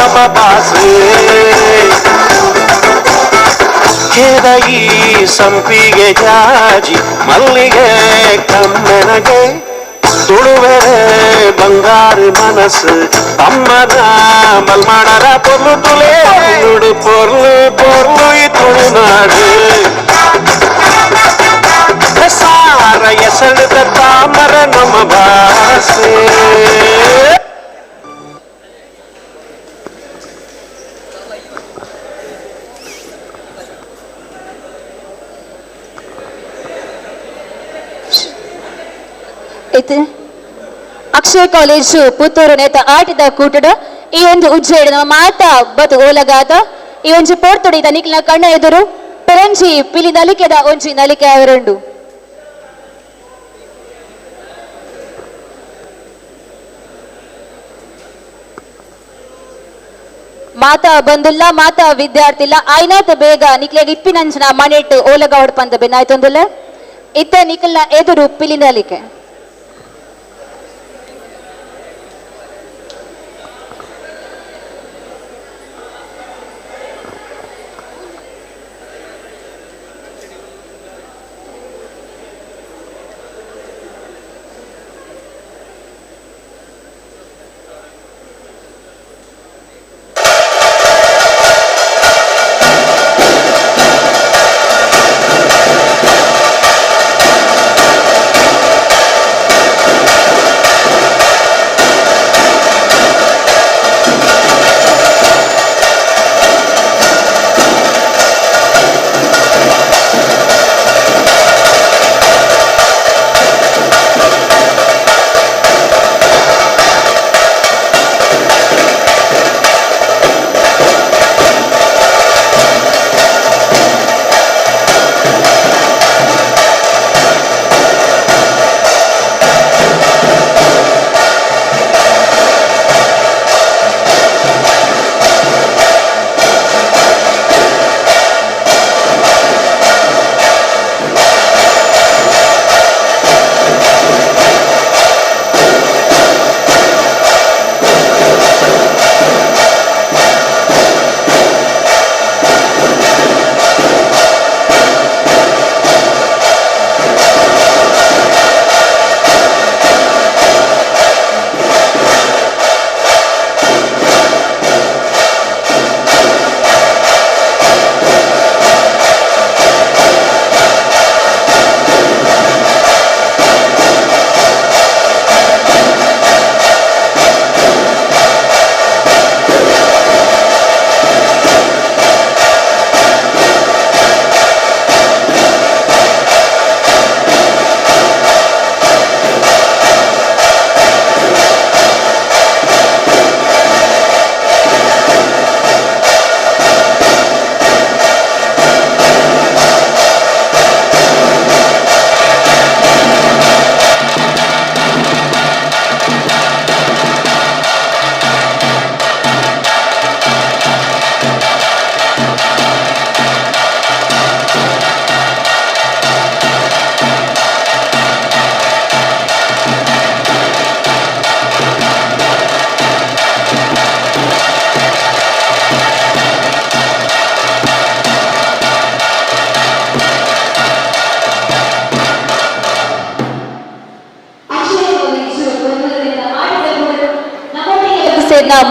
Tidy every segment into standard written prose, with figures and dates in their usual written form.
ನಮ್ಮ ಬಾಸೆ. ಕೆದಗಿ ಸಂಪಿಗೆ ಜಾಜಿ ಮಲ್ಲಿಗೆ ಕಮ್ಮೆನಗೆ ತುಳುವೆರೆ ಬಂಗಾರು ಮನಸ್ಸು ಅಮ್ಮನ ಮಲ್ಮಾಣರ ಪೊರ್ಲು ತುಲೆ ನುಡು ಪೊರ್ಲು ಪೊರ್ಲು ಈ ತುಳುನಾಡು. ಸಾರ ಎಸಳದ ತಾಮರ ನಮ್ಮ ಭಾಷೆ. ಅಕ್ಷಯ ಕಾಲೇಜು ಪುತ್ತೂರು ನೇತ ಆಟದ ಕೂಟದ ಈ ಒಂದು ಉಜ್ಜೇಡು ನಮ್ಮ ಮಾತಾ ಬತು ಓಲಗಾತ ಈ ಒಂಜಿ ಪೋರ್ತುಡಿ ತನಿಕ್ಲ ಕಣ್ಣ ಎದುರು ಪೆರಂಜಿ ಪಿಲಿ ನಲಿಕೆದ ಒಂಜಿ ನಲಿಕೆ ಅವರುಂಡು. ಮಾತಾ ಬಂದುಲ್ಲ ಮಾತಾ ವಿದ್ಯಾರ್ಥಿಲ್ಲ ಆಯ್ನಾತ ಬೇಗ ನಿಕ್ಲೆಗ್ ಇಪ್ಪಿನಂಚಿನ ಮನೆಟ್ಟು ಓಲಗಾವಡ್ ಪಂದ ಬೆನ್ನಾಯ್ತೊಂದುಲ್ಲ ಇತ್ತ ನಿಖಲ್ನ ಎದುರು ಪಿಲಿ ನಲಿಕೆ.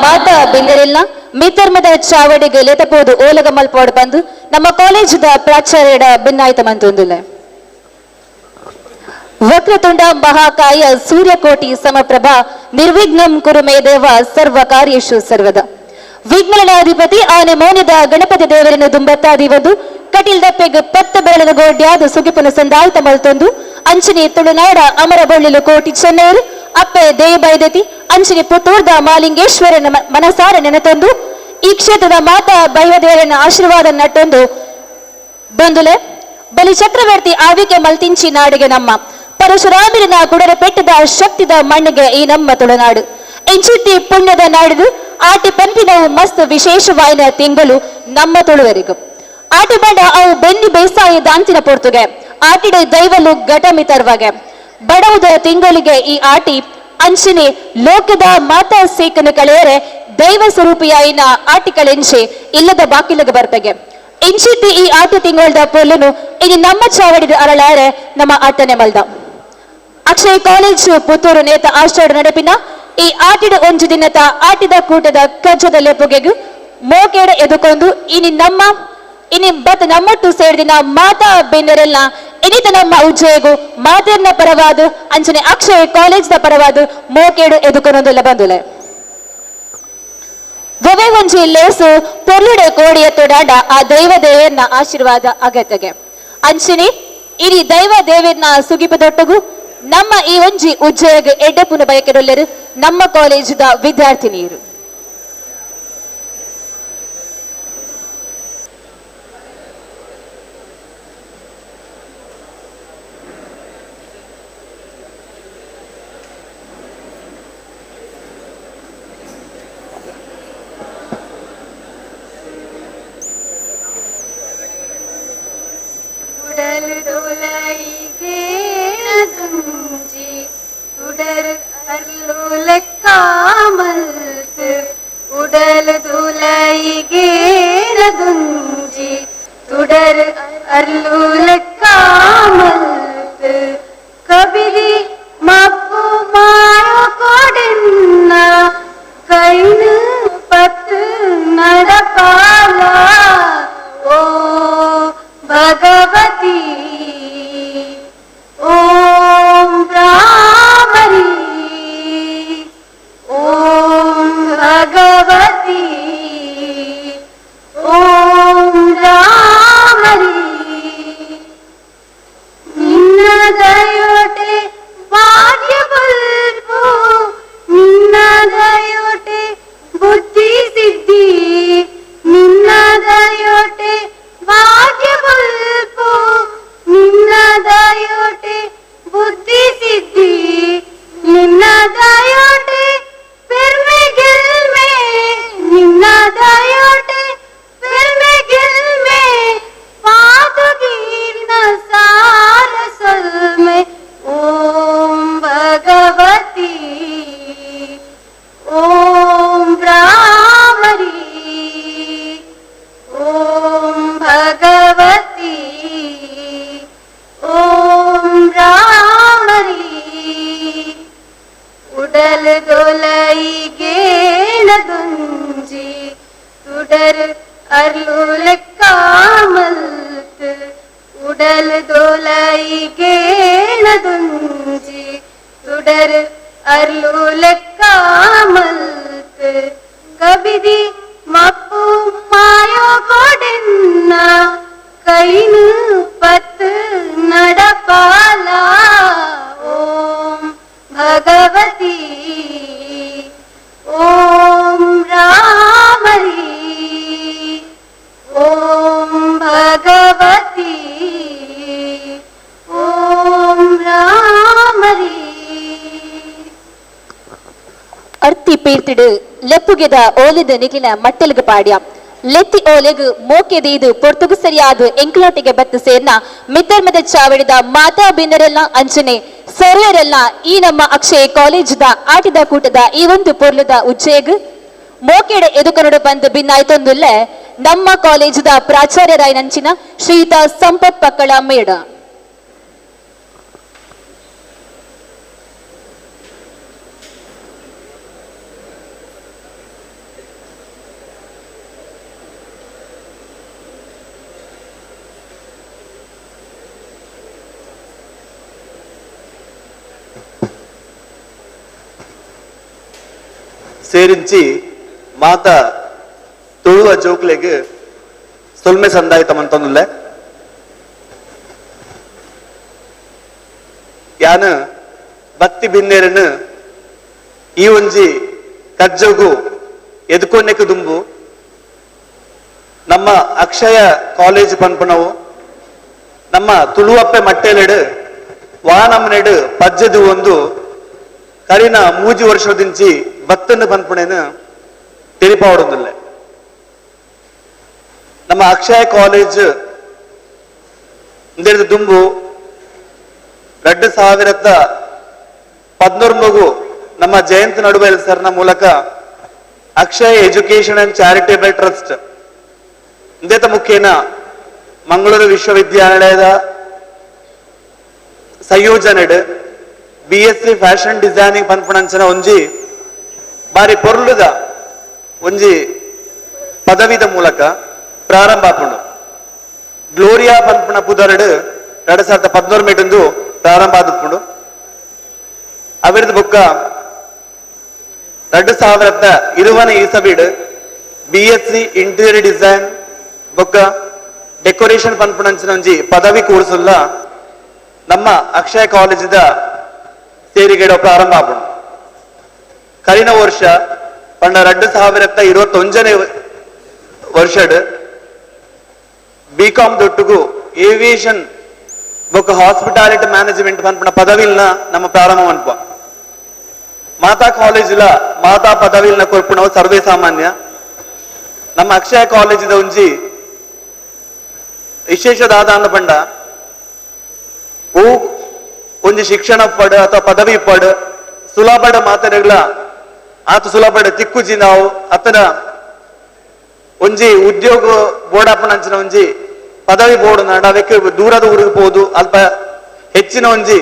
ಮಾತಾ ಬೆಂದರಿಲ್ಲ ಮಿತ್ತರ್ಮದ ಚಾವಡಿಗೆ ಲೇತಪೋದು ಓಲಗ ಮಲ್ಪೋಡು ಬಂದು ನಮ್ಮ ಕಾಲೇಜದ ಪ್ರಾಚಾರ್ಯಡ ಭಿನ್ನಾಯ್ತ ಮಂತೊಂದುಲ್ಲ. ವಕ್ರತುಂಡ ಮಹಾಕಾಯ ಸೂರ್ಯಕೋಟಿ ಸಮಪ್ರಭಾ ನಿರ್ವಿಘ್ನಂ ಕುರು ಮೇ ದೇವ ಸರ್ವ ಕಾರ್ಯೇಶು ಸರ್ವದ. ವಿಘ್ನಲಾಧಿಪತಿ ಆನೆ ಮೌನದ ಗಣಪತಿ ದೇವರನ್ನು ದುಂಬತ್ತಾದಿವದು ಕಟಿಲ್ ದಪ್ಪೆಗ್ ಪತ್ತ ಬೆರಳಿನ ಗೋಡ್ಯಾದ ಸುಗಿಪುನ ಸಂದಾಯ್ತ ಮಲ್ತೊಂದು ಅಂಚನೆ ತುಳುನಾಡ ಅಮರ ಬೊಳ್ಳಿಲು ಕೋಟಿ ಚೆನ್ನೈರು ಅಪ್ಪೆ ದೇಯ ಬೈದತಿ ಅಂಚನೆ ಪುತ್ತೂರ್ದ ಮಾಲಿಂಗೇಶ್ವರನ ಮನಸಾರ ನೆನತೊಂದು ಈ ಕ್ಷೇತ್ರದ ಮಾತಾ ಬೈವದೇವರನ ಆಶೀರ್ವಾದ ನಟ್ಟೊಂದು ಬಂದುಲೆ ಬಲಿ ಚಕ್ರವರ್ತಿ ಆವಿಕೆ ಮಲ್ತಿಂಚಿ ನಾಡಿಗೆ ನಮ್ಮ ಪರಶುರಾಮರಿನ ಕುಡರ ಪೆಟ್ಟದ ಶಕ್ತಿದ ಮಣ್ಣಿಗೆ ಈ ನಮ್ಮ ತುಳುನಾಡು ಇಂಚಿತ್ತಿ ಪುಣ್ಯದ ನಾಡಿದು ಆಟಿ ಪಂಪಿನವು ಮಸ್ತ್ ವಿಶೇಷವಾಯಿನ ತಿಂಗಳು ನಮ್ಮ ತುಳುವರಿಗೂ. ಆಟಿ ಬಂಡ ಅವು ಬೆನ್ನಿ ಬೇಸಾಯ ದಾಂತಿನ ಪೊರ್ತುಗೆ ಆಟಿಡೆ ದೈವಲು ಘಟಮಿತರ್ವಗೆ ಬಡವುದ ತಿಂಗಳಿಗೆ ಈ ಆಟಿ ಅಂಚಿನಿ ಲೋಕದ ಮಾತಾ ಸೇಕನು ಕಳೆಯರೆ ದೈವ ಸ್ವರೂಪಿಯಾಯಿನ ಆಟಿಕಳೆಂಚೆ ಇಲ್ಲದ ಬಾಕಿಲಗ ಬರ್ಪೆಗೆ ಇಂಚಿತ್ತಿ ಈ ಆಟಿ ತಿಂಗಳದ ಪೊಲ್ಲುನು ಇನಿ ನಮ್ಮ ಚಾವಡಿದ ಅರಳಾರೆ ನಮ್ಮ ಆಟನೆ ಮಲ್ದ. ಅಕ್ಷಯ್ ಕಾಲೇಜು ಪುತ್ತೂರು ನೇತ ಆಶ್ರಯ ನಡೆಪಿನ ಈ ಆಟಿಡ ಒಂಜು ದಿನದ ಆಟಿದ ಕೂಟದ ಕಜ್ಜದ ಲೆಪ್ಪುಗೆಗು ಮೋಕೇಡ ಎದುಕೊಂಡು ಇನಿ ನಮ್ಮ ಇನಿ ಬತ್ ನಮ್ಮಟ್ಟು ಸೇರಿದಿನ ಮಾತಾ ಬೆನ್ನರೆಲ್ಲ ಇನಿತ ನಮ್ಮ ಉಜ್ಜಯಗು ಮಾತೆರ್ನ ಪರವಾದ ಅಂಚನೆ ಅಕ್ಷಯ್ ಕಾಲೇಜ್ ದ ಪರವಾದ ಮೋಕೇಡು ಎದುಕೊಂದೊಲ್ಲ ಬಂದುಲೆ. ಒವೆ ಒಂಜಿ ಲೇಸು ಪೊರ್ಲುಡೆ ಕೋಡಿಯ ತೊಡಾಡ ಆ ದೈವ ದೇವರ್ನ ಆಶೀರ್ವಾದ ಅಗತ್ಯಗೆ ಅಂಚನೆ ಇಡೀ ದೈವ ದೇವರ್ನ ಸುಗಿಪದೊಟ್ಟಗು ನಮ್ಮ ಈ ಒಂಜಿ ಉಜ್ಜಯಗ ಎಡ್ಡೆಪುನ ಬಯಕೆಡೊಲ್ಲೆರು ನಮ್ಮ ಕಾಲೇಜುದ ವಿದ್ಯಾರ್ಥಿನಿಯರು. ಲೆಪ್ಪುಗೆದ ಓಲಿದ ನಿಖಿಲ ಮಟ್ಟೆಲ್ಗ ಪಾಡ್ಯ ಲೆತ್ತಿ ಓಲೆಗು ಮೋಕೆದೀದು ಪೊರ್ತುಗು ಸರಿಯಾದ ಎಂಕ್ಲೋಟಿಗೆ ಬತ್ತು ಸೇರ್ನ ಮಿತ್ತರ್ಮದ ಚಾವಡಿದ ಮಾತಾ ಬಿನ್ನರೆಲ್ಲ ಅಂಚನೆ ಸರ್ವರೆಲ್ಲ ಈ ನಮ್ಮ ಅಕ್ಷಯ ಕಾಲೇಜದ ಆಟಿದ ಕೂಟದ ಈ ಒಂದು ಪೊರ್ಲುದ ಉಜ್ಜೆಗ್ ಮೋಕೆಡೆ ಎದುಕನಡು ಬಂದು ಭಿನ್ನಾಯ್ತೊಂದುಲ್ಲೆ ನಮ್ಮ ಕಾಲೇಜದ ಪ್ರಾಚಾರ್ಯರಾಯನಂಚಿನ ಶ್ರೀಯುತ ಸಂಪತ್ ಪಕ್ಕಳ ಮೇಡ. ಸೇರಿಂಚಿ ಮಾತ ತುಳುವ ಜೋಕ್ಲೆಗ್ ಸೊಲ್ಮೆ ಸಂದಾಯಿತ ಮಂತೊಂದುಲ್ಲೆ. ಯಾನ್ ಭಕ್ತಿ ಬಿನ್ನೇರನ್ ಈ ಒಂಜಿ ಕಜ್ಜಗು ಎದುಕೊನೆಕ್ ದುಂಬು ನಮ್ಮ ಅಕ್ಷಯ ಕಾಲೇಜ್ ಪನ್ಪುನವು ನಮ್ಮ ತುಳುವಪ್ಪೆ ಮಟ್ಟೆಲೆಡು ವಾನಮ್ಮನೆಡು ಪಜ್ಜದು ಒಂದು ಕರಿನ ಮೂಜಿ ವರ್ಷದಿಂಚಿ ಬತ್ತನ್ನು ಪನ್ಪುಣೇನು ತೆರಿಪಾವಡೊಂದುಲ್ಲೆ. ನಮ್ಮ ಅಕ್ಷಯ ಕಾಲೇಜ್ ಇಂದೆರ್ದ್ ದುಂಬು 2013 ನಮ್ಮ ಜಯಂತ್ ನಡುವೆಲ್ ಸರ್ನ ಮೂಲಕ Akshaya education and charitable trust ಇಂದೇತ ಮುಖೇನ ಮಂಗಳೂರು ವಿಶ್ವವಿದ್ಯಾನಿಲಯದ ಸಂಯೋಜನೆಡ್ B S C fashion designing ಪನ್ಪುಣಂಚನ ಒಂಜಿ ಬಾರಿ ಪೊರ್ಲುದ ಒಂಜಿ ಪದವಿದ ಮೂಲಕ ಪ್ರಾರಂಭ ಆಪುಂಡು. ಗ್ಲೋರಿಯಾ ಪನ್ಪುಣ ಪುದರ್ಡ್ 2014 ಮೇಟೊಂದು ಪ್ರಾರಂಭ ಆದುಪ್ಪುಂಡು. ಅವಿರ್ದ ಬೊಕ್ಕ 2020 ಇಸವಿಡ್ B S C interior design ಬೊಕ್ಕ ಡೆಕೋರೇಷನ್ ಪನ್ಪುಣಂಚಿನ ಒಂಜಿ ಪದವಿ ಕೋರ್ಸುಲ್ಲ ನಮ್ಮ ಅಕ್ಷಯ ಕಾಲೇಜಿದ ಸೇರಿಗೆಡ ಪ್ರಾರಂಭ ಆಪುಂಡು. ಕರಿನ ವರ್ಷ ಪಂಡ 2021 ವರ್ಷಡ್ ಬಿ ಕಾಮ್ ದೊಟ್ಟುಗು ಏವಿಯೇಷನ್ ಬೊಕ್ಕ ಹಾಸ್ಪಿಟಾಲಿಟಿ ಮ್ಯಾನೇಜ್ಮೆಂಟ್ ಪನ್ಪುಣ ಪದವಿಲ್ನ ನಮ್ಮ ಪ್ರಾರಂಭ ಮನ್ಪ. ಮಾತಾ ಕಾಲೇಜಿಲ ಮಾತಾ ಪದವಿಲ್ನ ಕೊರ್ಪುಣವು ಸರ್ವೇ ಸಾಮಾನ್ಯ. ನಮ್ಮ ಅಕ್ಷಯ ಕಾಲೇಜಿದ ಒಂಜಿ ವಿಶೇಷ ದಾದ ಪಂಡ ಒಂಜಿ ಶಿಕ್ಷಣ ಪಡ್ ಅಥವಾ ಪದವಿ ಪಡ್ ಸುಲಭಡ ಮಾತನೆಗಳ ಆತ ಸುಲಭಡ ತಿಕ್ಕುಜಿ ನಾವು ಅತನ ಒಂಜಿ ಉದ್ಯೋಗ ಬೋರ್ಡಪ್ಪನಂಚಿನ ಒಂಜಿ ಪದವಿ ಬೋರ್ಡ್ ನಾಡ ಅವಕ್ಕೆ ದೂರದ ಊರಿಗೆ ಹೋದು ಅಲ್ಪ ಹೆಚ್ಚಿನ ಒಂಜಿ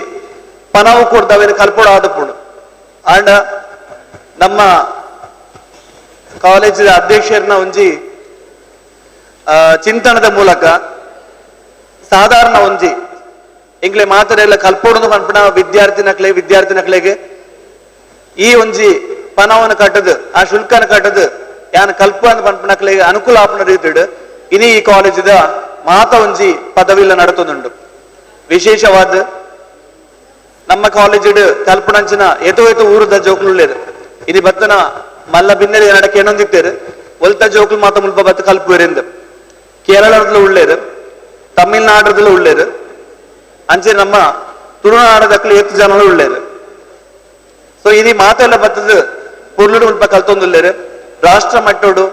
ಪನವು ಕೊಡ್ದವೇನು ಕಲ್ಪೋಡ ಆದಪುಂಡು. ಆಂಡ ನಮ್ಮ ಕಾಲೇಜಿನ ಅಧ್ಯಕ್ಷರನ್ನ ಒಂಜಿ ಚಿಂತನದ ಮೂಲಕ ಸಾಧಾರಣ ಒಂಜಿ ಎಂಗ್ಲೆ ಮಾತರೆಲ್ಲ ಕಲ್ಪೋಡದು ಪನ್ಪುಣ ವಿದ್ಯಾರ್ಥಿ ನಕ್ಲೆಗೆ ಈ ಒಂಜಿ ಪನವನ್ನು ಕಟ್ಟದು ಆ ಶುಲ್ಕನ ಕಟ್ಟದು ಯಾನ್ ಕಲ್ಪ ಅಂತ ಪನ್ಪುನಕ್ಲೆಗೆ ಅನುಕೂಲ ಆಪುನ ರೀತಿಡ್ ಇನಿ ಈ ಕಾಲೇಜಿದ ಮಾತ ಒಂಜಿ ಪದವಿಲ್ಲ ನಡತೊಂದುಂಡು. ವಿಶೇಷವಾದ ನಮ್ಮ ಕಾಲೇಜಿಡ್ ಕಲ್ಪನಂಚಿನ ಏತೋ ಏತೋ ಊರುದ ಜೋಕ್ಲು ಉಳ್ಳೇರು. ಇನಿ ಬತ್ತನ ಮಲ್ಲ ಬಿನ್ನೆರೆ ನಡಕ್ಕೆ ಏನೊಂದಿತ್ತೇರು ಒಲ್ತ ಜೋಕ್ಲು ಮಾತ ಮುಲ್ಪ ಬತ್ತ ಕಲ್ಪುವೆರೆಂದು ಕೇರಳದಲ್ಲೂ ಉಳ್ಳೇರು, ತಮಿಳ್ನಾಡದಲ್ಲೂ ಉಳ್ಳೇರು, ಅಂಚೆ ನಮ್ಮ ತುಳುನಾಡದಕ್ಕಲು ಏತು ಜನರು ಉಳ್ಳೇರು. ಸೊ ಇನಿ ಮಾತೆಲ್ಲ ಬತ್ತದ ಪುರ್ಲುಡು ಮುಲ್ಪ ಕಲ್ತೊಂದುಲ್ಲೇರು. ರಾಷ್ಟ್ರ ಮಟ್ಟೋಡು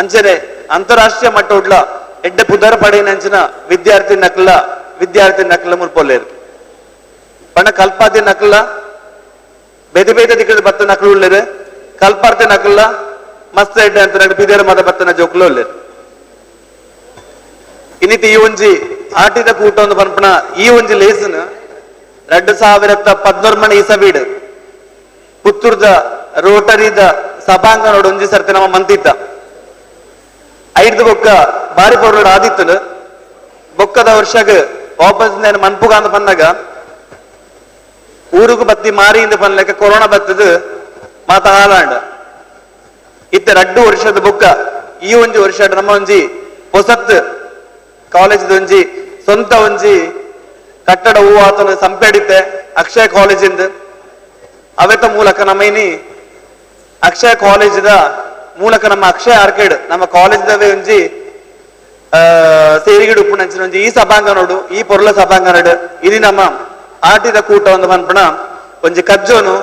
ಅಂಚನೆ ಅಂತಾರಾಷ್ಟ್ರೀಯ ಮಟ್ಟೋಡ್ಲ ಎಡ್ಡೆ ಪುದರ ಪಡೆಯಿನಂಚಿನ ವಿದ್ಯಾರ್ಥಿ ನಕಲ ಮುಲ್ಪೊಲ್ಲೇರು. ಪಂಡ ಕಲ್ಪಾದಿ ನಕಲ ಬೇತೆ ಬೇತೆ ದಿಕ್ಕದ ಬತ್ತ ನಕಲು ಉಳ್ಳೇರು, ಕಲ್ಪಾರ್ತಿ ನಕಲ ಮಸ್ತ್ ಎಡ್ಡೆ ಅಂತ ಬಿದೇರ ಮದ ಬತ್ತನ ಜೋಕ್ಲು ಉಳ್ಳೇರು. ಇನ್ನಿತ ಈ ಒಂಜಿ ಆಟಿದ ಕೂಟ ಒಂದು ಪನ್ಪುಣ ಈ ಒಂಜಿ ಲೇಸನ್ 2014 ಇಸವಿಡ್ ಪುತ್ತೂರ್ದ ರೋಟರಿದ ಸಭಾಂಗಣೋಡು ಒಂಜಿ ಸರ್ತಿ ನಮ್ಮ ಮಂತಿತ್ತ ಐದು ಬೊಕ್ಕ ಬಾರಿ ಪೌರ್ಲೋಡು ಆದಿತ್ತನು ಬೊಕ್ಕದ ವರ್ಷಗ ವಾಪಸ್ ಮನ್ಪುಗ ಅಂತ ಬಂದಾಗ ಊರುಗು ಬತ್ತಿ ಮಾರಿಯಿಂದ ಪನ್ಲೆಕ್ಕ ಕೊರೋನಾ ಬತ್ತದು ಮಾತ ಹಾಲಾಂಡ. ಇತ್ತ 2 ವರ್ಷದ ಬೊಕ್ಕ ಈ ಒಂಜಿ ವರ್ಷ ನಮ್ಮ ಒಂಜಿ ಹೊಸತ್ ಕಾಲೇಜ್ ಒಂಜಿ ಸ್ವಂತ ಒಂಜಿ ಕಟ್ಟಡ ಹೂವು ಆತನ ಸಂಪೆಡಿತೆ ಅಕ್ಷಯ ಕಾಲೇಜಿಂದ ಅವೆತ ಮೂಲಕ ನಮ್ಮ ಇನಿ ಅಕ್ಷಯ ಕಾಲೇಜಿದ ಮೂಲಕ ನಮ್ಮ ಅಕ್ಷಯ ಆರ್ಕೇಡ್ ನಮ್ಮ ಕಾಲೇಜ್ದವೇ ಒಂಜಿ ಸೇರಿಗಿಡು ಉಪ್ಪುನಂಚಿನ ಒಂಜಿ ಈ ಸಭಾಂಗಣೋಡು ಈ ಪೊರ್ಲ ಸಭಾಂಗಣಡು ಇನಿ ನಮ್ಮ ಆಟಿದ ಕೂಟ ಒಂದು ಮನ್ಪುಣ ಒಂಜಿ ಕಜ್ಜೋನು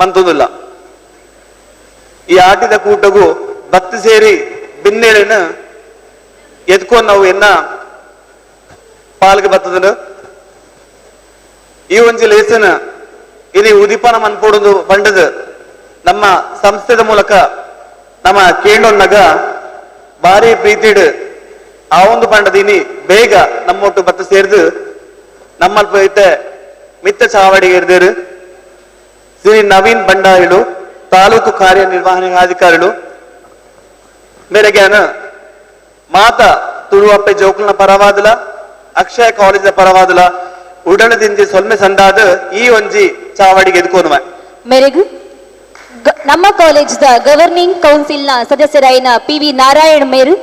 ಮಂತುದಿಲ್ಲ. ಈ ಆಟಿದ ಕೂಟಗೂ ಭಕ್ತಿ ಸೇರಿ ಬಿನ್ನೇಳನ್ನು ಎದ್ಕೊಂಡು ನಾವು ಎನ್ನ ಪಾಲ್ಗೆ ಬತ್ತದನು. ಈ ಒಂಜಿ ಲೇಸನ್ ಇನಿ ಉದಿಪನ ಮನ್ಪೋಡುದು ಬಂಡದು ನಮ್ಮ ಸಂಸ್ಥೆದ ಮೂಲಕ ನಮ್ಮ ಕೇಂಡೊನ್ನಗ ಭಾರಿ ಪ್ರೀತಿಡ್ ಆ ಒಂದು ಪಂಡದ ಇನಿ ಬೇಗ ನಮ್ಮೊಟ್ಟು ಬತ್ತ ಸೇರ್ದು ನಮ್ಮಲ್ಪ ಐತೆ ಮಿತ್ತ ಚಾವಡಿಗೆ ಇರ್ದೇರು ಶ್ರೀ ನವೀನ್ ಭಂಡಾರಿಲು ತಾಲೂಕು ಕಾರ್ಯನಿರ್ವಹಣಾಧಿಕಾರಿಗಳು ಮೇರೆಗ್ಯಾನ ಮಾತಾ ತುಳುವಪ್ಪೆ ಜೋಕುಲ್ನ ಪರವಾದಲ ಅಕ್ಷಯ ಕಾಲೇಜಿನ ಪರವಾದಲ ಉಡಲದಿಂಜಿ ಸೊಲ್ಮೆ ಸಂದಾದ ಈ ಒಂಜಿ ಚಾವಡಿಗೆ ಎದುಕೋನುವ. ಮೇರೆಗು ನಮ್ಮ ಕಾಲೇಜ್ದ ಗವರ್ನಿಂಗ್ ಕೌನ್ಸಿಲ್ನ ಸದಸ್ಯರಾಯಿನ ಪಿ ವಿ ನಾರಾಯಣ್ ಮೇರು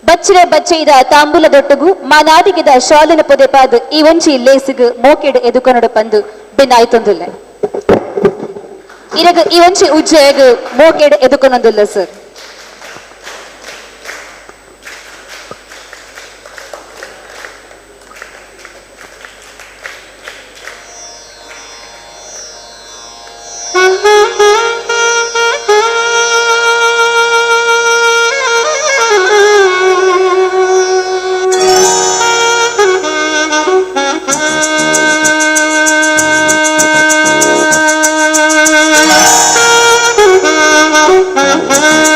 ಬಚ್ಚರೆ ಬಚ್ಚೆದ ತಾಂಬೂಲ ದೊಟ್ಟುಗು ಮಾನಾದಿಗೆದ ಶಾಲಿನ ಪೊದೆಪಾದ್ ಈ ಒಂಜಿ ಲೇಸಿಗ್ ಮೋಕೆಡ್ ಎದುಕೊನಡು ಪಂದು ಬೆನ್ನಾಯ್ತೊಂದುಲ್ಲ. ಇರಗ ಈ ಒಂಜಿ ಉಜ್ಜೆಗ್ ಮೋಕೆಡ್ ಎದುಕೊನೊಂದುಲ್ಲ ಸರ್. Thank you.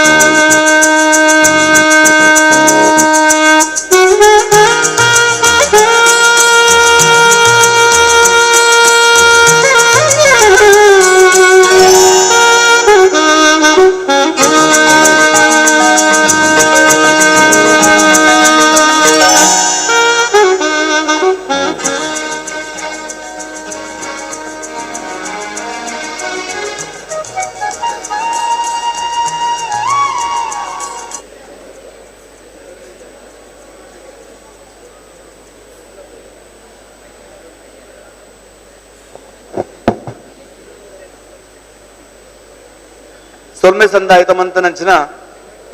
ಸೊಲ್ಮೆ ಸಂದಾಯಿತ ಮಂತನಂಚಿನ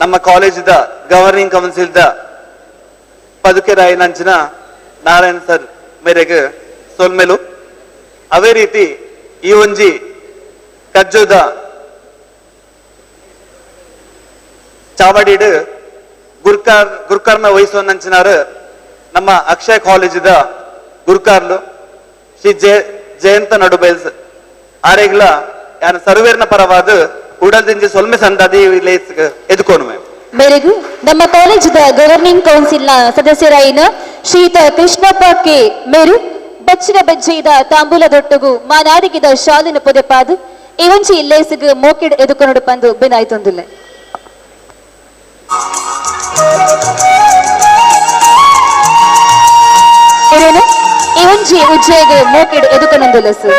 ನಮ್ಮ ಕಾಲೇಜಿದ ಗವರ್ನಿಂಗ್ ಕೌನ್ಸಿಲ್ದ ಪದುಕೆರಾಯಿನಂಚಿನ ನಾರಾಯಣ್ ಸರ್ ಮೇರೆಗೆ ಸೊಲ್ಮೆಲು. ಅದೇ ರೀತಿ ಈ ಒಂಜಿ ಕಜ್ಜೋದ ಚಾವಡಿಡ್ ಗುರ್ಕಾರ್ನ ವಹಿಸುವನಂಚಿನಾರು ನಮ್ಮ ಅಕ್ಷಯ ಕಾಲೇಜಿದ ಗುರ್ಕಾರ್ಲು ಶ್ರೀ ಜಯಂತ ನಡುಬೈಲ್ಸ್ ಆರೆಗ್ಲ ಯಾನ ಸರ್ವೇರ್ನ ಪರವಾದ ಉಡಲ್ದಿಂಜಿ ಸೊಲ್ಮೆ ಸಂದಾದಿ ಎದುಕೋನುವೆ. ಮೇರೆಗೂ ನಮ್ಮ ಕಾಲೇಜಿದ ಗವರ್ನಿಂಗ್ ಕೌನ್ಸಿಲ್ನ ಸದಸ್ಯರಾಯಿನ ಶ್ರೀಯುತ ಕೃಷ್ಣಪ್ಪ ಕೆ ಮೇರು ಬಚ್ಚಿನ ಬಜ್ಜೆದ ತಾಂಬೂಲ ದೊಟ್ಟುಗು ಮಾನಾದಿಗಿದ ಶಾಲಿನ ಪೊದೆಪಾದು ಇವಂಚಿ ಲೇಸಿಗೆ ಮೋಕಿಡ್ ಎದುಕೊನುಡು ಪಂದು ಬಿನಾಯ್ತೊಂದುಲ್ಲೆ. ಇವಂಜಿ ಉಜ್ಜೆಗೆ ಮೋಕಿಡ್ ಎದುಕೊನೊಂದುಲ್ಲ ಸರ್.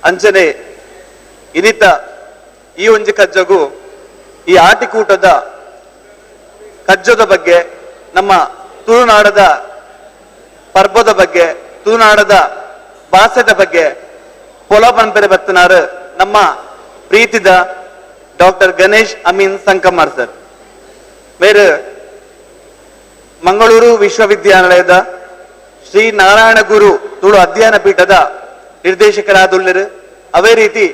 ಅಂಚನೆ ಇನಿತ ಈ ಒಂಜಿ ಕಜ್ಜಗು ಈ ಆಟಿಕೂಟದ ಕಜ್ಜದ ಬಗ್ಗೆ, ನಮ್ಮ ತುಳುನಾಡದ ಪರ್ಬದ ಬಗ್ಗೆ, ತುಳುನಾಡದ ಭಾಷೆದ ಬಗ್ಗೆ ಪೊಲ ಪಂಪೆರೆ ಬತ್ತನಾರು ನಮ್ಮ ಪ್ರೀತಿದ ಡಾಕ್ಟರ್ ಗಣೇಶ್ ಅಮೀನ್ ಸಂಕಮಾರ್ ಸರ್ ಮೇರು ಮಂಗಳೂರು ವಿಶ್ವವಿದ್ಯಾನಿಲಯದ ಶ್ರೀ ನಾರಾಯಣ ಗುರು ತುಳು ಅಧ್ಯಯನ ಪೀಠದ ನಿರ್ದೇಶಕರಾದುಳ್ಳರು. ಅದೇ ರೀತಿ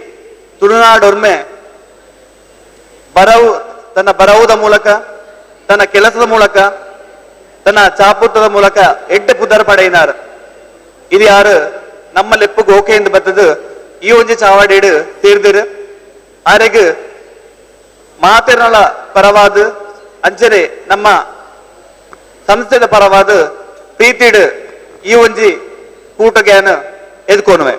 ತುಳುನಾಡೊರ್ಮೆ ಬರವು ತನ್ನ ಬರವುದ ಮೂಲಕ, ತನ್ನ ಕೆಲಸದ ಮೂಲಕ, ತನ್ನ ಚಾಪುತ್ತದ ಮೂಲಕ ಎಡ್ಡೆ ಪುದರ್ ಪಡೆಯಿನಾರ್. ಇದು ಯಾರು ನಮ್ಮ ಲೆಪ್ಪು ಗೋಕೆಯಿಂದ ಬತ್ತದು ಈ ಒಂಜಿ ಚಾವಾಡೇಡು ತೀರ್ದಿರು. ಆರೆಗ್ ಮಾತೆರಳ ಪರವಾದ ಅಂಚನೆ ನಮ್ಮ ಸಂಸ್ಥೆದ ಪರವಾದ ಪ್ರೀತಿಡು ಈ ಒಂಜಿ ಕೂಟಗ್ಯಾನ ಎದ್ಕೋನುವೆ.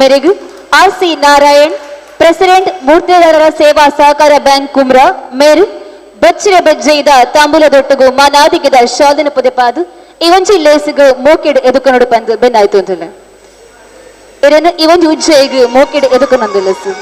ಮೇರೆಗು R C Narayan president ಮೂರ್ತಿದಾರರ ಸೇವಾ ಸಹಕಾರ ಬ್ಯಾಂಕ್ ಕುಮ್ರಾ ಮೇರು ಬಚ್ಚಿರ ಬಜ್ಜೆದ ತಾಂಬೂಲ ದೊಟ್ಟುಗು ಮಾನಾದಿಗೆದ ಶಾಲಿನ ಪುದೆಪಾದು ಇವಂಜಿ ಲೇಸಿಗು ಮೋಕೆಡ್ ಎದುಕೊನೊಡು ಪಂದು ಬೆನ್ನಾಯ್ತು ಅಂತಲ್ಲ. ಇರನ್ನು ಇವಂಜಿ ಉಜ್ಜೆಗ್ ಮೋಕೆಡ್ ಎದುಕೊನೊಂದು ಲೇಸು.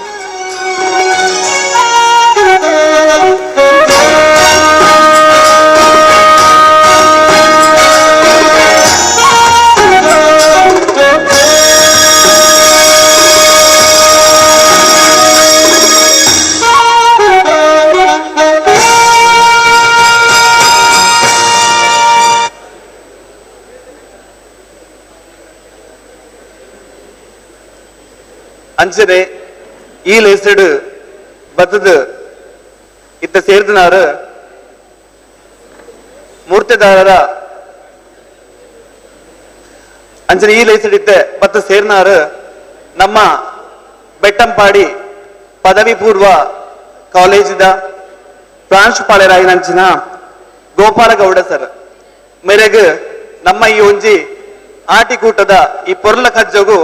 ಅಂಚನೆ ಈ ಲೇಸಡ್ ಬತ್ತದ ಇತ್ತ ಸೇರ್ದನಾರು ಮೂರ್ತಿದಾರರ ಅಂಚನೆ ಈ ಲೇಸಡ್ ಇತ್ತ ಬತ್ತ ಸೇರ್ನಾರು ನಮ್ಮ ಬೆಟ್ಟಂಪಾಡಿ ಪದವಿ ಪೂರ್ವ ಕಾಲೇಜಿದ ಪ್ರಾಂಶುಪಾಲರಾಗಿನಂಚಿನ ಗೋಪಾಲಗೌಡ ಸರ್ ಮೇರೆಗ್ ನಮ್ಮ ಈ ಒಂಜಿ ಆಟಿಕೂಟದ ಈ ಪೊರ್ಲ ಕಜ್ಜಗು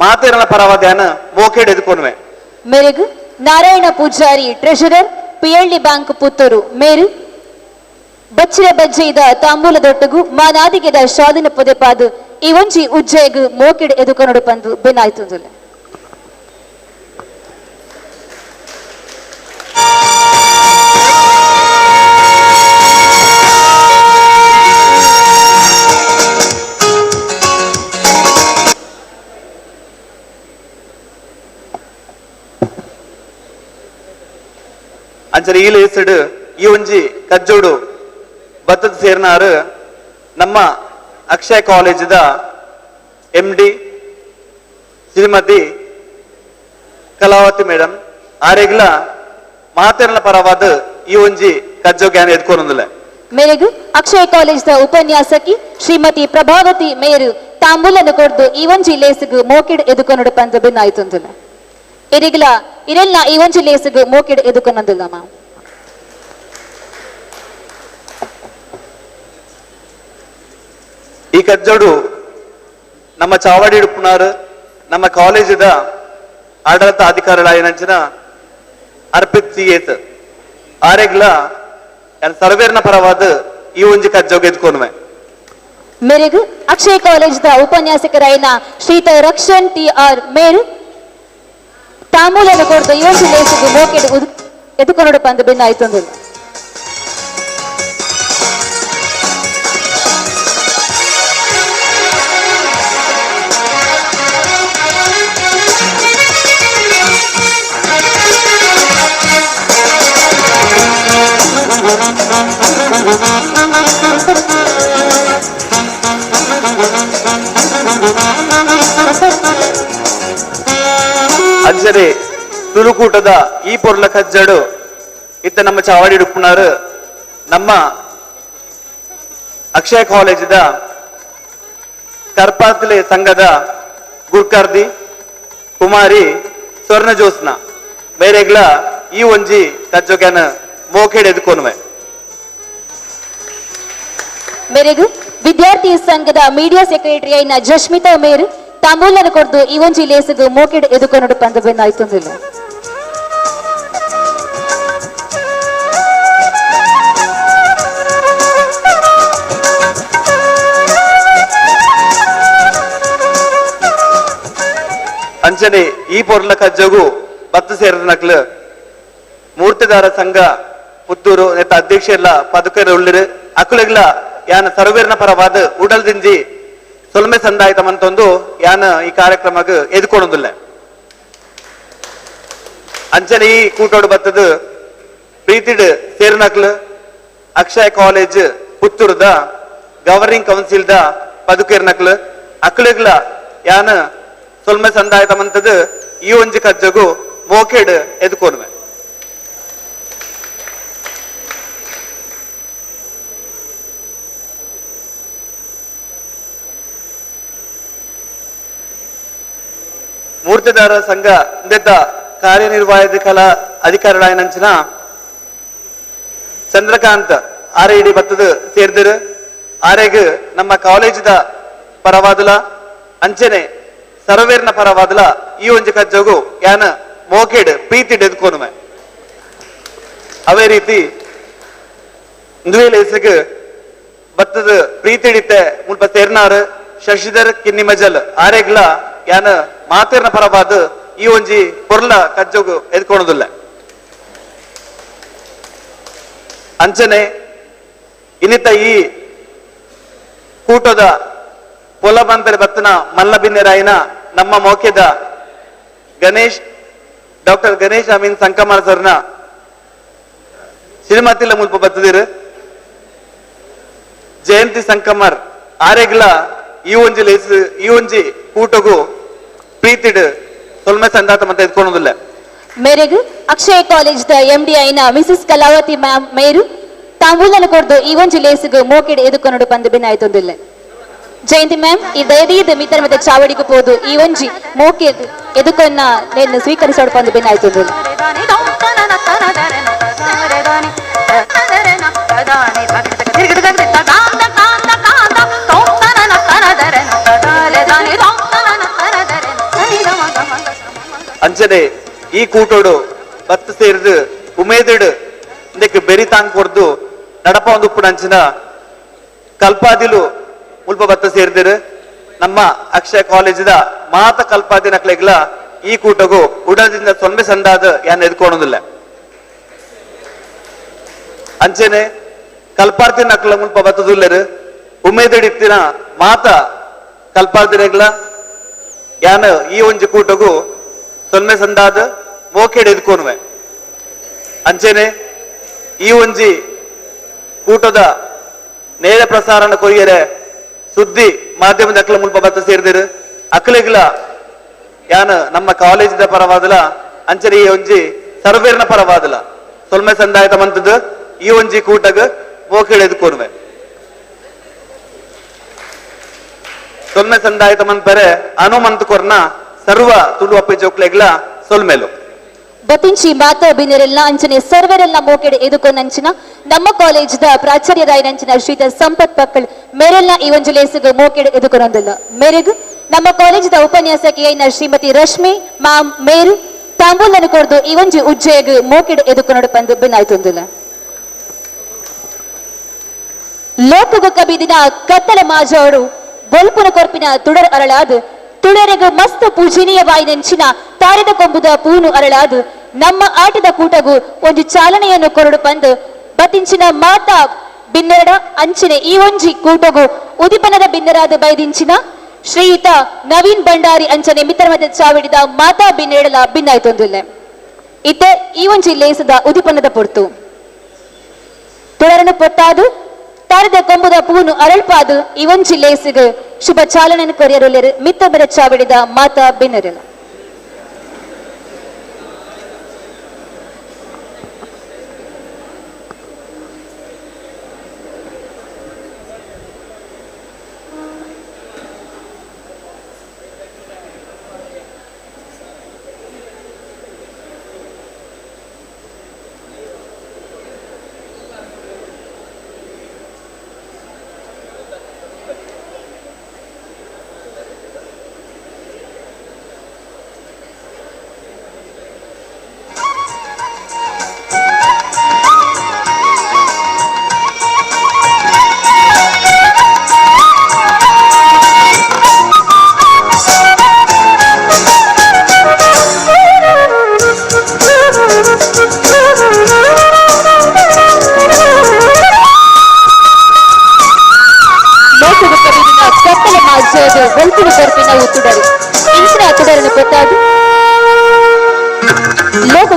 ಮಾತೇರನ ಪರವಾದ್ಯಾನ ಮೋಕೆಡ್ ಎದುಕೊನುವೆ. ಮೇರೆಗು Narayana Pujari treasurer PLD bank Puttur ಮೇರು ಬಚ್ಚಿರ ಬಜ್ಜೆದ ತಾಂಬೂಲ ದೊಟ್ಟುಗು ಮಾನಾದಿಗೆದ ಶಾಲಿನ ಪೊದೆಪಾದು ಈ ಒಂಜಿ ಉಜ್ಜೆಗ್ ಮೋಕೆಡ್ ಎದುಕೊನೊಡು ಪಂದು ಬೆನ್ನಾಯ್ತುಂದುಲ್ಲ. ಅಂಚನೆ ಈ ಲೇಸಡ್ ಈ ಒಂಜಿ ಕಜ್ಜೋಡು ಬತ್ತದ ಸೇರ್ನಾರು ನಮ್ಮ ಅಕ್ಷಯ ಕಾಲೇಜಿದ M D Shrimati Kalavathi madam ಆರೆಗ್ಲ ಮಾತೆರ್ನ ಪರವಾದ ಈ ಒಂಜಿ ಕಜ್ಜೋ ಜ್ಞಾನ ಎದ್ಕೊನೊಂದುಲ್ಲ. ಮೇರೆಗು ಅಕ್ಷಯ ಕಾಲೇಜಿದ ಉಪನ್ಯಾಸಕಿ ಶ್ರೀಮತಿ ಪ್ರಭಾವತಿ ಮೇರು ತಾಂಬೂಲನ್ನು ಕೊಡ್ದು ಈ ಒಂಜಿ ಲೇಸಿಗು ಮೋಕೆಡ್ ಎದುಕೊನೊಡು ಪಂದು ಬೆನ್ನಾಯ್ತುಂದುಲ್ಲ. ಇರಿಗ್ಲ ಇರೆಲ್ನ ಈ ಒಂಜಿ ಲೇಸುಗು ಮೋಕೆಡ್ ಎದುಕೊನಂದುಲ್ಲಮ್ಮ. ಈ ಕಜ್ಜೋಡು ನಮ್ಮ ಚಾವಡಿ ಇಡುಪುನಾರು ನಮ್ಮ ಕಾಲೇಜಿದ ಆಡಳಿತ ಅಧಿಕಾರಿಗಳಾಯಿನಂಚಿನ ಅರ್ಪಿತ್ ಸಿ ಎಸ್ ಆರೆಗ್ಲ ಸರ್ವೇರ್ನ ಪರವಾದ ಈ ಒಂಜಿ ಕಜ್ಜೋಗ ಎದ್ಕೊನುವೆ. ಮೇರೆಗ್ ಅಕ್ಷಯ ಕಾಲೇಜ್ the ಉಪನ್ಯಾಸಕರಾಯಿನ ಶ್ರೀತ ರಕ್ಷನ್ T R ಮೇರು ತಾಂಬೂಲನ್ನು ಕೊಡ್ದು ಈ ಒಂಜಿ ಲೇಸುಗು ಮೋಕೆಡ್ ಎದುಕೊನೋಡು ಪಂದು ಬೆನ್ನ ಆಯ್ತೊಂದಿಲ್ಲ. ಅಂಚನೆ ತುಳುಕೂಟದ ಈ ಪೊರ್ಲ ಕಜ್ಜಡು ಇತ್ತ ನಮ್ಮ ಚಾವಡಿ ಇಡುಪುನಾರು ನಮ್ಮ ಅಕ್ಷಯ ಕಾಲೇಜಿದ ಕರ್ಪಾತ್ಲೆ ಸಂಘದ ಗುರ್ಕರ್ದಿ ಕುಮಾರಿ ಸ್ವರ್ಣ ಜೋಸ್ನ ಮೇರೆಗ್ಲ ಈ ಒಂಜಿ ಕಜ್ಜೋಗ್ಯಾನ ಮೋಖೇಡ್ ಎದುಕೊನುವೆ. ಮೇರೆಗು ವಿದ್ಯಾರ್ಥಿ ಸಂಘದ ಮೀಡಿಯಾ ಸೆಕ್ರೆಟರಿ అయిన ಜಶ್ಮಿತಾ ಮೇರು ತಾಂಬೂಲನ್ನು ಕೊಡ್ದು ಈ ಒಂಜಿ ಲೇಸುಗು ಮೋಕೆಡ್ ಎದುಕೊನೋಡು ಪಂದು ಬೆನ್ನ ಆಯ್ತೊಂದಿಲ್ಲ. ಅಂಚನೆ ಈ ಪೊರ್ಲ ಕಜ್ಜಗು ಬತ್ತು ಸೇರಿದ ನಕ್ಲು ಮೂರ್ತಿದಾರ ಸಂಘ ಪುತ್ತೂರು ನೆತ್ತ ಅಧ್ಯಕ್ಷೆಲ್ಲ ಪದುಕರ ಉಳ್ಳಿರು ಅಕುಲೆಗ್ಲ ಯಾನ ಸರ್ವೇರ್ನ ಪರವಾದ ಉಡಲ್ದಿಂಜಿ ಸೊಲ್ಮೆ ಸಂದಾಯ್ತ ಮಂತೊಂದು ಯಾನ ಈ ಕಾರ್ಯಕ್ರಮಕ್ಕೆ ಎದುಕೊಣುದಿಲ್ಲ. ಅಂಚನೆ ಈ ಕೂಟೋಡು ಬತ್ತದು ಪ್ರೀತಿಡ್ ಸೇರಿನಕ್ಲು ಅಕ್ಷಯ ಕಾಲೇಜ್ ಪುತ್ತೂರುದ ಗವರ್ನಿಂಗ್ ಕೌನ್ಸಿಲ್ದ ಪದುಕೇರ್ನಕ್ಲು ಅಕುಲೆಗ್ಲ ಯಾನ ಸೊಲ್ಮೆ ಸಂದಾಯ್ತ ಮಂತದು ಈ ಒಂಜಿ ಕಜ್ಜಗು ಮೋಕೆಡ್ ಎದುಕೊನುವೆ. ಮೂರ್ತಿದಾರ ಸಂಘ ಇಂದೆತ್ತ ಕಾರ್ಯನಿರ್ವಾಹಕ ಅಧಿಕಾರಿಗಳಾಯಿನಂಚಿನ ಚಂದ್ರಕಾಂತ್ ಆರ್ ಇಡಿ ಬತ್ತದ ಸೇರ್ದಿರು ಆರೆಗ್ ನಮ್ಮ ಕಾಲೇಜಿದ ಪರವಾದಲ ಅಂಚನೆ ಸರ್ವೇರ್ನ ಪರವಾದಲ ಈ ಒಂಜಿ ಕಜ್ಜಗು ಯಾನ ಮೋಕೆಡ್ ಪ್ರೀತಿ ಎದ್ಕೊನುವೆ. ಅವೇ ರೀತಿ ಇಂದುವೇಲೇಸಗ್ ಬತ್ತದ ಪ್ರೀತಿಡಿತೆ ಮುಲ್ಪ ಸೇರ್ನಾರು ಶಶಿಧರ್ ಕಿನ್ನಿಮಜಲ್ ಆರೆಗ್ಲ ಯಾನ ಮಾತೇರ್ನ ಪರವಾದ ಈ ಒಂಜಿ ಪೊರ್ಲ ಕಜ್ಜೋಗು ಎದ್ಕೊಣುದಿಲ್ಲ. ಅಂಚನೆ ಇನ್ನಿತ ಈ ಕೂಟದ ಪೊಲ ಬಂದರೆ ಬತ್ತನ ಮಲ್ಲಬಿನ್ನೆರಾಯಿನ ನಮ್ಮ ಮೌಖ್ಯದ ಗಣೇಶ್ ಡಾಕ್ಟರ್ ಗಣೇಶ್ ಅಮೀನ್ ಸಂಕಮಾರ್ ಸರ್ನ ಶ್ರೀಮತಿಲ ಮುಲ್ಪ ಬತ್ತದಿರು ಜಯಂತಿ ಸಂಕಮಾರ್ ಆರೆಗ್ಲ ಈ ಒಂಜಿ ಲೇಸ್ ಈ ಒಂಜಿ ಕೂಟಗು ಪ್ರೀತಿಡ್ ಸೊಲ್ಮೆ ಸಂದಾತ ಮತ್ತೆ ಎದ್ಕೊಣುದಿಲ್ಲ. ಮೇರೆಗ್ ಅಕ್ಷಯ college the MD అయిన ಮಿಸೆಸ್ ಕಲಾವತಿ ಮ್ಯಾಮ್ ಮೇರು ತಾಂಬೂಲನ್ನು ಕೊಡ್ದು ಈ ಒಂಜಿ ಲೇಸುಗು ಮೋಕೆಡ್ ಎದುಕೊನೋಡು ಪಂದು ಬೆನ್ನ ಆಯ್ತೊಂದಿಲ್ಲ. ಜಯಂತಿ ಮ್ಯಾಮ್ ಈ ದಯದೀದ ಮಿತ್ರ ಮತ್ತೆ ಚಾವಡಿಗೆ ಪೋದು ಈ ಒಂಜಿ ಮೋಕೆಡ್ ಎದುಕೊನ್ನ ನೇನು ಸ್ವೀಕರಿಸೋಡು ಪಂದು ಬೆನ್ನ ಆಯ್ತೊಂದಿಲ್ಲ. ಅಂಚನೆ ಈ ಕೂಟೋಡು ಬತ್ತು ಸೇರಿದು ಉಮೇದಿಡು ಇಂದಕ್ಕೆ ಬೆರಿ ತಾಂಗ್ ಕೊಡ್ದು ನಡಪ ಒಂದು ಉಪ್ಪುಡು ಅಂಚಿನ ಕಲ್ಪಾದಿಲು ಮುಲ್ಪ ಬತ್ತ ಸೇರಿದಿರು ನಮ್ಮ ಅಕ್ಷಯ ಕಾಲೇಜಿದ ಮಾತ ಕಲ್ಪಾದಿ ನಕ್ಲೆಗ್ಲ ಈ ಕೂಟಗು ಉಡದಿಂದ ಸೊನ್ನೆ ಸಂದಾದ ಯಾನ್ ಎದ್ಕೊಣುದಿಲ್ಲ. ಅಂಚನೆ ಕಲ್ಪಾರ್ತಿ ನಕ್ಲ ಮುಲ್ಪ ಬತ್ತದುಲ್ಲೆರು ಉಮೇದಿಡಿತ್ತಿನ ಮಾತ ಕಲ್ಪಾರ್ದಿರೆಗ್ಲ ಯಾನ್ ಈ ಒಂಜಿ ಕೂಟಗು ಸೊನ್ನೆ ಸಂದಾದ ಮೋಕೆಡ್ ಎದ್ಕೊನುವೆ. ಅಂಚನೆ ಈ ಒಂಜಿ ಕೂಟದ ನೇರ ಪ್ರಸಾರಣ ಕೊರಿಯರೆ ಸುದ್ದಿ ಮಾಧ್ಯಮದ ಅಕ್ಲ ಮುಲ್ಪ ಬತ್ತ ಸೇರಿದಿರು ಅಕ್ಲೆಗ್ಲ ಯಾನ್ ನಮ್ಮ ಕಾಲೇಜಿದ ಪರವಾದಲ ಅಂಚನೆ ಈ ಒಂಜಿ ಸರ್ವೇರ್ನ ಪರವಾದಲ ಸೊಲ್ಮೆ ಸಂದಾಯತ ಮಂತದ್ದು ಈ ಒಂಜಿ ಕೂಟಗ ಮೋಕೆಡ್ ಎದ್ಕೊನುವೆ. ಸೊಲ್ಮೆ ಸಂದಾಯತ ಮನ್ಪರೆ ಹನುಮಂತ ಕೊರ್ನ ಸರ್ವ ತುಳು ಅಪ್ಪೆ ಜೋಕ್ಲೆಗ್ಲ ಸೊಲ್ಮೆಲು. ಬತಿಂಚಿ ಮಾತಾ ಬಿನ್ನೆರೆಲ್ಲ ಅಂಚನೆ ಸರ್ವರೆಲ್ಲ ಮೋಕೆಡೆ ಎದುಕೊಂದಂಚಿನ ನಮ್ಮ ಕಾಲೇಜ್ದ ಪ್ರಾಚಾರ್ಯರಾಯನಂಚಿನ ಶ್ರೀತ ಸಂಪತ್ ಪಕ್ಕಳ್ ಮೇರೆಲ್ಲ ಈ ಒಂಜಿ ಲೇಸುಗು ಮೋಕೆಡೆ ಎದುಕೊನೊಂದಿಲ್ಲ. ಮೇರೆಗ್ ನಮ್ಮ ಕಾಲೇಜ್ದ ಉಪನ್ಯಾಸಕಿಯೈನ ಶ್ರೀಮತಿ ರಶ್ಮಿ ಮಾಮ್ ಮೇರು ತಾಂಬೂಲನ್ನು ಕೊಡ್ದು ಈ ಒಂಜಿ ಉಜ್ಜೆಗ್ ಮೋಕೆಡೆ ಎದುಕೊನೊಡು ಪಂದು ಬಿನ್ನಾಯ್ತೊಂದಿಲ್ಲ. ಲೋಕಗ ಕಬಿದಿನ ಕತ್ತಲ ಮಾಜೋಡು ಬೊಲ್ಪುನ ಕೊರ್ಪಿನ ತುಡರ್ ಅರಳಾದ್ ತುಳರೆಗು ಮಸ್ತ್ ಪೂಜನೀಯವಾಯಿನಂಚಿನ ತಾರೆದ ಕೊಂಬುದ ಪೂನು ಅರಳಾದ್ ನಮ್ಮ ಆಟದ ಕೂಟಗು ಒಂದು ಚಾಲನೆಯನ್ನು ಕೊರಡು ಪಂದು ಬತಿಂಚಿನ ಮಾತಾ ಬಿನ್ನೆರಡ ಅಂಚಿನ ಈ ಒಂಜಿ ಕೂಟಗು ಉದಿಪನದ ಬಿನ್ನರಾದ ಬೈದಿಂಚಿನ ಶ್ರೀಯುತ ನವೀನ್ ಭಂಡಾರಿ ಅಂಚನೆ ಮಿತ್ರಮದ ಚಾವಿಡಿದ ಮಾತಾ ಬಿನ್ನೆರಡಲ ಬಿನ್ನಾಯ್ತೊಂದಿಲ್ಲ. ಇತ್ತೆ ಈ ಒಂಜಿ ಲೇಸದ ಉದಿಪನದ ಪೊರ್ತು ತುಳರನ್ನು ಪೊತ್ತಾದು ತಾರದ ಕೊಂಬುದ ಪೂನು ಅರಳ್ಪಾದು ಈ ಒಂಜಿ ಲೇಸಿಗೆ ಶುಭ ಚಾಲನೆ ಕೊರಿಯರುಲ್ಲೆರು ಮಿತ್ತಬರ ಚಾವಿಡಿದ ಮಾತಾ ಬಿನ್ನರೆಲ್ಲ. ಬೊಲ್ಪುನು ಕೊರ್ಪಿನ ತುಡರು ಇಂಚಿನ ತುಡರನ್ನು ಕೊಟ್ಟಾದು ಲೋಕ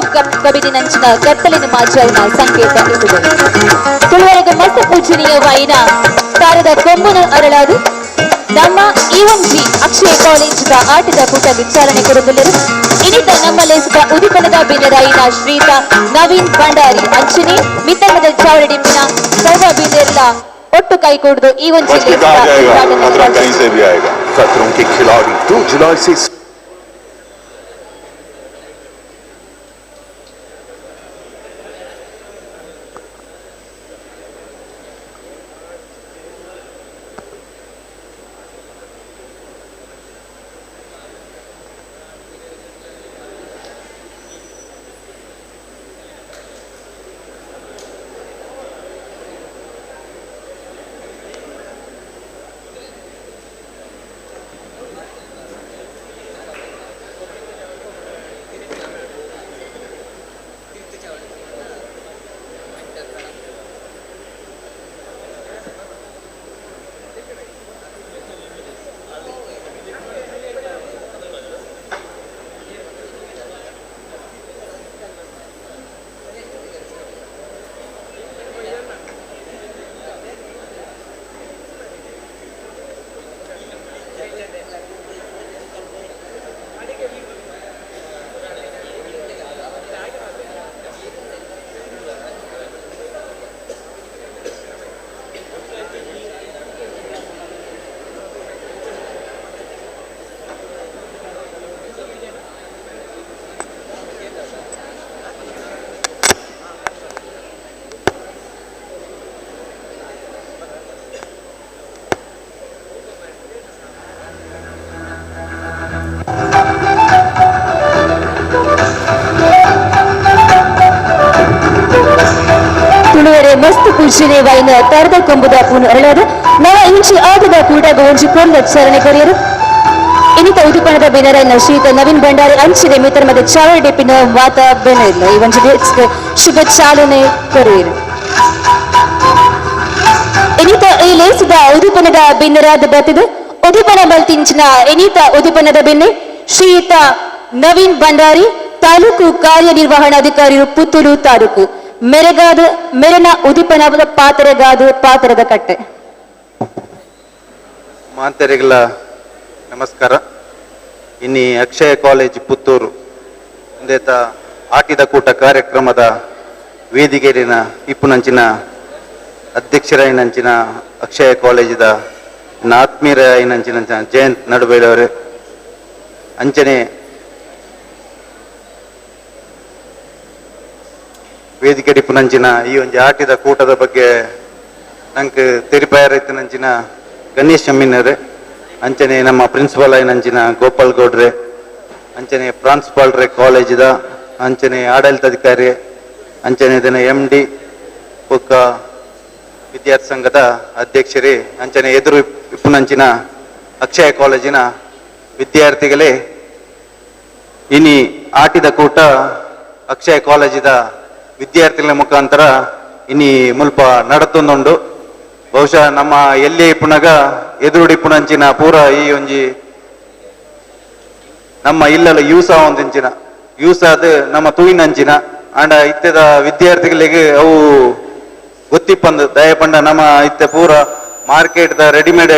ಕಬಿದಿನಂಚಿನ ಕತ್ತಲಿನ ಮಾಜಾಯಿನ ಸಂಕೇತ ಇತುಡರು. ತುಳುವರೆಗೆ ಮಸ್ತ್ ಪೂಜನೀಯವಾಯಿನ ತಾರದ ಕೊಂಬುನ ಅರಳಾದು ನಮ್ಮ ಈ ಒಂಜಿ ಅಕ್ಷಯ ಕಾಲೇಜಿದ ಆಟದ ಕೂಟ ವಿಚಾರಣೆ ಕೊಡುತ್ತಿಲ್ಲರು. ಇನ್ನಿತ ನಮ್ಮ ಲೇಸದ ಉದಿಪನದ ಬಿನ್ನರಾಯಿನ ಶ್ರೀತ ನವೀನ್ ಭಂಡಾರಿ ಅಂಚಿನಿ ಮಿತ್ತಮದ ಚಾವಡಿಪಿನ ಸರ್ವ ಬಿನ್ನೆರ್ಲ ಒಟ್ಟು ಕೈ ಕೂಡುದು ಈ ಒಂಜಿ ಲೇಸದ खतरों के खिलाड़ी 2 जुलाई से ಮಸ್ತ್ ಪೂಜನೆ ವೈನ ತರದ ಕೊಂಬುದ ಪೂನು ಅರಳಾದ ನವ ಇಂಚಿ ಆಟದ ಕೂಟಗ ಒಂಜಿ ಪೊರ್ಲ ಚಾಲನೆ ಕೊರಿಯರು. ಇನ್ನಿತ ಉದಿಪನದ ಬಿನರೈನ ಶ್ರೀತ ನವೀನ್ ಭಂಡಾರಿ ಅಂಚಿದೆ ಮಿತ್ರಮದ ಚಾವಡಿಪಿನ ವಾತ ಬೆನೆಲ್ಲ ಈ ಒಂಜಿ ಶುಭ ಚಾಲನೆ ಕೊರಿಯರು. ಇನ್ನಿತ ಈ ಲೇಸದ ಉದಿಪನದ ಬಿನ್ನರಾದ ಬತ್ತಿದು ಉದಿಪನ ಬಲ್ತಿಂಚಿನ ಎನಿತ ಉದಿಪನದ ಬಿನ್ನೆ ಶ್ರೀಯುತ ನವೀನ್ ಭಂಡಾರಿ ತಾಲೂಕು ಕಾರ್ಯನಿರ್ವಹಣಾಧಿಕಾರಿ ಪುತ್ತೂರು ತಾಲೂಕು ಮೆರೆಗಾದ ಮೆರೆನ ಉದಿಪನದ ಪಾತ್ರೆಗಾದ ಪಾತ್ರದ ಕಟ್ಟೆ. ಮಾಂತರಿಗಳ ನಮಸ್ಕಾರ. ಇನ್ನಿ ಅಕ್ಷಯ ಕಾಲೇಜ್ ಪುತ್ತೂರು ಒಂದೇತ ಆಟಿದ ಕೂಟ ಕಾರ್ಯಕ್ರಮದ ವೇದಿಕೆರಿನ ಇಪ್ಪುನಂಚಿನ ಅಧ್ಯಕ್ಷರಾಯಿನಂಚಿನ ಅಕ್ಷಯ ಕಾಲೇಜಿದ ಆತ್ಮೀಯರಾಯಿನಂಚಿನ ಜಯಂತ್ ನಡುಬೇಳವರೇ, ಅಂಚನೆ ವೇದಿಕೆ ಡಿಪ್ಪುನಂಚಿನ ಈ ಒಂಜಿ ಆಟಿದ ಕೂಟದ ಬಗ್ಗೆ ನಂಗೆ ತೆರಿಪಾಯರೈತಿನಂಚಿನ ಗಣೇಶ್ ಅಮ್ಮಿನರೇ, ಅಂಚನೆ ನಮ್ಮ ಪ್ರಿನ್ಸಿಪಾಲ್ ಆಯಿನಂಚಿನ ಗೋಪಾಲ್ ಗೌಡ್ರೆ, ಅಂಚನೆ ಪ್ರಾನ್ಸಿಪಾಲ್ರೆ ಕಾಲೇಜಿದ, ಅಂಚನೆ ಆಡಳಿತಾಧಿಕಾರಿ, ಅಂಚನೆ ಇದನ್ನ ಎಂ ಡಿ ಬೊಕ್ಕ ವಿದ್ಯಾರ್ಥಿ ಸಂಘದ ಅಧ್ಯಕ್ಷರೇ, ಅಂಚನೆ ಎದುರು ಇಪ್ಪುನಂಚಿನ ಅಕ್ಷಯ ಕಾಲೇಜಿನ ವಿದ್ಯಾರ್ಥಿಗಳೇ, ಇನಿ ಆಟಿದ ಕೂಟ ಅಕ್ಷಯ ಕಾಲೇಜಿದ ವಿದ್ಯಾರ್ಥಿಗಳ ಮುಖಾಂತರ ಇನಿ ಮುಲ್ಪ ನಡತೊಂದುಂಡು. ಬಹುಶಃ ನಮ್ಮ ಎಲ್ಲಿ ಇಪ್ಪುನಗ ಎದುರುಡಿ ಇಪ್ಪುನಂಚಿನ ಪೂರ ಈ ಒಂಜಿ ನಮ್ಮ ಇಲ್ಲಲ ಯೂಸ ಒಂದಿಂಚಿನ ಯೂಸಾದ ನಮ್ಮ ತೂಯಿನಂಚಿನ ಆಂಡ ಇತ್ತೆದ ವಿದ್ಯಾರ್ಥಿಗಳಿಗೆ ಅವು ಗೊತ್ತಿಪ್ಪಂದು ದಯಪಂಡ ನಮ್ಮ ಇತ್ತೆ ಪೂರ market the readymade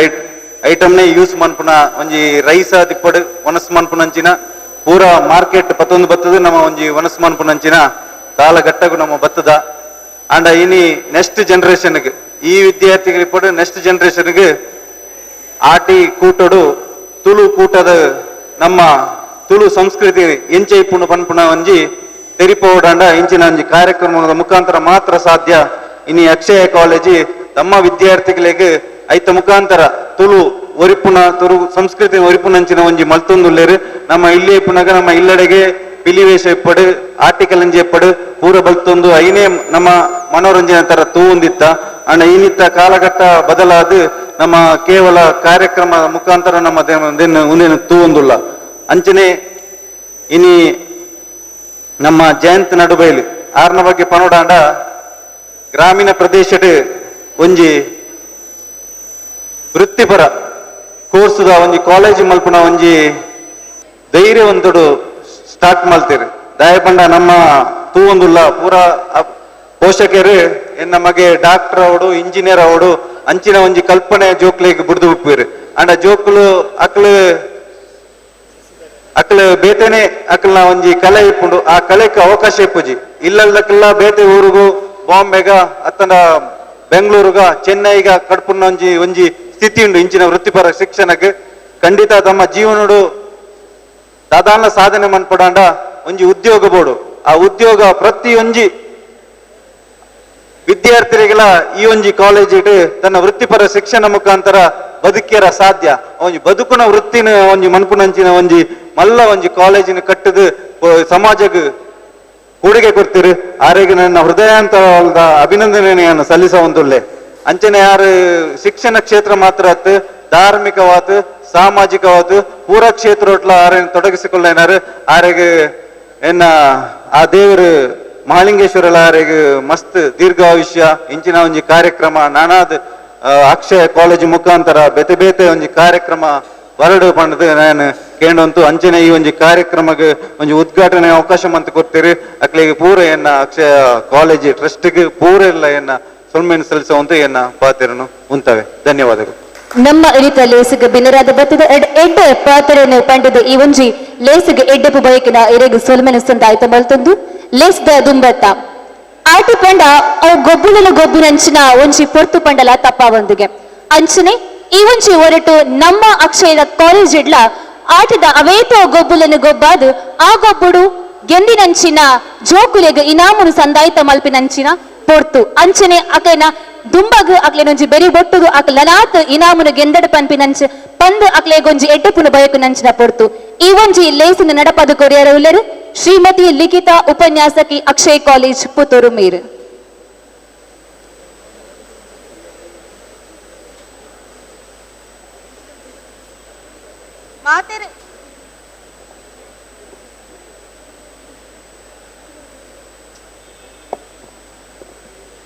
ಐಟಮ್ನೇ use ಮನ್ಪುನ ಒಂಜಿ ರೈಸ್ ದಿಪ್ಪಡು ಒನಸ್ ಮನ್ಪುನಂಚಿನ ಪೂರ ಮಾರ್ಕೆಟ್ ಪತ್ತೊಂದು ಬತ್ತದ ನಮ್ಮ ಒಂಜಿ ಒನಸ್ ಮನ್ಪುನಂಚಿನ ಕಾಲಘಟ್ಟಗೂ ನಮ್ಮ ಬತ್ತದ. ಆಂಡ ಇನಿ ನೆಕ್ಸ್ಟ್ ಜನರೇಷನ್ಗೆ ಈ ವಿದ್ಯಾರ್ಥಿಗಳು ಇಪ್ಪಡು ನೆಕ್ಸ್ಟ್ ಜನರೇಷನ್ಗೆ ಆಟಿ ಕೂಟಡು ತುಳು ಕೂಟದ ನಮ್ಮ ತುಳು ಸಂಸ್ಕೃತಿ ಎಂಚ ಇಪ್ಪುನು ಪನ್ಪುನ ಒಂಜಿ ತೆರಿಪೋಡಾಂಡ ಇಂಚಿನ ಒಂಜಿ ಕಾರ್ಯಕ್ರಮದ ಮುಖಾಂತರ ಮಾತ್ರ ಸಾಧ್ಯ. ಇನಿ ಅಕ್ಷಯ ಕಾಲೇಜಿ ತಮ್ಮ ವಿದ್ಯಾರ್ಥಿಗಳಿಗೆ ಐತ ಮುಖಾಂತರ ತುಳು ಒರಿಪುನ ತುಳು ಸಂಸ್ಕೃತಿ ಒರಿಪುನಂಚಿನ ಒಂಜಿ ಮಲ್ತೊಂದುಲ್ಲೇರು. ನಮ್ಮ ಇಲ್ಲೇ ಇಪ್ಪುನಾಗ ನಮ್ಮ ಇಲ್ಲಡೆಗೆ ಪಿಲಿವೇಶ ಇಪ್ಪಡು ಆಟಿಕಲಂಜಿ ಇಪ್ಪಡು ಪೂರ ಬಲ್ತೊಂದು ಐನೇ ನಮ್ಮ ಮನೋರಂಜನೆ ತರ ತೂಂದಿತ್ತ. ಅಂಡ ಇನ್ನಿತ್ತ ಕಾಲಘಟ್ಟ ಬದಲಾದ ನಮ್ಮ ಕೇವಲ ಕಾರ್ಯಕ್ರಮ ಮುಖಾಂತರ ನಮ್ಮ ಉಂದೇನು ತೂಂದುಲ್ಲ. ಅಂಚನೆ ಇನಿ ನಮ್ಮ ಜಯಂತ್ ನಡುಬೈಲು ಆರ್ನ ಬಗ್ಗೆ ಪನೋಡಾಂಡ ಗ್ರಾಮೀಣ ಪ್ರದೇಶದ ಒಂಜಿ ವೃತ್ತಿಪರ ಕೋರ್ಸುದ ಒಂಜಿ ಕಾಲೇಜ್ ಮಲ್ಪುನ ಒಂಜಿ ಧೈರ್ಯ ಒಂದುಡು ಸ್ಟಾರ್ಟ್ ಮಲ್ತೀರಿ. ದಯಪಂಡ ನಮ್ಮ ತೂವೊಂದುಲ್ಲ ಪೂರ ಪೋಷಕರು ನಮಗೆ ಡಾಕ್ಟರ್ ಅವಡು ಇಂಜಿನಿಯರ್ ಅವಡು ಅಂಚಿನ ಒಂಜಿ ಕಲ್ಪನೆ ಜೋಕ್ಲಿಗೆ ಬುಡ್ದು ಬಿಪ್ಪೀರು. ಅಂಡ ಜೋಕ್ಲು ಅಕ್ಲು ಅಕ್ಲು ಬೇತೆನೆ ಅಕ್ಲನ ಒಂಜಿ ಕಲೆ ಇಪ್ಪುಂಡು, ಆ ಕಲೆಗೆ ಅವಕಾಶ ಇಪ್ಪುಜಿ. ಇಲ್ಲದಕ್ಕೆಲ್ಲ ಬೇತೆ ಊರುಗು ಬಾಂಬೆಗ ಅತ್ತನ ಬೆಂಗಳೂರುಗ ಚೆನ್ನೈಗ ಕಡ್ಪುನ ಒಂಜಿ ಒಂಜಿ ಸ್ಥಿತಿ ಉಂಡು. ಇಂಚಿನ ವೃತ್ತಿಪರ ಶಿಕ್ಷಣಕ್ಕೆ ಖಂಡಿತ ತಮ್ಮ ಜೀವನಡು ದಾದಾನ ಸಾಧನೆ ಮನ್ಪಡಾಂಡ ಒಂಜಿ ಉದ್ಯೋಗ ಬೋಡು. ಆ ಉದ್ಯೋಗ ಪ್ರತಿಯೊಂಜಿ ವಿದ್ಯಾರ್ಥಿಗಳ ಈ ಒಂಜಿ ಕಾಲೇಜ್ ತನ್ನ ವೃತ್ತಿಪರ ಶಿಕ್ಷಣ ಮುಖಾಂತರ ಬದುಕಿಯರ ಸಾಧ್ಯ. ಒಂಜಿ ಬದುಕುನ ವೃತ್ತಿನ ಒಂಜಿ ಮನ್ಪುನಂಚಿನ ಒಂಜಿ ಮಲ್ಲ ಒಂಜಿ ಕಾಲೇಜಿನ ಕಟ್ಟದು ಸಮಾಜಕ್ಕೆ ಕೊಡುಗೆ ಕೊಡ್ತೀರಿ. ಆರೆಗೆ ನನ್ನ ಹೃದಯಾಂತರದ ಅಭಿನಂದನೆಯನ್ನು ಸಲ್ಲಿಸ ಒಂದುಲ್ಲೆ. ಅಂಚನೆ ಯಾರು ಶಿಕ್ಷಣ ಕ್ಷೇತ್ರ ಮಾತ್ರ ಅತ್ತು ಧಾರ್ಮಿಕವಾದ ಸಾಮಾಜಿಕವಾದ ಪೂರ ಕ್ಷೇತ್ರ ಆರೆನ ತೊಡಗಿಸಿಕೊಳ್ಳೇನಾರು ಆರೆಗೆ ಎನ್ನ ಆ ದೇವರು ಮಹಾಲಿಂಗೇಶ್ವರಲ ಆರೆಗೆ ಮಸ್ತ್ ದೀರ್ಘಾಯುಷ್ಯ ಇಂಚಿನ ಒಂಜಿ ಕಾರ್ಯಕ್ರಮ ನಾನಾದ ಅಕ್ಷಯ ಕಾಲೇಜ್ ಮುಖಾಂತರ ಬೇತೆ ಬೇತೆ ಒಂಜಿ ಕಾರ್ಯಕ್ರಮ ಬರಡು ಪಂಡದು ನಾನು ಕೇಂಡಂತು. ಅಂಚನೆ ಈ ಒಂಜಿ ಕಾರ್ಯಕ್ರಮಕ್ಕೆ ಒಂಜಿ ಉದ್ಘಾಟನೆ ಅವಕಾಶ ಮಂತ್ ಕೊಡ್ತೀರಿ. ಅಕ್ಲಿಗೆ ಪೂರ ಎನ್ನ ಅಕ್ಷಯ ಕಾಲೇಜ್ ಟ್ರಸ್ಟ್ಗೆ ಪೂರ ಎಲ್ಲ ಎನ್ನ ಸೊಲ್ಮೆನ್ ಸಲ್ಲಿಸುವಂತ ಎನ್ನ ಪಾತಿರನು ಉಂತವೆ. ಧನ್ಯವಾದಗಳು. ನಮ್ಮ ಇಳಿತ ಲೇಸುಗೆ ಬಿನ್ನರಾದ ಬತ್ತದ ಎಡ್ಡೆ ಪಾತ್ರನು ಪಂಡದು ಈ ಒಂಜಿ ಲೇಸುಗೆ ಎಡ್ಡೆಪು ಬಯಕಿನ ಎರೆಗು ಸೊಲ್ಮೆನ ಸಂದಾಯ್ತ ಮಲ್ತೊಂದು ಲೇಸ್ದ ದುಂಬತ್ತ ಆಟಿ ಪಂಡ ಅವು ಗೊಬ್ಬುಲನ ಗೊಬ್ಬಿನಂಚಿನ ಒಂಜಿ ಪೊರ್ತು ಪಂಡಲ ತಪ್ಪಾವೊಂದಿಗೆ. ಅಂಚನೆ ಈ ಒಂಜಿ ಹೊರಟು ನಮ್ಮ ಅಕ್ಷಯದ ಕಾಲೇಜ್ ಇಡ್ಲ ಆಟದ ಅವೇತೋ ಗೊಬ್ಬುಲನ್ನು ಗೊಬ್ಬಾದು ಆ ಗೊಬ್ಬುಡು ಗೆಂದಿನಂಚಿನ ಜೋಕುಲೆಗ್ ಇನಾಮುನು ಸಂದಾಯ್ತ ಮಲ್ಪಿನಂಚಿನ ಪೊರ್ತು. ಅಂಚನೆ ಅಕ್ಲೆನ ದುಂಬಗ್ ಅಕ್ಲೆನೊಂಜಿ ಬೆರಿ ಬೊಟ್ಟುಗು ಅಕ್ಲನಾತ್ ಇನಾಮುನು ಗೆಂದಡ ಪನ್ಪಿನಂಚ ಪಂದು ಅಕ್ಲೆಗೊಂಜಿ ಎಡ್ಡೆಪುನು ಬಯಕುನಂಚಿನ ಪೊರ್ತು. ಈ ಒಂಜಿ ಲೇಸಿನ ನಡಪದು ಕೊರಿಯರ ಉಲ್ಲರು ಶ್ರೀಮತಿ ಲಿಖಿತಾ ಉಪನ್ಯಾಸಕಿ ಅಕ್ಷಯ್ ಕಾಲೇಜ್ ಪುತ್ತೂರು ಮೇರು.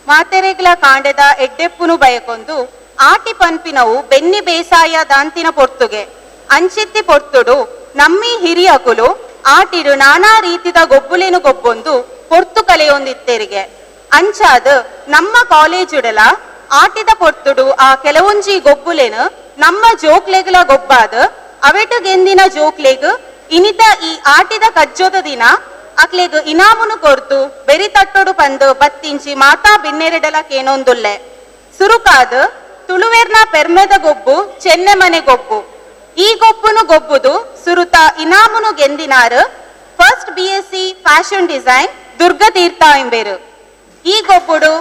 ಮಾತೆರೆಗ್ಲ ಕಾಂಡೆದ ಎಡ್ಡೆಪ್ಪುನು ಬಯಕೊಂದು ಆಟಿ ಪನ್ಪಿನವು ಬೆನ್ನಿ ಬೇಸಾಯ ದಾಂತಿನ ಪೊರ್ತುಗೆ ಅಂಚಿತ್ತಿ ಪೊರ್ತುಡು ನಮ್ಮಿ ಹಿರಿಯಕುಲು ಆಟಿಡು ನಾನಾ ರೀತಿದ ಗೊಬ್ಬುಲೇನು ಗೊಬ್ಬೊಂದು ಪೊರ್ತು ಕಲೆಯೊಂದಿತ್ತೆರಿಗೆ. ಅಂಚಾದ ನಮ್ಮ ಕಾಲೇಜುಡಲ ಆಟಿದ ಪೊರ್ತುಡು ಆ ಕೆಲವೊಂಜಿ ಗೊಬ್ಬುಲೇನು ನಮ್ಮ ಜೋಕ್ಲೆಗ್ಲ ಗೊಬ್ಬಾದ ಅವೆಟುಗೆಂದಿನ ಜೋಕ್ಲೆಗ್ ಇನಿತ ಈ ಆಟಿದ ಕಜ್ಜೋದ ದಿನ ಅಕ್ಲೆಗ್ ಇನಾಮುನು ಕೊರ್ತು ಬೆರಿ ತಟ್ಟೊಡು ಪಂದು ಬತ್ತಿಂಚಿ ಮಾತಾ ಬಿನ್ನೆರೆಡಲ ಕೇನೊಂದುಲ್ಲೆ. ಸುರುಕಾದ ತುಳುವೆರ್ನ ಪೆರ್ಮೆದ ಗೊಬ್ಬು ಚೆನ್ನೆ ಮನೆ ಗೊಬ್ಬು. ಈ ಗೊಬ್ಬುನು ಗೊಬ್ಬುದು ಸುರುತ ಇನಾಮುನು ಗೆಂದಿನಾರು first BSc fashion design Durga Tirtha ಎಂಬೇರು. ಈ ಗೊಬ್ಬುಡು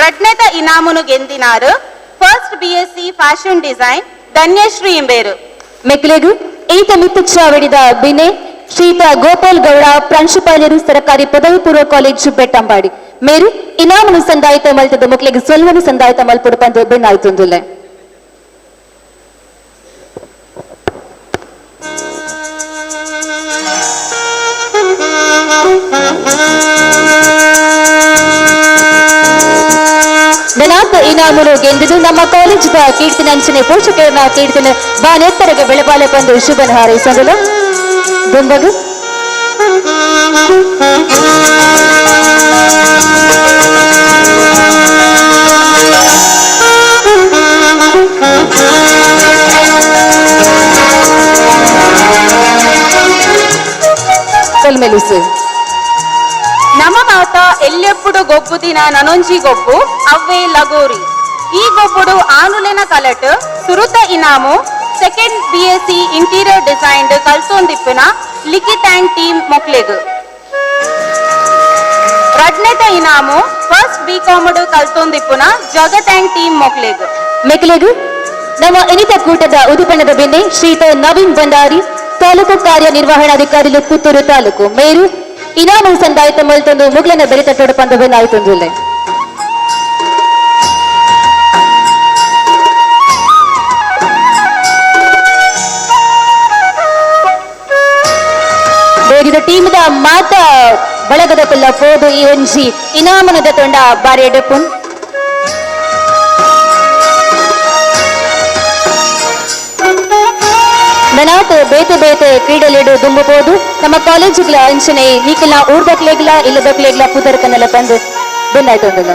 ರಡ್ನೆದ ಇನಾಮುನು ಗೆಂದಿನಾರು first BSc fashion design Dhanyashree ಇಂಬೇರು. ಮೆಕ್ಲೆಗು ಈತ ಮಿತ್ತುಚಾವಡಿದ ಬಿನೆ ಶ್ರೀತ ಗೋಪಾಲ್ ಗೌಡ ಪ್ರಾಂಶುಪಾಲರು ಸರಕಾರಿ ಪದವಿ ಪೂರ್ವ ಕಾಲೇಜು ಬೆಟ್ಟಂಬಾಡಿ ಮೇರು ಇನಾಮನು ಸಂದಾಯಿತ ಮಲ್ತದ ಮಕ್ಕಳಿಗೆ ಸೊಲ್ವನು ಸಂದಾಯಿತ ಮಲ್ಪುಡು ಪಂದು ಬೆನ್ನಾಯ್ತುಂದುಲ್ಲೆ. ಇನಾಮುನು ಗೆಂದಿದ್ದು ನಮ್ಮ ಕಾಲೇಜಿದ ಕೀರ್ತನಂಚನೆ ಪೋಷಕರನ್ನ ಕೀರ್ತನೆ ಬಾನೆತ್ತರಗೆ ಬೆಳಪಾಲೆ ಬಂದು ಶುಭನ ಹಾರೈಸಲು ದುಂಬಗು ಸೊಲ್ಮೆಲುಸು. ನಮ್ಮ ಮಾತ ಎಲ್ಲೆಪ್ಪುಡು ಗೊಬ್ಬು ದಿನ ನನೊಂಜಿ ಗೊಬ್ಬು ಅವ್ವೇ ಲಗೋರಿ. ಈ ಗೊಬ್ಬುಡು ಆನುಲೆನ ಕಲಟ್ ಸುರುತ ಇನಾಮು second BSc interior design ಕಲ್ತೊಂದಿಪ್ಪುನ ಲಿಖಿತ್ and team ಮೊಕ್ಲೆಗ್. ರಡ್ನೆದ ಇನಾಮು ಫಸ್ಟ್ ಬಿಕಾಮುಡು ಕಲ್ತೊಂದಿಪ್ಪುನ ಜಗತ್ ಅಂಡ್ ಟೀಮ್ ಮೊಕ್ಲೆಗ್. ಮೆಕ್ಲೆಗ್ ನಮ್ಮ ಇನಿತ ಕೂಟದ ಉದಿಪನದ ಬೆನ್ನೆ ಶ್ರೀತ ನವೀನ್ ಭಂಡಾರಿ ತಾಲೂಕು ಕಾರ್ಯನಿರ್ವಹಣಾಧಿಕಾರಿಲು ಪುತ್ತೂರು ತಾಲೂಕು ಮೇರು ಇನಾಮು ಸಂದಾಯಿತ ಮಲ್ತೊಂದು ಮುಗ್ಲನ ಬೆರಿತಟ್ಟೋಡು ಪಂದು ಬೆನ್ನಾಯ್ತೊಂದುಲ್ಲೆ. ಬೇರಿದ ಟೀಮ್ದ ಮಾತ ಬಳಗದ ಕೊಲ್ಲ ಪೋದು ಈ ಒಂಜಿ ಇನಾಮನದ ತೊಂಡ ಬಾರಿ ಎಡೆಪುನ್. ನನಾತ್ ಬೇತೆ ಬೇತೆ ಕ್ರೀಡೆಲಿಡು ದುಂಬಬಹುದು ನಮ್ಮ ಕಾಲೇಜುಗಳ ಅಂಚನೆ ನೀಕೆಲ್ಲ ಊರ್ದಕ್ಲೇಗ್ಲ ಇಲ್ಲದಕ್ಲೇಗ್ಲ ಪುದರ್ಕನ್ನೆಲ್ಲ ಬಂದು ಬೆನ್ನಾಯ್ತೊಂದಲ್ಲ.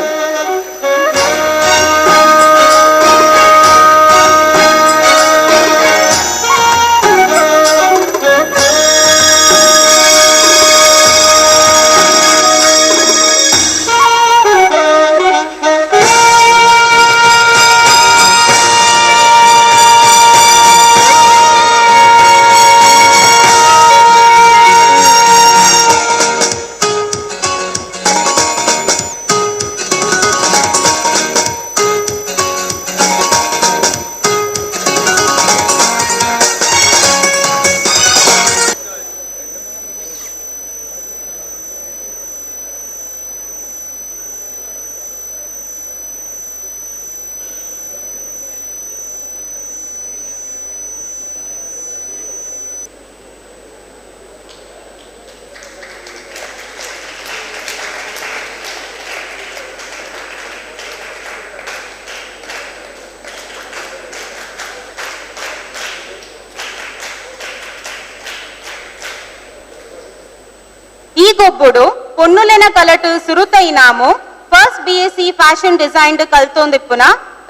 ಈ ಗೊಬ್ಬುಡು ಪೊನ್ನುಲೆನ ಕಲಟು ಸುರುತ ಇನಾಮು first BSc fashion design ಕಲ್ತೊಂದಿಪ್ಪುನ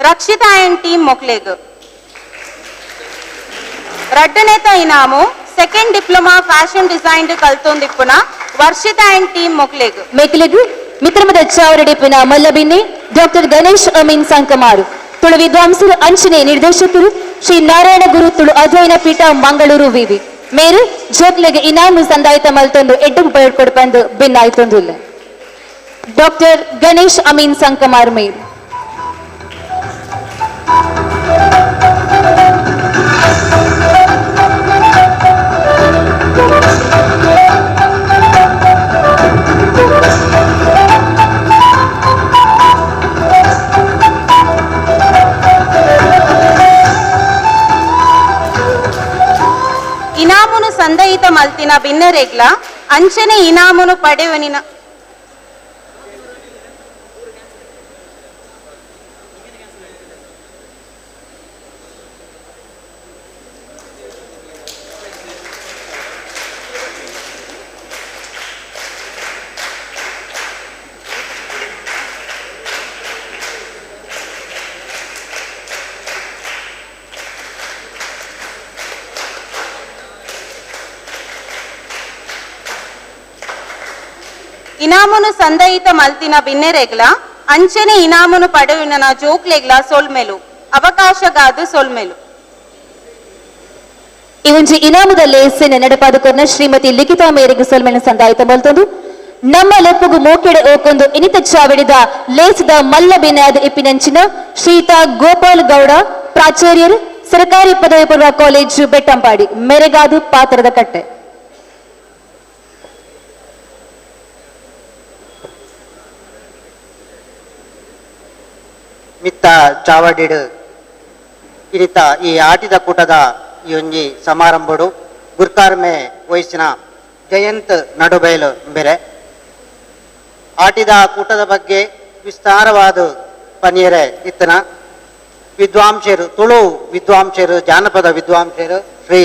ರಕ್ಷಿತಾ and team ಮೊಕ್ಲೆಗ್. ರಡ್ಡನೇತ ಇನಾಮು second diploma fashion design ಕಲ್ತೊಂದಿಪ್ಪುನ ವರ್ಷಿತಾ and team ಮೊಕ್ಲೆಗ್. ಮೆಕ್ಲೆಗ್ ಮಿತ್ರಮದ ಚಾವರಡಿಪಿನ ಮಲ್ಲಬಿನ್ನೆ ಡಾಕ್ಟರ್ ಗಣೇಶ್ ಅಮೀನ್ ಸಂಕಮಾರು ತುಳು ವಿದ್ವಾಂಸರು ಅಂಚನೆ ನಿರ್ದೇಶಕರು ಶ್ರೀ ನಾರಾಯಣ ಗುರು ತುಳು ಅಧ್ಯಯನ ಪೀಠ ಮಂಗಳೂರು ವಿವಿ ಮೇರು ಜೋಕ್ಲೆಗೆ ಇನಾಮು ಸಂದಾಯಿತ ಮಲ್ತೊಂದು ಎಡ್ಡು ಕೊಡ್ಪಂದು ಬಿನ್ನಾಯ್ತೊಂದುಲ್ಲ. ಡಾಕ್ಟರ್ ಗಣೇಶ್ ಅಮೀನ್ ಸಂಕಮಾರ್ ಮೇರು. ಇನಾಮುನು ಸಂದಯಿತ ಮಲ್ತಿನ ಬಿನ್ನರೆಗ್ಲ ಅಂಚನೆ ಇನಾಮುನು ಪಡೆಯುವನಿನ ಇನಾಮುನು ಸಂದಯಿತ ಮಲ್ತಿನ ಬಿನ್ನೆರೆಗ್ಲ ಅಂಚನೆ ಇನಾಮುನು ಪಡೆಯುವನ ಜೋಕ್ಲೆಗ್ಲ ಸೊಲ್ಮೆಲು ಅವಕಾಶಗಾದು ಸೊಲ್ಮೆಲು. ಈ ಒಂಜಿ ಇನಾಮದ ಲೇಸಿನ ನಡಪಾದುಕೊರ್ನ ಶ್ರೀಮತಿ ಲಿಖಿತಾ ಮೇರೆಗೆ ಸೊಲ್ಮೆನ ಸಂದಾಯಿತ ಮಲ್ತೊಂದು ನಮ್ಮ ಲೆಪ್ಪುಗು ಮೋಕೆಡೆ ಓಕೊಂದು ಇನಿತ ಚಾವಡಿದ ಲೇಸದ ಮಲ್ಲ ಬಿನಾದ ಇಪ್ಪಿನಂಚಿನ ಶ್ರೀತಾ ಗೋಪಾಲ್ ಗೌಡ ಪ್ರಾಚಾರ್ಯರು ಸರ್ಕಾರಿ ಪದವಿ ಪೂರ್ವ ಕಾಲೇಜು ಬೆಟ್ಟಂಪಾಡಿ ಮೆರೆಗಾದು ಪಾತ್ರದ ಕಟ್ಟೆ. ಮಿತ್ತ ಚಾವಡಿಡು ಇನಿತ ಈ ಆಟಿದ ಕೂಟದ ಈ ಒಂಜಿ ಸಮಾರಂಭಡು ಗುರ್ಕಾರ್ಮೆ ವಯಸ್ಸಿನ ಜಯಂತ್ ನಡುಬೈಲು ಬೇರೆ ಆಟಿದ ಕೂಟದ ಬಗ್ಗೆ ವಿಸ್ತಾರವಾದ ಪನಿಯರೆ ಇತ್ತನ ವಿದ್ವಾಂಸರು ತುಳು ವಿದ್ವಾಂಸರು ಜಾನಪದ ವಿದ್ವಾಂಸರು ಶ್ರೀ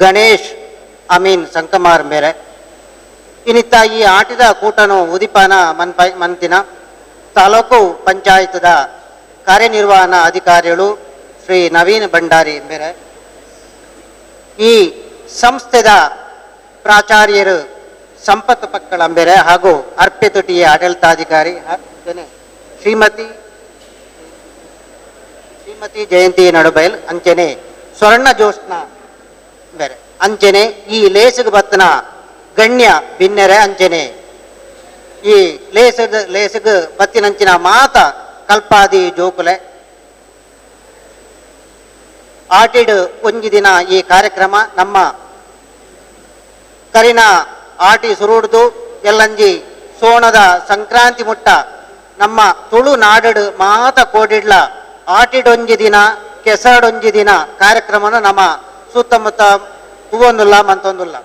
ಗಣೇಶ್ ಅಮೀನ್ ಸಂಕಮಾರ್ ಮೇರೆ ಇನ್ನಿತ್ತ ಈ ಆಟಿದ ಕೂಟನು ಉದಿಪಾನ ಮನ್ತಿನ ತಾಲೂಕು ಪಂಚಾಯತ್ದ ಕಾರ್ಯನಿರ್ವಹಣಾ ಅಧಿಕಾರಿಗಳು ಶ್ರೀ ನವೀನ್ ಭಂಡಾರಿ ಮೇರೆ ಈ ಸಂಸ್ಥೆದ ಪ್ರಾಚಾರ್ಯರು ಸಂಪತ್ ಪಕ್ಕಳಂಬೆರೆ ಹಾಗೂ ಅರ್ಪೆತುಟಿಯ ಆಡಳಿತಾಧಿಕಾರಿ ಶ್ರೀಮತಿ ಶ್ರೀಮತಿ ಜಯಂತಿ ನಡುಬೈಲ್ ಅಂಚನೆ ಸ್ವರ್ಣ ಜೋತ್ಸ್ನ ಬೇರೆ ಅಂಚನೆ ಈ ಲೇಸುಗ ಬತ್ತನ ಗಣ್ಯ ಬಿನ್ನೆರೆ ಅಂಚನೆ ಈ ಲೇಸುಗ ಬತ್ತಿನಂಚಿನ ಮಾತ ಕಲ್ಪಾದಿ ಜೋಕುಲೆ ಆಟಿಡ್ ಒಂಜಿ ದಿನ ಈ ಕಾರ್ಯಕ್ರಮ ನಮ್ಮ ಕರಿನ ಆಟಿ ಸುರುಡ್ದು ಎಲ್ಲಂಜಿ ಸೋಣದ ಸಂಕ್ರಾಂತಿ ಮುಟ್ಟ ನಮ್ಮ ತುಳು ನಾಡಡು ಮಾತ ಕೋಡಿಡ್ಲ ಆಟಿಡೊಂಜಿ ದಿನ ಕೆಸಡೊಂಜಿ ದಿನ ಕಾರ್ಯಕ್ರಮನ ನಮ್ಮ ಸುತ್ತಮುತ್ತ ಹೂವೊಂದುಲ್ಲ ಮಂತೊಂದುಲ್ಲ.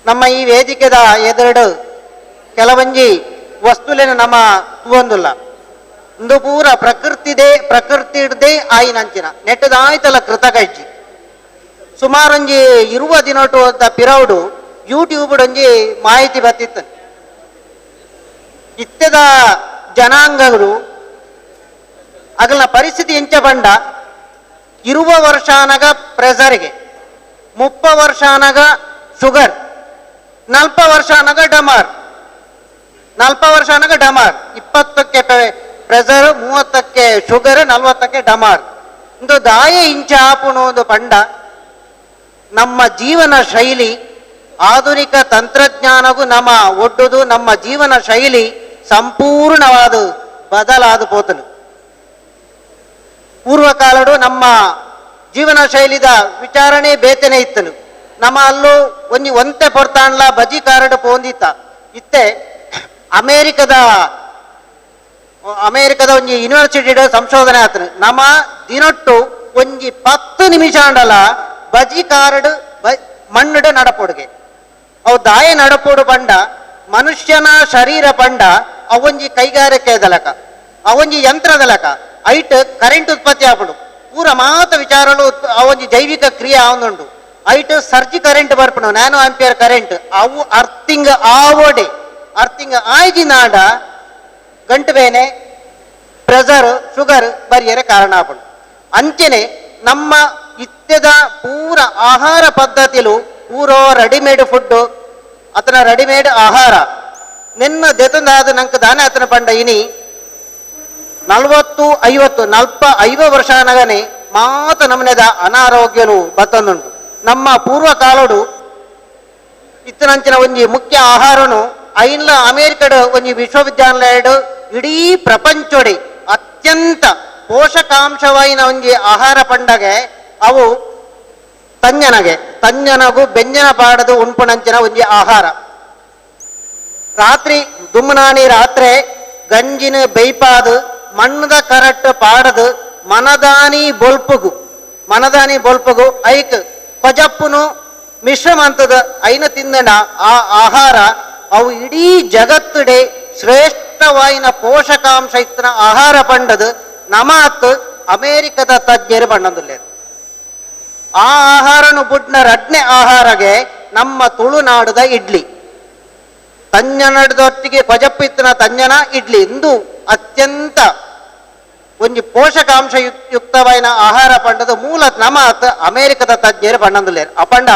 ನಮ್ಮ ಈ ವೇದಿಕೆದ ಎದುರು ಕೆಲವೊಂಜಿ ವಸ್ತುಲೇನ ನಮ್ಮ ಹೂವೊಂದುಲ್ಲ ಇಂದು ಪೂರ ಪ್ರಕೃತಿದೇ ಪ್ರಕೃತಿಡ್ದೇ ಆಯಿನಂಚಿನ ನೆಟ್ಟದಾಯ್ತಲ್ಲ ಕೃತಕಜ್ಜಿ ಸುಮಾರೊಂಜಿ ಇರುವ ದಿನಟು ಅಂತ ಪಿರೌಡು ಯೂಟ್ಯೂಬ್ ಒಂಜಿ ಮಾಹಿತಿ ಬತ್ತಿತ್ತು. ಇತ್ಯದ ಜನಾಂಗಗಳು ಅಗಲ ಪರಿಸ್ಥಿತಿ ಎಂಚ ಬಂಡ ಇರುವ ವರ್ಷಾನಗ ಪ್ರೆಸರ್ಗೆ 30 ವರ್ಷಾನಗ ಶುಗರ್ 40 ವರ್ಷಾನಗ ಡಮಾರ್ 40 ವರ್ಷಾನಗ ಡಮಾರ್ 20ಕ್ಕೆ ಪ್ರೆಸರ್ 30ಕ್ಕೆ ಶುಗರ್ 40ಕ್ಕೆ ಡಮಾರ್ ಇಂದು ದಾಯ ಇಂಚ ಆಪುಣು ಒಂದು ಪಂಡ ನಮ್ಮ ಜೀವನ ಶೈಲಿ ಆಧುನಿಕ ತಂತ್ರಜ್ಞಾನಗೂ ನಮ್ಮ ಒಡ್ಡುದು ನಮ್ಮ ಜೀವನ ಶೈಲಿ ಸಂಪೂರ್ಣವಾದ ಬದಲಾದ ಪೋತನು. ಪೂರ್ವಕಾಲಡು ನಮ್ಮ ಜೀವನ ಶೈಲಿದ ವಿಚಾರಣೆ ಬೇತನೆ ಇತ್ತನು. ನಮ್ಮ ಅಲ್ಲೂ ಒಂಜಿ ಒಂತೆ ಪೊರ್ತಾನ್ಲ ಬಜಿ ಕಾರಡು ಪೋಂದಿತ್ತ ಇತ್ತೆ ಅಮೇರಿಕದ ಒಂಜಿ ಯೂನಿವರ್ಸಿಟಿ ಸಂಶೋಧನೆ ಆತನು. ನಮ್ಮ ದಿನೊಟ್ಟು ಒಂಜಿ 10 ನಿಮಿಷ ಅಂಡಲ ಬಜಿ ಕಾರಡು ಮಣ್ಣುಡು ನಡಪೊಡುಗೆ ಅವು ದಾಯ ನಡಪೊಡು ಪಂಡ ಮನುಷ್ಯನ ಶರೀರ ಪಂಡ ಅವೊಂಜಿ ಕೈಗಾರಿಕೆ ದಲಕ ಅವೊಂಜಿ ಯಂತ್ರದಲಕ ಐಟ್ ಕರೆಂಟ್ ಉತ್ಪತ್ತಿ ಆಪುಂಡು ಪೂರ ಮಾತ ವಿಚಾರಲು ಅವೊಂಜಿ ಜೈವಿಕ ಕ್ರಿಯೆ ಆವೊಂದುಂಡು ಐಟ್ ಸರ್ಜಿ ಕರೆಂಟ್ ಬರ್ಪುಂಡು nano ampere current ಅವು ಅರ್ಥಿಂಗ್ ಆವೋಡೆ ಅರ್ಥಿಂಗ್ ಆಯ್ಜಿ ನಾಡ ಗಂಟು ಬೇನೆ ಪ್ರೆಸರ್ ಶುಗರ್ ಬರಿಯರೆ ಕಾರಣ ಆಪುಂಡು. ಅಂಚನೆ ನಮ್ಮ ಇತ್ಯದ ಪೂರ ಆಹಾರ ಪದ್ಧತಿಲು ಪೂರೋ ರೆಡಿಮೇಡ್ ಫುಡ್ ಅತನ ರೆಡಿಮೇಡ್ ಆಹಾರ ನಿನ್ನ ದೆತಂದಾದ ನಂಗೆ ದಾನೆ ಅತನ ಪಂಡ ಇನಿ 40 50 45 ವರ್ಷ ನಗನೆ ಮಾತ ನಮನೆದ ಅನಾರೋಗ್ಯನು ಬತ್ತಂದುಂಟು. ನಮ್ಮ ಪೂರ್ವ ಕಾಲಡು ಇತ್ತನಂಚಿನ ಒಂಜಿ ಮುಖ್ಯ ಆಹಾರನು ಐನ್ಲ ಅಮೇರಿಕದ ಒಂಜಿ ವಿಶ್ವವಿದ್ಯಾನಿಲಯಡು ಇಡೀ ಪ್ರಪಂಚೊಡೆ ಅತ್ಯಂತ ಪೋಷಕಾಂಶವಾಯಿನ ಒಂಜಿ ಆಹಾರ ಪಂಡಗೆ ಅವು ತಂಜನಗೆ ತಂಜನಗು ಬೆಂಜನ ಪಾಡದು ಉಣ್ಪುಣಂಚಿನ ಒಂಜಿ ಆಹಾರ. ರಾತ್ರಿ ದುಮ್ಮನಾನಿ ರಾತ್ರಿ ಗಂಜಿನ ಬೇಯ್ಪಾದು ಮಣ್ಣದ ಕರಟ್ ಪಾಡದು ಮನದಾನಿ ಬೊಲ್ಪುಗು ಮನದಾನಿ ಬೊಲ್ಪುಗು ಐಕ್ ಕೊಜಪ್ಪುನು ಮಿಶ್ರಮ ಅಂತದ ಐನ ತಿಂದಣ ಆ ಆಹಾರ ಅವು ಇಡೀ ಜಗತ್ತುಡೆ ಶ್ರೇಷ್ಠವಾಯಿನ ಪೋಷಕಾಂಶ ಇತ್ತನ ಆಹಾರ ಪಂಡದು ನಮಾತ್ ಅಮೇರಿಕದ ತಜ್ಞರು ಪಂಡಂದುಲ್ಲೇರು. ಆ ಆಹಾರನು ಬುಡ್ನ ರಡ್ನೆ ಆಹಾರಗೆ ನಮ್ಮ ತುಳುನಾಡದ ಇಡ್ಲಿ ತಂಜನದೊಟ್ಟಿಗೆ ಕೊಜಪ್ಪಿತ್ತನ ತಂಜನ ಇಡ್ಲಿ ಇಂದು ಅತ್ಯಂತ ಒಂಜಿ ಪೋಷಕಾಂಶ ಯುಕ್ತವಾಯಿನ ಆಹಾರ ಪಂಡದ ಮೂಲ ನಮಾತ್ ಅಮೇರಿಕದ ತಜ್ಞರು ಪಂಡಂದುಲ್ಲೇರು. ಅಪಂಡ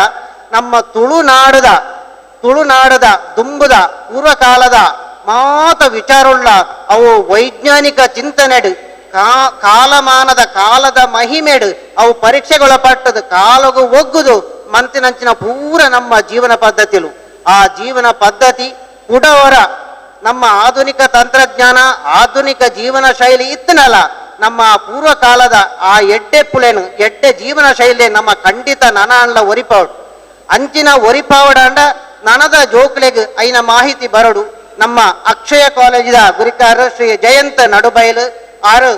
ನಮ್ಮ ತುಳುನಾಡದ ತುಳುನಾಡದ ದುಂಬುದ ಪೂರ್ವಕಾಲದ ಮಾತ ವಿಚಾರುಳ್ಳ ಅವು ವೈಜ್ಞಾನಿಕ ಚಿಂತನೆಡು ಕಾಲಮಾನದ ಕಾಲದ ಮಹಿಮೆಡು ಅವು ಪರೀಕ್ಷೆಗೊಳಪಟ್ಟದು ಕಾಲಗು ಒಗ್ಗುದು ಮಂತಿನಂಚಿನ ಪೂರ ನಮ್ಮ ಜೀವನ ಪದ್ಧತಿಲು. ಆ ಜೀವನ ಪದ್ಧತಿ ಕುಡವರ ನಮ್ಮ ಆಧುನಿಕ ತಂತ್ರಜ್ಞಾನ ಆಧುನಿಕ ಜೀವನ ಶೈಲಿ ಇತ್ತನಲ್ಲ ನಮ್ಮ ಪೂರ್ವಕಾಲದ ಆ ಎಡ್ಡೆ ಪುಳೆನು ಎಡ್ಡೆ ಜೀವನ ಶೈಲಿ ನಮ್ಮ ಖಂಡಿತ ನನ ಅನ್ಲ ಒರಿಪಾವಡು ಅಂಚಿನ ಒರಿಪಾವಡಾಂಡ ನನದ ಜೋಕ್ಲೆಗ್ ಐನ ಮಾಹಿತಿ ಬರಡು. ನಮ್ಮ ಅಕ್ಷಯ ಕಾಲೇಜಿದ ಗುರಿಕಾರ ಶ್ರೀ ಜಯಂತ ನಡುಬೈಲು ಆರು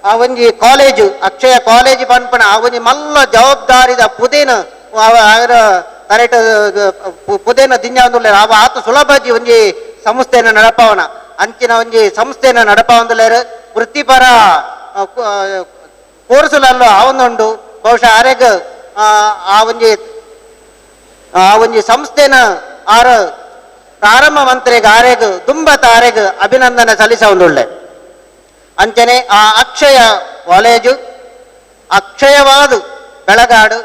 ಆ ಒಂಜಿ ಕಾಲೇಜು ಅಕ್ಷಯ ಕಾಲೇಜ್ ಪನ್ಪಣ ಆ ಒಂಜಿ ಮಲ್ಲ ಜವಾಬ್ದಾರಿದ ಪುದೇನ ಕರೆಕ್ಟ್ ಪುದೇನ ದಿಂಜಾಂದುಲ್ಲೇರ್ ಅವ ಆತ ಸುಲಭಜಿ ಒಂಜಿ ಸಂಸ್ಥೆಯನ್ನು ನಡಪಾವನ ಅಂಚಿನ ಒಂಜಿ ಸಂಸ್ಥೆಯನ್ನು ನಡಪಾವಂದುಲ್ಲೇರು ವೃತ್ತಿಪರ ಕೋರ್ಸುಲಲ್ಲೋ ಆವೊಂದುಂಡು. ಬಹುಶಃ ಆರೆಗ್ ಆ ಒಂಜಿ ಸಂಸ್ಥೆನ ಆರು ಪ್ರಾರಂಭ ಮಂತ್ರಿಗೆ ಆರೆಗ್ ದುಂಬತ ಆರೆಗ್ ಅಭಿನಂದನೆ ಸಲ್ಲಿಸವೊಂದುಳ್ಳೆ. ಅಂಚನೆ ಆ ಅಕ್ಷಯ ಕಾಲೇಜು ಅಕ್ಷಯವಾದ ಬೆಳಗಾಡು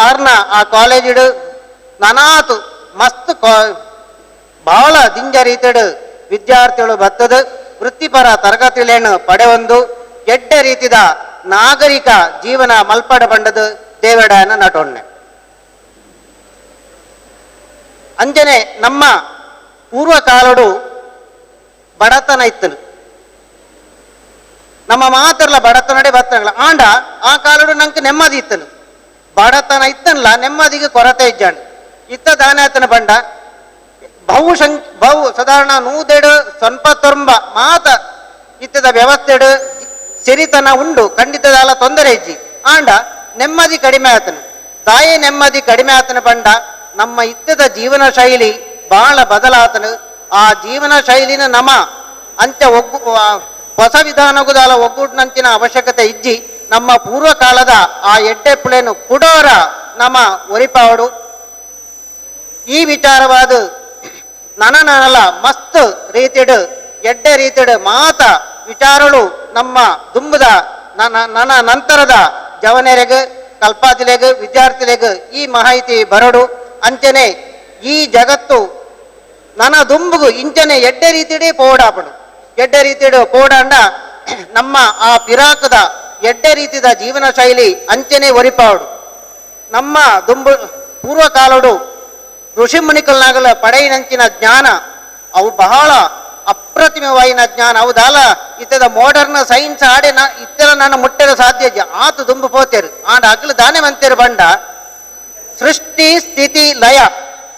ಆರ್ನ ಆ ಕಾಲೇಜಿಡು ನನಾತು ಮಸ್ತ್ ಬಹಳ ದಿಂಜ ರೀತಿಡು ವಿದ್ಯಾರ್ಥಿಗಳು ಬತ್ತದ ವೃತ್ತಿಪರ ತರಗತಿಗಳನ್ನು ಪಡೆಯೊಂದು ಎಡ್ಡೆ ರೀತಿದ ನಾಗರಿಕ ಜೀವನ ಮಲ್ಪಡ ಬಂಡದು ದೇವಡನ ನಟೊಣ್ಣೆ. ಅಂಜನೆ ನಮ್ಮ ಪೂರ್ವಕಾಲಡು ಬಡತನ ಇತ್ತನು ನಮ್ಮ ಮಾತ್ರಲ್ಲ ಬಡತನಡೆ ಬತ್ತನಗಳ ಆಂಡ ಆ ಕಾಲಡು ನಂಗೆ ನೆಮ್ಮದಿ ಇತ್ತನು ಬಡತನ ಇತ್ತನಲ್ಲ ನೆಮ್ಮದಿಗೆ ಕೊರತೆ ಇಜ್ಜಾಂಡ್ ಇತ್ತ ದಾನಾತನ ಬಂಡ ಬಹು ಬಹು ಸಾಧಾರಣ ನೂದೆಡು ಸ್ವಲ್ಪ ತೊಂಬ ಮಾತ ಇತ್ತದ ವ್ಯವಸ್ಥೆಡು ಸಿರಿತನ ಉಂಡು ಖಂಡಿತದಾಲ ತೊಂದರೆ ಇಜ್ಜಿ ಆಂಡ ನೆಮ್ಮದಿ ಕಡಿಮೆ ಆತನು ತಾಯಿ ನೆಮ್ಮದಿ ಕಡಿಮೆ ಆತನ ಬಂಡ ನಮ್ಮ ಇತ್ತದ ಜೀವನ ಶೈಲಿ ಬಹಳ ಬದಲಾತನು. ಆ ಜೀವನ ಶೈಲಿನ ನಮ್ಮ ಅಂತ್ಯ ಒಗ್ಗು ಹೊಸ ವಿಧಾನಗುದಾಲ ಒಗ್ಗೂಡಿನಂಚಿನ ಅವಶ್ಯಕತೆ ಇಜ್ಜಿ ನಮ್ಮ ಪೂರ್ವಕಾಲದ ಆ ಎಡ್ಡೆ ಪುಳೆನು ಕುಡೋರ ನಮ್ಮ ಒರಿಪಾವಡು. ಈ ವಿಚಾರವಾದ ನನನಲ್ಲ ಮಸ್ತ್ ರೀತಿಡು ಎಡ್ಡೆ ರೀತಿಡು ಮಾತ ವಿಚಾರಳು ನಮ್ಮ ದುಂಬದ ನನ್ನ ನಂತರದ ಜವನೆರೆಗ್ ಕಲ್ಪಾದಿಲೆಗ್ ವಿದ್ಯಾರ್ಥಿಲೆಗ್ ಈ ಮಾಹಿತಿ ಬರಡು. ಅಂಚನೆ ಈ ಜಗತ್ತು ನನ್ನ ದುಂಬುಗು ಇಂಚನೆ ಎಡ್ಡೆ ರೀತಿಡೇ ಪೋಡಾಪಡು ಎಡ್ಡೆ ರೀತಿಡು ಪೋಡಾಂಡ ನಮ್ಮ ಆ ಪಿರಾಕದ ಎಡ್ಡೆ ರೀತಿದ ಜೀವನ ಶೈಲಿ ಅಂಚನೆ ಒರಿಪಾವಡು. ನಮ್ಮ ದುಂಬು ಪೂರ್ವಕಾಲಡು ಋಷಿಮುನಿಕಲ್ನಾಗಲ ಪಡೆಯಿನಂಚಿನ ಜ್ಞಾನ ಅವು ಬಹಳ ಅಪ್ರತಿಮವಾಯಿನ ಜ್ಞಾನ ಅವು ದಾಲ ಇತ್ತದ ಮಾಡರ್ನ್ ಸೈನ್ಸ್ ಆಡೆ ನಾ ಇತ್ತೆಲ್ಲ ನಾನು ಮುಟ್ಟೆಲ್ಲ ಸಾಧ್ಯ ಆತು ದುಂಬು ಪೋತೇರು ಆಂಡ ಅಗ್ಲು ದಾನೆ ಮಂತೇರು ಬಂಡ ಸೃಷ್ಟಿ ಸ್ಥಿತಿ ಲಯ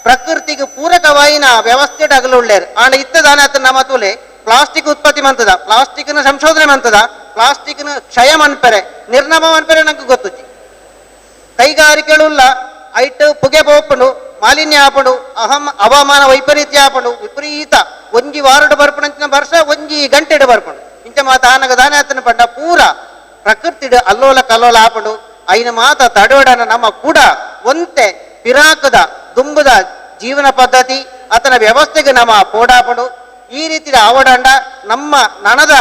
ಪ್ರಕೃತಿಗೆ ಪೂರಕವಾಯಿನ ವ್ಯವಸ್ಥೆ ಅಗಲು ಉಳ್ಳೇರು. ಆಂಡ ಇತ್ತದಾನೆ ಆತ ನಮ್ಮ ತೂಲೆ ಪ್ಲಾಸ್ಟಿಕ್ ಉತ್ಪತ್ತಿ ಮಂತದ ಪ್ಲಾಸ್ಟಿಕ್ನ ಸಂಶೋಧನೆ ಮಂತದ ಪ್ಲಾಸ್ಟಿಕ್ನ ಕ್ಷಯ ಮನ್ಪೆರೆ ನಿರ್ನಾಮ ಮನ್ಪೆರೆ ನಂಗೆ ಗೊತ್ತುಜ್ಜಿ. ಕೈಗಾರಿಕೆಳುಲ್ಲ ಐಟ್ ಪುಗೆ ಪೋಪುಂಡು ಮಾಲಿನ್ಯ ಆಪುಂಡು ಅಹಂ ಹವಾಮಾನ ವೈಪರೀತ್ಯ ಆಪುಂಡು ವಿಪರೀತ ಒಂಜಿ ವಾರಡು ಬರ್ಪಣಂಚಿನ ವರ್ಷ ಒಂಜಿ ಗಂಟೆಡು ಬರ್ಪುಂಡು ಇಂಚ ಮಾತ ಆನಗ ದಾನೆ ಆತನ ಪಂಡ ಪೂರ ಪ್ರಕೃತಿಡು ಅಲ್ಲೋಲ ಕಲ್ಲೋಲ ಆಪುಂಡು. ಐನ ಮಾತ ತಡೋಡನ ನಮ್ಮ ಕೂಡ ಒಂತೆ ಪಿರಾಕದ ದುಂಬುದ ಜೀವನ ಪದ್ಧತಿ ಆತನ ವ್ಯವಸ್ಥೆಗೆ ನಮ್ಮ ಪೋಡಾಪುಂಡು. ಈ ರೀತಿಯ ಆವಡಂಡ ನಮ್ಮ ನನದ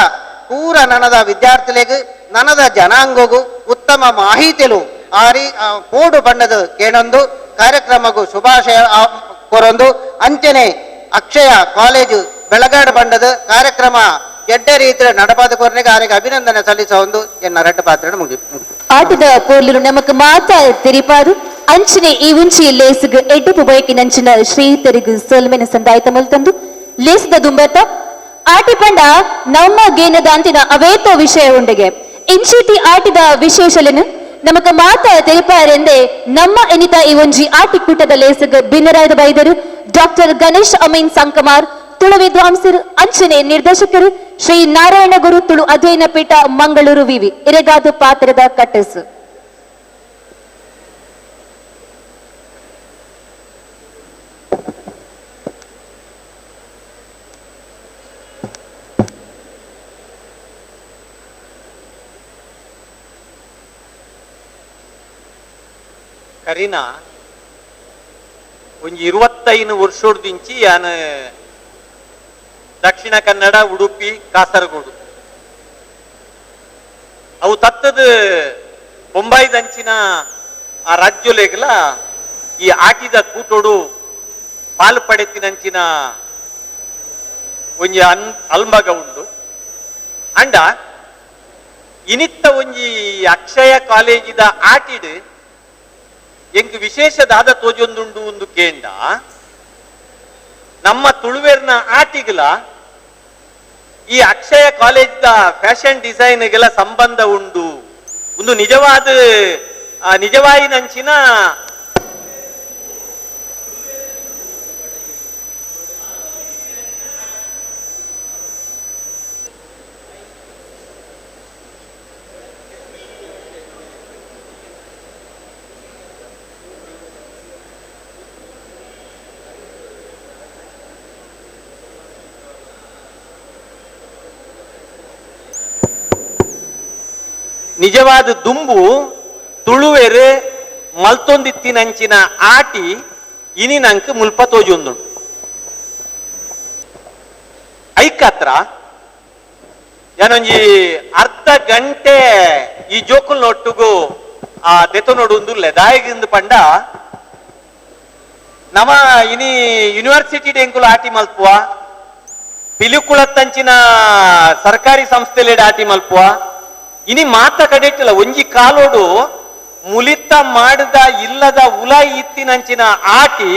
ಪೂರ ನನದ ವಿದ್ಯಾರ್ಥಿಲೆಗ್ ನನದ ಜನಾಂಗಗೂ ಉತ್ತಮ ಮಾಹಿತಿಲು ಆ ರೀ ಕೋಡು ಬಣ್ಣದ ಕೇಣೊಂದು ಕಾರ್ಯಕ್ರಮಗೂ ಶುಭಾಶಯ ಕೊರೊಂದು. ಅಂಚನೆ ಅಕ್ಷಯ ಕಾಲೇಜು ಬೆಳಗಾಡು ಬಂಡದ ಕಾರ್ಯಕ್ರಮ ಎಡ್ಡೆ ರೀತಿಯ ನಡಪಾದ ಕೊರನೆಗೆ ಆರಿಗೆ ಅಭಿನಂದನೆ ಸಲ್ಲಿಸ ಒಂದು ಎನ್ನ ರಡ್ಡ ಪಾತ್ರ ಮುಗಿ. ಆಟದ ಪೋರ್ಲು ನಮಕ್ ಮಾತ ತೆರಿಪಾರು ಅಂಚನೆ ಈ ಉಂಚಿ ಲೇಸ್ಗ್ ಎಡ್ಡುಪು ಬಯಕಿನಂಚಿನ ಶ್ರೀತರಿಗು ಸೊಲ್ಮೆನ ಸಂದಾಯತ ಮುಲ್ತಂದು ಲೇಸದ ದುಂಬತ್ತ ಆಟಿ ಪಂಡ ನಮ್ಮ ಗೇನದ ಅಂತಿನ ಅವೇತೋ ವಿಷಯ ಉಂಡಿಗೆ ಇಂಚೀತಿ ಆಟಿದ ವಿಶೇಷలను ನಮಕ ಮಾತ ತೆರಿಪಾರೆಂದೇ ನಮ್ಮ ಎನಿತ ಈ ಒಂಜಿ ಆಟಿ ಕೂಟದ ಲೇಸಗ್ ಬಿನ್ನರಾಯದ ಬೈದರು ಡಾಕ್ಟರ್ ಗಣೇಶ್ ಅಮೀನ್ ಸಂಕಮಾರ್ ತುಳು ವಿದ್ವಾಂಸರು ಅಂಚನೆ ನಿರ್ದೇಶಕರು ಶ್ರೀ ನಾರಾಯಣ ಗುರು ತುಳು ಅಧ್ಯಯನ ಪೀಠ ಮಂಗಳೂರು ವಿವಿ ಇರೆಗಾದು ಪಾತ್ರದ ಕಟ್ಟಸು. ಕರಿನಾ ಒಂಜಿ 25 ವರ್ಷೊಡ್ದಿಂಚಿ ಯಾನ್ ದಕ್ಷಿಣ ಕನ್ನಡ ಉಡುಪಿ ಕಾಸರಗೋಡು ಅವು ತತ್ತದ ಬೊಂಬಾಯಿದಂಚಿನ ಆ ರಾಜ್ಯಲೆಗ್ಲ ಈ ಆಟಿದ ಕೂಟೋಡು ಪಾಲು ಪಡೆತಿನಂಚಿನ ಒಂಜಿ ಅಲ್ಮಗ ಉಂಡು. ಅಂಡ ಇನಿತ್ತ ಒಂಜಿ ಅಕ್ಷಯ ಕಾಲೇಜಿದ ಆಟಿಡ್ ಎಂಕ್ ವಿಶೇಷ ದಾದ ತೋಜೊಂದುಂಡು ಒಂದು ಕೇಂಡ ನಮ್ಮ ತುಳುವೇರ್ನ ಆಟಿಗ್ಲ ಈ ಅಕ್ಷಯ ಕಾಲೇಜ್ದ ಫ್ಯಾಷನ್ ಡಿಸೈನ್ಗೆಲ್ಲ ಸಂಬಂಧ ಉಂಡು. ಒಂದು ನಿಜವಾದ ನಿಜವಾಯಿನಂಚಿನ ನಿಜವಾದ ದುಂಬು ತುಳುವೆರೆ ಮಲ್ತೊಂದಿತ್ತಿನಂಚಿನ ಆಟಿ ಇನಿ ನಂಕ್ ಮುಲ್ಪ ತೋಜೊಂದುಂಡು. ಐಕತ್ರ ಏನೊಂಜಿ ಅರ್ಧ ಗಂಟೆ ಈ ಜೋಕುಲ್ ನೊಟ್ಟುಗು ಆ ದೆತೊನೊಡು ದಾಯಿಗಿಂದು ಪಂಡ ನಮ ಇನಿ ಯೂನಿವರ್ಸಿಟಿ ಎಂಕುಲು ಆಟಿ ಮಲ್ಪುವ, ಪಿಲಿಕುಳತ್ತಂಚಿನ ಸರ್ಕಾರಿ ಸಂಸ್ಥೆಲೆಡ್ ಆಟಿ ಮಲ್ಪುವ. ಇನಿ ಮಾತ ಕಡೆಟ್ಟಿಲ್ಲ ಒಂಜಿ ಕಾಲೋಡು ಮುಲಿತ ಮಾಡದ ಇಲ್ಲದ ಉಲ ಇತ್ತಿನಂಚಿನ ಆಟಿ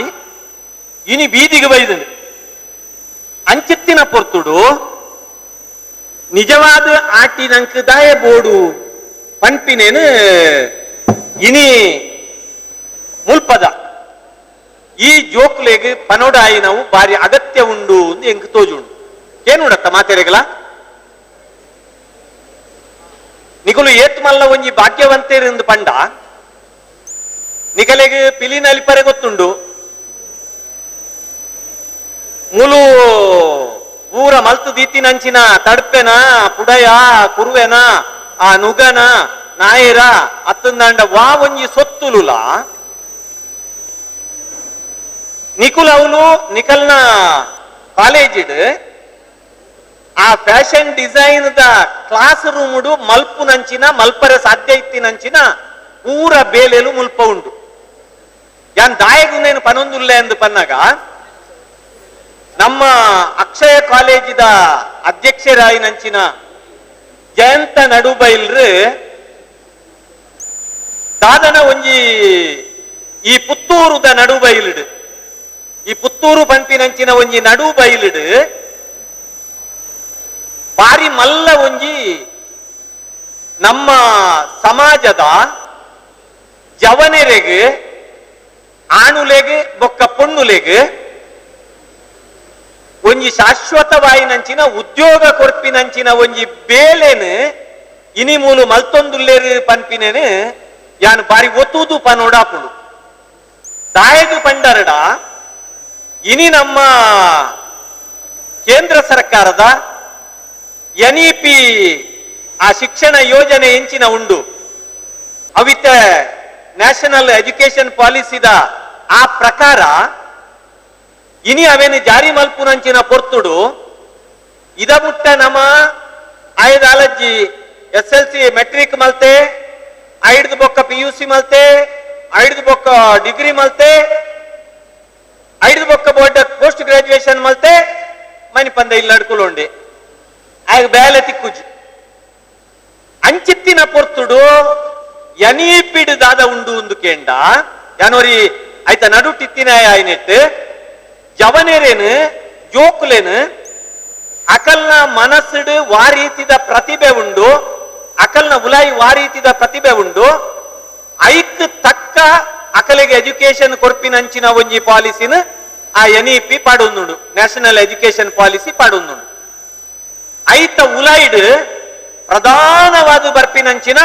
ಇನಿ ಬೀದಿಗೆ ಬೈದಂಡು. ಅಂಚಿತ್ತಿನ ಪೊರ್ತುಡು ನಿಜವಾದ ಆಟಿ ನಂಕ್ ದಾಯ ಬೋಡು ಪನ್ಪಿನೇನು ಇನಿ ಮುಲ್ಪದ ಈ ಜೋಕ್ಲೆಗ್ ಪನೋಡಾಯಿ ನಾವು ಬಾರಿ ಅಗತ್ಯ ಉಂಡು ಎಂಕ್ ತೋಜುಂಡು. ಏನುಡತ್ತ ಮಾತೆರೆಗಲ ನಿಕುಲು ಏತ್ ಮಲ್ಲ ಒಂಜಿ ಭಾಗ್ಯವಂತೇರಿಂದು ಪಂಡ ನಿಕಲೆಗ್ ಪಿಲಿನ ಅಲಿಪರೆ ಗೊತ್ತುಂಡು. ಮುಲು ಊರ ಮಲ್ತು ದೀತಿನಂಚಿನ ತಡ್ಪೆನ ಪುಡಯ ಕುರುವೆನ ಆ ನುಗನ ನಾಯರ ಅತ್ತಂದಾಂಡ ವಾ ಒಂಜಿ ಸೊತ್ತುಲುಲ ನಿಕುಲು ಅವಲು ನಿಕಲ್ನ ಕಾಲೇಜಿಡ್ ಆ fashion design the class ರೂಮುಡು ಮಲ್ಪುನಂಚಿನ ಮಲ್ಪರೆ ಸಾಧ್ಯ ಇತ್ತಿನಂಚಿನ ಊರ ಬೇಲೆಲು ಮುಲ್ಪ ಉಂಡು. ಯಾನ್ ದಾಯಗುನೇನು ಪನೊಂದುಲ್ಲೆ ಅಂದು ಪನ್ನಾಗ ನಮ್ಮ ಅಕ್ಷಯ ಕಾಲೇಜಿದ ಅಧ್ಯಕ್ಷರಾಯಿನಂಚಿನ ಜಯಂತ ನಡುಬೈಲ್ರು ದಾದನ ಒಂಜಿ ಈ ಪುತ್ತೂರುದ ನಡುಬೈಲಿಡು, ಈ ಪುತ್ತೂರು ಪಂಪಿನಂಚಿನ ಒಂಜಿ ನಡುಬೈಲಿಡು ಬಾರಿ ಮಲ್ಲ ಒಂಜಿ ನಮ್ಮ ಸಮಾಜದ ಜವನೆರೆಗ್ ಆಣುಲೆಗ್ ಬೊಕ್ಕ ಪೊಣ್ಣುಲೆಗ್ ಒಂಜಿ ಶಾಶ್ವತವಾಯಿನಂಚಿನ ಉದ್ಯೋಗ ಕೊರ್ಪಿನಂಚಿನ ಒಂಜಿ ಬೇಲೆನು ಇನಿ ಮೂಲು ಮಲ್ತೊಂದುಲ್ಲೇರು ಪನ್ಪಿನೇನು ಯಾನು ಬಾರಿ ಒತ್ತುದು ಪನೋಡಾಪುಂಡು. ದಾಯಗು ಪಂಡರಡ ಇನಿ ನಮ್ಮ ಕೇಂದ್ರ ಸರ್ಕಾರದ N E P ಆ ಶಿಕ್ಷಣ ಯೋಜನೆ ಎಂಚಿನ ಉಂಡು ಅವಿತ ನ್ಯಾಷನಲ್ ಎಜುಕೇಶನ್ ಪಾಲಿಸಿದ ಆ ಪ್ರಕಾರ ಇನಿ ಅವೇನು ಜಾರಿ ಮಲ್ಪುನಂಚಿನ ಪೊರ್ತುಡು ಇದ ಮುಟ್ಟ ನಮ್ಮ ಆಯ್ದಾಲಜ್ಜಿ S L C metric ಮಲ್ತೆ, ಐಡ್ದು ಬೊಕ್ಕ P U C ಮಲ್ತೆ, ಐಡ್ದು ಬೊಕ್ಕ ಡಿಗ್ರಿ ಮಲ್ತೆ, ಐಡ್ದು ಬೊಕ್ಕ board post graduation ಮಲ್ತೆ ಮನಿ ಪಂದ ಇಲ್ಲ ಅಡ್ಕುಲೋಂಡೆ ಆಗ ಬೇಲೆ ತಿಕ್ಕುಜಿ. ಅಂಚಿತ್ತಿನ ಪೊರ್ತುಡು ಎನೀಪಿಡು ದಾದ ಉಂಡು ಒಂದು ಕೇಂಡ ಯಾನೋರಿ ಆಯ್ತ ನಡುಟಿತ್ತಿನ ಆಯ್ನೆಟ್ಟು ಜವನೆರೇನು ಜೋಕುಲೇನು ಅಕಲ್ನ ಮನಸ್ಸುಡು ವಾರೀತಿದ ಪ್ರತಿಭೆ ಉಂಡು, ಅಕಲ್ನ ಉಲಾಯಿ ವಾರೀತಿದ ಪ್ರತಿಭೆ ಉಂಡು, ಐಕ್ ತಕ್ಕ ಅಕಲಿಗೆ ಎಜುಕೇಶನ್ ಕೊರ್ಪಿನಂಚಿನ ಒಂಜಿ ಪಾಲಿಸಿನ ಆ N E P ಪಾಡೊಂದುಂಡು, national education policy ಪಾಡೊಂದುಂಡು. ಐತ ಉಲಾಯಿಡ್ ಪ್ರಧಾನವಾದ ಬರ್ಪಿನಂಚಿನ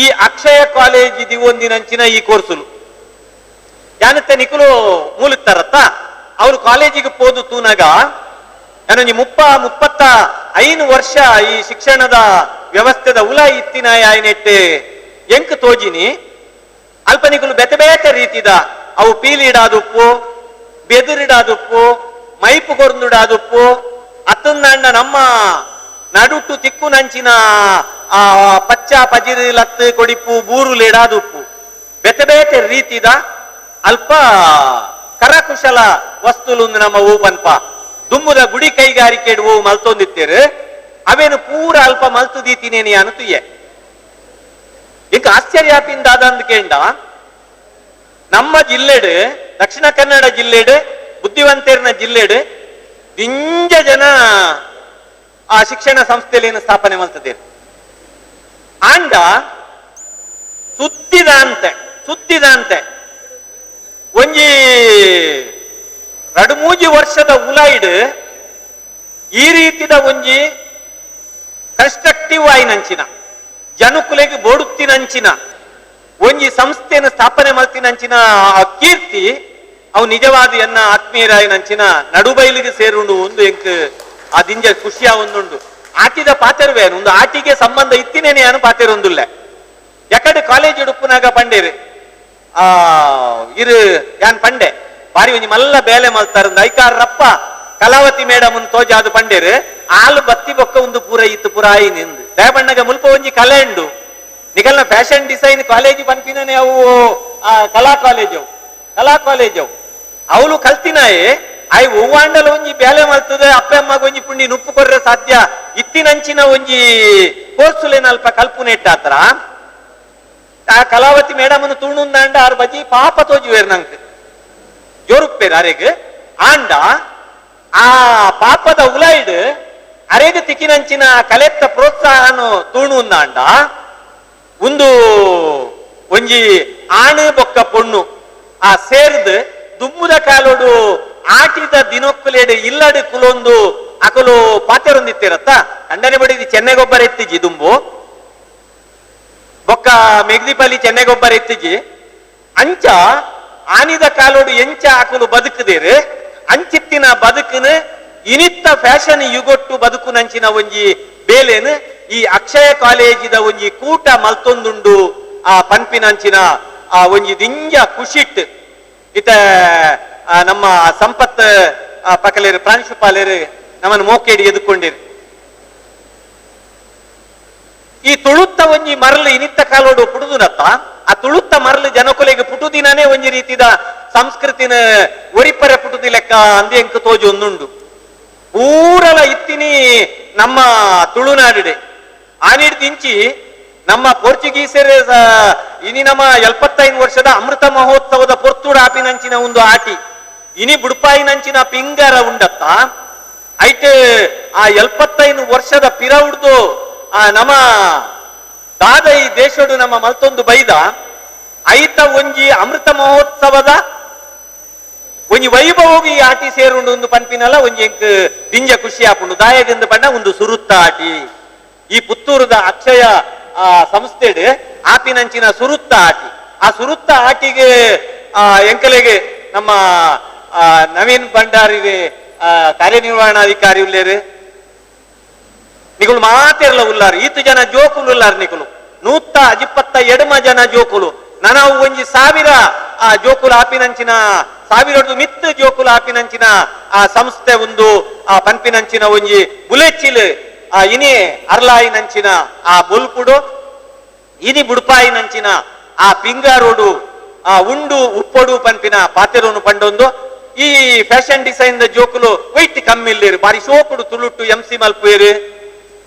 ಈ ಅಕ್ಷಯ ಕಾಲೇಜ್ ದಿವೊಂದಿನಂಚಿನ ಈ ಕೋರ್ಸುಲು ಯಾನತ್ತೆ ನಿಕುಲು ಮೂಲುತ್ತಾರತ್ತ ಅವರು ಕಾಲೇಜಿಗೆ ಪೋದು ತೂನಾಗ ನಾನೊಂಜಿ 35 ವರ್ಷ ಈ ಶಿಕ್ಷಣದ ವ್ಯವಸ್ಥೆದ ಉಲ ಇತ್ತಿನ ಆಯ್ನೆಟ್ ಎಂಕ್ ತೋಜಿನಿ ಅಲ್ಪ ನಿಕುಲು ಬೆತೆ ಬೇತೆ ರೀತಿದ ಅವು ಪೀಲಿಡಾದುಪ್ಪು, ಬೆದುರಿಡಾದುಪ್ಪು, ಮೈಪು ಕೊರ್ದುಡಾದುಪ್ಪು, ಅತ್ತಂದಾಂಡ ನಮ್ಮ ನಡುಟ್ಟು ತಿಕ್ಕು ನಂಚಿನ ಆ ಪಚ್ಚ ಪಜಿರು ಲತ್ತು ಕೊಡಿಪು ಬೂರುಲಿಡಾದುಪ್ಪು ಬೆತೆ ಬೇತೆ ರೀತಿದ ಅಲ್ಪ ಕರಕುಶಲ ವಸ್ತುಲು ನಮ್ಮ ಹೂ ಪನ್ಪ ದುಮ್ಮುದ ಗುಡಿ ಕೈಗಾರಿಕೆ ಹೂ ಮಲ್ತೊಂದಿತ್ತೇರು ಅವೇನು ಪೂರ ಅಲ್ಪ ಮಲ್ತು ದೀತಿನೇನಿ ಅನುತುಯೆ. ಇಂಕ ಆಶ್ಚರ್ಯ ಪಿಂದಾದ ಅಂದ್ಕೇಂಡ ನಮ್ಮ ಜಿಲ್ಲೆಡ್ ದಕ್ಷಿಣ ಕನ್ನಡ ಜಿಲ್ಲೆಡ್ ಬುದ್ಧಿವಂತೇರ್ನ ಜಿಲ್ಲೆಡ್ ದಿಂಜ ಜನ ಆ ಶಿಕ್ಷಣ ಸಂಸ್ಥೆಯನ್ನು ಸ್ಥಾಪನೆ ಮಾಡ್ತಿದ್ದೀರಿ. ಆಂಡ ಸುದ್ದಿದಾಂತೆ ಸುದ್ದಿದಾಂತೆ ಒಂಜಿ ರಡುಮೂಜಿ ವರ್ಷದ ಉಲಾಯ್ಡ್ ಈ ರೀತಿದ ಒಂಜಿ ಕನ್ಸ್ಟ್ರಕ್ಟಿವ್ ಆಯಿನಂಚಿನ ಜನಕುಲೆಗೆ ಬೋಡುತ್ತಿನಂಚಿನ ಒಂಜಿ ಸಂಸ್ಥೆಯನ್ನು ಸ್ಥಾಪನೆ ಮಾಡ್ತಿನಂಚಿನ ಆ ಕೀರ್ತಿ ಅವು ನಿಜವಾದ ಎನ್ನ ಆತ್ಮೀಯರಾಯಿನಂಚಿನ ನಡುಬೈಲಿಗೆ ಸೇರುಂಡು ಒಂದು ಎಂಕ್ ಆ ದಿಂಜ ಖುಷಿಯ ಒಂದುಂಡು. ಆಟಿದ ಪಾತೆರುವೆ ಒಂದು ಆಟಿಗೆ ಸಂಬಂಧ ಇತ್ತಿನೇನೆ ಅನು ಪಾತೆರೊಂದುಲ್ಲೆ. ಯಾಕಡೆ ಕಾಲೇಜ್ ಉಡುಪುನಾಗ ಪಂಡೇರು ಆ ಇರು ಯಾನ್ ಪಂಡೆ ಬಾರಿ ಒಂಜಿ ಮಲ್ಲ ಬೇಲೆ ಮಲ್ತಾರಂದು ಐಕಾರಪ್ಪ ಕಲಾವತಿ ಮೇಡಮ್ ತೋಜಾದು ಪಂಡೇರು ಆಲು ಬತ್ತಿ ಬೊಕ್ಕ ಒಂದು ಪೂರ ಇತ್ತು ಪೂರ ಆಯಿ ನಿಂದು ದಯಬಣ್ಣಗ ಮುಲ್ಪ ಒಂಜಿ ಕಲೆ ಉಂಡು ನಿಗಲ್ನ fashion design college ಪನ್ಪಿನೇ ಅವು ಆ ಕಲಾ ಕಾಲೇಜ್ ಅವು ಕಲಾ ಕಾಲೇಜ್ ಅವು ಅವಳು ಕಲ್ತಿನಾಯೇ ಆಯ್ ಒವ್ವಾಂಡಲ ಒಂಜಿ ಬೇಲೆ ಮಲ್ತದೆ ಅಪ್ಪ ಅಮ್ಮಗ ಒಂಜಿ ಪುಂಡಿ ನುಪ್ಪು ಕೊರ್ರೆ ಸಾಧ್ಯ ಇತ್ತಿನಂಚಿನ ಒಂಜಿ ಕೋರ್ಸುಲೇನಲ್ಪ ಕಲ್ಪುನೆಟ್ಟಾತ್ರ ಆ ಕಲಾವತಿ ಮೇಡಮ್ ತೂಣುಂದಾಂಡ ಆರು ಬಜಿ ಪಾಪ ತೋಜುವೇರ್ ನಂಕ್ ಜೋರುಪ್ಪೇರ್ ಅರೆಗ್ ಆಂಡ ಆ ಪಾಪದ ಉಲಾಯ್ಡ್ ಅರೆಗ್ ತಿಕ್ಕಿನಂಚಿನ ಕಲೆತ್ತ ಪ್ರೋತ್ಸಾಹನು ತೂಣುಂದಾಂಡ ಒಂದು ಒಂಜಿ ಆಣು ಬೊಕ್ಕ ಪೊಣ್ಣು ಆ ಸೇರ್ದು ದುಮ್ಮುದ ಕಾಲೋಡು ಆಟಿದ ದಿನೊಕ್ಕುಲೇಡು ಇಲ್ಲಡು ಕುಲೊಂದು ಅಕಲು ಪಾತೆರೊಂದಿತ್ತಿರತ್ತ ಅಂಡನೆ ಬಡಿದಿ ಚೆನ್ನೆಗೊಬ್ಬರ ಎತ್ತಿಜಿ ದುಂಬು ಬೊಕ್ಕ ಮೆಗ್ದಿಪಲ್ಲಿ ಚೆನ್ನೆಗೊಬ್ಬರ ಎತ್ತಿಜಿ ಅಂಚ ಆನಿದ ಕಾಲೋಡು ಎಂಚ ಅಕಲು ಬದುಕುದೇರು ಅಂಚಿತ್ತಿನ ಬದುಕುನು ಇನಿತ್ತ ಫ್ಯಾಷನ್ ಯುಗೊಟ್ಟು ಬದುಕುನಂಚಿನ ಒಂಜಿ ಬೇಲೇನು ಈ ಅಕ್ಷಯ ಕಾಲೇಜಿದ ಒಂಜಿ ಕೂಟ ಮಲ್ತೊಂದುಂಡು ಆ ಪನ್ಪಿನಂಚಿನ ಆ ಒಂಜಿ ದಿಂಜ ಖುಷಿಟ್ ಇತ ನಮ್ಮ ಸಂಪತ್ ಪಕಲೇರು ಪ್ರಾಂಶುಪಾಲೇರು ನಮ್ಮನ್ನು ಮೋಕೇಡಿ ಎದುಕೊಂಡಿರು. ಈ ತುಳುತ್ತ ಒಂಜಿ ಮರಳು ಇನಿತ್ತ ಕಾಲೋಡು ಪುಡುದುನತ್ತ ಆ ತುಳುತ್ತ ಮರಳು ಜನಕೊಲೆಗೆ ಪುಟುದಿನೇ ಒಂಜಿ ರೀತಿದ ಸಂಸ್ಕೃತಿನ ಒರಿಪರೆ ಪುಟುದಿ ಲೆಕ್ಕ ಅಂದೆ ಎಂಕ್ ತೋಜು ಒಂದುಂಡು. ಊರಲ ಇತ್ತಿನಿ ನಮ್ಮ ತುಳುನಾಡಿಡೆ ಆನಿಡ್ದಿಂಚಿ ನಮ್ಮ ಪೋರ್ಚುಗೀಸರ ಇನಿ ನಮ್ಮ 75 ವರ್ಷದ ಅಮೃತ ಮಹೋತ್ಸವದ ಪೊರ್ತುಡ ಆಪಿನಂಚಿನ ಒಂದು ಆಟಿ ಇನಿ ಬುಡ್ಪಾಯಿನಂಚಿನ ಪಿಂಗರ ಉಂಡತ್ತ ಐಟ್ ಆ 75 ವರ್ಷದ ಪಿರ ಉಡ್ದು ಆ ನಮ್ಮ ದಾದ ಈ ದೇಶಡು ನಮ್ಮ ಮಲ್ತೊಂದು ಬೈದ ಐತ ಒಂಜಿ ಅಮೃತ ಮಹೋತ್ಸವದ ಒಂಜಿ ವೈಭವೋಗಿ ಈ ಆಟಿ ಸೇರುಂಡು ಒಂದು ಪನ್ಪಿನಲ್ಲ ಒಂಜಿ ಎಂಕ್ ದಿಂಜ ಖುಷಿ ಆಪುಂಡು. ದಾಯದಿಂದ ಬಣ್ಣ ಒಂದು ಸುರುತ್ತ ಆಟಿ ಈ ಪುತ್ತೂರುದ ಅಕ್ಷಯ ಆ ಸಂಸ್ಥೆಡ್ ಆಪಿನಂಚಿನ ಸುರುತ್ತ ಆಟಿ ಆ ಸುರುತ್ತ ಆಟಿಗೆ ಆ ಎಂಕಲೆಗೆ ನಮ್ಮ ನವೀನ್ ಭಂಡಾರಿ ಕಾರ್ಯನಿರ್ವಹಣಾಧಿಕಾರಿ ಉಲ್ಲೇರು ನಿಗುಳು ಮಾತೆರ್ಲ ಉಲ್ಲಾರು ಈತು ಜನ ಜೋಕುಲು ಉಲ್ಲಾರು ನಿಗುಳು 122 ಜನ ಜೋಕುಲು ನಾವು ಒಂಜಿ 1000 ಆ ಜೋಕುಲು ಆಪಿನಂಚಿನ 1000 ಮಿತ್ ಜೋಕುಲು ಆಪಿನಂಚಿನ ಆ ಸಂಸ್ಥೆ ಒಂದು ಆ ಪನ್ಪಿನಂಚಿನ ಒಂಜಿ ಬುಲೆಚಿಲ್ ಆ ಇನಿ ಅರ್ಲಾಯಿನಂಚಿನ ಆ ಬೊಲ್ಪುಡು ಇನಿ ಬುಡ್ಪಾಯಿನಂಚಿನ ಆ ಪಿಂಗಾರೋಡು ಆ ಉಂಡು ಉಪ್ಪೊಡು ಪನ್ಪಿನ ಪಾತೆರೋನು ಪಂಡೊಂದು ಈ fashion design the ಜೋಕುಲು ವೈಟ್ ಕಮ್ಮಿಲ್ಲೇರು ಬಾರಿ ಶೋಕುಡು ತುಳುಟು ಎಂ ಸಿ ಮಲ್ಪುವೇರು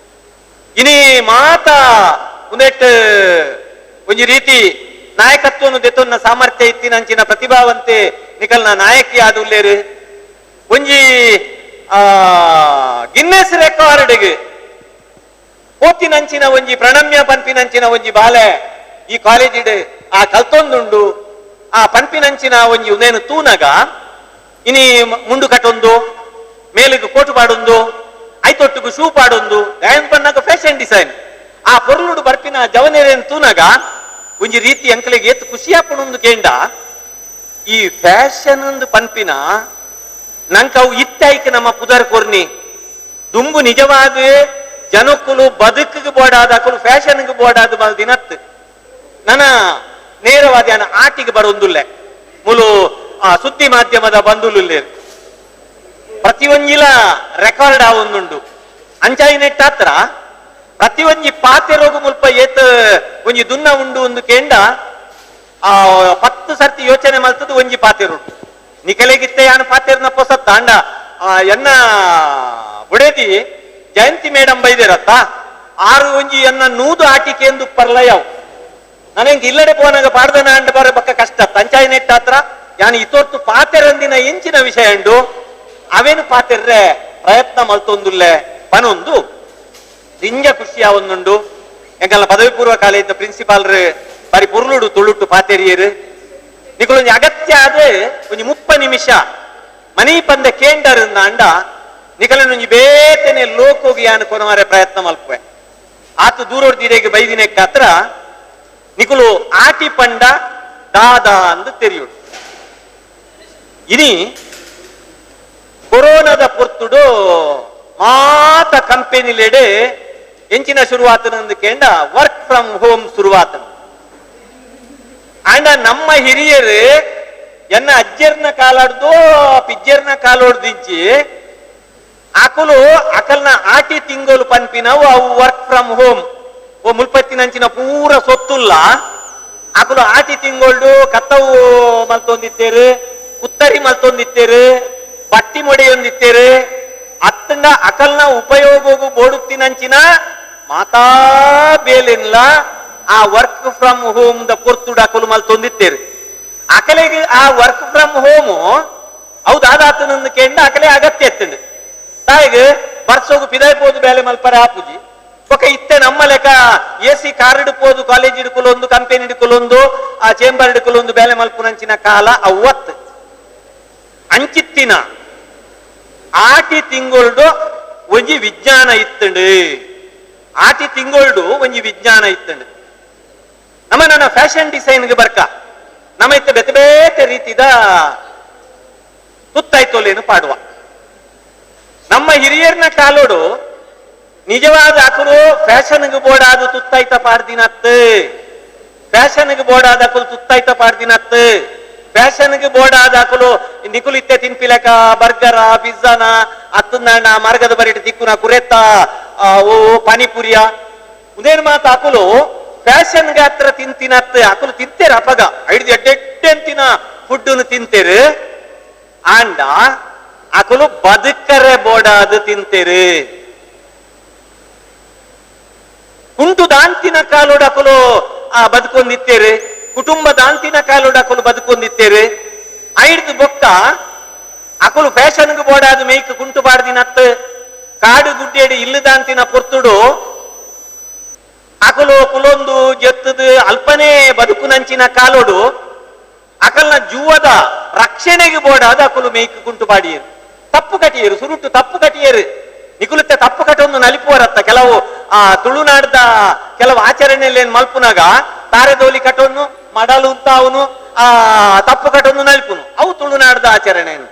ಇನಿ ಮಾತ ಉಂದೆಟ್ ಒಂಜಿ ರೀತಿ ನಾಯಕತ್ವನು ದೆತೊನ್ನ ಸಾಮರ್ಥ್ಯ ಇತ್ತಿನಂಚಿನ ಪ್ರತಿಭಾವಂತೆ ನಿಕಲ್ನ ನಾಯಕಿ ಆದುಲ್ಲೇರು ಒಂಜಿ ಗಿನ್ನೆಸ್ ರೆಕಾರ್ಡ್ಗೆ ಪೋತಿನಂಚಿನ ಒಂಜಿ ಪ್ರಣಮ್ಯ ಪನ್ಪಿನಂಚಿನ ಒಂಜಿ ಬಾಲೆ ಈ ಕಾಲೇಜಿಡ್ ಆ ಕಲ್ತೊಂದುಂಡು ಆ ಪನ್ಪಿನಂಚಿನ ಒಂಜಿ ಉಂದೇನು ತೂನಗ ಇನಿ ಮುಂಡು ಕಟ್ಟೊಂದು ಮೇಲಿಗೆ ಕೋಟು ಪಾಡೊಂದು ಐತೊಟ್ಟುಗು ಶೂ ಪಾಡೊಂದು ಡ್ಯಾನ್ಸ್ ಬನ್ನಾಗ ಫ್ಯಾಷನ್ ಡಿಸೈನ್ ಆ ಪೊರ್ಲುಡು ಬರ್ಪಿನ ಜವನೇರೇನು ತೂನಗ ಒಂಜಿ ರೀತಿ ಅಂಕಲಿಗೆ ಏತ್ ಖುಷಿಯಾಪುಣೊಂದು ಕೇಂಡ ಈ ಫ್ಯಾಷನ್ ಒಂದು ಪನ್ಪಿನ ನಂಕ ಅವು ಇತ್ತಾಯ್ಕ ನಮ್ಮ ಪುದರ್ ಕೊರ್ನಿ ದುಂಬು ನಿಜವಾದ ಜನಕ್ಕುಲು ಬದುಕಿಗೆ ಬೋಡಾದ ಅಕುಲು ಫ್ಯಾಷನ್ಗೆ ಬೋಡಾದ ಬಲ್ ದಿನತ್ತು ನನ್ನ ನೇರವಾದ ಆಟಿಗೆ ಬರೋಂದುಲ್ಲೆ ಮುಲು ಆ ಸುದ್ದಿ ಮಾಧ್ಯಮದ ಬಂದುಲುಲ್ಲೆ ಪ್ರತಿಯೊಂಜಿಲ ರೆಕಾರ್ಡ್ ಆವೊಂದುಂಡು ಅಂಚಾಯಿ ನೆಟ್ಟಾತ್ರ ಪ್ರತಿಯೊಂಜಿ ಪಾತೆರೋಗು ಮುಲ್ಪ ಏತ್ ಒಂಜಿ ದುನ್ನ ಉಂಡು ಒಂದು ಕೇಂಡ ಆ 10 ಸರ್ತಿ ಯೋಚನೆ ಮಲ್ತದ್ದು ಒಂಜಿ ಪಾತೆರುಂಡು ನಿಕಲೆಗಿತ್ತೆ ಯಾನು ಪಾತೆರ್ನ ಪೊಸತ್ತ ಅಂಡ ಎನ್ನ ಬುಡೇದಿ ಜಯಂತಿ ಮೇಡಮ್ ಬೈದಿರತ್ತ ಆರು ಒಂಜಿ ಎನ್ನ 100 ಆಟಿಕೆ ಎಂದು ಪರ್ಲಯವು ನನಗೆ ಇಲ್ಲಡೆ ಪೋನಾಗ ಪಾಡ್ದನ ಅಂಡ ಬರ ಬಕ್ಕ ಕಷ್ಟ ತಂಚಾಯಿ ನೆಟ್ಟಾತ್ರ ಯಾನ್ ಇತೊರ್ತು ಪಾತೆರಂದಿನ ಇಂಚಿನ ವಿಷಯ ಉಂಡು ಅವೇನು ಪಾತೆರ್ರೆ ಪ್ರಯತ್ನ ಮಲ್ತೊಂದುಲ್ಲೆ ಪನೊಂದು ದಿಂಜ ಖುಷಿಯ ಒಂದುಂಡು. ಎಂಕಲ್ಲ ಪದವಿ ಪೂರ್ವ ಕಾಲೇಜ್ ಪ್ರಿನ್ಸಿಪಾಲ್ರು ಬಾರಿ ಪುರ್ಲುಡು ತುಳುಟು ಪಾತೆರಿಯರು ನಿಕುಲೊಂಜಿ ಅಗತ್ಯ ಆದ ಒಂಜಿ 30 ನಿಮಿಷ ಮನಿ ಪಂದ ಕೇಂಡರ್ ಅಂಡ ನಿಕಲನೊಂಜಿ ಬೇತನೆ ಲೋಕೋಗಿ ಯಾನು ಕೊನವಾರೆ ಪ್ರಯತ್ನ ಮಲ್ಪುವೆ ಆತು ದೂರೋಡ್ದಿರೆಗೆ ಬೈದಿನೆಕ್ಕ ಹತ್ರ ನಿಕುಲು ಆಟಿ ಪಂಡ ದಾದಾ ಅಂದು ತೆರಿಯುಡು. ಇನಿ ಕೊರೋನಾದ ಪೊರ್ತುಡು ಮಾತ ಕಂಪೆನಿಲೆಡೆ ಎಂಚಿನ ಶುರುವಾತನಂದು ಕೇಂಡ work from home ಶುರುವಾತನ. ಅಂಡ ನಮ್ಮ ಹಿರಿಯರು ಎನ್ನ ಅಜ್ಜರ್ನ ಕಾಲಾಡ್ದು ಪಿಜ್ಜರ್ನ ಕಾಲೋಡ್ದಿಂಚಿ ಅಕಲು ಅಕಲ್ನ ಆಟಿ ತಿಂಗಳು ಪನ್ಪಿನವು ಅವು work from home ಓ ಮುಲ್ಪತ್ತಿನಂಚಿನ ಪೂರ ಸೊತ್ತುಲ್ಲ ಅಕಲು ಆಟಿ ತಿಂಗೊಳ್ಡು ಕತ್ತವು ಮಲ್ತೊಂದಿತ್ತೇರು ಉತ್ತರಿ ಮಲ್ತೊಂದಿತ್ತೇರು ಬಟ್ಟಿ ಮೊಡೆಯೊಂದಿತ್ತೇರು ಅತ್ತಂಡ ಅಕಲ್ನ ಉಪಯೋಗವು ಬೋಡುತ್ತಿನಂಚಿನ ಮಾತಾ ಬೇಲೆನ್ಲ ಆ work from home the ಪೊರ್ತುಡು ಅಕಲು ಮಲ್ತೊಂದಿತ್ತೇರು. ಅಕಲೆಗೆ ಆ work from home ಹೌದಾದಾತನಂದು ಕೇಂಡ ಅಕಲೆ ಅಗತ್ಯ ಎತ್ತಂಡು ತಾಯಿಗೆ ಬರ್ಸೋಗು ಪಿದಾಯ್ಪೋದು ಬೇಲೆ ಮಲ್ಪರೆ ಆಪುಜಿ ಒಕ ಇತ್ತೆ ನಮ್ಮ ಲೆಕ್ಕ A C car ಹಿಡ್ಕೋದು college ಹಿಡ್ಕೊಲೊಂದು company ಹಿಡ್ಕೊಲೊಂದು ಆ ಚೇಂಬರ್ ಹಿಡ್ಕೊಲೊಂದು ಬೇಲೆ ಮಲ್ಪುನಂಚಿನ ಕಾಲ ಅವ್ವತ್ತು ಅಂಚಿತ್ತಿನ ಆಟಿ ತಿಂಗೊಳ್ಡು ಒಂಜಿ ವಿಜ್ಞಾನ ಇತ್ತಂಡು. ಆಟಿ ತಿಂಗೊಳ್ಡು ಒಂಜಿ ವಿಜ್ಞಾನ ಇತ್ತಂಡು. ನಮ್ಮ ನನ್ನ ಫ್ಯಾಷನ್ ಡಿಸೈನ್ಗೆ ಬರ್ಕ ನಮ್ಮ ಇತ್ತ ಬೇತೆ ಬೇತೆ ರೀತಿದ ತುತ್ತಾಯ್ತೋಲೇನು ಪಾಡುವ ನಮ್ಮ ಹಿರಿಯರ್ನ ಕಾಲೋಡು ನಿಜವಾದ ಅಕಲು ಫ್ಯಾಷನ್ಗೆ ಬೋಡಾದ ತುತ್ತಾಯ್ತ ಪಾಡ್ದಿನತ್ತು ಫ್ಯಾಷನ್ಗೆ ಬೋಡಾದ ಅಕಲು ತುತ್ತಾಯ್ತ ಪಾಡ್ದಿನತ್ತು ಫ್ಯಾಷನ್ಗೆ ಬೋಡಾದ ಅಕಲು ನಿಕುಲಿತ್ತೆ ತಿನ್ಪಿಲಕ ಬರ್ಗರ ಪಿಜ್ಜಾನ ಅತ್ತಂದಣ್ಣ ಮಾರ್ಗದ ಬರಿಟ ತಿಕ್ಕುನ ಕುರೆತ್ತ ಓ ಪಾನಿಪುರಿಯ ಉದೇನು ಮಾತು ಅಕಲು ಫ್ಯಾಷನ್ಗೆ ಹತ್ರ ತಿಂತಿನತ್ತು ಅಕಲು ತಿಂತೇರ ಅಪಗ ಐದು ಎಡ್ಡೆಡ್ಡೆ ಅಂತಿನ ಫುಡ್ಡನ್ನು ತಿಂತೇರು ಆಂಡ ಅಕಲು ಬದುಕರೆ ಬೋಡಾದ ತಿಂತೇರು. ಕುಂಟು ದಾಂತಿನ ಕಾಲೋಡು ಅಕಲು ಆ ಬದುಕೊಂದಿತ್ತೇರು ಕುಟುಂಬ ದಾಂತಿನ ಕಾಲೋಡು ಅಕಲು ಬದುಕೊಂದಿತ್ತೇರು ಐಡ್ದು ಬೊಕ್ಕ ಅಕಲು ಫ್ಯಾಷನ್ಗೆ ಬೋಡಾದ ಮೇಯ್ಕ್ ಕುಂಟು ಬಾಡ್ದಿನತ್ತು ಕಾಡು ಗುಡ್ಡೇಡು ಇಲ್ಲದಾಂತಿನ ಪೊರ್ತುಡು ಅಕಲು ಕುಲೊಂದು ಜತ್ತದು ಅಲ್ಪನೇ ಬದುಕುನಂಚಿನ ಕಾಲೋಡು ಅಕಲ್ನ ಜೂವದ ರಕ್ಷಣೆಗೆ ಬೋಡಾದ ಅಕಲು ಮೇಯ್ಕ್ ಕುಂಟು ಬಾಡಿಯರು ತಪ್ಪು ಕಟಿಯರು ಸುರುಟು ತಪ್ಪು ಕಟಿಯರು ನಿಕುಲುತ್ತೆ ತಪ್ಪು ಕಟೊಂದು ನಲಿಪುವರತ್ತ ಕೆಲವು ಆ ತುಳುನಾಡ್ದ ಕೆಲವು ಆಚರಣೆಯಲ್ಲಿ ಏನ್ ಮಲ್ಪುನಾಗ ತಾರೆದೋಲಿ ಕಟೊನ್ನು ಮಡಲು ಅಂತ ಅವನು ಆ ತಪ್ಪು ಕಟೊಂದು ನಲಿಪುನು ಅವು ತುಳುನಾಡ್ದ ಆಚರಣೆಯನ್ನು.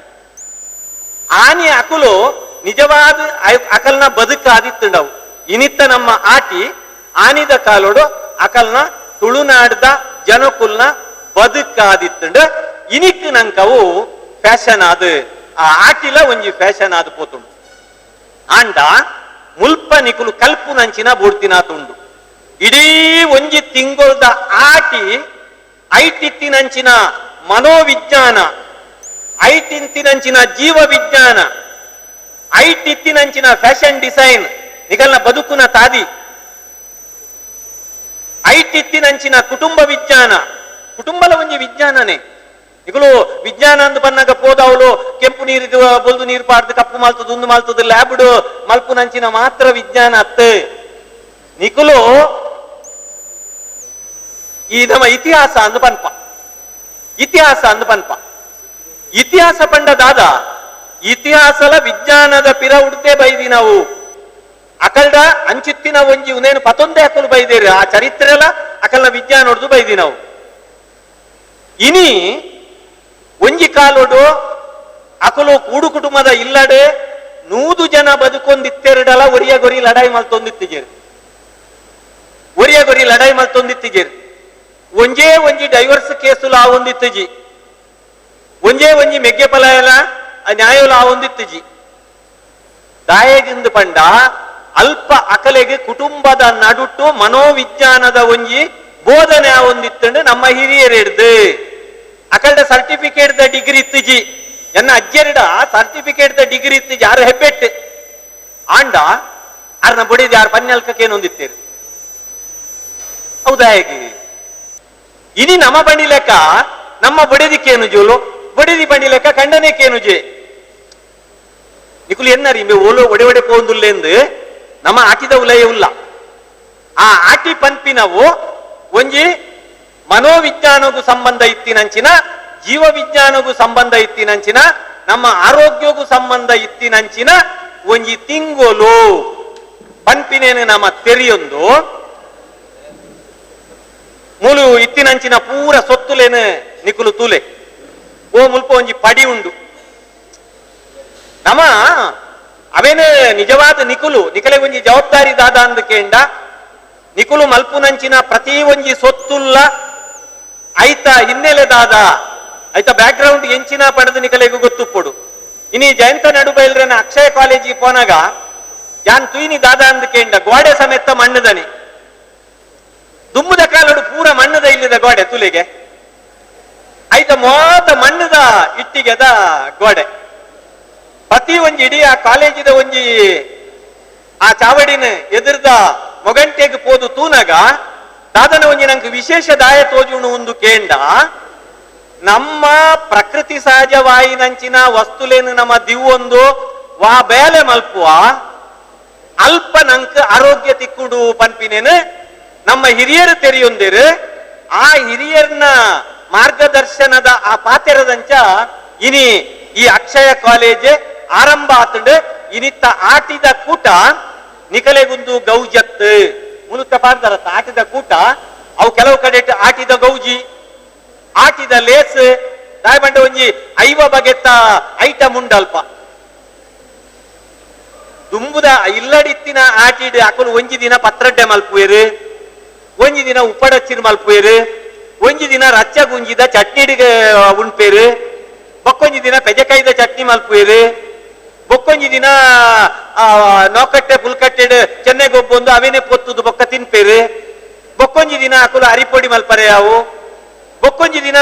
ಆನಿ ಅಕುಲು ನಿಜವಾದ ಅಕಲ್ನ ಬದುಕಾದಿತ್ತುಂಡವು ಇನಿತ್ತ ನಮ್ಮ ಆಟಿ ಆನಿದ ಕಾಲೋಡು ಅಕಲ್ನ ತುಳುನಾಡ್ದ ಜನಕುಲ್ನ ಬದುಕಾದಿತ್ತುಂಡು. ಇನಿಕ್ ನಂಕವು ಫ್ಯಾಷನ್ ಆದ ಆ ಆಟಿಲ ಒಂಜಿ ಫ್ಯಾಷನ್ ಆದ ಪೋತುಂಡು. ಆಂಡ ಮುಲ್ಪ ನಿಕುಲು ಕಲ್ಪು ನಂಚಿನ ಬೂಡ್ತಿನ ತುಂಡು ಇಡೀ ಒಂಜಿ ತಿಂಗೊಳ್ದ ಆಟಿ ಐಟಿತ್ತಿನಂಚಿನ ಮನೋವಿಜ್ಞಾನ ಐಟಿಂತಿನಂಚಿನ ಜೀವ ವಿಜ್ಞಾನ ಐಟಿತ್ತಿನಂಚಿನ ಫ್ಯಾಷನ್ ಡಿಸೈನ್ ನಿಗಲ್ನ ಬದುಕುನ ತಾದಿ ಐಟಿತ್ತಿನಂಚಿನ ಕುಟುಂಬ ವಿಜ್ಞಾನ ಕುಟುಂಬಲ ಒಂಜಿ ವಿಜ್ಞಾನನೇ ಇಗಳು ವಿಜ್ಞಾನ ಅಂದ್ ಬನ್ನಾಗ ಪೋದವಳು ಕೆಂಪು ನೀರು ಬೊಲ್ದು ನೀರು ಪಾಡ್ದು ಕಪ್ಪು ಮಾಲ್ತದ ಉಂದು ಮಾಲ್ತದ ಲ್ಯಾಬ್ಡು ಮಲ್ಪುನಂಚಿನ ಮಾತ್ರ ವಿಜ್ಞಾನ ಅತ್ತ ನಿಕುಲು ಈ ನಮ್ಮ ಇತಿಹಾಸ ಅಂದ್ ಪನ್ಪ ಇತಿಹಾಸ ಅಂದ್ ಪನ್ಪ ಇತಿಹಾಸ ಪಂಡ ದಾದ ಇತಿಹಾಸಲ ವಿಜ್ಞಾನದ ಪಿರ ಉಡ್ತೆ ಬೈದಿ ನಾವು ಅಕಲ್ಡ ಅಂಚಿತ್ತಿನ ಒಂಜಿ ಉನೇನು ಪತೊಂದೇ ಅಕಲು ಬೈದೇರು ಆ ಚರಿತ್ರೆಲ ಅಕಲ್ನ ವಿಜ್ಞಾನ ಹೊಡೆದು ಬೈದಿ ನಾವು. ಇನಿ ಒಂಜಿ ಕಾಲೋಡು ಅಕಲು ಕೂಡು ಕುಟುಂಬದ ಇಲ್ಲಡೆ 100 ಜನ ಬದುಕೊಂದಿತ್ತೆರಡಲ ಒರಿಯ ಗೊರಿ ಲಡಾಯಿ ಮಲ್ತೊಂದಿತ್ತಿಜೇರು ಒರಿಯ ಗೊರಿ ಲಡಾಯಿ ಮಲ್ತೊಂದಿತ್ತಿಜೇರು ಒಂಜೇ ಒಂಜಿ ಡೈವರ್ಸ್ ಕೇಸುಲ ಆವೊಂದಿತ್ತಿಜಿ ಒಂಜೇ ಒಂಜಿ ಮೆಗ್ಗೆ ಪಲಾಯಲ ನ್ಯಾಯೋಲ ಆವೊಂದಿತ್ತಿಜಿ. ದಾಯಗಿಂದು ಪಂಡ ಅಲ್ಪ ಅಕಲೆಗೆ ಕುಟುಂಬದ ನಡುಟು ಮನೋವಿಜ್ಞಾನದ ಒಂಜಿ ಬೋಧನೆ ಆವೊಂದಿತ್ತಂಡು ನಮ್ಮ ಹಿರಿಯರೆಡ್ದು ಅಕಲ್ಡ certificate the degree ಇತ್ತಿಜಿ ಎನ್ನ ಅಜ್ಜೆರಡ certificate the degree ಇತ್ತಿಜಿ ಯಾರು ಹೆಬ್ಬೆಟ್ಟು ಆಂಡ ಅರ್ನ ಬಡಿದ ಯಾರು ಪನ್ಯಲ್ಕಕ್ಕೇನೊಂದಿತ್ತೇರು ಹೌದಾ ಹೇಗೆ ಇನಿ ನಮ್ಮ ಬಂಡಿ ಲೆಕ್ಕ ನಮ್ಮ ಬೊಡೆದಿಕ್ಕೇನು ಜೋಲು ಬೊಡೆದಿ ಬಂಡಿ ಲೆಕ್ಕ ಕಂಡನೇಕೇನು ಜೆ ನಿಕುಲು ಎನ್ನರಿ ಇಂಬೆ ಓಲೋ ಒಡೆ ಒಡೆ ಪೋಂದುಲ್ಲೆಂದು ನಮ್ಮ ಆಟಿದ ಉಲಯ ಉಲ್ಲ. ಆ ಆಟಿ ಪನ್ಪಿನವು ಒಂಜಿ ಮನೋವಿಜ್ಞಾನಗೂ ಸಂಬಂಧ ಇತ್ತಿನಂಚಿನ, ಜೀವ ವಿಜ್ಞಾನಗೂ ಸಂಬಂಧ ಇತ್ತಿನಂಚಿನ, ನಮ್ಮ ಆರೋಗ್ಯಗೂ ಸಂಬಂಧ ಇತ್ತಿನಂಚಿನ ಒಂಜಿ ತಿಂಗೋಲು ಪನ್ಪಿನೇನು ನಮ್ಮ ತೆರಿಯೊಂದು ಮೂಲು ಇತ್ತಿನಂಚಿನ ಪೂರ ಸೊತ್ತುಲೇನು ನಿಕುಲು ತೂಲೆ ಓ ಮುಲ್ಪ ಒಂಜಿ ಪಡಿ ಉಂಡು. ನಮ್ಮ ಅವೇನು ನಿಜವಾದ ನಿಕುಲು ನಿಕಲೆ ಒಂಜಿ ಜವಾಬ್ದಾರಿ ದಾದ ಅಂದಕೇಂಡ ನಿಕುಲು ಮಲ್ಪುನಂಚಿನ ಪ್ರತಿ ಒಂಜಿ ಸೊತ್ತುಲ್ಲ ಐತ ಹಿನ್ನೆಲೆ ದಾದ ಐತ ಬ್ಯಾಕ್ ಗ್ರೌಂಡ್ ಎಂಚಿನ ಪಡೆದು ನಿಕಲೆಗೂ ಗೊತ್ತುಪ್ಪೊಡು. ಇನಿ ಜಯಂತ ನಡುಬೈಲ್ರನ ಅಕ್ಷಯ ಕಾಲೇಜಿಗೆ ಪೋನಾಗ ಯಾನ್ ತುಯಿನಿ ದಾದ ಅಂದಕೇಂಡ ಗೋಡೆ ಸಮೇತ ಮಣ್ಣುದನಿ ದುಮ್ಮುದ ಕಾಲಡು ಪೂರ ಮಣ್ಣದ ಇಲ್ಲದ ಗೋಡೆ ತುಲಿಗೆ ಐತ ಮೋತ ಮಣ್ಣದ ಇಟ್ಟಿಗೆದ ಗೋಡೆ ಪ್ರತಿ ಒಂಜಿ ಇಡೀ ಆ ಕಾಲೇಜಿದ ಒಂಜಿ ಆ ಚಾವಡಿನ ಎದುರ್ದ ಮೊಗಂಟೆಗೆ ಪೋದು ತೂನಗ ದಾದನ ಒಂಜಿ ನಂಗೆ ವಿಶೇಷ ದಾಯ ತೋಜುಣು ಒಂದು ಕೇಂಡ ನಮ್ಮ ಪ್ರಕೃತಿ ಸಹಜವಾಯಿನಂಚಿನ ವಸ್ತುಲೇನು ನಮ್ಮ ದಿವ್ವೊಂದು ವಾ ಬೇಲೆ ಮಲ್ಪುವ ಅಲ್ಪ ನಂಕ್ ಆರೋಗ್ಯ ತಿಕ್ಕುಡು ಪನ್ಪಿನೇನು ನಮ್ಮ ಹಿರಿಯರು ತೆರೆಯೊಂದಿರು. ಆ ಹಿರಿಯರ್ನ ಮಾರ್ಗದರ್ಶನದ ಆ ಪಾತೆರದಂಚ ಇನಿ ಈ ಅಕ್ಷಯ ಕಾಲೇಜ್ ಆರಂಭ ಆತಂಡು. ಇನಿತ್ತ ಆಟಿದ ಕೂಟ ನಿಕಲೆಗುಂದು ಗೌಜತ್ ಮುಲುತ್ತ ಪಾಡ್ದಾರತ್ತ ಆಟಿದ ಕೂಟ ಅವು ಕೆಲವು ಕಡೆ ಆಟಿದ ಗೌಜಿ ಆಟಿದ ಲೇಸ್ ದಾಯಬಂಡ ಒಂಜಿ ಐವ ಬಗೆತ್ತ ಐಟಮ್ ಉಂಡಲ್ಪ ದುಂಬುದ ಇಲ್ಲಡಿತ್ತಿನ ಆಟಿಡ್ ಅಕುಲು ಒಂಜಿ ದಿನ ಪತ್ರಡ್ಡೆ ಮಲ್ಪುವೇರು, ಒಂಜಿ ದಿನ ಉಪ್ಪಡಚ್ಚಿನ ಮಲ್ಪುವೇರು, ಒಂಜಿ ದಿನ ರಚ್ಚ ಗುಂಜಿದ ಚಟ್ನಿಡಿಗೆ ಉಣ್ಪೇರು, ಬೊಕ್ಕೊಂಜಿ ದಿನ ಪೆಜಕಾಯಿದ ಚಟ್ನಿ ಮಲ್ಪುವೇರು, ಬೊಕ್ಕೊಂಜಿ ದಿನ ನೋಕಟ್ಟೆ ಪುಲ್ಕಟ್ಟೆಡ್ ಚೆನ್ನೆ ಗೊಬ್ಬೊಂದು ಅವೇನೆ ಪೊತ್ತುದು ಬೊಕ್ಕ ತಿನ್ಪೇರು, ಬೊಕ್ಕೊಂಜಿ ದಿನ ಅಕುಲು ಅರಿಪೊಡಿ ಮಲ್ಪರೆ ಅವು, ಬೊಕ್ಕೊಂಜಿ ದಿನ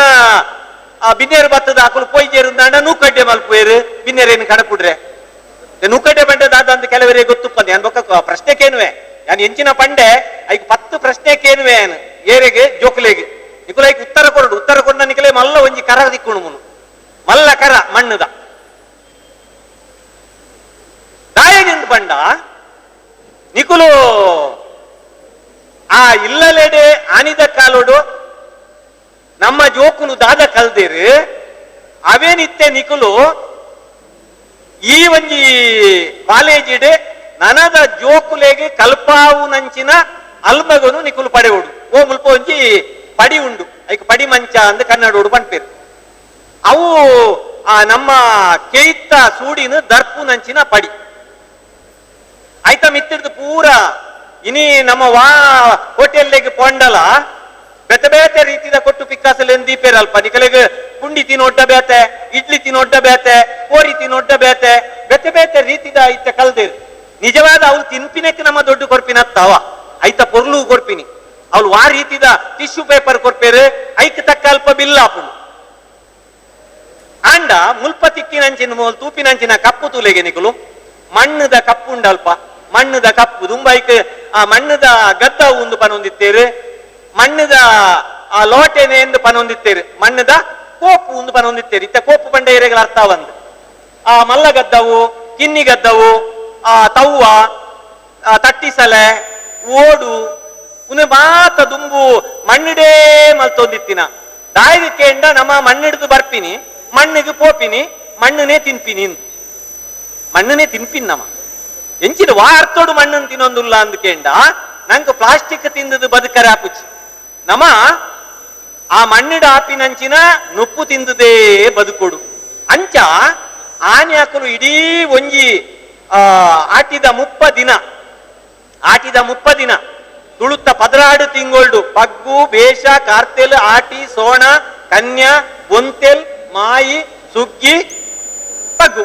ಬಿನ್ನೇರು ಬತ್ತದ ಅಕುಲು ಪೊಯ್ಜೇರು ನೂಕಡ್ಡೆ ಮಲ್ಪುವೇರು ಬಿನ್ನೇರೇನು ಕಣಪುಡ್ರೆ ನೂಕಡ್ಡೆ ಬಂಡೆ ದಾದ ಅಂತ ಕೆಲವರಿಗೆ ಗೊತ್ತುಪ್ಪಂದೆ. ಯಾನ್ ಬೊಕ್ಕ ಪ್ರಶ್ನೆ ಕೇನುವೆ ಯಾನ್ ಎಂಚಿನ ಪಂಡೆ ಐಕ್ 10 ಪ್ರಶ್ನೆ ಕೇನುವೆ ಏರೆಗೆ ಜೋಕುಲೆಗೆ ನಿಕುಲೈಕ್ ಉತ್ತರ ಕೊರಡು ಉತ್ತರ ಕೊಡ್ನ ನಿಕಲೆ ಮಲ್ಲ ಒಂಜಿ ಕರ ದಿಕ್ಕುಣು ಮುನು ಮಲ್ಲ ಕರ ಮಣ್ಣುದ ದಾಯಗಿಂದ ಪಂಡ ನಿಕುಲು ಆ ಇಲ್ಲಲೆಡೆ ಆನಿದ ಕಾಲೋಡು ನಮ್ಮ ಜೋಕುಲು ದಾದ ಕಲ್ದಿರು ಅವೇನಿತ್ತೆ ನಿಕುಲು ಈ ಒಂಜಿ ಕಾಲೇಜಿಡೆ ನನದ ಜೋಕುಲೆಗೆ ಕಲ್ಪಾವು ನಂಚಿನ ಅಲ್ಮಗನು ನಿಕುಲು ಪಡೆವುಡು ಓ ಮುಲ್ಪ ಒಂಜಿ ಪಡಿ ಉಂಡು ಐಕ್ ಪಡಿ ಮಂಚ ಅಂದ್ ಕನ್ನಡೋಡು ಪನ್ಪೇರು. ಅವು ಆ ನಮ್ಮ ಕೇಯ್ತ ಸೂಡಿನ ದರ್ಪು ನಂಚಿನ ಪಡಿ ಆಯ್ತ ಮಿತ್ತಿಡ್ದು ಪೂರ ಇನಿ ನಮ್ಮ ವಾ ಹೋಟೆಲ್ಗೆ ಪೊಂಡಲ ಬೇತೆ ಬೇತೆ ರೀತಿದ ಕೊಟ್ಟು ಪಿಕ್ಕಾಸಲ್ ದೀಪೇರಲ್ಪ ನಿಕಲೆಗ್ ಪುಂಡಿ ತಿನ್ನೊಡ್ಡ ಬೇತೆ ಇಡ್ಲಿ ತಿನ್ನೊಡ್ಡ ಬೇತೆ ಕೋರಿ ತಿನ್ನೊಡ್ಡ ಬೇತೆ ಬೇತೆ ಬೇತೆ ರೀತಿದ ಇತ್ತ ಕಲ್ದಿರ್. ನಿಜವಾದ ಅವ್ಳು ತಿನ್ಪಿನಕ್ಕೆ ನಮ್ಮ ದೊಡ್ಡ ಕೊರ್ಪಿನತ್ತವ ಐತ ಪೊರ್ಲು ಕೊರ್ಪಿನಿ ಅವ್ಳು ವಾ ರೀತಿದ ಟಿಶ್ಯೂ ಪೇಪರ್ ಕೊರ್ಪೇರು ಐಕ್ ತಕ್ಕ ಅಲ್ಪ ಬಿಲ್ಲಾಪುಂಡು. ಆಂಡ ಮುಲ್ಪ ತಿಕ್ಕಿನಂಚಿನ ಮೂಲ್ ತೂಪಿನಂಚಿನ ಕಪ್ಪು ತೂಲೆಗೆ ನಿಕುಲು ಮಣ್ಣದ ಕಪ್ಪು ಉಂಡಲ್ಪ ಮಣ್ಣದ ಕಪ್ಪು ದುಂಬೈಕ್ ಆ ಮಣ್ಣದ ಗದ್ದ ಒಂದು ಪನೊಂದಿತ್ತೇರು ಮಣ್ಣದ ಆ ಲೋಟೆನೆ ಎಂದು ಪನೊಂದಿತ್ತೇರು ಮಣ್ಣದ ಕೋಪು ಒಂದು ಪನೊಂದಿತ್ತೇರು ಇತ್ತ ಕೋಪು ಬಂಡೆ ಏರೆಗಳ ಅರ್ಥ ಬಂದು ಆ ಮಲ್ಲ ಗದ್ದವು ಕಿನ್ನಿ ಗದ್ದವು ಆ ತವ್ವ ಆ ತಟ್ಟಿಸಲೆ ಓಡು ಉನೆ ಮಾತ ದುಂಬು ಮಣ್ಣಿಡೇ ಮಲ್ತೊಂದಿತ್ತಿನ ದಾಯಿಗೆ ಕೇಂಡ ನಮ್ಮ ಮಣ್ಣಿಡ್ದು ಬರ್ಪಿನಿ ಮಣ್ಣಿಗೆ ಪೋಪಿನಿ ಮಣ್ಣನೇ ತಿನ್ಪಿನಿ ಮಣ್ಣನೇ ತಿನ್ಪಿನಿ ನಮ್ಮ ಎಂಚಿನ ವಾರ್ತೋಡು ಮಣ್ಣನ್ನು ತಿನ್ನೊಂದುಲ್ಲ ಅಂದ್ಕೇಂಡ ನಂಗೆ ಪ್ಲಾಸ್ಟಿಕ್ ತಿಂದದು ಬದುಕರೆ ಆಪುಚಿ ನಮ್ಮ ಆ ಮಣ್ಣಿಡ ಆಪಿನಂಚಿನ ನುಪ್ಪು ತಿಂದದೇ ಬದುಕೊಡು. ಅಂಚ ಆನೆ ಹಾಕಲು ಇಡೀ ಒಂಜಿ ಆಟಿದ ಮುಪ್ಪ ದಿನ ಆಟಿದ ಮುಪ್ಪ ದಿನ ತುಳುತ್ತ 16 ತಿಂಗೊಳ್ಡು ಪಗ್ಗು ಬೇಷ ಕಾರ್ತೆಲ್ ಆಟಿ ಸೋಣ ಕನ್ಯಾ ಬೊಂತೆಲ್ ಮಾಯಿ ಸುಗ್ಗಿ ಪಗ್ಗು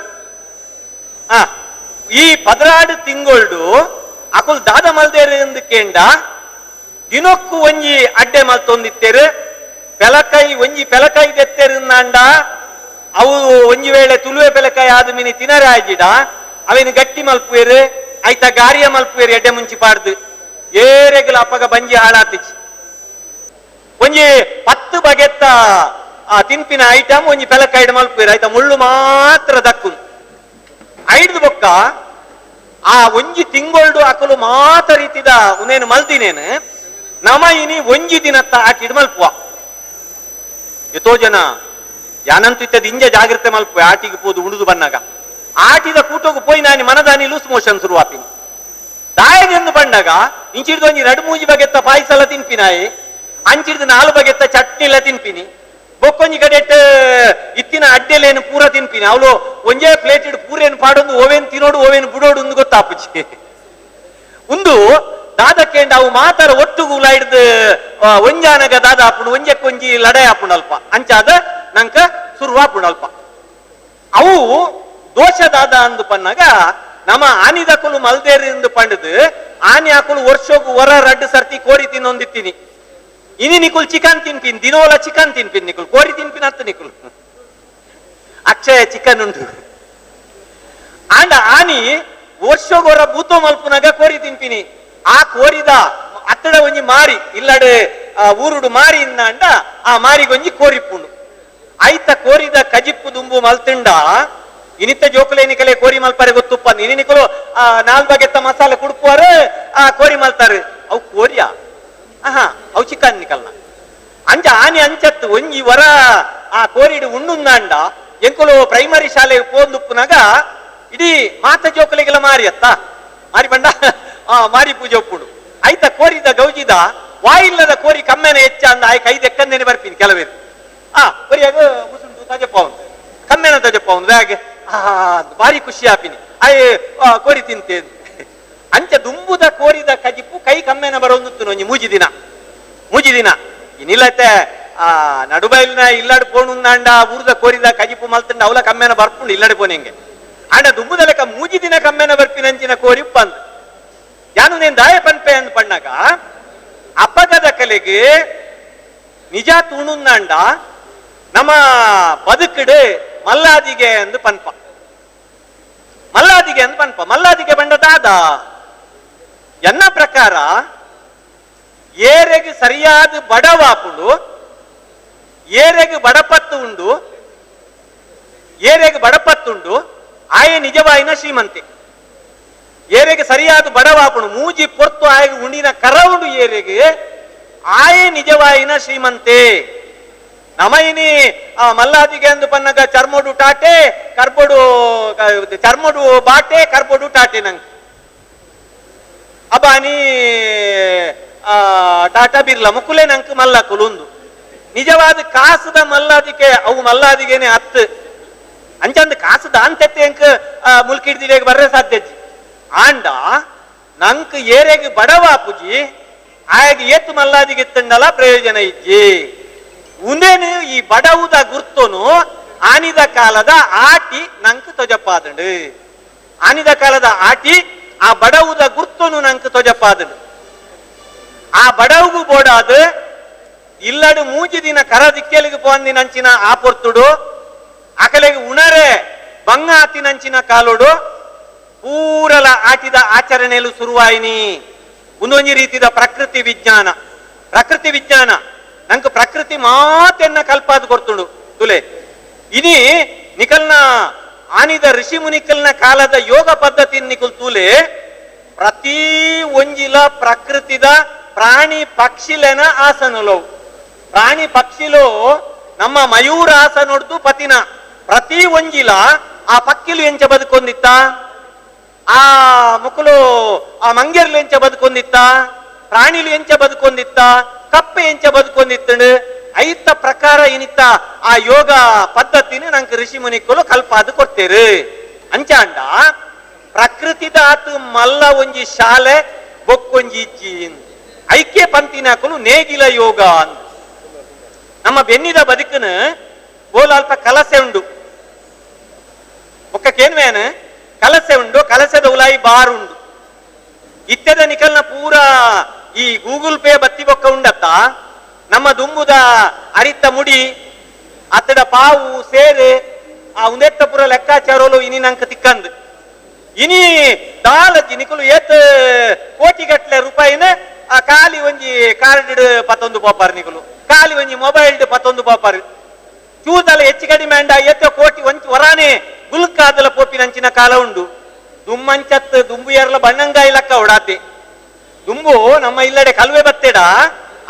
ಈ 16 ತಿಂಗೊಳ್ಡು ಅಕುಲ್ ದಾದ ಮಲ್ದೇರು ಎಂದು ಕೇಂಡ ದಿನಕ್ಕೂ ಒಂಜಿ ಅಡ್ಡೆ ಮಲ್ತೊಂದಿತ್ತೇರು ಪೆಲಕಾಯಿ ಒಂಜಿ ಪೆಲಕಾಯಿ ದೆತ್ತೇರು ನಾಂಡ ಅವು ಒಂಜಿ ವೇಳೆ ತುಳುವೆ ಪೆಲಕಾಯಿ ಆದ ಮಿನಿ ತಿನರಾಜಿಡ ಅವೇನು ಗಟ್ಟಿ ಮಲ್ಪುವೇರು ಐತ ಗಾರಿಯ ಮಲ್ಪುವೇರು ಎಡ್ಡೆ ಮುಂಚಿ ಪಾಡ್ದು ಏರೆಗಲ ಅಪ್ಪಗ ಬಂಜಿ ಹಾಳಾತಿಚಿ ಒಂಜಿ 10 10 ಬಗೆತ್ತ ಆ ತಿನ್ಪಿನ ಐಟಮ್ ಒಂಜಿ ಪೆಲಕಾಯ್ಡ್ ಮಲ್ಪುವೆರ್ ಆಯ್ತಾ ಮುಳ್ಳು ಮಾತ್ರ ದಕ್ಕುನು ಐಡ್ದು ಬೊಕ್ಕ ಆ ಒಂಜಿ ತಿಂಗೊಳ್ಡು ಅಕಲು ಮಾತ ರೀತಿದ ಉನೇನು ಮಲ್ದಿನೇನು ನಮ ಇನಿ ಒಂಜಿ ದಿನತ್ತ ಆಟಿಡ್ ಮಲ್ಪುವ ಎತೋ ಜನ ಯಾನಂತೂ ಇತ್ತದ ಇಂಜ ಜಾಗ್ರತೆ ಮಲ್ಪುವೆ ಆಟಿಗೆ ಪೋದು ಉಂಡುದು ಬನ್ನಾಗ ಆಟಿದ ಕೂಟೋಗು ಪೋಯಿ ನಾನಿ ಮನದಾನಿ ಲೂಸ್ ಮೋಷನ್ ಶುರುವಾಪಿನಿ ದಾಯಗೆಂದು ಬಂಡಾಗ ಇಂಚಿಡ್ದು ಒಂಜಿ ರಡು ಮೂಜಿ ಬಗೆತ್ತ ಪಾಯಸಲ ತಿನ್ಪಿನಾಯಿ ಅಂಚಿಡ್ದು 4 ಬಗೆತ್ತ ಚಟ್ನಿಲ ತಿನ್ಪಿನಿ ಬೊಕ್ಕೊಂಜಿ ಕಡೆಟ್ ಇತ್ತಿನ ಅಡ್ಡೆಲೇನು ಪೂರ ತಿನ್ಪಿನಿ ಅವಳು ಒಂಜೇ ಪ್ಲೇಟ್ ಇಡು ಪೂರೇನು ಪಾಡೊಂದು ಓವೇನು ತಿನ್ನೋಡು ಓವೇನು ಬುಡೋಡು ಒಂದು ಗೊತ್ತಾಪುಜಿ ಒಂದು ದಾದಕ್ಕೇಂಡ ಅವು ಮಾತರ ಒಟ್ಟುಗು ಹಿಡ್ದು ಒಂಜಾನಗ ದಾದ ಆಪುಂಡು ಒಂಜಕ್ಕೊಂಜಿ ಲಡಾಯಿ ಆಪುಂಡು ಅಲ್ಪ ಅಂಚಾದ ನಂಕ ಸುರುವಾಪುಂಡು ಅಲ್ಪ ಅವು ದೋಷ ದಾದ ಅಂದು ಪನ್ನಾಗ ನಮ್ಮ ಆನಿದಕುಲು ಮಲ್ದೇರಿ ಎಂದು ಪಂಡದು ಆನಿ ಹಾಕುಲು ವರ್ಷೋಗು ಹೊರ ರಡ್ಡು ಸರ್ತಿ ಕೋರಿ ತಿನ್ನೊಂದಿತ್ತೀನಿ ಇನಿ ನಿಕುಲ್ ಚಿಕನ್ ತಿನ್ಪಿನ್ ದಿನೋಲ ಚಿಕನ್ ತಿನ್ಪಿನ್ ನಿಕುಲ್ ಕೋರಿ ತಿನ್ಪಿನ್ ಅತ್ತ ನಿಕುಲ್ ಅಕ್ಷಯ ಚಿಕನ್ ಉಂಟು ಆಂಡ ಆನಿ ವರ್ಷೋಗೊರ ಬೂತೋ ಮಲ್ಪುನಾಗ ಕೋರಿ ತಿನ್ಪಿನಿ ಆ ಕೋರಿದ ಅತ್ತಡ ಒಂಜಿ ಮಾರಿ ಇಲ್ಲಡೆ ಊರುಡು ಮಾರಿ ಇಂದ ಆ ಮಾರಿಗೊಂಜಿ ಕೋರಿಪ್ಪುಂಡು ಐತ ಕೋರಿದ ಕಜಿಪ್ಪು ದುಂಬು ಮಲ್ತಿಂಡ ಇನಿತ ಜೋಕುಲೇನಿಕಲೆ ಕೋರಿ ಮಲ್ಪಾರೆ ಗೊತ್ತುಪ್ಪ ಇನಿ ನಿಕಲು ಆ 4 ಬಗೆತ್ತ ಮಸಾಲೆ ಕುಡ್ಪುವಾರು ಆ ಕೋರಿ ಮಲ್ತಾರೆ ಅವು ಕೋರಿಯಾ ಆಹಾ ಅವು ಚಿಕನ್ ನಿಕಲ್ನ ಅಂಚ ಆನಿ ಅಂಚತ್ತು ಒಂಜಿ ವರ ಆ ಕೋರಿಡು ಉಣ್ಣುಂದಾಂಡ ಎಂಕುಲು ಪ್ರೈಮರಿ ಶಾಲೆಗೆ ಪೋಂದುಪ್ಪುನಾಗ ಇಡೀ ಮಾತ ಜೋಕುಲಿಗೆಲ್ಲ ಮಾರಿ ಅತ್ತ ಮಾರಿ ಬಂಡ ಆ ಮಾರಿ ಪೂಜೆ ಒಪ್ಪುಡು ಐತ ಕೋರಿದ ಗೌಜಿದ ವಾಯಿಲ್ಲದ ಕೋರಿ ಕಮ್ಮೆನೆ ಹೆಚ್ಚ ಅಂದ ಆಯ್ ಕೈ ದೆಕ್ಕಂದೇನೆ ಬರ್ತೀನಿ ಕೆಲವೇರು ಆ ಕೋರಿಯಾಗ ಮುಸುಂಟು ತಜಪ್ಪ ಉಂಟು ಕಮ್ಮೆನ ತಜಪ್ಪ ಉಂದು ಬ್ಯಾಗ್ ಆ ಭಾರಿ ಖುಷಿ ಆಪಿನಿ ಆಯ್ ಕೋರಿ ತಿಂತೆ ಅಂಚ ದುಂಬುದ ಕೋರಿದ ಕಜಿಪ್ಪು ಕೈ ಕಮ್ಮೆನ ಬರೋಂದು ಒಂಜಿ ಮೂಜಿ ದಿನ ಮೂಜಿ ದಿನ ಇನ್ನಿಲ್ಲತ್ತೆ ಆ ನಡುಬೈಲ್ನ ಇಲ್ಲಾಡು ಪೋಣುಂದಾಂಡ ಊರ್ದ ಕೋರಿದ ಕಜಿಪ್ಪು ಮಲ್ತಂಡ ಅವಲ ಕಮ್ಮೆನ ಬರ್ಪುಂಡು ಇಲ್ಲಾಡು ಪೋನೆಂಗೆ ಆಂಡ ದುಂಬುದ ಲೆಕ್ಕ ಮೂಜಿ ದಿನ ಕಮ್ಮೆನ ಬರ್ಪಿನಂಚಿನ ಕೋರಿ ಉಪ್ಪಂದು ಯಾನು ನೇನ್ ದಾಯ ಪನ್ಪೆ ಅಂದ್ ಪಣ್ಣಾಗ ಅಪಗದ ಕಲೆಗೆ ನಿಜ ತೂಣುಂದಾಂಡ ನಮ್ಮ ಬದುಕಡು ಮಲ್ಲಾದಿಗೆ ಅಂದು ಪನ್ಪ ಮಲ್ಲಾದಿಗೆ ಅಂದ್ ಪನ್ಪ ಮಲ್ಲಾದಿಗೆ ಬಂಡ ದಾದ ಎನ್ನ ಪ್ರಕಾರ ಏರೆಗೆ ಸರಿಯಾದ ಬಡವಾಪುಂಡು ಏರೆಗೆ ಬಡಪತ್ತು ಉಂಡು ಏರೆಗೆ ಬಡಪತ್ತುಂಡು ಆಯೆ ನಿಜವಾಯಿನ ಶ್ರೀಮಂತೆ ಏರೆಗೆ ಸರಿಯಾದ ಬಡವಾಪುಂಡು ಮೂಜಿ ಪೊರ್ತು ಆಯೆ ಉಂಡಿನ ಕರವುಂಡು ಏರೆಗೆ ಆಯೆ ನಿಜವಾಯಿನ ಶ್ರೀಮಂತೆ ನಮಯಿನಿ ಆ ಮಲ್ಲಾದಿಗೆ ಅಂದು ಪನ್ನಗ ಚರ್ಮೋಡು ಟಾಟೆ ಕರ್ಬೋಡು ಚರ್ಮೋಡು ಬಾಟೆ ಕರ್ಬೋಡು ಟಾಟೆ ನಂಗೆ ಅಬಾನಿ ಟಾಟಾ ಬಿರ್ಲಾ ಮುಕ್ಕುಲೆ ನಂಕ್ ಮಲ್ಲ ಕುಲುಂದು ನಿಜವಾದ ಕಾಸದ ಮಲ್ಲಾದಿಕೆ ಅವು ಮಲ್ಲಾದಿಗೆನೆ ಹತ್ತು ಅಂಚಂದು ಕಾಸದ ಅಂತೆತ್ತೆ ಅಂಕ ಮುಲ್ಕಿಡ್ದಿಗೆ ಬರ್ರೆ ಸಾಧ್ಯ ಆಂಡ ನಂಕ್ ಏರೆಗೆ ಬಡವ ಪುಜಿ ಆಯಗೆ ಏತು ಮಲ್ಲಾದಿಗೆ ತಂಡಲ ಪ್ರಯೋಜನ ಇಜ್ಜಿ ಉಂದೇನು ಈ ಬಡವುದ ಗುರ್ತೋನು ಆನಿದ ಕಾಲದ ಆಟಿ ನಂಕ್ ತೊಜಪ್ಪಾದಂಡು ಆನಿದ ಕಾಲದ ಆಟಿ ಆ ಬಡವುದ ಗುರ್ತೋನು ನಂಕ್ ತೊಜಪ್ಪಾದಂಡು ಆ ಬಡವುಗು ಬೋಡಾದ ಇಲ್ಲಡು ಮೂಜಿ ದಿನ ಕರ ದಿಕ್ಕೆಲಿಗೆ ಪೋಂದಿನಂಚಿನ ಆ ಪೊರ್ತುಡು ಅಕಲೆಗೆ ಉಣರೆ ಬಂಗ ಆತಿನಂಚಿನ ಕಾಲೋಡು ಪೂರಲ ಆಟಿದ ಆಚರಣೆಯಲು ಶುರುವಾಯಿನಿ ಒಂದೊಂದು ರೀತಿದ ಪ್ರಕೃತಿ ವಿಜ್ಞಾನ ಪ್ರಕೃತಿ ವಿಜ್ಞಾನ ನಂಗೆ ಪ್ರಕೃತಿ ಮಾತೆನ್ನ ಕಲ್ಪಾದ ಕೊಡ್ತುಂಡು ತುಲೆ ಇನಿ ನಿಕಲ್ನ ಆನಿದ ಋಷಿ ಮುನಿಕಲ್ನ ಕಾಲದ ಯೋಗ ಪದ್ಧತಿ ನಿಕಲ್ ತೂಲೆ ಪ್ರತಿ ಒಂಜಿಲ ಪ್ರಕೃತಿದ ಪ್ರಾಣಿ ಪಕ್ಷಿಲೆನ ಆಸನಲವು ಪ್ರಾಣಿ ಪಕ್ಷಿಲೋ ನಮ್ಮ ಮಯೂರಾಸನೊಡ್ದು ಪತಿನ ಪ್ರತಿ ಒಂಜಿಲ ಆ ಪಕ್ಕಿಲು ಎಂಚ ಬದುಕೊಂದಿತ್ತ ಆ ಮುಕುಲು ಆ ಮಂಗೆರ್ಲು ಎಂಚ ಬದುಕೊಂದಿತ್ತ ಪ್ರಾಣಿಲು ಎಂಚ ಬದುಕೊಂದಿತ್ತ ಕಪ್ಪೆ ಎಂಚ ಬದುಕೊಂದಿತ್ತಂಡು ಐತ ಪ್ರಕಾರ ಏನಿತ್ತ ಆ ಯೋಗ ಪದ್ಧತಿನ ನಂಗೆ ಋಷಿ ಮುನಿಕುಲು ಕಲ್ಪಾದು ಕೊಡ್ತೇರು ಅಂಚಾಂಡ ಪ್ರಕೃತಿದ ಆತು ಮಲ್ಲ ಒಂಜಿ ಶಾಲೆ ಬೊಕ್ಕೊಂಜಿ ಇಜ್ಜಿ ಐಕ್ಯ ಪಂತಿನಾಕಲು ನೇಗಿಲ ಯೋಗ ಅಂತ ನಮ್ಮ ಬೆನ್ನಿದ ಬದುಕನ ಬೋಲಾಲ್ಪ ಕಲಸೆ ಉಂಡು ಒಕ್ಕೇನ್ವೇನ ಕಲಸೆ ಉಂಡು ಕಲಸೆದ ಉಲಾಯಿ ಬಾರ್ ಉಂಡು ಇತ್ಯದ ನಿಕಲ್ನ ಪೂರ ಈ ಗೂಗಲ್ ಪೇ ಬತ್ತಿ ಬೊಕ್ಕ ಉಂಡತ್ತ ನಮ್ಮ ದುಂಬುದ ಅರಿತ ಮುಡಿ ಅತ್ತಡ ಪಾವು ಸೇರೆ ಆ ಉಂದೆತ್ತ ಪೂರ ಲೆಕ್ಕಾಚಾರೋಲು ಇನಿ ನಂಕ ತಿಕ್ಕಂದು ಇನಿ ದಾಲಜಿ ನಿಕಲು ಏತ್ ಕೋಟಿಗಟ್ಲೆ ರೂಪಾಯಿನ ಖಾಲಿ ಒಂಜಿ ಕಾರ್ಡ್ ಪತ್ತೊಂದು ಪೋಪಾರ್ ನಿಕುಲು, ಖಾಲಿ ಒಂಜಿ ಮೊಬೈಲ್ ಪತ್ತೊಂದು ಪೋಪಾರ್. ಚೂದಲ ಹೆಚ್ಚು ಕಡಿಮೆ ಅಂಡ ಎತ್ತ ಕೋಟಿ ಒಂಚಿ ಹೊರಾನೆ ಗುಲ್ಕಾದಲ ಪೋಪಿನಂಚಿನ ಕಾಲ ಉಂಡು. ದುಮ್ಮಂಚತ್ ದುಂಬು ಏರ್ಲ ಬಣ್ಣಂಗಾಯಿ ಲಕ್ಕ ಹೊಡಾತೆ. ದುಂಬು ನಮ್ಮ ಇಲ್ಲಡೆ ಕಲ್ವೆ ಬತ್ತೇಡ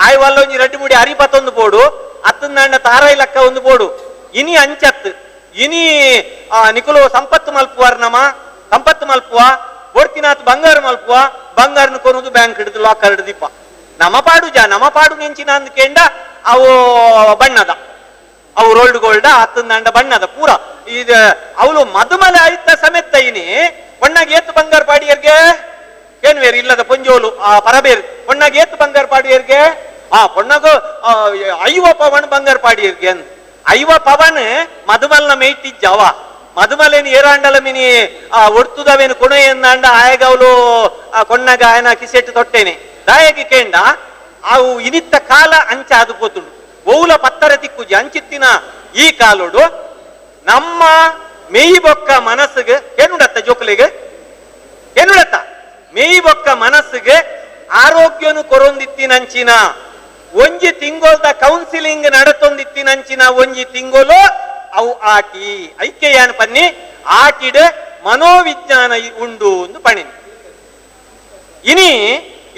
ಆಯ್ ವಲ್ಲ ಒಂಜಿ ರಡ್ಡು ಮುಡಿ ಅರಿ ಪತ್ತೊಂದು ಪೋಡು, ಅತ್ತಂದಾಂಡ ತಾರಾಯಿ ಲಕ್ಕ ಒಂದು ಪೋಡು. ಇನಿ ಅಂಚತ್ ಇನಿ ನಿಕುಲು ಸಂಪತ್ತು ಮಲ್ಪುವಾರ್, ನಮ ಸಂಪತ್ತು ಮಲ್ಪುವ ಒಡ್ತಿನಾತ್ ಬಂಗಾರ ಮಲ್ಪುವ, ಬಂಗಾರನ ಕೊನದು ಬ್ಯಾಂಕ್ ಹಿಡಿದು ಲಾಕರ್ ಹಿಡಿದಿಪ್ಪ. ನಮ್ಮ ಪಾಡು ಜಾ ನಮ್ಮ ಪಾಡು ನೆಂಚಿನ ಅಂದ್ಕೇಂಡ ಅವು ಬಣ್ಣದ ಅವು ರೋಲ್ಡ್ ಗೋಲ್ಡ್ ಅತ್ತಂದಾಂಡ ಬಣ್ಣದ ಪೂರ ಇದು ಅವಳು ಮದುಮಲೆ ಆಯ್ತ ಸಮೇತ ಇನಿ ಒಣ್ಣಾಗ ಏತ್ ಬಂಗಾರ ಪಾಡಿಯರ್ಗೆ ಏನ್ವೇರು ಇಲ್ಲದ ಪೊಂಜೋಲು ಆ ಪರಬೇರು ಒಣ್ಣಾಗ ಏತ್ ಬಂಗಾರ ಪಾಡಿಯರ್ಗೆ ಆ ಪೊಣ್ಣಗು 50 ಪವನ್ ಬಂಗಾರ ಪಾಡಿಯರ್ಗೆ ಅಂದ್ 50 ಪವನ್ ಮದುಮಲ್ನ ಮೇಯ್ತಿಜ್ಜವ ಮದುಮಲೇನು ಏರಾಂಡಲ ಮಿನಿ ಆ ಒಡ್ತುದವೇನು ಕೊಣೆ ಎಂದಾಂಡ ಆಯಗ ಅವಳು ಆ ಕೊಣ್ಣಗ ಆಯನ ಕಿಸೆಟ್ಟು ತೊಟ್ಟೇನೆ ದಾಯಗಿ ಕೇಂಡ ಅವು ಇನಿತ್ತ ಕಾಲ ಅಂಚ ಅದು ಪೋತುಂಡು ಓಲ ಪತ್ತರ ತಿಕ್ಕುಜಿ ಅಂಚಿತ್ತಿನ ಈ ಕಾಲೋಡು ನಮ್ಮ ಮೇಯಿ ಬೊಕ್ಕ ಮನಸ್ಸಿಗೆ ಏನುಡತ್ತ ಜೋಕುಲಿಗೆ ಏನುಡತ್ತ ಮೇಯಿ ಬೊಕ್ಕ ಮನಸ್ಸಿಗೆ ಆರೋಗ್ಯನು ಕೊರೊಂದಿತ್ತಿನಂಚಿನ ಒಂಜಿ ತಿಂಗೋಲ್ದ ಕೌನ್ಸಿಲಿಂಗ್ ನಡತೊಂದಿತ್ತಿನಂಚಿನ ಒಂಜಿ ತಿಂಗೋಲು ಅವು ಆಟಿ ಐಕ್ಯಯಾನ ಪನ್ನಿ ಆಟಿಡ್ ಮನೋವಿಜ್ಞಾನ ಉಂಡು ಒಂದು ಪಣಿನಿ. ಇನಿ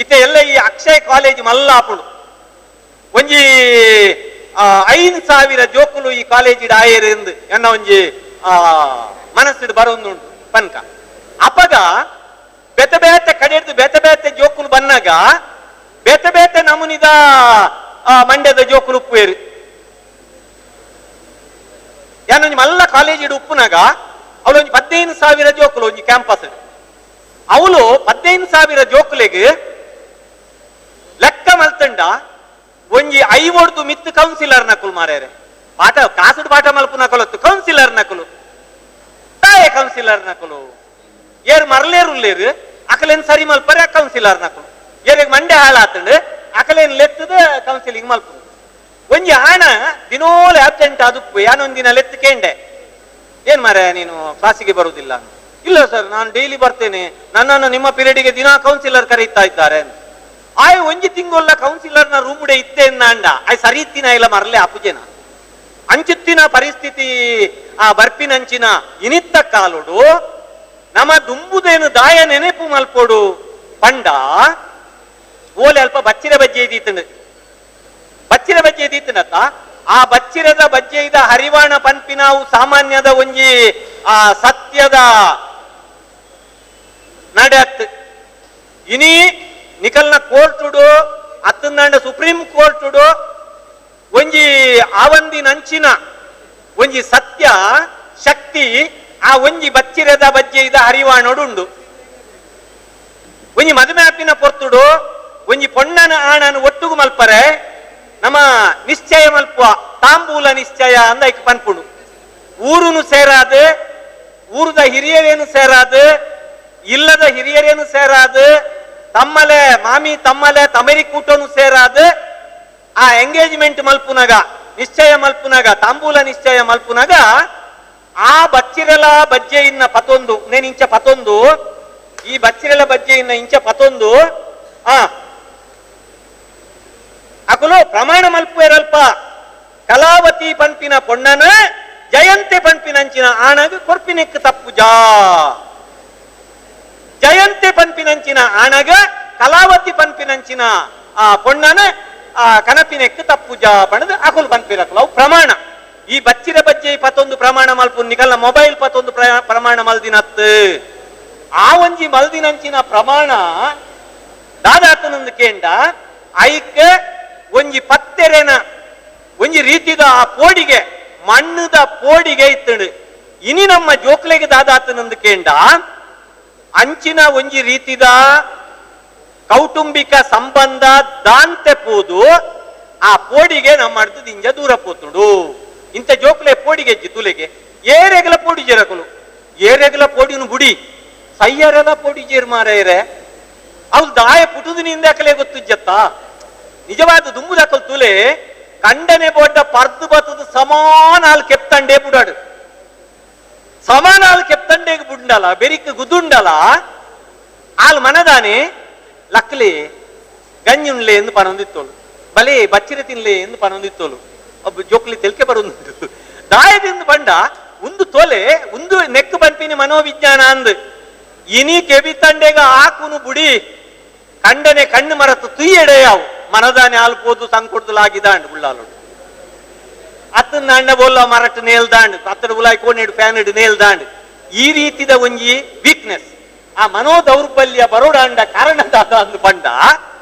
ಇತ್ತೆ ಎಲ್ಲ ಈ ಅಕ್ಷಯ್ ಕಾಲೇಜ್ ಮಲ್ಲಾಪುಂಡು ಒಂಜಿ 5,000 ಜೋಕುಲು ಈ ಕಾಲೇಜಿಡ್ ಆಯೇರು ಎಂದು ಎನ್ನ ಒಂಜಿ ಮನಸ್ಸಿಡ್ ಬರೋಂದುಂಟು ಪನ್ಕ. ಅಪಗ ಬೇತೆ ಬೇತೆ ಕಡೆಡ್ದು ಬೇತೆ ಬೇತೆ ಜೋಕುಲು ಬನ್ನಾಗ ಬೇತೆ ಬೇತೆ ನಮೂನಿದ ಮಂಡ್ಯದ ಜೋಕುಲು ಉಪ್ಪುವೇರು. ಯಾನೊಂಜಿ ಮಲ್ಲ ಕಾಲೇಜಿಡ್ ಉಪ್ಪುನಾಗ ಅವಳು ಒಂಜಿ 15,000 ಜೋಕುಲು ಒಂಜಿ ಕ್ಯಾಂಪಸ್ ಅವಳು 15,000 ಜೋಕುಲೆಗ್ ಲೆಕ್ಕ ಮಲ್ತಂಡ ಒಂಜಿ 50 ಮಿತ್ತು ಕೌನ್ಸಿಲರ್ ನಕುಲು ಮಾರ್ಯಾರೆ. ಪಾಠ ಕಾಸುಡು ಪಾಠ ಮಲ್ಪು ನಕಲೊತ್ತು ಕೌನ್ಸಿಲರ್ ನಕುಲು ತಾಯೇ ಕೌನ್ಸಿಲರ್ ನಕುಲು ಏರು ಮರಲೇರು ಉಲ್ಲೇರು ಅಕಲೇನ್ ಸರಿ ಮಲ್ಪರೆ ಕೌನ್ಸಿಲರ್ ನಕುಲು ಏರಿಗೆ ಮಂಡೆ ಹಾಳಾತಂಡು ಅಕಲೇನ್ ಲೆತ್ತದ ಕೌನ್ಸಿಲಿಂಗ್ ಮಲ್ಪು. ಒಂಜಿ ಆಣ ದಿನೋಲೆ ಅಬ್ಸೆಂಟ್ ಆದುಪ್ಪು ಯಾನೊಂದಿನ ಲೆತ್ತು ಕೇಂಡೆ ಏನ್ ಮಾರ ನೀನು ಕ್ಲಾಸಿಗೆ ಬರುವುದಿಲ್ಲ. ಇಲ್ಲ ಸರ್ ನಾನು ಡೈಲಿ ಬರ್ತೇನೆ, ನನ್ನನ್ನು ನಿಮ್ಮ ಪೀರಿಯಡ್ಗೆ ದಿನ ಕೌನ್ಸಿಲರ್ ಕರೀತಾ ಇದ್ದಾರೆ. ಆಯ್ ಒಂಜಿ ತಿಂಗೊಲ್ಲ ಕೌನ್ಸಿಲರ್ನ ರೂಮುಡೆ ಇತ್ತೆ ಅಂಡ ಆಯ್ ಸರಿ ಇತ್ತಿನ ಇಲ್ಲ ಮರಲೆ ಅಪುಜೆನ ಅಂಚುತ್ತಿನ ಪರಿಸ್ಥಿತಿ ಆ ಬರ್ಪಿನಂಚಿನ ಇನಿತ್ತ ಕಾಲೋಡು ನಮ್ಮ ದುಂಬುದೇನು ದಾಯ ನೆನೆಪು ಮಲ್ಪೋಡು ಪಂಡ ಓಲೆ ಅಲ್ಪ ಬಚ್ಚಿರ ಬಜ್ಜೆ ಇದ್ದೀತಂಡು ಬಚ್ಚಿರ ಬಜ್ಜೆ ಇದ್ದೀತನತ್ತ ಆ ಬಚ್ಚಿರದ ಬಜ್ಜೆ ಇದ ಹರಿವಾಣ ಪನ್ಪಿನಾವು ಸಾಮಾನ್ಯದ ಒಂಜಿ ಆ ಸತ್ಯದ ನಡೆಯತ್. ಇನಿ ನಿಕಲ್ನ ಕೋರ್ಟುಡು ಅತ್ತಂದಾಂಡ ಸುಪ್ರೀಂ ಕೋರ್ಟುಡು ಒಂಜಿ ಆವಂದಿನಂಚಿನ ಒಂಜಿ ಸತ್ಯ ಶಕ್ತಿ ಆ ಒಂಜಿ ಬಚ್ಚಿರದ ಬಜ್ಜೆ ಇದ ಹರಿವಾಣೋಡುಂಡು. ಒಂಜಿ ಮದುವೆ ಪೊರ್ತುಡು ಒಂಜಿ ಪೊಣ್ಣನ ಆಣನ ಒಟ್ಟುಗು ಮಲ್ಪರೆ ನಮ್ಮ ನಿಶ್ಚಯ ಮಲ್ಪುವ ತಾಂಬೂಲ ನಿಶ್ಚಯ ಅಂದ ಐಕ್ ಪನ್ಪುಂಡು. ಊರುನು ಸೇರಾದು ಊರುದ ಹಿರಿಯರೇನು ಸೇರಾದು ಇಲ್ಲದ ಹಿರಿಯರೇನು ಸೇರಾದು ತಮ್ಮಲೆ ಮಾಮಿ ತಮ್ಮಲೆ ತಮರಿ ಕೂಟನು ಸೇರಾದು ಆ ಎಂಗೇಜ್ಮೆಂಟ್ ಮಲ್ಪುನಾಗ ನಿಶ್ಚಯ ಮಲ್ಪುನಾಗ ತಾಂಬೂಲ ನಿಶ್ಚಯ ಮಲ್ಪುನಾಗ ಆ ಬಚ್ಚಿರಲ ಬಜ್ಜೆ ಇನ್ನ ಪತೊಂದು ನೇನು ಇಂಚ ಪತೊಂದು ಈ ಬಚ್ಚಿರಲ ಬಜ್ಜೆ ಇನ್ನ ಇಂಚ ಪತೊಂದು ಆ ಅಕುಲು ಪ್ರಮಾಣ ಮಲ್ಪುವೇರಲ್ಪ ಕಲಾವತಿ ಪನ್ಪಿನ ಪೊಣ್ಣನ ಜಯಂತೆ ಪನ್ಪಿನಂಚಿನ ಆಣಗ ಕೊರ್ಪಿನೆಕ್ ತಪ್ಪುಜಾ ಜಯಂತೆ ಪನ್ಪಿನಂಚಿನ ಆಣಗ ಕಲಾವತಿ ಪನ್ಪಿನಂಚಿನ ಆ ಪೊಣ್ಣನ ಆ ಕನಪಿನೆಕ್ ತಪ್ಪುಜಾ ಪಣದ ಅಕುಲು ಪನ್ಪಿರಕುಲು ಅವು ಪ್ರಮಾಣ. ಈ ಬಚ್ಚಿರ ಬಜ್ಜೆ ಪತ್ತೊಂದು ಪ್ರಮಾಣ ಮಲ್ಪು ನಿಕಲ್ನ ಮೊಬೈಲ್ ಪತ್ತೊಂದು ಪ್ರಮಾಣ ಮಲ್ದಿನತ್ ಆ ಒಂಜಿ ಮಲ್ದಿನಂಚಿನ ಪ್ರಮಾಣ ದಾದಾತನಂದು ಕೇಂಡ ಐಕ್ ಒಂಜಿ ಪತ್ತೆರೆನ ಒಂಜಿ ರೀತಿದ ಆ ಪೋಡಿಗೆ ಮಣ್ಣದ ಪೋಡಿಗೆ ಇತ್ತಂಡು. ಇನಿ ನಮ್ಮ ಜೋಕ್ಲೆಗೆ ದಾದಾತನಂದು ಕೇಂಡ ಅಂಚಿನ ಒಂಜಿ ರೀತಿದ ಕೌಟುಂಬಿಕ ಸಂಬಂಧ ದಾಂತೆ ಪೋದು ಆ ಪೋಡಿಗೆ ನಮ್ಮ ಅರ್ಧದಿಂದ ದೂರ ಪೋತುಂಡು. ಇಂಥ ಜೋಕ್ಲೆ ಪೋಡಿಗೆ ತುಲೆಗೆ ಏರೆಗಲ ಪೋಡಿ ಜೇರಕಲು ಏರೆಗಲ ಪೋಡಿನು ಬುಡಿ ಸಯ್ಯರೆಲ್ಲ ಪೋಡಿ ಜೇರು ಮಾರೇರೆ ಅವ್ರು ದಾಯ ಪುಟುದಿನಿಂದ ಅಕಲೆ ಗೊತ್ತಿಜ್ಜತ್ತ ನಿಜವಾದ ದುಂಬುದಕಲ್ ತುಲೆ ಕಂಡನೆ ಬೋಡ್ಡ ಪರ್ದು ಬತ್ತದ ಸಮಾನ ಅಲ್ಲಿ ಕೆಪ್ತಂಡೆ ಬುಡಾಡು ಸಮಾನ ಅಲ್ಲಿ ಕೆಪ್ತಂಡೆಗೆ ಬುಂಡಲ ಬೆರಿಕ್ ಗುದ್ದುಂಡಲ ಆಲ್ ಮನದಾನೆ ಲಕ್ಲಿ ಗಂಜಿ ಉಣ್ಲೆ ಎಂದು ಪನೊಂದಿತ್ತೋಳು, ಬಲೆ ಬಚ್ಚಿರ ತಿನ್ಲೆ ಎಂದು ಪನೊಂದಿತ್ತೋಳು. ಒಬ್ಬ ಜೋಕ್ಲಿ ತೆಲ್ಕೆ ಬರುಂದು ದಾಯದಿಂದ ಬಂಡ ಒಂದು ತೊಲೆ ಒಂದು ನೆಕ್ ಪನ್ಪಿನಿ ಮನೋವಿಜ್ಞಾನ ಅಂದ್ ಇನಿ ಕೆಬಿ ತಂಡೆಗ ಆಕುನು ಬುಡಿ ಕಂಡನೆ ಕಣ್ಣು ಮರತು ತುಯ್ಯೆಡೆಯಾವು ಮನದಾನೆ ಆಲ್ಪೋದು ಸಂಕೊಡ್ದಲಾಗಿದಾಂಡ್ ಉಳ್ಳಾಲೋಡು ಅತ್ತನ ಅಣ್ಣ ಬೋಲ್ಲ ಮರಟ್ ನೇಲ್ದಾಂಡ್ ಅತ್ತಡ ಉಲಾಯ್ ಕೋನೆಡು ಫ್ಯಾನ್ ಇಡು ನೇಲ್ದಾಂಡ್. ಈ ರೀತಿದ ಒಂಜಿ ವೀಕ್ನೆಸ್ ಆ ಮನೋ ದೌರ್ಬಲ್ಯ ಬರೋಡಾಂಡ ಕಾರಣದಾದ ಅಂದು ಬಂಡ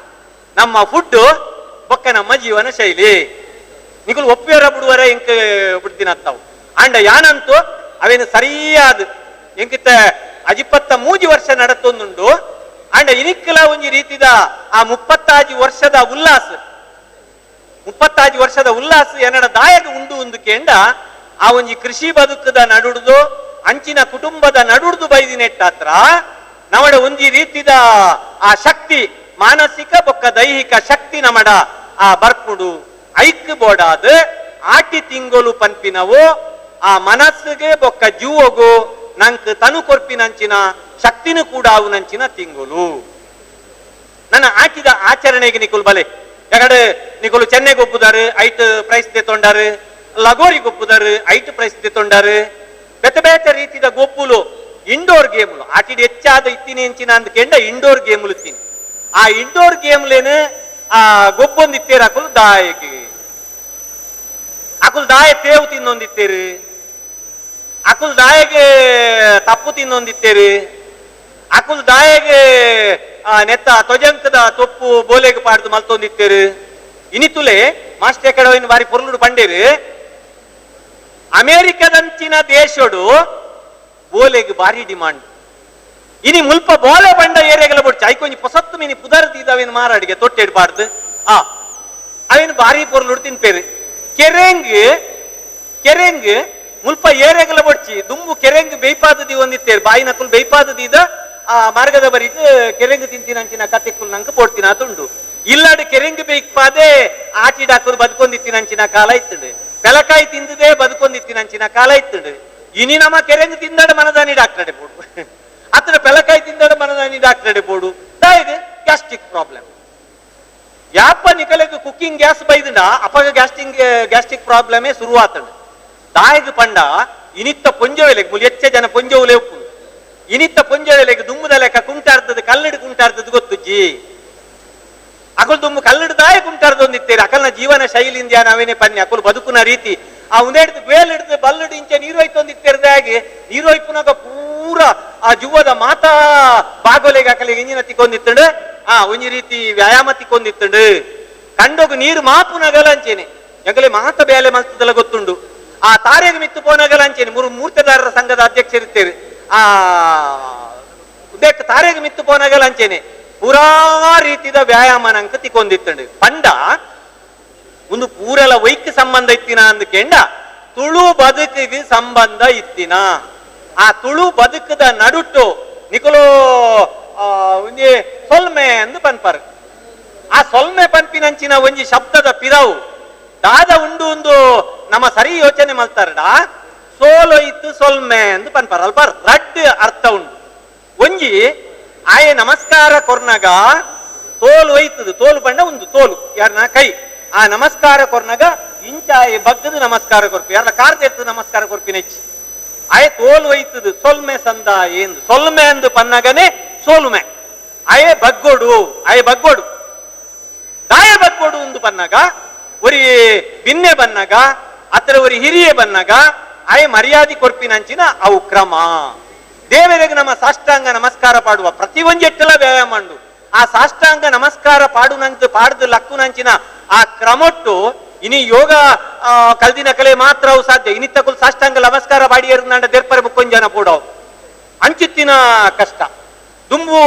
ನಮ್ಮ ಫುಡ್ ಬೊಕ್ಕ ನಮ್ಮ ಜೀವನ ಶೈಲಿ ನಿಕುಲು ಒಪ್ಪಿಯರ ಬಿಡುವರ ಇಂಕ್ ಬಿಡ್ತೀನಿ ಅತ್ತಾವು ಅಂಡ ಯಾನಂತೂ ಅವೇನು ಸರಿಯಾದ ಎಂಕಿತ್ತ ಅಜಿಪತ್ತ ಮೂಜಿ ವರ್ಷ ನಡತೊಂದುಂಡು ಅಂಡ ಇನಿಕ್ಕಲ ಒಂಜಿ ರೀತಿದ ಆ 35 ವರ್ಷದ ಉಲ್ಲಾಸ 35 ವರ್ಷದ ಉಲ್ಲಾಸ ಎನ್ನಡ ದಾಯಗ ಉಂಡು ಒಂದು ಕೇಂಡ ಆ ಒಂಜಿ ಕೃಷಿ ಬದುಕದ ನಡುಡ್ದು ಅಂಚಿನ ಕುಟುಂಬದ ನಡುಡ್ದು ಬೈದಿನೆಟ್ಟಾತ್ರ ನಮಡ ಒಂಜಿ ರೀತಿದ ಆ ಶಕ್ತಿ ಮಾನಸಿಕ ಬೊಕ್ಕ ದೈಹಿಕ ಶಕ್ತಿ ನಮಡ ಆ ಬರ್ಪುಡು ಐಕ್ ಬೋಡಾದ ಆಟಿ ತಿಂಗಳು ಪನ್ಪಿನವು ಆ ಮನಸ್ಸಿಗೆ ಬೊಕ್ಕ ಜೀವಗು ನಂಕ್ ತನು ಕೊರ್ಪಿನಂಚಿನ ಶಕ್ತಿನೂ ಕೂಡ ಅವು ನಂಚಿನ ತಿಂಗಳು. ನನ್ನ ಆಟಿದ ಆಚರಣೆಗೆ ನಿಕುಲ್ ಬಲೆ ಯಾಕಂದ್ರೆ ನಿಕುಲು ಚೆನ್ನೈಗೆ ಒಪ್ಪುದಾರು ಐಟ್ ಪ್ರೈಸ್ ತೊಂಡಾರು, ಲಗೋರಿಗೆ ಒಪ್ಪುದಾರು ಐಟ್ ಪ್ರೈಸ್ ತೊಂಡಾರು, ಬೇತೆ ಬೇತೆ ರೀತಿದ ಗೊಪ್ಪುಲು ಇಂಡೋರ್ ಗೇಮ್ಲು ಆಟಿಡ್ ಹೆಚ್ಚಾದ ಇತ್ತೀನಿ ಎಂಚಿನ ಅಂದ ಕೆಂಡ ಇಂಡೋರ್ ಗೇಮ್ಲು ಇತ್ತೀನಿ. ಆ ಇಂಡೋರ್ ಗೇಮ್ಲೇನು ಆ ಗೊಬ್ಬೊಂದಿತ್ತೇರು ಅಕುಲು ದಾಯಗೆ ಅಕುಲು ದಾಯ ತೇವು ತಿನ್ನೊಂದಿತ್ತೇರು, ಅಕುಲು ದಾಯಗೆ ತಪ್ಪು ತಿನ್ನೊಂದಿತ್ತೇರು, ಅಕುಲು ದಾಯಗೆ ನೆತ್ತ ತೊಜಂಕದ ತೊಪ್ಪು ಬೋಲೆಗೆ ಪಾಡ್ದು ಮಲ್ತೊಂದಿತ್ತೇರು. ಇನಿತುಲೆ ಮಾಸ್ಟರ್ ಕಡವಿನ ಬಾರಿ ಪೊರ್ಲುಡು ಪಂಡೇರು ಅಮೇರಿಕದಂಚಿನ ದೇಶಡು ಬೋಲೆಗೆ ಬಾರಿ ಡಿಮಾಂಡ್. ಇನಿ ಮುಲ್ಪ ಬೋಲೆ ಬಂಡ ಏರಿಯಾಗೆಲ್ಲ ಬೊಡ್ಚಿ ಐಕೊಂಜಿ ಪೊಸತ್ತು ಮಿನಿ ಪುದರ್ ದೀದವೇನು ಮಾರಾಡಿಗೆ ತೊಟ್ಟೆಡ್ಬಾರ್ದು ಆ ಅವೇನು ಬಾರಿ ಪೊರ್ಲುಡು ತಿನ್ಪೇರು. ಕೆರೆಂಗ್ ಕೆರೆಂಗ್ ಮುಲ್ಪ ಏರಿಯಾಗೆಲ್ಲ ಬೊಡ್ಚಿ ದುಂಬು ಕೆರೆಂಗ್ ಬೇಯ್ಪಾದ ದೀ ಒಂದಿತ್ತೇರು ಬಾಯಿನಕುಲು ಬೇಯ್ಪಾದ ದೀದ ಆ ಮಾರ್ಗದ ಬರೀದು ಕೆರೆಂಗ್ ತಿಂತಿನಂಚಿನ ಕತೆಕ್ಕುಲು ನಂಗೆ ಪೋಡ್ತಿನ ತುಂಡು ಇಲ್ಲಾಡು ಕೆರೆಂಗ್ ಬೇಯ್ಪಾದೆ ಆಟಿಡಾಕುಲು ಬದುಕೊಂದಿತ್ತಿನಂಚಿನ ಕಾಲ ಇತ್ತುಂಡು, ಪೆಲಕಾಯಿ ತಿಂದದೆ ಬದುಕೊಂದಿತ್ತಿನಂಚಿನ ಕಾಲ ಇತ್ತುಂಡು. ಇನಿ ನಮ್ಮ ಕೆರೆಂಗ್ ತಿಂದಾಡ ಮನದಾನಿ ಡಾಕ್ಟರ್ ಬೋಡು, ಅತ್ರ ಪೆಲಕಾಯಿ ತಿಂದಾಡ ಮನದಾನಿ ಡಾಕ್ಟರ್ ಬೋಡು ದಾಯಿಗೆ ಗ್ಯಾಸ್ಟ್ರಿಕ್ ಪ್ರಾಬ್ಲಮ್. ಯಾಪ ನಿಕಲೆಗ್ ಕುಕ್ಕಿಂಗ್ ಗ್ಯಾಸ್ ಬೈದಂಡ ಅಪಗ ಗ್ಯಾಸ್ಟ್ರಿಕ್ ಪ್ರಾಬ್ಲಮೇ ಶುರುವಾತಂಡು. ದಾಯಿಗೆ ಪಂಡ ಇನಿತ್ತ ಪೊಂಜೋವೆಲೆಗ್ ಮುಲ್ ಹೆಚ್ಚ ಜನ ಪೊಂಜೋವುಲೆ ಉಪ್ಪು ಇನಿತ್ತ ಪೊಂಜೋವೆಲೆಗ್ ದುಮ್ಮುದ ಲೆಕ್ಕ ಕುಂಟಾರ್ತದ ಕಲ್ಲಡಿ ಕುಂಟಾರ್ತದ ಗೊತ್ತುಜ್ಜಿ ಅಕುಲು ದುಮ್ಮು ಕಲ್ಲಡಿ ದಾಯ ಕುಂಟಾರ್ದೊಂದಿತ್ತೇರಿ ಅಕಲ್ನ ಜೀವನ ಶೈಲಿಂದ ನಾವೇನೆ ಪನ್ನಿ ಅಕುಲು ಬದುಕುನ ರೀತಿ ಆ ಒಂದೇಡ್ದು ಬೇಲ್ ಹಿಡ್ದು ಬಲ್ಲಡು ಇಂಚೆ ನೀರು ಹೋಯ್ತೊಂದಿತ್ತೇರ್ದಾಗಿ ನೀರು ಹೋಯ್ಪುನಾಗ ಪೂರ ಆ ಜುವದ ಮಾತಾ ಬಾಗೋಲೆಗೆ ಅಕಲಿಗೆ ಇಂಜಿನ ತಿಕ್ಕೊಂದಿತ್ತಂಡು ಆ ಒಂಜಿ ರೀತಿ ವ್ಯಾಯಾಮ ತಿಕ್ಕೊಂದಿತ್ತಂಡು ಕಂಡೋಗು ನೀರು ಮಾಪುನಗಲ ಅಂಚೇನೆ ಎಂಗಲೆ ಮಾತ ಬೇಲೆ ಮಲ್ತದಲ್ಲ ಗೊತ್ತುಂಡು. ಆ ತಾರೆಗೆ ಮಿತ್ತು ಪೋನಗಲ ಅಂಚೇನೆ ಮೂರು ಮೂರ್ತೆದಾರರ ಸಂಘದ ಅಧ್ಯಕ್ಷರಿತ್ತೇರು ಆ ಉದ್ದೇಕ ತಾರೆಗೆ ಮಿತ್ತು ಪೋನಗಲ ಅಂಚೇನೆ ಪೂರಾ ರೀತಿದ ವ್ಯಾಯಾಮ ನಂಕ ತಿಕ್ಕೊಂದಿತ್ತಂಡು. ಪಂಡ ಒಂದು ಪೂರೆಲ ವೈಕ್ ಸಂಬಂಧ ಇತ್ತಿನ ಅಂದ್ಕೆಂಡ ತುಳು ಬದುಕಿಗೆ ಸಂಬಂಧ ಇತ್ತಿನ ಆ ತುಳು ಬದುಕದ ನಡುಟ್ಟು ನಿಕುಲು ಒಂಜಿ ಸೊಲ್ಮೆ ಅಂದು ಪನ್ಪರ್ ಆ ಸೊಲ್ಮೆ ಪನ್ಪಿನಂಚಿನ ಒಂಜಿ ಶಬ್ದದ ಪಿರವು ದಾದ ಉಂಡು ಒಂದು ನಮ್ಮ ಸರಿ ಯೋಚನೆ ಮಲ್ತಾರಡ ಸೋಲೊಯ್ತು ಸೊಲ್ಮೆ ಅಂದು ಪನ್ಪರ್ ಅಲ್ಪ ರಡ್ ಅರ್ಥ ಉಂಡು. ಒಂಜಿ ಆಯೆ ನಮಸ್ಕಾರ ಕೊರ್ನಗ ತೋಲು ಒಯ್ತದು ತೋಲು ಪಂಡ ಒಂದು ತೋಲು ಯಾರನ್ನ ಕೈ ಆ ನಮಸ್ಕಾರ ಕೊರ್ನಗ ಇಂಚಾಯ ಬಗ್ಗದು ನಮಸ್ಕಾರ ಕೊರ್ಪಿ ಯಾರ ಕಾರ್ ನಮಸ್ಕಾರ ಕೊರ್ಪಿನ ಹೆಚ್ಚು ಆಯೆ ತೋಲು ಒಯ್ತದು ಸೊಲ್ಮೆ ಸಂದ ಎಂದು ಸೊಲ್ಮೆ ಅಂದು ಪನ್ನಗನೆ ಸೋಲುಮೆ ಆಯೆ ಬಗ್ಗೋಡು ಆಯೆ ಬಗ್ಗೋಡು ದಾಯ ಬಗ್ಗೋಡು ಒಂದು ಪನ್ನಗ ಒರಿ ಬಿನ್ನೆ ಬನ್ನಗ ಅತ್ರ ಒರಿ ಹಿರಿಯ ಬನ್ನಗ ಆಯೆ ಮರ್ಯಾದೆ ಕೊರ್ಪಿನಂಚಿನ ಅವು ಕ್ರಮ. ದೇವರಿಗೆ ನಮ್ಮ ಸಾಷ್ಟಾಂಗ ನಮಸ್ಕಾರ ಪಾಡುವ ಪ್ರತಿ ಒಂಜೆಟ್ಟಲ ವ್ಯಾಯಾಮ ಉಂಡು ಆ ಸಾಷ್ಟಾಂಗ ನಮಸ್ಕಾರ ಪಾಡುನಂತ ಪಾಡ್ದು ಲಕ್ಕುನಂಚಿನ ಆ ಕ್ರಮೊಟ್ಟು ಇನಿ ಯೋಗ ಕಲ್ದಿನ ಕಲೆ ಮಾತ್ರ ಅವು ಸಾಧ್ಯ. ಇನಿತ್ತಕುಲ್ ಸಾಷ್ಟಾಂಗ ನಮಸ್ಕಾರ ಬಾಡಿಯರು ದೇರ್ಪರೆ ಮುಕ್ಕೊಂಜನ ಪೂಡವು ಅಂಚಿತ್ತಿನ ಕಷ್ಟ ದುಂಬು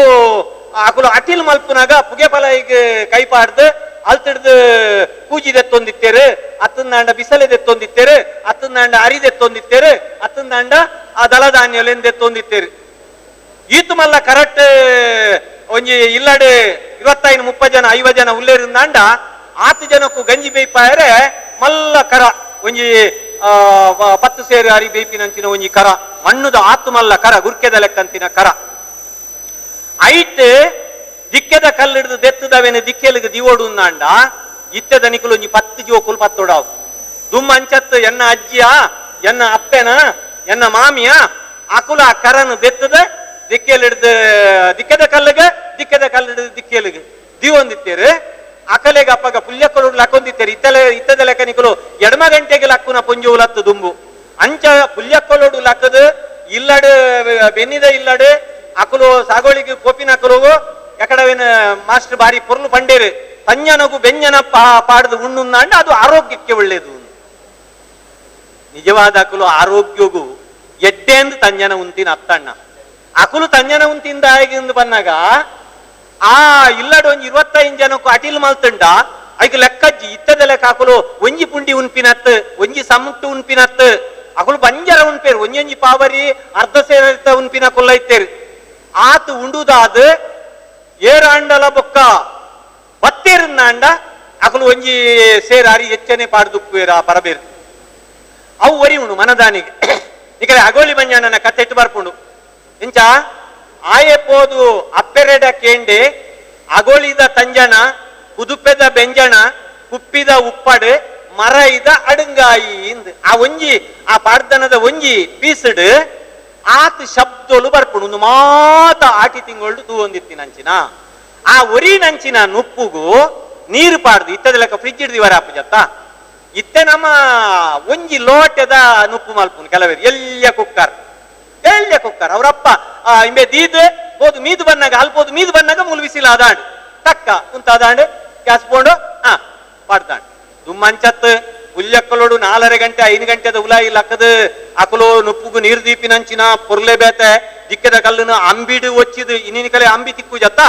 ಅಕುಲು ಅಟಿಲ್ ಮಲ್ಪುನಾಗ ಪುಗೆ ಫಲ ಈಗ ಕೈ ಪಾಡ್ದು ಅಲ್ತಿಡ್ದು ಕೂಜಿ ದೆತ್ತೊಂದಿತ್ತೇರು ಅತ್ತಂದಾಂಡ ಬಿಸಲೆ ದೆತ್ತೊಂದಿತ್ತೇರು ಅತ್ತಂದಾಂಡ ಅರಿ ದೆತ್ತೊಂದಿತ್ತೇರು ಅತ್ತಂದಾಂಡ ಆ ದಲಧಾನ್ಯಲೆನ್ ದೆತ್ತೊಂದಿತ್ತೇರು. ಈತು ಮಲ್ಲ ಕರೆಕ್ಟ್ ಒಂಜಿ ಇಲ್ಲಡೆ 25 30 ಜನ 50 ಜನ ಉಲ್ಲೇರಿಂದಾಂಡ ಆತು ಜನಕ್ಕೂ ಗಂಜಿ ಬೇಯ್ಪಾಯರೆ ಮಲ್ಲ ಕರ ಒಂಜಿ 10 ಸೇರು ಅರಿ ಬೇಯ್ಪಿನಂಚಿನ ಒಂಜಿ ಕರ ಮಣ್ಣುದ ಆತು ಮಲ್ಲ ಕರ ಗುರ್ಕೆದ ಲೆಕ್ಕಂತಿನ ಕರ ಐಟ್ ದಿಕ್ಕೆದ ಕಲ್ಲಿಡ್ದು ದೆತ್ತದವೇನು ದಿಕ್ಕೆಲಿಗೆ ದಿವೋಡು ಅಂಡ ಇತ್ತೆದ ನಿಕುಲು ಒಂಜಿ 10 ಜೋಕುಲು ಪತ್ತೋಡಾವು ದುಮ್ಮ ಅಂಚತ್ತು ಎನ್ನ ಅಜ್ಜಿಯ ಎನ್ನ ಅಪ್ಪೆನ ಎನ್ನ ಮಾಮಿಯ ಅಕುಲ ಆ ಕರನು ದೆತ್ತದ ದಿಕ್ಕೆಲಿಡ್ದು ದಿಕ್ಕೆದ ಕಲ್ಲಿಗೆ ದಿಕ್ಕೆದ ಕಲ್ಲಿಡ್ದು ದಿಕ್ಕೆಲಿಗೆ ದಿವೊಂದಿತ್ತೇರು ಅಕಲೆಗೆ ಅಪ್ಪಗ ಪುಲ್ಯಕ್ಕಲು ಲಕ್ಕೊಂದಿತ್ತೇರು ಇತ್ತಲೆ ಇತ್ತದ ಲೆಕ್ಕ ನಿಕುಲು ಎಡಮ ಗಂಟೆಗೆ ಲಕ್ಕುನ ಪುಂಜುಲತ್ತು ದುಂಬು ಅಂಚ ಪುಲ್ಯಕ್ಕಲೋಡು ಲಕ್ಕದು ಇಲ್ಲಡು ಬೆನ್ನಿದ ಇಲ್ಲಡು ಅಕುಲು ಸಾಗೋಳಿಗೆ ಪೋಪಿನ ಅಕಲು ಎಕಡವೇನ ಮಾಸ್ಟರ್ ಬಾರಿ ಪೊರ್ಲು ಪಂಡೇರು ತಂಜನಗು ಬೆಂಜನ ಪಾಡ್ದು ಉಣ್ಣುಂದಾಂಡ ಅದು ಆರೋಗ್ಯಕ್ಕೆ ಒಳ್ಳೇದು. ನಿಜವಾದ ಅಕುಲು ಆರೋಗ್ಯಗೂ ಎಡ್ಡೆಂದು ತಂಜನ ಉಂತಿನ ಅತ್ತಣ್ಣ ಅಕುಲು ತಂಜನ ಉಂತಿಂದ ಎಂದು ಬಂದಾಗ ಆ ಇಲ್ಲಡು ಒಂಜಿ 25 ಜನಕ್ಕೂ ಅಟಿಲ್ ಮಲ್ತುಂಡ ಐಕ್ ಲೆಕ್ಕಜ್ಜಿ ಇತ್ತದ ಲೆಕ್ಕ ಅಕುಲು ಒಂಜಿ ಪುಂಡಿ ಉನ್ಪಿನತ್ತು ಒಂಜಿ ಸಮುಟ್ಟು ಉನ್ಪಿನತ್ತು ಅಕುಲು ಬಂಜರ ಉನ್ಪೇರು ಒಂಜೊಂಜಿ ಪಾವರಿ ಅರ್ಧ ಸೇರಿತ ಉನ್ಪಿನ ಕೊಲ್ಲ ಇತ್ತೇರು ಆತು ಉಂಡುದಾದ ಏರಾಂಡಲ ಬೊಕ್ಕ ಬತ್ತೇರನ್ನಾಂಡ ಅಕುಲು ಒಂಜಿ ಸೇರಾರಿ ಹೆಚ್ಚನೆ ಪಾಡ್ದುಪ್ಪೇರ ಆ ಪರಬೇರು ಅವು ಒರಿ ಉಂಡು ಮನದಾನಿಗೆ ಇಕಡೆ ಅಗೋಳಿ ಮಂಜಣ್ಣನ ಕತೆ ಇಟ್ಟು ಬರ್ಪುಂಡು ಇಂಚ ಆಯೆ ಪೋದು ಅಪ್ಪೆರೆಡ ಕೇಂಡೆ ಅಗೋಳಿದ ತಂಜಣ ಉದುಪೆದ ಬೆಂಜಣ ಕುಪ್ಪಿದ ಉಪ್ಪಡು ಮರ ಇದ ಅಡುಂಗಾಯಿ ಇಂದ್ ಆ ಒಂಜಿ ಆ ಪಾಡ್ದನದ ಒಂಜಿ ಪೀಸುಡು ಆತ ಶಬ್ದಲು ಬರ್ಪುಂಡು ಒಂದು ಮಾತ ಆಟಿ ತಿಂಗಳು ತೂವೊಂದಿತ್ತಿನಂಚಿನ ಆ ಒರಿ ನಂಚಿನ ನುಪ್ಪುಗು ನೀರು ಪಾಡ್ದು ಇತ್ತದ ಲೆಕ್ಕ ಫ್ರಿಜ್ ಹಿಡ್ದು ವರ ಜತ್ತ ಇತ್ತೆ ನಮ್ಮ ಒಂಜಿ ಲೋಟದ ನುಪ್ಪು ಮಲ್ಪುನು ಕೆಲವರು ಎಲ್ಲಿಯ ಕುಕ್ಕರ್ ಎಲ್ಲಿಯ ಕುಕ್ಕರ್ ಅವರಪ್ಪ ಇಂಬೆ ದೀದ್ ಹೋದು ಮೀದು ಬನ್ನಾಗ ಅಲ್ಪೋದು ಮೀದು ಬನ್ನಾಗ ಮೂಲು ಬಿಸಿಲ ಅದಾಂಡ್ ತಕ್ಕ ಉಂತಾದಾಂಡ್ ಗ್ಯಾಸ್ ಪೋಂಡು ಹಾ ಪಾಡ್ದಾಂಡ್ ದುಮ್ಮಂಚತ್ ಹುಲ್ಲಕ್ಕಲೋಡು 4.5 ಗಂಟೆ 5 ಗಂಟೆದ ಉಲಾಯಿ ಲಕ್ಕದ ಅಕಲೋ ನುಪ್ಪುಗು ನೀರು ದೀಪಿನಂಚಿನ ಪೊರ್ಲೆ ಬೇತೆ ದಿಕ್ಕದ ಕಲ್ಲನ್ನು ಅಂಬಿಡು ಒಚ್ಚಿದು ಇನ್ನಿನ ಕಲೆ ಅಂಬಿ ತಿಕ್ಕು ಜತ್ತ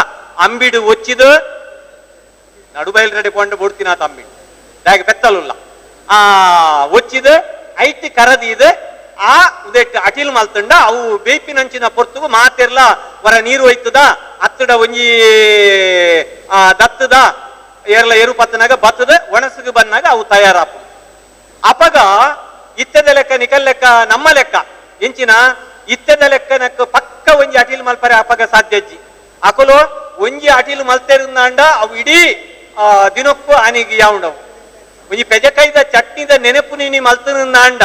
ಅಂಬಿಡು ಒಚ್ಚಿದು ನಡುಬೈಲ್ ರೆಡಿ ಕೊಂಡು ಬಿಡ್ತೀನ ತಂಬಿಡು ದಾಗೆ ಪೆತ್ತಲುಲ್ಲ ಆ ಒಚ್ಚಿದು ಐತಿ ಕರದಿದು ಆ ಉದೆಟ್ ಅಟಿಲ್ ಮಲ್ತುಂಡ ಅವು ಬೇಪಿನಂಚಿನ ಪೊರ್ತುಗು ಮಾತಿರ್ಲ ವರ ನೀರು ಒಯ್ತದ ಅತ್ತಡ ಒಂಜಿ ಆ ದತ್ತದ ಏರ್ಲ ಏರು ಪತ್ತನಾಗ ಬತ್ತದ ಒಣಸುಗು ಬಂದಾಗ ಅವು ತಯಾರಾಪು. ಅಪಗ ಇತ್ತದ ಲೆಕ್ಕ ನಿಕಲ್ ಲೆಕ್ಕ ನಮ್ಮ ಲೆಕ್ಕ ಎಂಚಿನ ಇತ್ತದ ಲೆಕ್ಕನಕ್ಕ ಪಕ್ಕ ಒಂಜಿ ಅಟಿಲ್ ಮಲ್ಪರೆ ಅಪಗ ಸಾಧ್ಯಜ್ಜಿ ಅಕಲು ಒಂಜಿ ಅಟಿಲ್ ಮಲ್ತೆರುಂದಾಂಡ ಅವು ಇಡೀ ದಿನಕ್ಕೂ ಆನಿಗೆ ಯಾವುಂಡವು ಒಂಜಿ ಪೆಜಕೈದ ಚಟ್ನಿದ ನೆನಪು ನೀನಿ ಮಲ್ತನಾಂಡ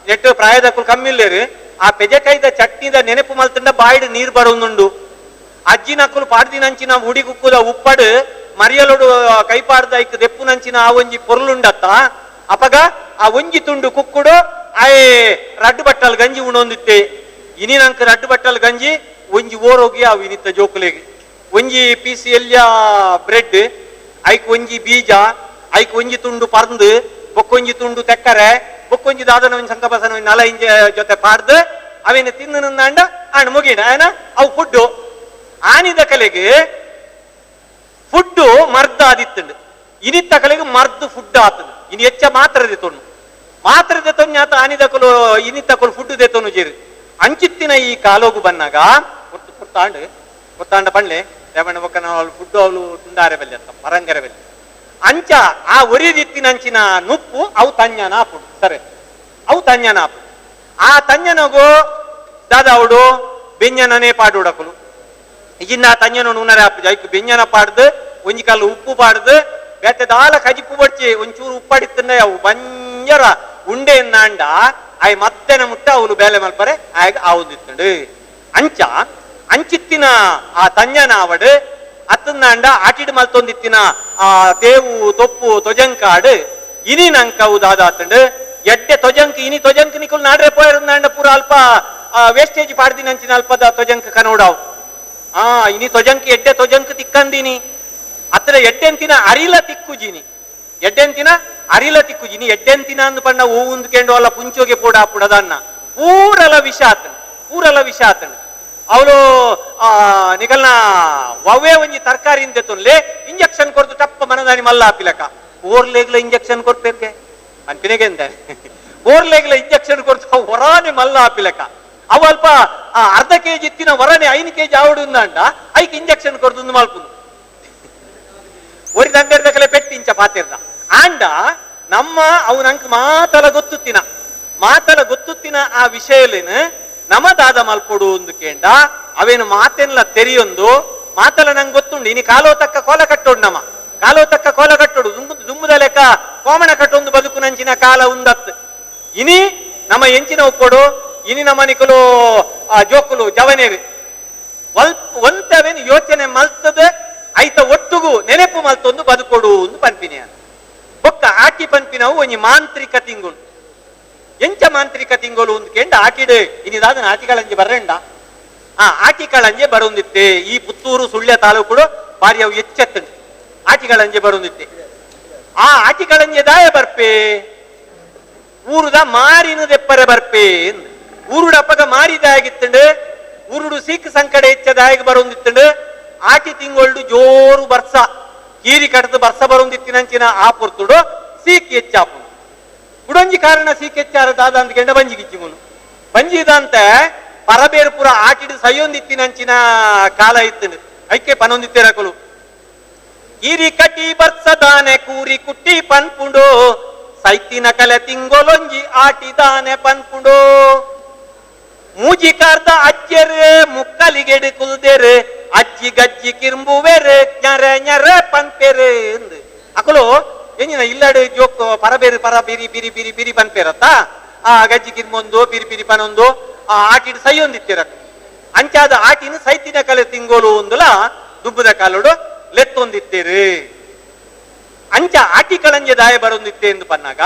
ನೆಟ್ಟು ಪ್ರಾಯದಕ್ಕೂ ಕಮ್ಮಿಲ್ಲೇರು ಆ ಪೆಜಕೈದ ಚಟ್ನಿದ ನೆನಪು ಮಲ್ತಂಡ ಬಾಯಿಡು ನೀರು ಬರೋನುಂಡು ಅಜ್ಜಿನಕ್ಕಲು ಪಾಡ್ದಿನಂಚಿನ ಉಡಿ ಕುಕ್ಕುದ ಉಪ್ಪಡು ಮರಿಯಲೋಡು ಕೈಪಾಡ್ದ ಐಕ್ ದೆಪ್ಪುನಂಚಿನ ಆ ಒಂಜಿ ಪೊರ್ಲುಂಡತ್ತ ಅಪಗ ಆ ಒಂಜಿ ತುಂಡು ಕುಕ್ಕುಡು ಆಯೆ ರಡ್ಡು ಬಟ್ಟಲ್ ಗಂಜಿ ಉಣೊಂದಿತ್ತೆ ಇನಿ ನಂಕ ರಡ್ಡು ಬಟ್ಟಲ್ ಗಂಜಿ ಒಂಜಿ ಓರೋಗಿ ಅವು ಇನಿತ್ತ ಜೋಕುಲೆಗೆ ಒಂಜಿ ಪೀಸ್ ಎಲ್ಲಿಯ ಬ್ರೆಡ್ ಐಕ್ ಒಂಜಿ ಬೀಜ ಐಕ್ ಒಂಜಿ ತುಂಡು ಪರ್ಂದು ಬೊಕ್ಕೊಂಜಿ ತುಂಡು ತೆಕ್ಕರೆ ಬೊಕ್ಕೊಂಜಿ ದಾದನ ಒಂಜಿ ಸಂಕಪಸನ ಒಂಜಿ ನಲ ಇಂಜ ಜೊತೆ ಪಾಡ್ದು ಅವೇನು ತಿಂದು ನಂದಾಂಡ ಆಣ್ ಮುಗಿಡ ಏನ ಅವು ಫುಡ್ಡು ಆನಿದ ಕಲೆಗೆ ಫುಡ್ಡು ಮರ್ದ ಆದಿತ್ತುಂಡು ಇನಿತ್ತ ಕಲೆಗೆ ಮರ್ದು ಫುಡ್ ಆತದು ಇನಿ ಹೆಚ್ಚ ಮಾತ್ರ ದೆತೊಣ್ಣು ಮಾತ್ರ ದೆತೊಣ್ಣು ಆತ ಆನಿದ ಕೊಲು ಇನಿತ್ತ ಕೊಲು ಫುಡ್ ದೆತೊನು ಜೇರು ಅಂಚಿತ್ತಿನ ಈ ಕಾಲೋಗು ಬನ್ನಾಗ ಕೊಟ್ಟು ಕೊತ್ತಾಂಡು ಕೊತ್ತಾಂಡ ಪಣ್ಲೆ ರೇವಣ್ಣ ಬೊಕ್ಕನ ಅವಳು ಫುಡ್ಡು ಅವಳು ತುಂಡಾರೆ ಬಲ್ಲೆ ಅಂತ ಮರಂಗರೆ ಬಲ್ಲೆ ಅಂಚ ಆ ಒರಿದಿತ್ತಿನಂಚಿನ ನುಪ್ಪು ಅವು ತಂಜನ ಆಪುಡು ಸರಿ ಅವು ತಂಜನ ಆಪು ಆ ತಂಜನಗು ದಾದಾವುಡು ಬೆಂಜನನೇ ಪಾಡುಡಕಲು ಇಜಿನ್ನ ತಂಜನ ಉನರೆ ಆಪು ಐಕ್ ಬೆಂಜನ ಪಾಡ್ದು ಒಂಜಿ ಕಾಲು ಉಪ್ಪು ಪಾಡ್ದು ಬೇತೆ ದಾಲ ಕಜಿಪ್ಪು ಬಡ್ಚಿ ಒಂಚೂರು ಉಪ್ಪಾಡಿತ್ತಂಡ ಅವು ಬಂಜರ ಉಂಡೆ ನಾಂಡ ಆಯ್ ಮತ್ತೆನ ಮುಟ್ಟ ಅವಳು ಬೇಲೆ ಮಲ್ಪರೆ ಆಯ್ ಆವುದಿತ್ತಂಡು ಅಂಚ ಅಂಚಿತ್ತಿನ ಆ ತಂಜನ ಆವಡು ಅತ್ತಂದಾಂಡ ಆಟಿಡ್ ಮಲ್ತೊಂದಿತ್ತಿನ ಆ ತೇವು ತೊಪ್ಪು ತೊಜಂಕಾಡು ಇನಿ ನಂಕವು ದಾದಾತಂಡು ಎಡ್ಡೆ ತೊಜಂಕ್ ಇನಿ ತೊಜಂಕ್ ನಿಕುಲ್ ನಾಡ್ರೆ ಪೋಯರಂದಾಂಡ ಪೂರ ಅಲ್ಪ ವೇಸ್ಟೇಜ್ ಪಾಡ್ದಿನಂಚಿನ ಅಲ್ಪದ ತೊಜಂಕ್ ಕನೋಡಾವು ಆ ಇನಿ ತೊಜಂಕ್ ಎಡ್ಡೆ ತೊಜಂಕ್ ತಿಕ್ಕಂದಿನಿ ಅತ್ರ ಎಡ್ಡೆಂತಿನ ಅರಿಲ ತಿಕ್ಕುಜಿನಿ ಎಡ್ಡೆಂತಿನ ಅರಿಲ ತಿಕ್ಕುಜಿನಿ ಎಡ್ಡೆಂತಿನ ಅಂದ್ ಪಂಡ ಹೂವುಂದು ಕೆಂಡು ಅಲ್ಲ ಪುಂಚೋಗೆ ಪೋಡ ಪುಡದನ್ನ ಪೂರಲ ವಿಷ ಆತನು ಪೂರಲ ವಿಷ ಆತನು ಅವಳು ನಿಕಲ್ನ ವವ್ವೇ ಒಂಜಿ ತರಕಾರಿ ಇಂದೆತ್ತೊನ್ಲೆ ಇಂಜೆಕ್ಷನ್ ಕೊರ್ದು ಟಪ್ಪ ಮನದಾನಿ ಮಲ್ಲ ಆಪಿಲಕ ಓರ್ಲೇಗ್ಲ ಇಂಜೆಕ್ಷನ್ ಕೊರ್ಪೇರ್ಗೆ ಅನ್ಪಿನೆಗೆ ಎಂದ ಓರ್ಲೇಗ್ಲ ಇಂಜೆಕ್ಷನ್ ಕೊರ್ದು ಹೊರಾನೆ ಮಲ್ಲ ಆಪಿಲಕ ಅವು ಅಲ್ಪ ಅರ್ಧ ಕೆಜಿ ಇತ್ತಿನ ಹೊರನೆ 5 ಕೆಜಿ ಆವಡು ಅಂಡ ಐಕ್ ಇಂಜೆಕ್ಷನ್ ಕೊರ್ದು ಮಲ್ಪುನು ಒರಿ ದಂಗರ್ದಕಲೆ ಪೆಟ್ಟಿ ಇಂಚ ಪಾತಿರ್ದ ಆಂಡ ನಮ್ಮ ಅವು ನಂಗೆ ಮಾತಲ ಗೊತ್ತುತ್ತಿನ ಮಾತಲ ಗೊತ್ತುತ್ತಿನ ಆ ವಿಷಯಲೇನು ನಮ ದಾದ ಮಲ್ಪೊಡು ಒಂದು ಕೇಂಡ ಅವೇನು ಮಾತೆನ್ಲ ತೆರಿಯೊಂದು ಮಾತಲ ನಂಗೆ ಗೊತ್ತುಂಡು. ಇನಿ ಕಾಲೋ ತಕ್ಕ ಕೋಲ ಕಟ್ಟೋಡು, ನಮ್ಮ ಕಾಲೋ ತಕ್ಕ ಕೋಲ ಕಟ್ಟೋಡು, ದುಂಬುದ ಲೆಕ್ಕ ಕೋಮಣ ಕಟ್ಟೊಂದು ಬದುಕು ನಂಚಿನ ಕಾಲ ಉಂದತ್ತು. ಇನಿ ನಮ್ಮ ಎಂಚಿನ ಒಪ್ಪೋಡು, ಇನಿ ನಮ್ಮ ನಿಕಲು ಜೋಕುಲು ಜವನೇರು ಒಂತವೇನು ಯೋಚನೆ ಮಲ್ತದೆ ಐತ ಒಟ್ಟುಗು ನೆನಪು ಮಲ್ತೊಂದು ಬದುಕೊಡು ಒಂದು ಪನ್ಪಿನ. ಬೊಕ್ಕ ಆಟಿ ಪನ್ಪಿನವು ಒಂಜಿ ಮಾಂತ್ರಿಕ ತಿಂಗಳು. ಎಂಚ ಮಾಂತ್ರಿಕ ತಿಂಗಳು ಒಂದು ಕೆಂಡ ಆಟಿಡು ಇನಿದಾದ ಆಟಿಗಳಂಜೆ ಬರ್ರಂಡ, ಆ ಆಟಿಗಳಂಜೆ ಬರೊಂದಿತ್ತೆ. ಈ ಪುತ್ತೂರು ಸುಳ್ಯ ತಾಲೂಕುಡು ಬಾರಿ ಅವು ಎಚ್ಚೆತ್ತುಂಡು ಆಟಿಗಳಂಜೆ ಬರೊಂದಿತ್ತೆ. ಆ ಆಟಿಗಳಂಜೆ ದಾಯ ಬರ್ಪೆ ಊರುದ ಮಾರಿನ ದೆಪ್ಪರೆ ಬರ್ಪೆ. ಊರುಡ ಅಪ್ಪಗ ಮಾರಿದಾಗಿತ್ತಂಡು, ಊರುಡು ಸೀಕ್ ಸಂಕಡ ಹೆಚ್ಚದಾಯಗ ಬರೊಂದಿತ್ತಂಡು. ಆಟಿ ತಿಂಗೊಳ್ಡು ಜೋರು ಬರ್ಸ ಕೀರಿ ಕಡದು ಬರ್ಸ ಬರೊಂದಿತ್ತಿನಂಚಿನ ಆ ಪೊರ್ತುಡು ಸೀಕ್ ಹೆಚ್ಚಾಪು. ಕುಡೊಂಜಿ ಕಾರಣ ಸೀಕ್ ಹೆಚ್ಚಾರ ದಾದ ಅಂತ ಕೆಂಡ ಬಂಜಿ ಗಿಜ್ಜಿಮುನು ಬಂಜಿದಂತೆ ಪರಬೇರ್ಪುರ ಆಟಿಡು ಸೈಯೊಂದಿತ್ತಿನಂಚಿನ ಕಾಲ ಇತ್ತಂಡು. ಐಕೆ ಪನೊಂದಿತ್ತಿರಕಲು ಕೀರಿ ಕಟ್ಟಿ ಬರ್ಸದಾನೆ ಕೂರಿ ಕುಟ್ಟಿ ಪನ್ಪುಂಡು, ಸೈತಿನ ಕಲೆ ತಿಂಗೊಲೊಂಜಿ ಆಟಿದಾನೆ ಪನ್ಪುಂಡು. ಮೂಜಿ ಕಾರ್ದ ಅಜ್ಜೆರೆ ಮುಕ್ಕಲಿಗೆಡು ಕುಲ್ದೆರೆ ಅಜ್ಜಿ ಗಜ್ಜಿ ಕಿರ್ಂಬುವೆರೆ ñರೆ ñರೆ ಪನ್ಪೆರೆ ಎಂದು ಅಕಲು ಎಂಜಿನ ಇಲ್ಲಡೆ ಜೋಕ್ ಪರಬೇರು ಪರ ಬಿರಿ ಬಿರಿ ಬಿರಿ ಬಿರಿ ಪನ್ಪೆರತ್ತ ಆ ಗಜ್ಜಿ ಕಿರ್ಮೊಂದು ಬಿರಿ ಬಿರಿ ಪನೊಂದು ಆ ಆಟಿಡು ಸೈಯೊಂದಿತ್ತಿರ. ಅಂಚಾದ ಆಟಿನ ಸೈತಿನ ಕಲೆ ತಿಂಗೋಲು ಒಂದುಲ ದುಬ್ಬದ ಕಾಲೋಡು ಲೆತ್ತೊಂದಿತ್ತೀರಿ. ಅಂಚ ಆಟಿ ಕಳಂಜೆ ದಾಯ ಬರೊಂದಿತ್ತೆ ಎಂದು ಪನ್ನಾಗ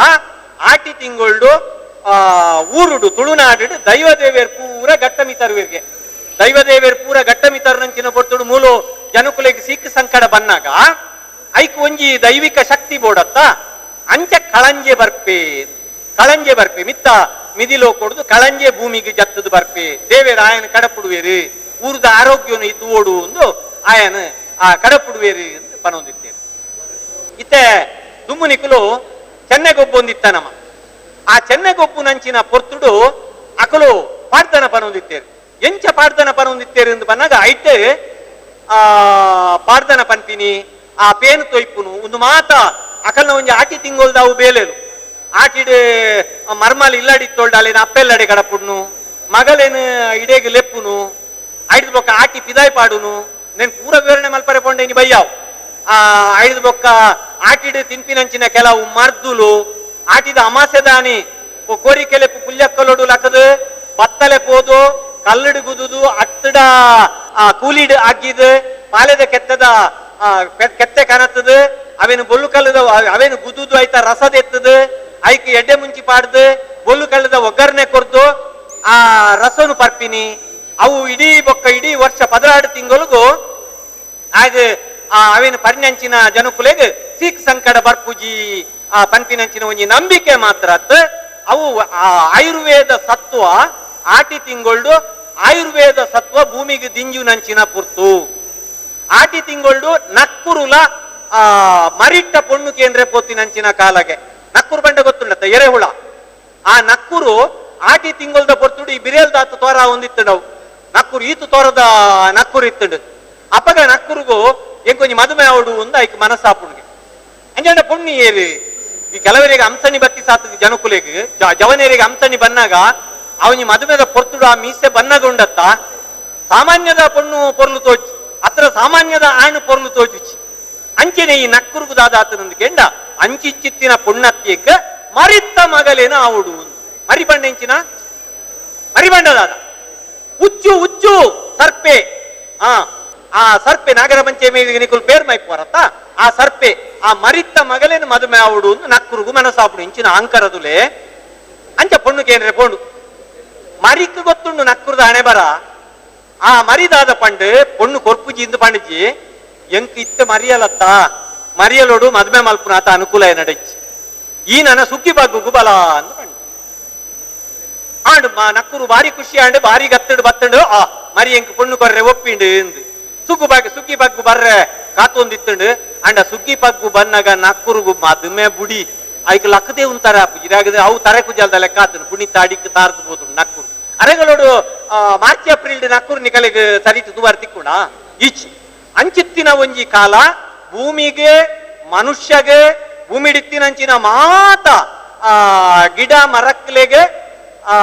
ಆಟಿ ತಿಂಗೊಳ್ಡು ಆ ಊರುಡು ತುಳುನಾಡು ದೈವ ದೇವೇರ್ ಪೂರ ಗಟ್ಟಮಿತರುವಿಗೆ ದೈವ ದೇವೇರ್ ಪೂರ ಗಟ್ಟಮಿತರುನಂಚಿನ ಪೊರ್ತುಡು ಮೂಲು ಜನಕುಲೆಗ್ ಸೀಕ್ ಸಂಕಡ ಬನ್ನಾಗ ಐಕ್ ಒಂಜಿ ದೈವಿಕ ಶಕ್ತಿ ಬೋಡತ್ತ ಅಂಚ ಕಳಂಜೆ ಬರ್ಪೆ ಕಳಂಜೆ ಬರ್ಪೆ ಮಿತ್ತ ಮಿದಿಲೋ ಕೊಡುದು ಕಳಂಜೆ ಭೂಮಿಗೆ ಜತ್ತದು ಬರ್ಪೆ ದೇವೇರ್ ಆಯನ ಕಡಪುಡುವೇರು ಊರುದ ಆರೋಗ್ಯನು ಇತ್ತು ಓಡು ಒಂದು ಆಯನ ಆ ಕಡಪುಡುವೇರು ಅಂತ ಪನೊಂದಿತ್ತೇವೆ. ಇತ್ತೆ ದುಮ್ಮುನಿಕುಲು ಚೆನ್ನೆಗೊಬ್ಬೊಂದಿತ್ತ ನಮ್ಮ ಆ ಚೆನ್ನೆಗೊಬ್ಬು ನಂಚಿನ ಪೊರ್ತುಡು ಅಕಲು ಪಾಡ್ದನ ಪನೊಂದಿತ್ತೇರು. ಎಂಚ ಪಾಡ್ದನ ಪನೊಂದಿತ್ತೇರು ಎಂದು ಬನ್ನಾಗ ಐಟೆ ಆ ಪಾಡ್ದನ ಪನ್ಪಿನಿ ಆ ಪೇನು ತೊಯ್ಪುನು ಒಂದು ಮಾತ ಅಕಲ್ನ ಒಂಜಿ ಆಟಿ ತಿಂಗೊಲ್ದಾವು ಬೇಲೇನು ಆಟಿಡೆ ಮರ್ಮಲ್ ಇಲ್ಲಡಿತ್ತೋಲ್ಡಾಲೇನು ಅಪ್ಪೆಲ್ಲಡೆ ಕಡಪುಡ್ನು ಮಗಲೇನು ಇಡೇಗೆ ಲೆಪ್ಪುನು ಐದು ಬೊಕ್ಕ ಆಟಿ ಪಿದಾಯ್ ಪಾಡುನು ನೇನು ಪೂರ ವಿವರಣೆ ಮಲ್ಪರೆ ಪೊಂಡೆ ಇನಿ ಬಯ್ಯಾವು. ಆ ಐದು ಬೊಕ್ಕ ಆಟಿಡು ತಿನ್ಪಿನಂಚಿನ ಕೆಲವು ಮರ್ದುಲು ಆಟಿದ ಅಮಾಸೆದಾನಿ ಕೋರಿಕೆಲೆಪ್ಪು ಪುಲ್ಯಕ್ಕಲೋಡು ಲಕದು ಬತ್ತಲೆ ಪೋದು ಕಲ್ಲಡು ಗುದುದು ಅತ್ತಡ ಆ ಕೂಲಿಡು ಆಗಿದ್ದು ಪಾಲೆದ ಕೆತ್ತದ ಕೆತ್ತೆ ಕನತ್ತದು ಅವೇನು ಬೊಲ್ಲು ಕಲ್ಲದ ಅವೇನು ಗುದುದು ಐತ ರಸದ ಎತ್ತದು ಐಕ್ ಎಡ್ಡೆ ಮುಂಚಿ ಪಾಡ್ದು ಬೊಲ್ಲು ಕಲ್ಲದ ಒಗ್ಗರಣೆ ಕೊರ್ದು ಆ ರಸನು ಪರ್ಪಿನಿ ಅವು ಇಡೀ ಬೊಕ್ಕ ಇಡೀ ವರ್ಷ 16 ತಿಂಗಳಿಗೂ ಹಾಗೆ ಆ ಅವೇನು ಪರಿಣಂಚಿನ ಜನಕುಲೆಗ್ ಸೀಕ್ ಸಂಕಡ ಬರ್ಪುಜಿ ಆ ಪನ್ಪಿನಂಚಿನ ಒಂಜಿ ನಂಬಿಕೆ ಮಾತ್ರ ಅವು ಆ ಆಯುರ್ವೇದ ಸತ್ವ ಆಟಿ ತಿಂಗೊಳ್ಡು ಆಯುರ್ವೇದ ಸತ್ವ ಭೂಮಿಗೆ ದಿಂಜು ನಂಚಿನ ಪುರ್ತು ಆಟಿ ತಿಂಗೊಳ್ಡು ನಕ್ಕುರುಲ ಆ ಮರಿಟ್ಟ ಪೊಣ್ಣು ಕೇಂದ್ರ ಪೋತಿನಂಚಿನ ಕಾಲಗೆ ನಕ್ಕುರು ಬಂಡ ಗೊತ್ತುಂಡತ್ತ ಎರೆಹುಳ ಆ ನಕ್ಕುರು ಆಟಿ ತಿಂಗೊಳ್ದ ಪೊರ್ತುಡು ಈ ಬಿರೇಲ್ದಾತು ತೋರ ಒಂದಿತ್ತಂಡವು ನಕ್ಕುರು ಈತು ತೋರದ ನಕ್ಕುರು ಇತ್ತಂಡು ಅಪ್ಪಗ ನಕ್ಕುರುಗು ಎಂಕೊಂಜಿ ಮದುವೆ ಅವಡು ಒಂದು ಐಕ್ ಮನಸ್ಸಾಪುಣ್ಗೆ ಅಂಜಂಡ ಪೊಣ್ಣು ಏರಿ ಈ ಕೆಲವರಿಗೆ ಅಂಸಣಿ ಬತ್ತಿ ಸಾತ ಜನಕುಲೆಗ್ ಜವನೇರಿಗೆ ಅಂಸಣಿ ಬನ್ನಾಗ ಅವನಿ ಮದುವೆದ ಪೊರ್ತುಡು ಆ ಮೀಸೆ ಬನ್ನಗುಂಡತ್ತ ಸಾಮಾನ್ಯದ ಪೊಣ್ಣು ಪೊರ್ಲು ತೋಚ್ ಅತ್ರ ಸಾಮಾನ್ಯದ ಆಣು ಪೊರ್ಲು ತೋಚುಚಿ ಅಂಚೆನೆ ಈ ನಕ್ಕುರುಗು ದಾದಾತನಂದು ಕೆಂಡ ಅಂಚಿಚ್ಚಿತ್ತಿನ ಪುಣ್ಣತ್ತಿಯಕ್ಕ ಮರಿತ್ತ ಮಗಲೇನ ಆವುಡು ಮರಿಬಂಡ ಎಂಚಿನ ಮರಿಬಂಡ ದಾದ ಉಚ್ಚು ಉಚ್ಚು ಸರ್ಪೆ ಆ ಆ ಸರ್ಪೆ ನಾಗರ ಪಂಚಮಿ ನಿಕುಲ್ ಪೇರ್ ಮೈಪೋರತ್ತ ಆ ಸರ್ಪೆ ಆ ಮರಿತ್ತ ಮಗಲೇನ ಮದುವೆ ಆವುಡು ನಕ್ಕುರುಗು ಮನಸಾಪುಡು ಇಂಚಿನ ಅಂಕರದುಲೆ ಅಂಚ ಪೊಣ್ಣು ಕೇಂದ್ರ ಪೋಂಡು ಮರಿಕ್ ಗೊತ್ತುಂಡು ನಕ್ಕುರುದ ಹಣೆ ಬರ ಆ ಮರಿದಾದ ಪಂಡು ಪೊಣ್ಣು ಕೊರ್ಪುಜಿ ಇಂದು ಪಂಡಿಜಿ ಎಂಕ್ ಇತ್ತ ಮರಿಯಲತ್ತ ಮರಿಯಲೋಡು ಮದುವೆ ಮಲ್ಪುನ ಆತ ಅನುಕೂಲ ಏನಡಚ್ಚಿ ಈ ನನ್ನ ಸುಗ್ಗಿ ಬಗ್ಗು ಬಲ ಅಂದು ಪಂಡು ಆಂಡು ನಕ್ಕುರು ಬಾರಿ ಖುಷಿ ಆಂಡು ಬಾರಿ ಗತ್ತಡು ಬತ್ತಂಡು ಆ ಮರಿ ಎಂಕ್ ಪೊಣ್ಣು ಕೊರ್ರೆ ಒಪ್ಪಿಂಡು ಇಂದು ಸುಗ್ಗು ಬಾಗಿ ಸುಗ್ಗಿ ಬಗ್ಗು ಬರ್ರೆ ಕಾತೊಂದಿತ್ತಂಡು ಅಂಡ ಸುಗ್ಗಿ ಪಗ್ಗು ಬನ್ನಾಗ ನಕ್ಕುರುಗು ಮದುವೆ ಬುಡಿ ಐಕ್ ಲಕ್ಕದೇ ಉಂತಾರ ಇದಾಗದೆ ಅವು ತರೆ ಕುಜಲ್ದ ಲೆಕ್ಕ ಆತನು ಪುಣಿತ ಅಡಿಕ್ ತಾರ್ದು ಹೋದ್ರು ನಕ್ಕುರು ಅರೆಗಳೋಡು ಮಾರ್ಚ್ ಏಪ್ರಿಲ್ ನಕ್ಕುರು ನಿಕಲೆಗ್ ಸರಿತು ದುಬಾರ್ ತಿಕ್ಕುಣ ಈಚಿ ಅಂಚಿತ್ತಿನ ಒಂಜಿ ಕಾಲ ಭೂಮಿಗೆ ಮನುಷ್ಯಗೆ ಭೂಮಿಡಿತ್ತಿನಂಚಿನ ಮಾತ ಆ ಗಿಡ ಮರಕ್ಲೆಗೆ ಆ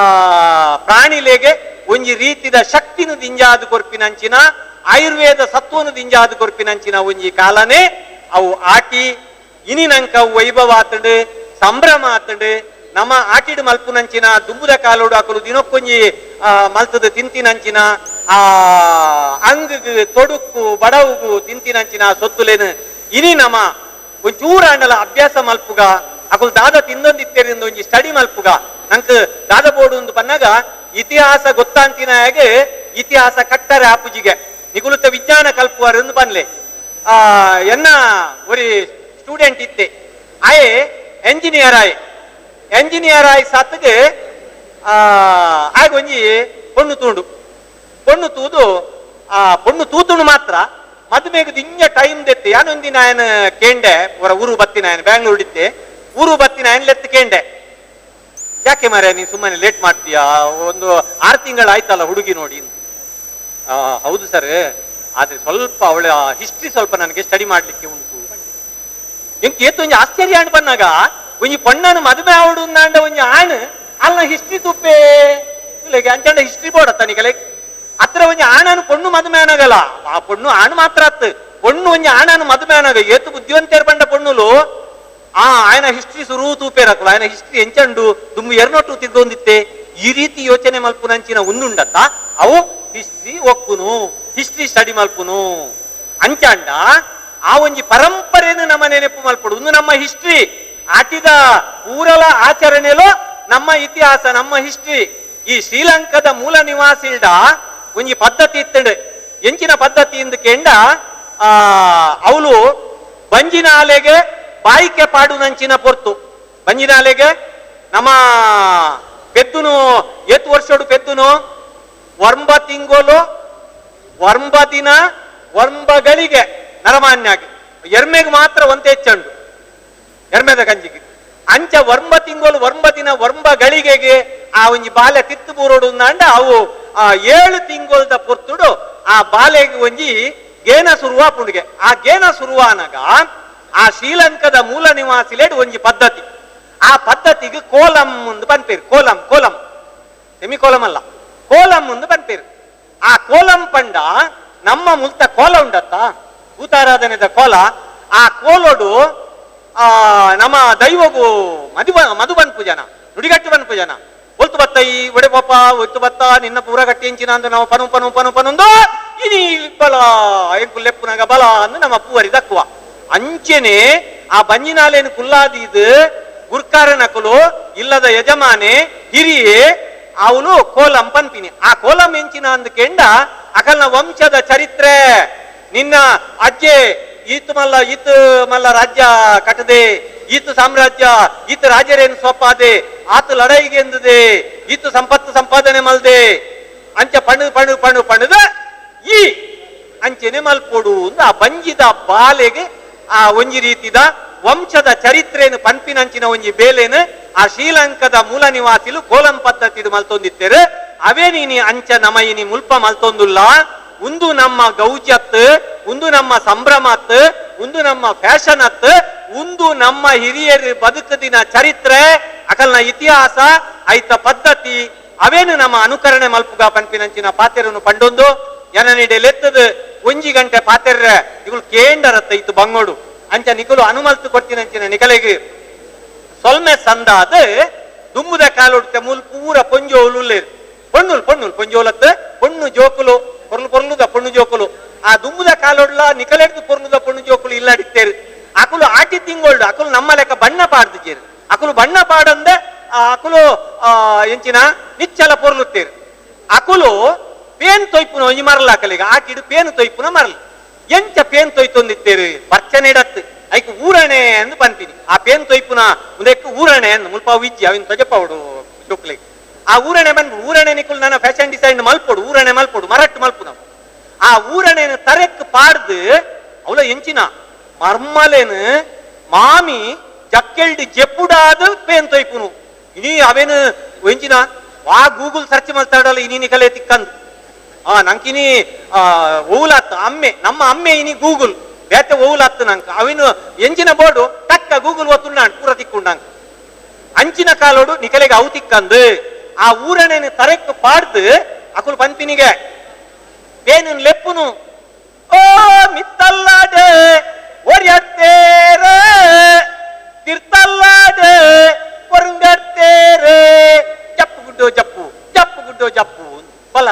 ಪ್ರಾಣಿಲೆಗೆ ಒಂಜಿ ರೀತಿದ ಶಕ್ತಿನು ದಿಂಜಾದು ಕೊರ್ಪಿನಂಚಿನ Ayurveda ಸತ್ವನು ದಿಂಜಾದ ಕೊರ್ಪಿನಂಚಿನ ಒಂಜಿ ಕಾಲನೆ ಅವು ಆಟಿ. ಇನಿ ನಂಕ ವೈಭವ ಆತಂಡು, ಸಂಭ್ರಮ ಆತಂಡು. ನಮ್ಮ ಆಟಿಡ್ ಮಲ್ಪುನಂಚಿನ ದುಂಬುದ ಕಾಲೋಡು ಅಕಲು ದಿನಕ್ಕೊಂಜಿ ಮಲ್ತದ ತಿಂತಿನಂಚಿನ ಆ ಅಂಗಗ್ ತೊಡುಕು ಬಡವುಗು ತಿಂತಿನಂಚಿನ ಸೊತ್ತುಲೇನು ಇನಿ ನಮ ಒಂಚೂರು ಆಂಡಲ ಅಭ್ಯಾಸ ಮಲ್ಪುಗ. ಅಕುಲು ದಾದ ತಿಂದೊಂದಿತ್ತೇರಿಂದ ಒಂಜಿ ಸ್ಟಡಿ ಮಲ್ಪುಗ. ನಂಕ್ ದಾದ ಬೋಡು ಒಂದು ಪನ್ನಾಗ ಇತಿಹಾಸ ಗೊತ್ತಾಂತಿನ ಹಾಗೆ ಇತಿಹಾಸ ಕಟ್ಟರೆ ಆಪುಜಿಗೆ ನಿಗುಲುತ್ತ ವಿಜ್ಞಾನ ಕಲ್ಪುವಾರ ಎಂದು ಪನ್ಲೆ. ಎನ್ನ ಒರಿ ಸ್ಟೂಡೆಂಟ್ ಇತ್ತೆ, ಆಯೆ ಎಂಜಿನಿಯರ್ ಆಯೆ. ಎಂಜಿನಿಯರ್ ಆಯ್ ಸತ್ಗೆ ಆಗ ಒಂಜಿ ಪೊಣ್ಣು ತೂಂಡು, ಪೊಣ್ಣು ತೂದು ಆ ಪೊಣ್ಣು ತೂತುಂಡು ಮಾತ್ರ ಮದುವೆಗೆ ದಿಂಜ ಟೈಮ್ ದೆತ್ತೆ. ಯಾನೊಂದಿನ ಆಯನ ಕೇಂಡೆ, ಹೊರ ಊರು ಬತ್ತಿನ ಆಯನ ಬ್ಯಾಂಗ್ಳೂರ್ ಇತ್ತೆ, ಊರು ಬತ್ತಿನ ಆಯನ ಲೆತ್ತು ಕೇಂಡೆ, ಯಾಕೆ ಮಾರ್ರೆ ನೀನು ಸುಮ್ಮನೆ ಲೇಟ್ ಮಾಡ್ತೀಯಾ, ಒಂದು 6 ತಿಂಗಳು ಆಯ್ತಲ್ಲ ಹುಡುಗಿ ನೋಡಿ. ಹೌದು ಸರ್, ಆದ್ರೆ ಸ್ವಲ್ಪ ಅವಳ ಹಿಸ್ಟ್ರಿ ಸ್ವಲ್ಪ ನನಗೆ ಸ್ಟಡಿ ಮಾಡ್ಲಿಕ್ಕೆ ಉಂಟು. ಎಂಕ್ ಏತು ಒಂಜಿ ಆಶ್ಚರ್ಯ ಅಂಡ್ ಬಂದಾಗ ಒಂಜಿ ಪೊಣ್ಣನು ಮದುವೆ ಆವಡು ಅಂಡ ಒಂಜಿ ಆಣ್ ಅಲ್ಲ ಹಿಸ್ಟ್ರಿ ತುಪ್ಪೆ ಅಂಚಂಡ ಹಿಸ್ಟ್ರಿ ಬೋಡತ್ತ ನಿಗಲೆ ಅತ್ರ ಒಂಜಿ ಆಣನು ಪೊಣ್ಣು ಮದುವೆ ಆನಾಗಲ್ಲ, ಆ ಪೊಣ್ಣು ಆಣ್ ಮಾತ್ರ ಅತ್ತು ಪೊಣ್ಣು ಒಂಜಿ ಆಣನು ಮದುವೆ ಆನಾಗ ಏತು ಬುದ್ಧಿವಂತೇರ್ ಬಂಡ ಪೊಣ್ಣುಲು ಆ ಆಯನ ಹಿಸ್ಟ್ರಿ ಸುರು ತೂಪೇರಕುಲು ಆಯನ ಹಿಸ್ಟ್ರಿ ಎಂಚಂಡು ದುಂಬು ಎರನೊಟ್ಟು ತಿರ್ಗೊಂದಿತ್ತೆ. ಈ ರೀತಿ ಯೋಚನೆ ಮಲ್ಪುನಂಚಿನ ಉಂದುಂಡತ್ತ ಅವು ಹಿಸ್ಟ್ರಿ ಒಕ್ಕುನು, ಹಿಸ್ಟ್ರಿ ಸ್ಟಡಿ ಮಲ್ಪುನು ಅಂಚಾಂಡ ಆ ಒಂಜಿ ಪರಂಪರೆಯನ್ನು ನಮ್ಮ ನೆನಪು ಮಲ್ಪಡು. ಒಂದು ನಮ್ಮ ಹಿಸ್ಟ್ರಿ ಆಟಿದ ಊರಲ ಆಚರಣೆಲೋ ನಮ್ಮ ಇತಿಹಾಸ ನಮ್ಮ ಹಿಸ್ಟ್ರಿ. ಈ ಶ್ರೀಲಂಕಾದ ಮೂಲ ನಿವಾಸಿಲ್ಡ ಒಂಜಿ ಪದ್ಧತಿ ಇತ್ತಂಡು, ಎಂಚಿನ ಪದ್ಧತಿ ಇಂದು ಕೇಂಡ ಅವಳು ಬಂಜಿನಾಲೆಗೆ ಬಾಯಿಕೆ ಪಾಡುನಂಚಿನ ಪೊರ್ತು. ಬಂಜಿನಾಲೆಗೆ ನಮ್ಮ ಪೆದ್ದುನು ಏತ್ ವರ್ಷಡು ಪೆದ್ದುನು ವರ್ಂಬ ತಿಂಗೋಲು ವರ್ಂಬ ದಿನ ವರ್ಂಬಗಳಿಗೆ ನರಮಾನ್ಯಾಗಿ ಎರ್ಮೆಗೆ ಮಾತ್ರ ಒಂತೆ ಹೆಚ್ಚಂಡು ಎರ್ಮೆದ ಗಂಜಿಗೆ ಅಂಚ ವರ್ಂಬ ತಿಂಗೋಲು ವರ್ಂಬ ದಿನ ವರ್ಂಬ ಗಳಿಗೆಗೆ ಆ ಒಂಜಿ ಬಾಲೆ ತಿತ್ತು ಬೂರೋಡು ಅಂಡ ಅವು ಆ 7 ತಿಂಗೋಲ್ದ ಪೊರ್ತುಡು ಆ ಬಾಲೆಗೆ ಒಂಜಿ ಗೇನ ಸುರುವ ಪುಂಡಿಗೆ. ಆ ಗೇನ ಸುರುವಾನಾಗ ಆ ಶ್ರೀಲಂಕಾದ ಮೂಲ ನಿವಾಸಿಲೇಡ್ ಒಂಜಿ ಪದ್ಧತಿ, ಆ ಪದ್ಧತಿಗೆ ಕೋಲಂ ಒಂದು ಪನ್ಪೇರು. ಕೋಲಂ ಕೋಲಂ ಸೆಮಿ ಕೋಲಂ ಅಲ್ಲ, ಕೋಲಂ ಒಂದು ಪನ್ಪೇರು. ಆ ಕೋಲಂ ಪಂಡ ನಮ್ಮ ಮುಲ್ತ ಕೋಲ ಉಂಡತ್ತ ಭೂತಾರಾಧನೆದ ಕೋಲ. ಆ ಕೋಲೋಡು ಆ ನಮ್ಮ ದೈವಗೂ ಮಧುಬನ್ ಪೂಜನ ನುಡಿಗಟ್ಟು ಬನ್ ಪೂಜನ ಒಲ್ತು ಬತ್ತ ಈ ಒಡೆ ಪಾಪ ಒತ್ತು ಬತ್ತ ನಿನ್ನ ಪೂರ ಗಟ್ಟಿ ಎಂಚಿನ ಅಂದು ನಾವು ಪನು ಪನು ಪನು ಪನೊಂದು ಇನಿ ಬಲ ಎಂಕು ಲೆಪ್ಪುನಾಗ ಬಲ ಅಂದು ನಮ್ಮ ಪೂವರಿ ದಕ್ಕುವ. ಅಂಚೆನೆ ಆ ಬಂಜಿನಾಲೇನು ಕುಲ್ಲಾದೀದು ಗುರ್ಕಾರನಕುಲು ಇಲ್ಲದ ಯಜಮಾನೆ ಹಿರಿಯೇ ಅವನು ಕೋಲಂ ಪನ್ಪಿನಿ. ಆ ಕೋಲಂ ಎಂಚಿನ ಅಂದು ಕೆಂಡ ಅಕಲ್ನ ವಂಶದ ಚರಿತ್ರೆ, ನಿನ್ನ ಅಜ್ಜೆ ಈತು ಮಲ್ಲ ಈತು ಮಲ್ಲ ರಾಜ್ಯ ಕಟ್ಟದೆ, ಈತು ಸಾಮ್ರಾಜ್ಯ ಈತ ರಾಜರೇನು ಸೊಪ್ಪಾದೆ, ಆತ ಲಡಾಯಿಗೆ ಎಂದದೆ, ಈತು ಸಂಪತ್ತು ಸಂಪಾದನೆ ಮಲ್ದೆ ಅಂಚ ಪಣು ಪಣು ಪಣು ಪಣದ ಈ ಅಂಚೆನೆ ಮಲ್ಪೊಡು ಆ ಬಂಜಿದ ಬಾಲೆಗೆ ಆ ಒಂಜಿ ರೀತಿದ ವಂಶದ ಚರಿತ್ರೆನು ಪನ್ಪಿನಂಚಿನ ಒಂಜಿ ಬೇಲೆನು ಆ ಶ್ರೀಲಂಕಾದ ಮೂಲ ನಿವಾಸಿಲು ಕೋಲಂ ಪದ್ಧತಿ ಮಲ್ತೊಂದಿತ್ತೇರು. ಅವೇ ನೀನಿ ಅಂಚ ನಮ ಇನಿ ಮುಲ್ಪ ಮಲ್ತೊಂದುಲ್ಲ. ಉಂದು ನಮ್ಮ ಗೌಜತ್, ಉಂದು ನಮ್ಮ ಸಂಭ್ರಮತ್, ಉಂದು ನಮ್ಮ ಫ್ಯಾಷನ್ ಅತ್, ಉಂದು ನಮ್ಮ ಹಿರಿಯರು ಬದುಕದಿನ ಚರಿತ್ರೆ ಅಕಲ್ನ ಇತಿಹಾಸ ಐತ ಪದ್ಧತಿ ಅವೇನು ನಮ್ಮ ಅನುಕರಣೆ ಮಲ್ಪುಗ ಪನ್ಪಿನಂಚಿನ ಪಾತೆರನ್ನು ಪಂಡೊಂದು ಎನನಿಡೆ ಲೆತ್ತದು ಒಂಜಿ ಗಂಟೆ ಪಾತೆರ್ರೆ ಇಗಳು ಕೇಂಡರತ್ತ ಇತ್ತು ಬಂಗೋಡು ಅಂಚ ನಿಕಲು ಅನುಮಲ್ತು ಕೊಟ್ಟಿನಂಚಿನ ನಿಕಲೆಗೆ ಸೊಲ್ಮೆ ಸಂದಾದ ದುಂಬುದ ಕಾಲೊಡ್ತೆ ಮೂಲ್ ಪೂರ ಪೊಂಜೋಲು ಪೊಣ್ಣುಲ್ ಪೊಣ್ಣುಲ್ ಪೊಂಜೋಲತ್ ಪೊಣ್ಣು ಜೋಕುಲು ಪೊರ್ಲು ಪೊರ್ಲುದ ಪೊಣ್ಣು ಜೋಕುಲು ಆ ದುಂಬುದ ಕಾಲೊಡ್ಲ ನಿಕಲೆಡ್ದು ಪೊರ್ಲುದ ಪೊಣ್ಣು ಜೋಕುಲು ಇಲ್ಲಡಿತ್ತೇರು. ಅಕುಲು ಆಟಿ ತಿಂಗೋಳ್ಡು ಅಕುಲು ನಮ್ಮ ಲೆಕ್ಕ ಬಣ್ಣ ಪಾಡ್ದಿಜೇರು. ಅಕುಲು ಬಣ್ಣ ಪಾಡಂದೆ ಅಕುಲು ಎಂಚಿನ ನಿಚ್ಚಲ ಪೊರ್ಲುತ್ತೇರು. ಅಕುಲು ಪೇನ್ ತೊಯ್ಪುನ ಒಂಜಿ ಮರಲ ಅಕಲಿಗೆ ಆಟಿಡು ಪೇನು ತೊಯ್ಪುನ ಮರಲ್ ಎಂಚ ಪೇನ್ ತೊಯ್ತೊಂದಿತ್ತೇರು ಬರ್ಚನೆ ಇಡತ್ತು ಐಕ್ ಊರಣೆ ಅಂದು ಪನ್ಪಿನಿ. ಆ ಪೇನ್ ತೊಯ್ಪುನ ಮುಂದಕ್ಕೆ ಊರಣೆ ಅಂದು ಮುಲ್ಪ ವಿಜ್ಜಿ ಅವಿನ ತೊಜಪವಡು ಜೋಕ್ಲಿಗೆ ಆ ಊರಣೆ ಬಂದು ಊರಣೆ ನಿಕುಲ್ ನನ್ನ ಫ್ಯಾಷನ್ ಡಿಸೈನ್ ಮಲ್ಪೊಡು ಊರಣೆ ಮಲ್ಪೊಡು ಮರಟ್ಟು ಮಲ್ಪು ನಾವು ಆ ಊರಣೆನ ತರೆಕ್ ಪಾಡ್ದು ಅವಳ ಎಂಚಿನ ಮರ್ಮಲೇನು ಮಾಮಿ ಜಕ್ಕೆಲ್ಡ್ ಜೆಪ್ಪುಡಾದ ಪೇನ್ ತೊಯ್ಪುನು ಇನಿ ಅವೇನು ಎಂಚಿನ ವಾ ಗೂಗಲ್ ಸರ್ಚ್ ಮಲ್ತಾಡಲ್ಲ ಇನಿ ನಿಕಲೆ ತಿಕ್ಕಂದು ಆ ನಂಕಿನಿ ಓಲಾತ್ ಅಮ್ಮೆ ನಮ್ಮ ಅಮ್ಮೆ ಇನಿ ಗೂಗಲ್ ಬೇತೆ ಓಲಾತ್ ನಂಕ ಅವಿನು ಎಂಚಿನ ಬೋರ್ಡು ಟಕ್ಕ ಗೂಗಲ್ ಒತ್ತುಂಡ ಪೂರ ತಿಕ್ಕೊಂಡಂಕ ಅಂಚಿನ ಕಾಲೋಡು ನಿಕಲೆಗೆ ಅವು ತಿಕ್ಕಂದು ಆ ಊರಣೆನ ತರೆಕ್ ಪಾಡ್ದು ಅಕುಲು ಪನ್ಪಿನಿಗೆ ಪೇನು ಲೆಪ್ಪುನು ಓ ಮಿತ್ತಲ್ಲಾಡೆ ಒರಿಯತ್ತೇರೆ ತಿರ್ತಲ್ಲಾಡೆ ಕೊರಂಗತ್ತೇರೆ ಜಪ್ಪು ಗುಡ್ಡೋ ಜಪ್ಪು ಜಪ್ಪು ಗುಡ್ಡೋ ಜಪ್ಪು ಬಲ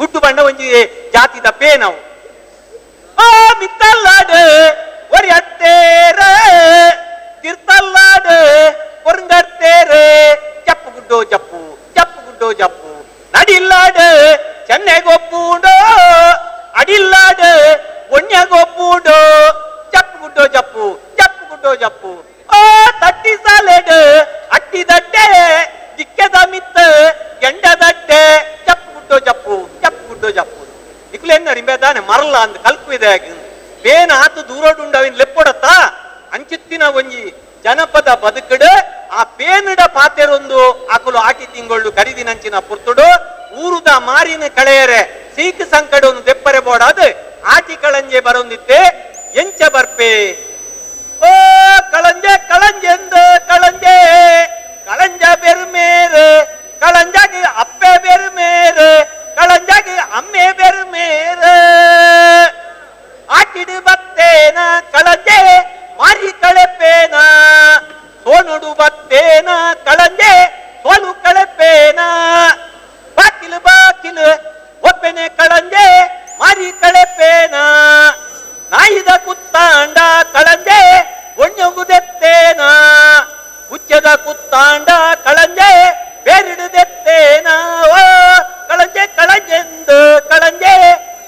ಗುಡ್ಡು ಬಣ್ಣ ಒಂಜಿ ಜಾತಿದ ಪೇನವು. ಓ ಮಿತ್ತಲ್ಲಾಡೆ ಒರಿಯತ್ತೇರೆ ತಿರ್ತಲ್ಲಾಡೆ ಕೊರಂಗತ್ತೇರೆ ಜಪ್ಪು ಗುಡ್ಡೋ ಜಪ್ಪು ಜಪ್ಪು ಗುಡ್ಡೋ ಜಪ್ಪು ನಡಿಲ್ಲಾಡೆ ಚೆನ್ನೆಗೊಪ್ಪುಂಡೋ ಅಡಿಲ್ಲಾಡೆ ಒಣ್ಯಗೊಪ್ಪುಂಡೋ ಜಪ್ಪು ಗುಡ್ಡೋ ಜಪ್ಪು ಜಪ್ಪು ಗುಡ್ಡೋ ಜಪ್ಪು. ಓ ತಟ್ಟಿ ಸಾಲೆಡ್ ಅಟ್ಟಿದಟ್ಟೆ ದಿಕ್ಕೆದ ಮಿತ್ತ ಗೆಂಡದಟ್ಟೆ ಜಪ್ಪು ಗುಡ್ಡೋ ಜಪ್ಪು ಜಪ್ಪು ಗುಡ್ಡೋ ಜಪ್ಪು. ಇಕ್ಲೇನ್ ರಿಂಬೆದಾನೆ ಮರಲ ಅಂದ್ ಕಲ್ಕುವಿದೆ ಬೇನ ಆತು ದೂರೋಡುಂಡವಿನ್ ಲೆಪ್ಪೊಡತ್ತ ಅಂಚಿತ್ತಿನ ಒಂಜಿ ಜನಪದ ಬದುಕಡು ಆ ಪೇನಿಡ ಪಾತೆರೊಂದು ಆಕಲು ಆಟಿ ತಿಂಗಳು ಕರಿದಿನಂಚಿನ ಪುರ್ತುಡು ಊರುದ ಮಾರಿನ ಕಳೆಯರೆ ಸೀಕ್ ಸಂಕಡವನ್ನು ದೆಪ್ಪರೆ ಬೋಡಾದ ಆಟಿ ಕಳಂಜೆ ಬರೊಂದಿತ್ತೆ ಎಂಚ ಬರ್ಪೆ. ಓ ಕಳಂಜೆ ಕಳಂಜೆಂದು ಕಳಂಜೆ ಕಳಂಜ ಬೆರುಮೇರು ಕಳಂಜಾಗಿ ಅಪ್ಪೆ ಬೆರುಮೇರು ಕಳಂಜಾಗಿ ಅಮ್ಮೆ ಬೆರುಮೇರು ಆಟಿಡು ಬತ್ತೇನ ಕಳಂಜೆ ಮಾರಿ ಕಳೆಪೇನ ಸೋನುಡು ಬತ್ತೇನ ಕಳಂಜೆ ಸೋಲು ಕಳೆಪೇನ ಬಾಕಿಲು ಬಾಕಿಲು ಒಪ್ಪೆನೆ ಕಳಂಜೆ ಮಾರಿ ಕಳೆಪೇನ ನಾಯಿದ ಕುತ್ತಾಂಡ ಕಳಂಜೆ ಒಣ್ಣಗುದೆತ್ತೇನ ಹುಚ್ಚದ ಕುತ್ತಾಂಡ ಕಳಂಜೆ ಬೇರಿಡುದೆತ್ತೇನ. ಓ ಕಳಂಜೆ ಕಳಂಜೆಂದು ಕಳಂಜೆ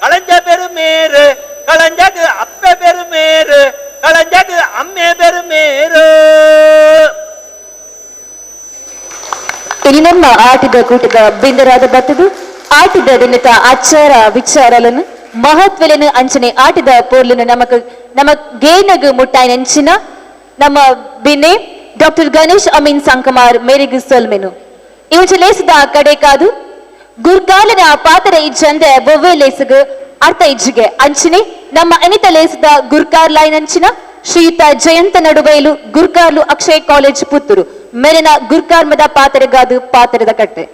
ಕಳಂಜ ಬೆರುಮೇರು ಕಳಂಜಗ ಅಪ್ಪೆ ಬೆರುಮೇರು ಕಳಂಜಗ ಅಮ್ಮೆ ಬೆರುಮೇರು. ಇനി ನಮ್ಮ ಆಟದ ಕೂಟದ ಬಿಂದರಾದ ಬತ್ತದು ಆಟದ ದಿನದ ಆಚಾರ ವಿಚಾರలను ಮಹತ್ವలను ಅಂಚನೆ ಆಟದ ಪೋರ್ಲನ್ನು ನಮಗ ನಮ್ಮ ಗೇನಗು ಮುಟ್ಟಾಯಿನ ಅಂಚಿನ ನಮ್ಮ ಬಿನೆ ಡಾಕ್ಟರ್ ಗಣೇಶ್ ಅಮೀನ್ ಸಂಕಮಾರ್ ಮೇರೆಗು ಸೊಲ್ಮೆನು. ಇವಂಚ ಲೇಸದ ಕಡೆ ಕಾದು ಗುರ್ಕಾಲನ ಪಾತ್ರ ಇಜ್ಜಂದೆ ಬೊವ್ವೆ ಲೇಸಗು ಅರ್ಥ ಇಜ್ಜಿಗೆ ಅಂಚನೆ ನಮ್ಮ ಅನಿತ ಲೇಸದ ಗುರ್ಕಾರ್ ಲೈನ್ ಅಂಚಿನ ಶ್ರೀಯುತ ಜಯಂತ ನಡುಬೈಲು ಗುರ್ಕಾರ್ಲು ಅಕ್ಷಯ್ ಕಾಲೇಜ್ ಪುತ್ತೂರು ಮೇಲಿನ ಗುರ್ಕಾರ್ಮದ ಪಾತ್ರೆಗಾದು ಪಾತ್ರದ ಕಟ್ಟೆ.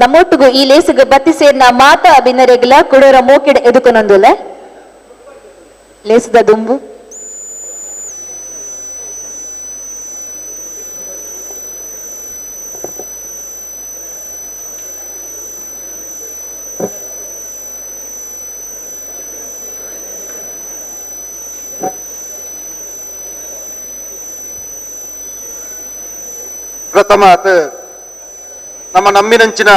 ನಮ್ಮೊಟ್ಟಿಗೂ ಈ ಲೇಸುಗ ಬತ್ತಿ ಸೇರ್ನ ಮಾತಾ ಬಿನ್ನರೆಗಲ ಕುಡೋರ ಮೋಕೆಡ್ ಎದುಕೊನೊಂದುಲ್ಲ ಲೇಸುದ ದುಂಬು. ಪ್ರಥಮ ನಮ್ಮ ನಮ್ಮಿನಂಚಿನ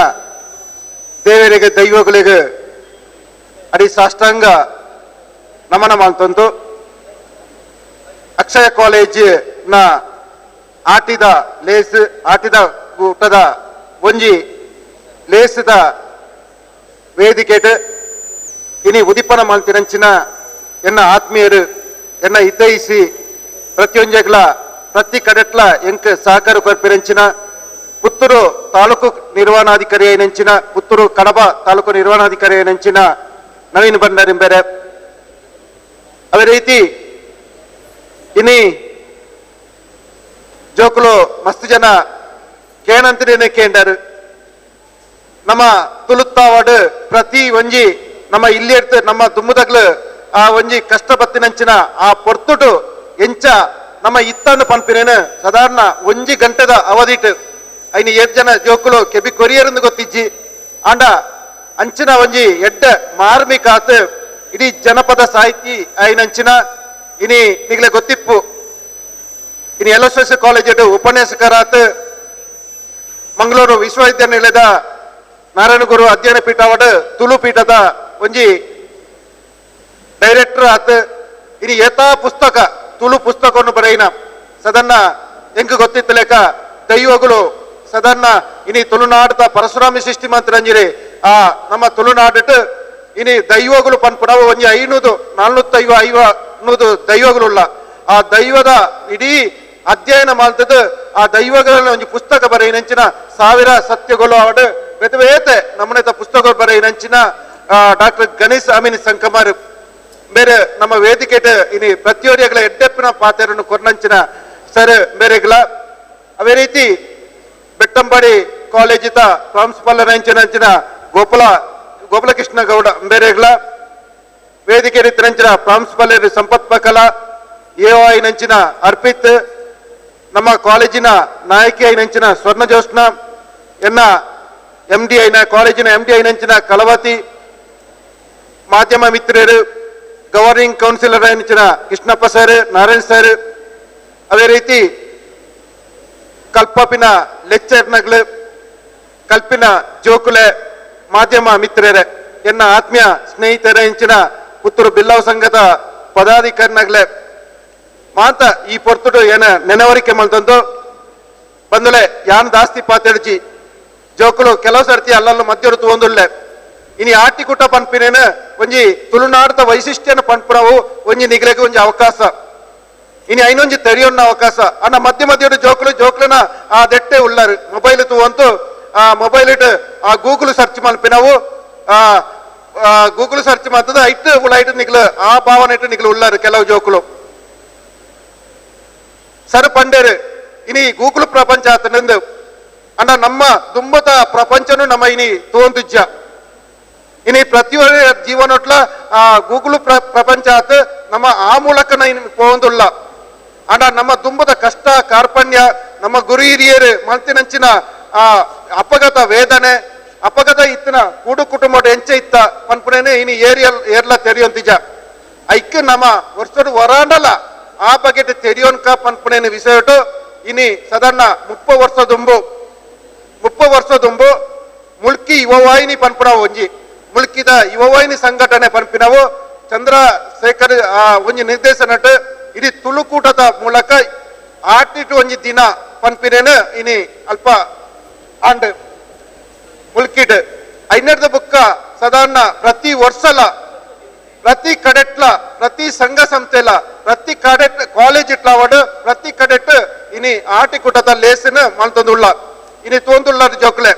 ದೇವರಿಗೆ ದೈವಗಳಿಗೆ ಅಡಿ ಸಾಷ್ಟಾಂಗ ನಮನ ಮಾಡ್ತಂತು. ಅಕ್ಷಯ ಕಾಲೇಜಿನ ಆಟಿದ ಲೇಸ್ ಆಟಿದ ಕೂಟದ ಒಂಜಿ ಲೇಸದ ವೇದಿಕೆಟ್ ಇನಿ ಉದಿಪನ ಮಾಡ್ತಿರಂಚಿನ ಎನ್ನ ಆತ್ಮೀಯರು ಎನ್ನ ಹಿತೈಸಿ ಪ್ರತಿಯೊಂಜೆಗ್ಲ ಪ್ರತಿ ಕಡೆಟ್ಲ ಎಂಕ್ ಸಹಕಾರ ಕೊರ್ಪಿರಂಚಿನ ಪುತ್ತೂರು ತಾಲೂಕು ನಿರ್ವಹಣಾಧಿಕಾರಿ ನೆಂಚಿನ ಪುತ್ತೂರು ಕಡಬ ತಾಲೂಕು ನಿರ್ವಹಣಾಧಿಕಾರಿ ನೆಂಚಿನ ನವೀನ್ ಭಂಡಾರಿಂಬೆರೆ. ಅದೇ ರೀತಿ ಇನಿ ಜೋಕುಲು ಮಸ್ತ್ ಜನ ಕೇನಂತನೇ ಕೇಂಡರು ನಮ್ಮ ತುಳುತ್ತಾವಾಡು ಪ್ರತಿ ಒಂಜಿ ನಮ್ಮ ಇಲ್ಲಿ ಎಡ್ತು ನಮ್ಮ ದುಮ್ಮುದಗ್ಲು ಆ ಒಂಜಿ ಕಷ್ಟ ಬತ್ತಿನಂಚಿನ ಆ ಪೊರ್ತುಟು ಎಂಚ ನಮ್ಮ ಇತ್ತನ್ನು ಪನ್ಪಿನೇನು ಸಾಧಾರಣ ಒಂಜಿ ಗಂಟೆದ ಅವಧಿಟ್ ಐನ ಏಳು ಜನ ಜೋಕುಲು ಕೆಬಿ ಕೊರಿಯರಂದು ಗೊತ್ತಿಜ್ಜಿ ಆಂಡ ಅಂಚಿನ ಒಂಜಿ ಎಡ್ಡ ಮಾರ್ಮಿಕ ಆತು ಇಡೀ ಜನಪದ ಸಾಹಿತಿ ಐನಂಚಿನ ಇನಿ ನಿಗ್ಲೆ ಗೊತ್ತಿಪ್ಪು ಇನಿ L S S college ಉಪನ್ಯಾಸಕರಾತ್ Mangaluru ವಿಶ್ವವಿದ್ಯಾನಿಲಯದ ನಾರಾಯಣಗುರು ಅಧ್ಯಯನ ಪೀಠವಾಡ ತುಳು ಪೀಠದ ಒಂಜಿ ಡೈರೆಕ್ಟರ್ ಆತ್ ಇನಿ ಏತಾ ಪುಸ್ತಕ ತುಳು ಪುಸ್ತಕವನ್ನು ಬರೆಯಿನ ಸದನ್ನ ಎಂಕ್ ಗೊತ್ತಿತ್ತು ಲೇಕ ದೈವಗಳು ಸದನ್ನ ಇನಿ ತುಳುನಾಡದ ಪರಶುರಾಮಿ ಸೃಷ್ಟಿ ಮಂತ್ರಂಜಿರಿ ಆ ನಮ್ಮ ತುಳುನಾಡು ಇನಿ ದೈವಗಳು ಪನ್ಪುನವು ಒಂಜಿ 500 450 ದೈವಗಳುಳ್ಳ ಆ ದೈವದ ಇಡೀ ಅಧ್ಯಯನ ಮಾಡ್ತದ ಆ ದೈವಗಳ ಒಂಜಿ ಪುಸ್ತಕ ಬರೆಯಿನಂಚಿನ ಸಾವಿರ ಸತ್ಯಗಳು ಅವಡು ಬೇತೆ ಬೇತೆ ನಮ್ಮನೆತ ಪುಸ್ತಕ ಬರೆಯಿನಂಚಿನ ಡಾಕ್ಟರ್ ಗಣೇಶ್ ಅಮೀನ್ ಸಂಕಮಾರ್ ಬೇರೆ ನಮ್ಮ ವೇದಿಕೆ ಇನಿ ಪ್ರತಿಯೊರಿಯಗಳ ಎಡ್ಡೆಪ್ಪಿನ ಪಾತ್ರವನ್ನು ಕೊರ್ನಂಚಿನ ಸರ್ ಬೇರೆಗಳ. ಅದೇ ರೀತಿ ಬೆಟ್ಟಂಬಾಡಿ ಕಾಲೇಜಿತ ಪ್ರಾಂಶುಪಾಲರಂಚಿನ ಗೋಪಾಲಕೃಷ್ಣ ಗೌಡ ಬೇರೆಗಳ ವೇದಿಕೆ ರೀತಿರಂಚಿನ ಪ್ರಾಂಶುಪಾಲರು ಸಂಪತ್ ಪಕಲ ಎಐ ನಂಚಿನ ಅರ್ಪಿತ್, ನಮ್ಮ ಕಾಲೇಜಿನ ನಾಯಕಿ ಐನಂಚಿನ ಸ್ವರ್ಣ ಜೋಷ್ಣ, ಎನ್ನ ಎಂ ಡಿ ಐನ ಕಾಲೇಜಿನ ಎಂ ಡಿ ಐನಂಚಿನ ಕಲವತಿ, ಮಾಧ್ಯಮ ಮಿತ್ರರು, ಗವರ್ನಿಂಗ್ ಕೌನ್ಸಿಲರ್ ಐನಂಚಿನ ಕೃಷ್ಣಪ್ಪ ಸರ್, ನಾರಾಯಣ್ ಸರ್, ಅದೇ ರೀತಿ ಕಲ್ಪಪಿನ ಲೆಕ್ಚರ್ನಗಳು, ಕಲ್ಪಿನ ಜೋಕುಲೆ, ಮಾಧ್ಯಮ ಮಿತ್ರರೇ, ಎನ್ನ ಆತ್ಮೀಯ ಸ್ನೇಹಿತರ ಇಂಚಿನ ಪುತ್ತೂರು ಬಿಲ್ಲವ ಸಂಘದ ಪದಾಧಿಕಾರಿನಾಗ್ಲೆ ಮಾತ ಈ ಪೊರ್ತುಡು ಏನ ನೆನವರಿಕೆ ಮಲ್ತಂದು ಬಂದಲೆ ಯಾನ್ ದಾಸ್ತಿ ಪಾತೆಡ್ಜಿ ಜೋಕುಲು ಕೆಲವು ಸರ್ತಿ ಅಲ್ಲಲ್ಲ ಮಧ್ಯರು ತೂವೊಂದುಲ್ಲೆ. ಇನಿ ಆಟಿಕೂಟ ಪನ್ಪಿನೇನ ಒಂಜಿ ತುಳುನಾಡದ ವೈಶಿಷ್ಟ್ಯನ ಪನ್ಪುನವು ಒಂಜಿ ನಿಗ್ಲೆಗ್ ಒಂಜಿ ಅವಕಾಶ, ಇನಿ ಐನೊಂಜಿ ತೆರೆಯೊನ್ನ ಅವಕಾಶ. ಅನ್ನ ಮಧ್ಯ ಮಧ್ಯಡು ಜೋಕುಲು ಜೋಕ್ಲನ ಆ ದೆಟ್ಟೆ ಉಳ್ಳಾರು ಮೊಬೈಲ್ ತೂವಂತು ಆ ಮೊಬೈಲ್ ಇಟ್ಟು ಆ ಗೂಗಲ್ ಸರ್ಚ್ ಮಲ್ಪಿನವು ಆ ಗೂಗಲ್ ಸರ್ಚ್ ಮಾಡ್ತದ ಐಟ್ ಉಳೈಟ್ ನಿಗ್ಲು ಆ ಭಾವನೆ ಇಟ್ಟು ನಿಗ್ಲು ಉಳ್ಳಾರು ಕೆಲವು ಜೋಕುಲು. ಸರ್ ಪಂಡೇರು ಇನಿ ಗೂಗಲ್ ಪ್ರಪಂಚ ಆತನಿಂದ ಅಣ್ಣ ನಮ್ಮ ದುಂಬತ ಪ್ರಪಂಚನು ನಮ್ಮ ಇನಿ ತೋಂದುಜ್ಜ. ಇನಿ ಪ್ರತಿಯೊಂದು ಜೀವನೊಟ್ಲ ಆ ಗೂಗಲ್ ಪ್ರಪಂಚ ಆತ ನಮ್ಮ ಆ ಮೂಲಕ ಪೋಂದುಲ್ಲ. ಅಣ್ಣ ನಮ್ಮ ದುಂಬದ ಕಷ್ಟ ಕಾರ್ಪಣ್ಯ ನಮ್ಮ ಗುರು ಹಿರಿಯರು ಮಲ್ತಿನಂಚಿನ ಆ ಅಪಗತ ವೇದನೆ ಅಪಗತ ಇತ್ತಿನ ಕೂಡು ಕುಟುಂಬ ಎಂಚ ಇತ್ತ ಪನ್ಪುನೇನೆ ಇನಿ ಏರಿಯಲ್ ಏರ್ಲ ತೆರೆಯೊಂತಿಜ. ಐಕ್ ನಮ್ಮ ವರ್ಷಡು ವರಾಂಡಲ ಆ ಬಗೆಟ್ ತೆರಿಯೋನ್ಕ ಪನ್ಪುನೇನೆ ವಿಷಯಟು ಇನಿ ಸಾಧಾರಣ 30 ವರ್ಷ ದುಂಬು ಮುಲ್ಕಿ ಯುವವಾಹಿನಿ ಪನ್ಪುನವು ಒಂಜಿ ಮುಲ್ಕಿದ ಯುವವಾಹಿನಿ ಸಂಘಟನೆ ಪನ್ಪಿನವು ಚಂದ್ರಶೇಖರ್ ಒಂಜಿ ನಿರ್ದೇಶನಟ್ ಇಡೀ ತುಳುಕೂಟದ ಮೂಲಕ ಆಟಿಟು ಒಂಜಿ ದಿನ ಪನ್ಪಿನೇನು ಇನಿ ಅಲ್ಪ ಆಂಡ್ ಮುಲ್ಕಿಟ್ ಐನರ್ದ ಬುಕ್ಕ ಸಾಧಾರಣ ಪ್ರತಿ ವರ್ಷಲ ಪ್ರತಿ ಕಡೆಟ್ಲ ಪ್ರತಿ ಸಂಘ ಸಂಸ್ಥೆಲ ಪ್ರತಿ ಕಡೆಟ್ ಕಾಲೇಜ್ ಇಟ್ಲಾವಡು ಪ್ರತಿ ಕಡೆಟ್ ಇನಿ ಆಟಿಕೂಟದ ಲೇಸನ್ ಮಲ್ತೊಂದುಳ್ಳ ಇನಿ ತೋಂದುಳ್ಳ ಜೋಕ್ಲೆ.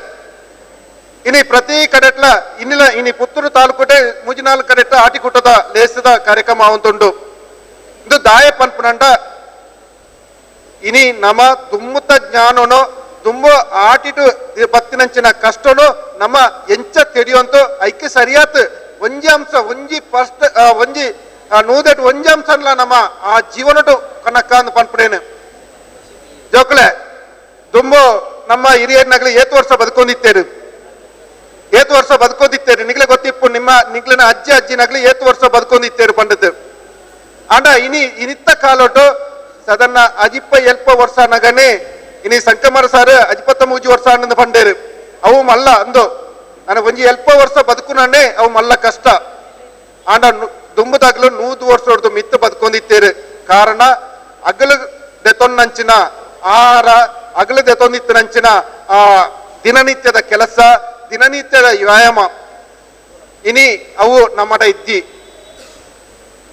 ಇನಿ ಪ್ರತಿ ಕಡೆಟ್ಲ ಇನ್ನಿಲ ಇನಿ ಪುತ್ತೂರು ತಾಲೂಕುಟೆ ಮುಜಿನಾಲ್ ಕಡೆಟ್ ಆಟಿಕೂಟದ ಲೇಸದ ಕಾರ್ಯಕ್ರಮ ಅವಂತುಂಡು. ಇದು ದಾಯ ಪನ್ಪುನಂಡ ಇನಿ ನಮ ದುಮ್ಮುತ ಜ್ಞಾನನು ತುಂಬ ಆಟಿಟು ಬತ್ತಿನಂಚಿನ ಕಷ್ಟನು ನಮ್ಮ ಎಂಚ ತೆರೆಯುವಂತೂ ಐಕ್ಯ ಸರಿಯಾತ್ ಒಂಜಿ ಅಂಶ ಒಂಜಿ ಫಸ್ಟ್ ಒಂಜಿ ನೂದೆಟ್ ಒಂಜಿ ಅಂಶ ಅಲ್ಲ ನಮ್ಮ ಆ ಜೀವನಟು ಕನಕ ಅಂದ್ ಪನ್ಪುನೇನು ಜೋಕುಲೆ. ದುಂಬು ನಮ್ಮ ಹಿರಿಯರ್ನಾಗಲಿ ಏತು ವರ್ಷ ಬದುಕೊಂಡಿತ್ತೇರು, ಏತು ವರ್ಷ ಬದುಕೊಂಡಿತ್ತೇರು ನಿಗ್ಲೆ ಗೊತ್ತಿಪ್ಪು ನಿಮ್ಮ ನಿಗ್ಲಿನ ಅಜ್ಜಿ ಅಜ್ಜಿನಾಗ್ಲಿ ಏತು ವರ್ಷ ಬದುಕೊಂಡಿತ್ತೇರು ಪಂಡದ್ದು. ಆಂಡ ಇನಿ ಇನಿತ್ತ ಕಾಲೋಟು ಸದನ್ನ ಅಜಿಪ್ಪ ಎಲ್ಪ ವರ್ಷ ನಗನೆ ಇನಿ ಸಂಕಮರ ಸಾರು ಅಜಿಪತ್ತ ಮೂಜಿ ವರ್ಷ ಅನ್ನಂದು ಪಂಡೇರು ಅವು ಮಲ್ಲ ಅಂದು ನನಗೆ ಒಂಜಿ ಎಲ್ಪ ವರ್ಷ ಬದುಕುನೇ ಅವು ಮಲ್ಲ ಕಷ್ಟ. ಆಂಡ ದುಂಬುದಾಗ್ಲು 100 ವರ್ಷ ಹೊಡೆದು ಮಿತ್ತು ಬದುಕೊಂಡಿತ್ತೇರು. ಕಾರಣ ಅಗಲು ದೆತೊನ್ನಂಚಿನ ಆಹಾರ, ಅಗಲು ದೆತೊಂದಿತ್ತನಂಚಿನ ಆ ದಿನನಿತ್ಯದ ಕೆಲಸ, ದಿನನಿತ್ಯದ ವ್ಯಾಯಾಮ ಇನಿ ಅವು ನಮ್ಮಟ ಇದ್ದಿ.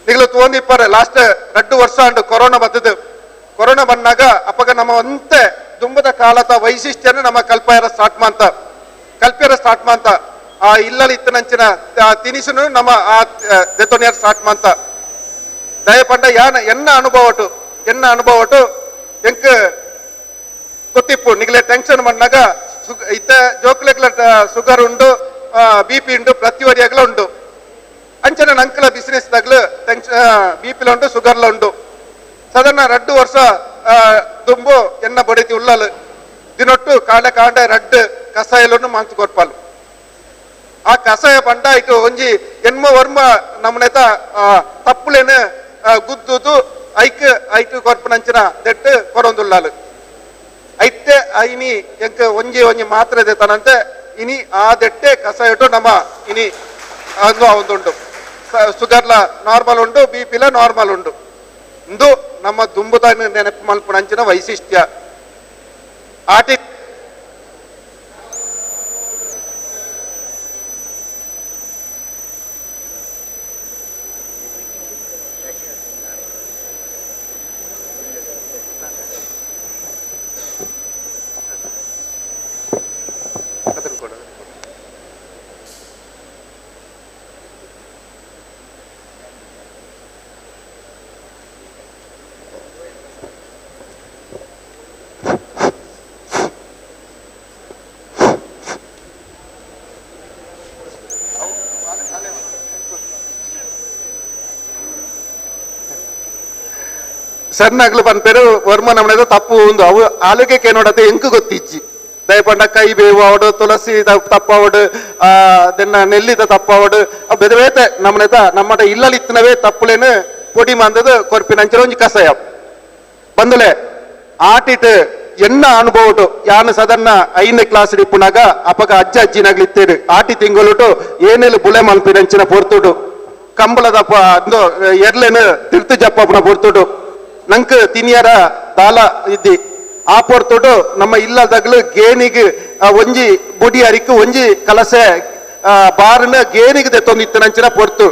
ನಿಗಲು ತೋಂದಿಪ್ಪಾರೆ ಲಾಸ್ಟ್ 2 ವರ್ಷ ಅಂಡು ಕೊರೋನಾ ಬತ್ತದು. ಕೊರೋನಾ ಬಂದಾಗ ಅಪ್ಪಗ ನಮ್ಮ ಅಂತೆ ದುಂಬದ ಕಾಲದ ವೈಶಿಷ್ಟ್ಯನ ನಮ್ಮ ಕಲ್ಪಾಯರ ಸ್ಟಾರ್ಟ್ ಮಾಡ್ತ ಕಲ್ಪಿಯರ ಸ್ಟಾರ್ಟ್ ಮಾಡ್ತ ಆ ಇಲ್ಲಲ್ಲಿ ಇತ್ತನಂಚಿನ ತಿನಿಸುನು ನಮ್ಮ ಆ ದೆತೊನಿಯರ್ ಸ್ಟಾರ್ಟ್ ಮಾಡ್ತ. ದಯಪಂಡ ಯಾನ ಎನ್ನ ಅನುಭವಟು ಎನ್ನ ಅನುಭವಟು ಎಂಕ್ ಗೊತ್ತಿಪ್ಪು ನಿಗಲೆ ಟೆನ್ಷನ್ ಬಂದಾಗ ಇತ್ತ ಜೋಕ್ಲೆಗ್ಲ ಶುಗರ್ ಉಂಡು, ಬಿ ಪಿ ಉಂಡು, ಪ್ರತಿವರಿಯಾಗಲ ಉಂಡು. ಅಂಚನ ನಂಕಲ ಬಿಸಿನೆಸ್ ದಾಗ್ಲು ಟೆನ್ಷನ್ ಬಿ ಪಿಲ ಉಂಡು, ಶುಗರ್ಲ ಉಂಡು. ಸಾಧಾರಣ 2 ವರ್ಷ ದುಂಬು ಎನ್ನ ಬಡಿತಿ ಉಳ್ಳಲು ದಿನೊಟ್ಟು ಕಾಂಡೆ ಕಾಂಡೆ ರಡ್ಡು ಕಸಾಯಲನ್ನು ಮಾಂತು ಕೊರ್ಪಾಲು. ಆ ಕಸಾಯ ಪಂಡ ಇಟ್ಟು ಒಂಜಿ ಎನ್ಮ ವರ್ಮ ನಮ್ಮನೆತ ತಪ್ಪುಲೇನು ಗುದ್ದುದು ಐಕ್ ಐಟು ಕೊರ್ಪನಂಚಿನ ದೆಟ್ಟು ಕೊರೊಂದುಳ್ಳಾಲು. ಐತೆ ಇನಿ ಎಂಕ್ ಒಂಜಿ ಒಂಜಿ ಮಾತ್ರೆ ತನಂತೆ ಇನಿ ಆ ದೆಟ್ಟೆ ಕಸಾಯಟು ನಮ್ಮ ಇನಿ ಅದು ಒಂದುಂಡು. ಶುಗರ್ಲ ನಾರ್ಮಲ್ ಉಂಡು, ಬಿ ಪಿಲ ನಾರ್ಮಲ್ ಉಂಡು. ಇಂದು ನಮ್ಮ ದುಂಬುದ ನೆನಪು ಮಲ್ಪುನಂಚಿನ ವೈಶಿಷ್ಟ್ಯ. ಆಟಿ ಸರ್ನಾಗ್ಲು ಪನ್ಪೇರು ವರ್ಮ ನಮ್ಮನೇದ ತಪ್ಪು ಒಂದು ಅವು ಆಲೋಗ್ಯಕ್ಕೆ ನೋಡತ್ತೆ ಎಂಕು ಗೊತ್ತಿಜ್ಜಿ. ದಯಪಂಡ ಕೈ ಬೇವು ಅವಡು, ತುಳಸಿ ತಪ್ಪವಡು, ದೆನ್ನ ನೆಲ್ಲಿದ ತಪ್ಪವಡು, ಬೇರೆ ಬೇತೆ ನಮ್ಮನೇದ ನಮ್ಮಟ ಇಲ್ಲಲ್ಲಿ ಇತ್ತನವೇ ತಪ್ಪುಲೇನು ಪೊಡಿ ಮಂದದ ಕೊರ್ಪಿನಂಚಿನ ಒಂಜಿ ಕಷಾಯ ಬಂದಲೆ ಆಟಿಟ್ ಎನ್ನ ಅನುಭವಟು ಯಾನು ಸದನ್ನ 5ನೇ ಕ್ಲಾಸ್ ಇಪ್ಪುನಾಗ ಅಪಗ ಅಜ್ಜ ಅಜ್ಜಿನಾಗ್ಲಿ ಇತ್ತೇರು ಆಟಿ ತಿಂಗಳುಟು ಏನೇನು ಬುಳೆ ಮಲ್ಪಿನಂಚಿನ ಪೊರ್ತುಟು ಕಂಬಳದ ಎರ್ಲೇನು ತಿರ್ತು ಜಪ್ಪನ ಪೊರ್ತುಟು ನಂಗೆ ತಿನಿಯರ ದಾಲ ಇದ್ದಿ ಆ ಪೊರ್ತುಟು ನಮ್ಮ ಇಲ್ಲದಾಗಲು ಗೇನಿಗೆ ಒಂಜಿ ಬುಡಿ ಅರಿಕು ಒಂಜಿ ಕಲಸೆ ಬಾರನ ಗೇನಿಗೆ ತೆತ್ತೊಂದಿತ್ತು ನಂಚಿನ ಪೊರ್ತು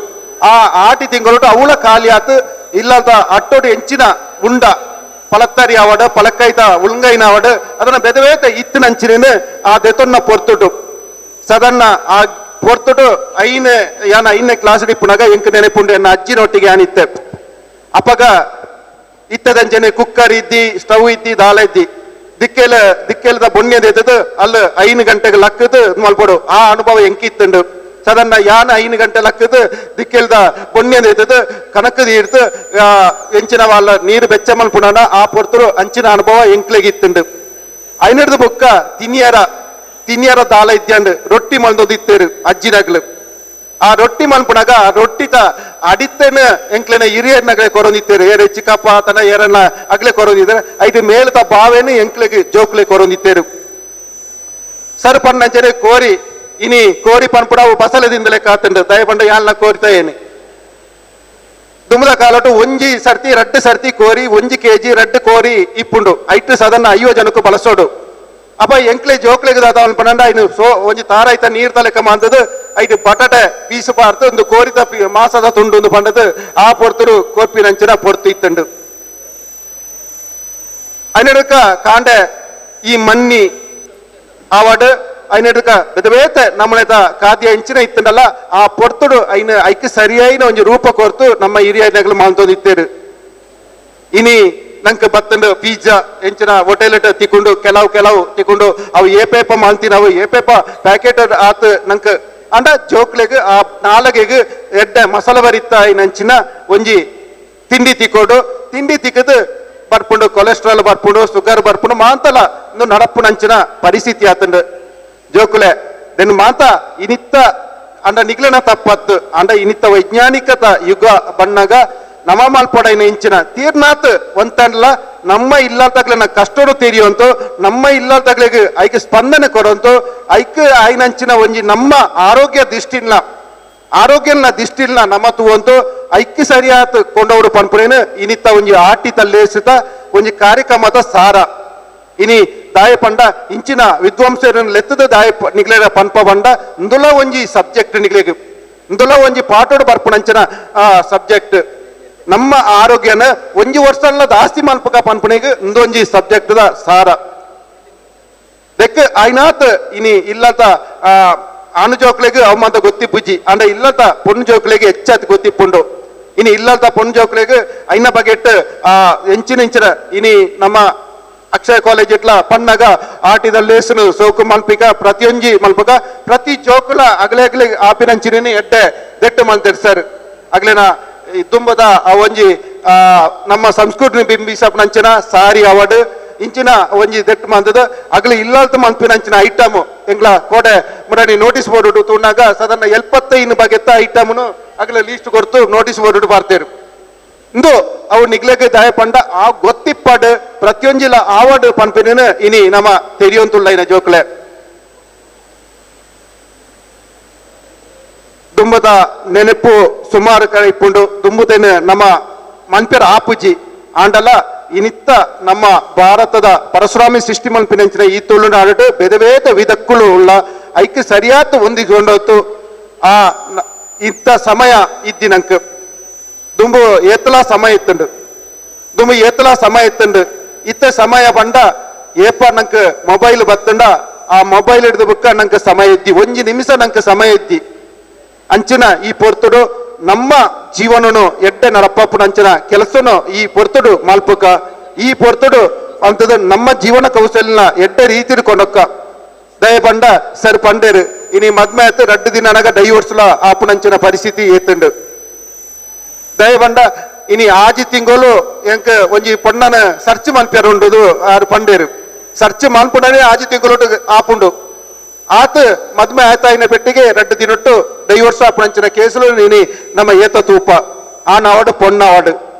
ಆ ಆಟಿ ತಿಂಗಳುಟು ಅವಳ ಖಾಲಿ ಆತು ಇಲ್ಲದ ಅಟ್ಟೋಡು ಎಂಚಿನ ಉಂಡ ಪಲತ್ತರಿ ಆವಡು ಪಲಕ್ಕೈತ ಉಳ್ಂಗೈನ ಆವಡು ಅದನ್ನ ಬೆದವೇತ ಇತ್ತು ನಂಚಿನ ಆ ದೆತೊನ್ನ ಪೊರ್ತುಟು ಸದನ್ನ ಆ ಪೊರ್ತುಟು ಐನೇ ಯಾನ 5ನೇ ಕ್ಲಾಸ್ ಇಪ್ಪುನಾಗ ಎಂಕ್ ನೆನಪುಂಡು ಎನ್ನ ಅಜ್ಜಿನೊಟ್ಟಿಗೆ ಆನಿತ್ತೆ. ಅಪಗ ಇತ್ತದಂಚನೆ ಕುಕ್ಕರ್ ಇದ್ದಿ, ಸ್ಟವ್ ಇದ್ದಿ, ದಾಲ ಇದ್ದಿ, ದಿಕ್ಕೆಲ ದಿಕ್ಕೆಲದ ಬೊಣ್ಯದ ಅಲ್ಲ 5 ಗಂಟೆಗೆ ಲಕ್ಕದು ಮಲ್ಪಡು ಆ ಅನುಭವ ಎಂಕಿತ್ತುಂಡು. ಸದನ್ನ ಯಾನ 5 ಗಂಟೆ ಲಕ್ಕದು ದಿಕ್ಕೆಲ್ದ ಬೊಣ್ಯದ ಕಣಕದ ಇಡ್ತು ಎಂಚಿನ వాళ్ళ ನೀರು ಬೆಚ್ಚ ಮಲ್ಪುಣನ ಆ ಪೊರ್ತರು ಅಂಚಿನ ಅನುಭವ ಎಂಕ್ಲೆಗಿತ್ತುಂಡು. ಐನಡ್ದು ಬೊಕ್ಕ ತಿನಿಯರ ತಿನಿಯರ ದಾಲ ಇದ್ಯಾಂಡು ರೊಟ್ಟಿ ಮಲ್ದೊದಿತ್ತೇರು ಅಜ್ಜಿನಗ್ಲು. ಆ ರೊಟ್ಟಿ ಮಲ್ಪುಣಾಗ ಆ ರೊಟ್ಟಿತ ಅಡಿತ್ತೇನ ಎಂಕ್ಲೆನ ಹಿರಿಯರ್ನಗಲೆ ಕೊರೊಂದಿತ್ತೇರು, ಏರೆ ಚಿಕ್ಕಪ್ಪ ತನ ಏರನ್ನ ಅಗ್ಲೆ ಕೊರೊಂದಿದ್ದಾರೆ, ಐದು ಮೇಲದ ಬಾವೇನು ಎಂಕ್ಲೆಗೆ ಜೋಕ್ಲೆ ಕೊರೊಂದಿತ್ತೇರು. ಸರ್ ಪನ್ನಂಚನೆ ಕೋರಿ ಇನಿ ಕೋರಿ ಪನ್ಪುಡವು ಬಸಲದಿಂದಲೇ ಕಾತುಂಡು ದಯಪಂಡ ಯಾಲ್ನ ಕೋರಿತ ಏನಿ ದುಮ್ಮದ ಕಾಲಟು ಒಂಜಿ ಸರ್ತಿ ರಡ್ಡು ಸರ್ತಿ ಕೋರಿ 1 ಕೆಜಿ ರಡ್ಡು ಕೋರಿ ಇಪ್ಪುಂಡು ಐಟು ಸದನ್ನ 50 ಜನಕ್ಕೂ ಬಳಸೋಡು. ಅಪ್ಪ ಎಂಕ್ಲೆ ಜೋಕ್ಲೆಗೆ ದಾದ ಪನ್ನಂಡ ಇನ್ನು ಸೋ ಒಂಜಿ ತಾರಾಯ್ತ ನೀರ್ ತಲೆಕ ಮಾಂತದು ಐದು ಬಟಾಟೆ ಪೀಸು ಪಾರ್ತು ಒಂದು ಕೋರಿತ ಮಾಸದ ತುಂಡು ಒಂದು ಪಂಡದು ಆ ಪೊರ್ತರು ಕೋರ್ಪಿನಂಚಿನ ಪೊರ್ತು ಇತ್ತುಂಡು. ಐನಡುಕ ಕಾಂಡೆ ಈ ಮನ್ನಿ ಆವಾಡು ಐನಡುಕ ಬೆದವೇತೆ ನಮ್ಮನೇತ ಖಾದ್ಯ ಇಂಚಿನ ಇತ್ತಂಡಲ್ಲ ಆ ಪೊರ್ತುಡು ಐನ ಐಕ್ ಸರಿಯಾಯಿನ ಒಂಜಿ ರೂಪ ಕೊರ್ತು ನಮ್ಮ ಹಿರಿಯನಗಳು ಮಾಂತೊಂದಿತ್ತೇರು. ಇನಿ ನಂಗೆ ಬತ್ತಂಡು ಪಿಜ್ಜಾ ಎಂಚಿನ ಹೋಟೆಲ್ ತಿಕ್ಕೊಂಡು ಕೆಲವು ಕೆಲವು ತಿಕ್ಕೊಂಡು ಅವು ಏಪೇಪ ಮಾಲ್ತಿನವು ಏಪೇಪ ಪ್ಯಾಕೆಟ್ ಆತು ನಂಗೆ ಅಂಡ ಜೋಕ್ಲೆಗ್ ಆ ನಾಲಗೆಗ್ ಎಡ್ಡೆ ಮಸಾಲೆ ಬರಿತ ನಂಚಿನ ಒಂಜಿ ತಿಂಡಿ ತಿಕ್ಕೋಡು ತಿಂಡಿ ತಿಕ್ಕದು ಬರ್ಪುಂಡು ಕೊಲೆಸ್ಟ್ರಾಲ್ ಬರ್ಪುಂಡು ಶುಗರ್ ಬರ್ಪುಂಡು ಮಾಂತಲ ಇನ್ನು ನಡಪ್ಪು ನಂಚಿನ ಪರಿಸ್ಥಿತಿ ಆತಂಡು ಜೋಕುಲೆ. ದೆನ್ ಮಾತ ಇನಿತ್ತ ಅಂಡ ನಿಗ್ಲನ ತಪ್ಪತ್ತು ಅಂಡ ಇನಿತ್ತ ವೈಜ್ಞಾನಿಕತ ಯುಗ ಬಣ್ಣಗ ನಮ ಮಲ್ಪೊಡೈನ ಇಂಚಿನ ತೀರ್ನಾತ್ ಒಂತಂಡ್ಲ ನಮ್ಮ ಇಲ್ಲತಗ್ಲೆನ ಕಷ್ಟಡು ತೀರಿಯಂತು ನಮ್ಮ ಇಲ್ಲತಗ್ಲೆಗ್ ಐಕ್ ಸ್ಪಂದನೆ ಕೊಡಂತು ಐಕ್ ಐನಂಚಿನ ಒಂಜಿ ನಮ್ಮ ಆರೋಗ್ಯ ದೃಷ್ಟಿನ ಆರೋಗ್ಯನ ದಿಷ್ಟಿಲ್ನ ನಮ್ಮ ತೂವಂತು ಐಕ್ ಸರಿಯಾತ್ ಕೊಂಡವರು ಪನ್ಪುನೇನು ಇನಿತ್ತ ಒಂಜಿ ಆಟಿ ತಲ್ಲೇಸಿತ ಒಂಜಿ ಕಾರ್ಯಕ್ರಮದ ಸಾರ. ಇನಿ ದಾಯ ಪಂಡ ಇಂಚಿನ ವಿದ್ವಾಂಸರನ್ನು ಲೆತ್ತದ ದಾಯ ನಿಗ್ಲೇರ ಪನ್ಪ ಬಂಡ ಇಂದುಲ ಒಂಜಿ ಸಬ್ಜೆಕ್ಟ್ ನಿಗ್ಲೇಗ್ ಇಂದುಲ ಒಂಜಿ ಪಾಠೋಡು ಬರ್ಪುನಂಚಿನ ಸಬ್ಜೆಕ್ಟ್ ನಮ್ಮ ಆರೋಗ್ಯನ ಒಂಜಿ ವರ್ಷ ಜಾಸ್ತಿ ಮಲ್ಪಕ ಪನ್ಪುನೆಗ್ ಇಂದೊಂಜಿ ಸಬ್ಜೆಕ್ಟ್ the ಸಾರ. ದೆಕ್ ಐನಾತ್ ಇನಿ ಇಲ್ಲತ ಆನು ಜೋಕ್ಲೆಗ್ ಅವಮಾತ ಗೊತ್ತಿ ಬುಜ್ಜಿ ಅಂಡ ಇಲ್ಲತ ಪೊಣ್ಣು ಜೋಕ್ಲೆಗ್ ಹೆಚ್ಚಾತ್ ಗೊತ್ತಿಪ್ಪುಂಡು. ಇನಿ ಇಲ್ಲತ ಪೊಣ್ಣು ಜೋಕ್ಲೆಗ್ ಐನ ಬಗೆಟ್ ಎಂಚಿನ ಇಂಚಿನ ಇನಿ ನಮ್ಮ ಅಕ್ಷಯ ಕಾಲೇಜ್ ಇಟ್ಲ ಪನ್ನಗ ಆಟಿದ ಲೇಸನು ಸೋಕು ಮಲ್ಪಿಕ ಪ್ರತಿಯೊಂಜಿ ಮಲ್ಪಕ ಪ್ರತಿ ಜೋಕುಲ ಅಗಲೆ ಅಗಲೆ ಆಪಿನಂಚಿನ ಎಡ್ಡೆ ದೆಟ್ಟು ಮಲ್ತೇರ್ ಸರ್. ಅಗ್ಲೆನ ಈ ದುಂಬದ ಆ ಒಂಜಿ ನಮ್ಮ ಸಂಸ್ಕೃತಿ ಬಿಂಬಿಸಪ್ನಂಚಿನ ಸಾರಿ ಅವಾರ್ಡ್ ಇಂಚಿನ ಒಂಜಿ ದೆಟ್ಟು ಮಂತದ ಅಗಲಿ ಇಲ್ಲಲ್ತ ಮಲ್ಪಿನಂಚಿನ ಐಟಮ್ ಎಂಗ್ಲ ಕೋಡೆ ಮುರಾಣಿ ನೋಟಿಸ್ ಬೋರ್ಡ್ ತೂನಾಗ ಸದನ್ನ 75 ಬಗೆತ್ತ ಐಟಮ್ನು ಅಗಲ ಲೀಸ್ಟ್ ಕೊಡ್ತು ನೋಟಿಸ್ ಬೋರ್ಡ್ ಬರ್ತೇರು. ಇಂದು ಅವು ನಿಗ್ಲೆಗ್ ದಾಯ ಪಂಡ ಆ ಗೊತ್ತಿಪ್ಪಾಡು ಪ್ರತಿಯೊಂಜಿಲ ಆವಡ್ ಪನ್ಪಿನ ಇನಿ ನಮ್ಮ ತೆರಿಯೊಂತುಳ್ಳ ಇನ ಜೋಕ್ಲೆ. ದುಂಬದ ನೆನಪು ಸುಮಾರು ಕಡೆ ಇಪ್ಪುಂಡು ದುಂಬುದೇನೆ ನಮ್ಮ ಮನ್ಪೆರ ಆಪುಜಿ ಆಂಡಲ ಇನಿತ್ತ ನಮ್ಮ ಭಾರತದ ಪರಶುರಾಮಿ ಸೃಷ್ಟಿ ಮನ್ಪಿನಂಚಿನ ಈ ತುಳುನಾಡು ಬೇರೆ ಬೇರೆ ವಿಧಕ್ಕುಳು ಉಳ್ಳ ಐಕ್ ಸರಿಯಾದ ಹೊಂದಿಕೊಂಡೋತು ಆ ಇತ್ತ ಸಮಯ ಇದ್ದಿ ನಂಕ್ ದುಂಬು ಏತಲ ಸಮಯ ಇತ್ತುಂಡು ದುಂಬು ಏತಲ ಸಮಯ ಇತ್ತುಂಡು ಇತ್ತ ಸಮಯ ಬಂಡ ಏಪ ನಂಕ್ ಮೊಬೈಲ್ ಬತ್ತುಂಡ ಆ ಮೊಬೈಲ್ ಹಿಡಿದು ಬುಕ್ಕ ನಂಕ್ ಸಮಯ ಇದ್ದಿ ಒಂಜಿ ನಿಮಿಷ ನಂಕ್ ಸಮಯ ಇದ್ದಿ. ಅಂಚಿನ ಈ ಪೊರ್ತುಡು ನಮ್ಮ ಜೀವನನು ಎಡ್ಡೆ ನಡಪ್ಪನಂಚಿನ ಕೆಲಸನು ಈ ಪೊರ್ತುಡು ಮಲ್ಪಕ ಈ ಪೊರ್ತುಡು ಅಂತದ ನಮ್ಮ ಜೀವನ ಕೌಶಲ್ಯನ ಎಡ್ಡೆ ರೀತಿ ಕೊಂಡೊಕ್ಕ ದಯ ಪಂಡ ಸರ್ ಪಂಡೇರು ಇನಿ ಮದ್ಮೆ ಆಯ್ತು ರಡ್ಡು ದಿನ ಅನಗ ಡೈವರ್ಸ್ಲ ಆಪುನಂಚಿನ ಪರಿಸ್ಥಿತಿ ಏತುಂಡು. ದಯ ಪಂಡ ಇನಿ ಆಜಿ ತಿಂಗಳು ಎಂಕ್ ಒಂಜಿ ಪೊಣ್ಣನ ಸರ್ಚ್ ಮನ್ಪೇರು ಉಂಡುದು ಆರು ಪಂಡೇರು ಸರ್ಚ್ ಮನ್ಪುಡನೆ ಆಜಿ ತಿಂಗಳು ಆಪುಂಡು ಆತ ಮದ್ಮೆ ಆಯ್ತಾಯಿನ ಪೆಟ್ಟಿಗೆ ರಡ್ಡು ದಿನೊಟ್ಟು ಡೈವರ್ಸ್ ಆಪುಣಂಚಿನ ಕೇಸುಲು ಇನಿ ನಮ್ಮ ಏತ ತೂಪ ಆನ್ ಅವಾರ್ಡ್ ಪೊಣ್ಣ ಅವಾರ್ಡ್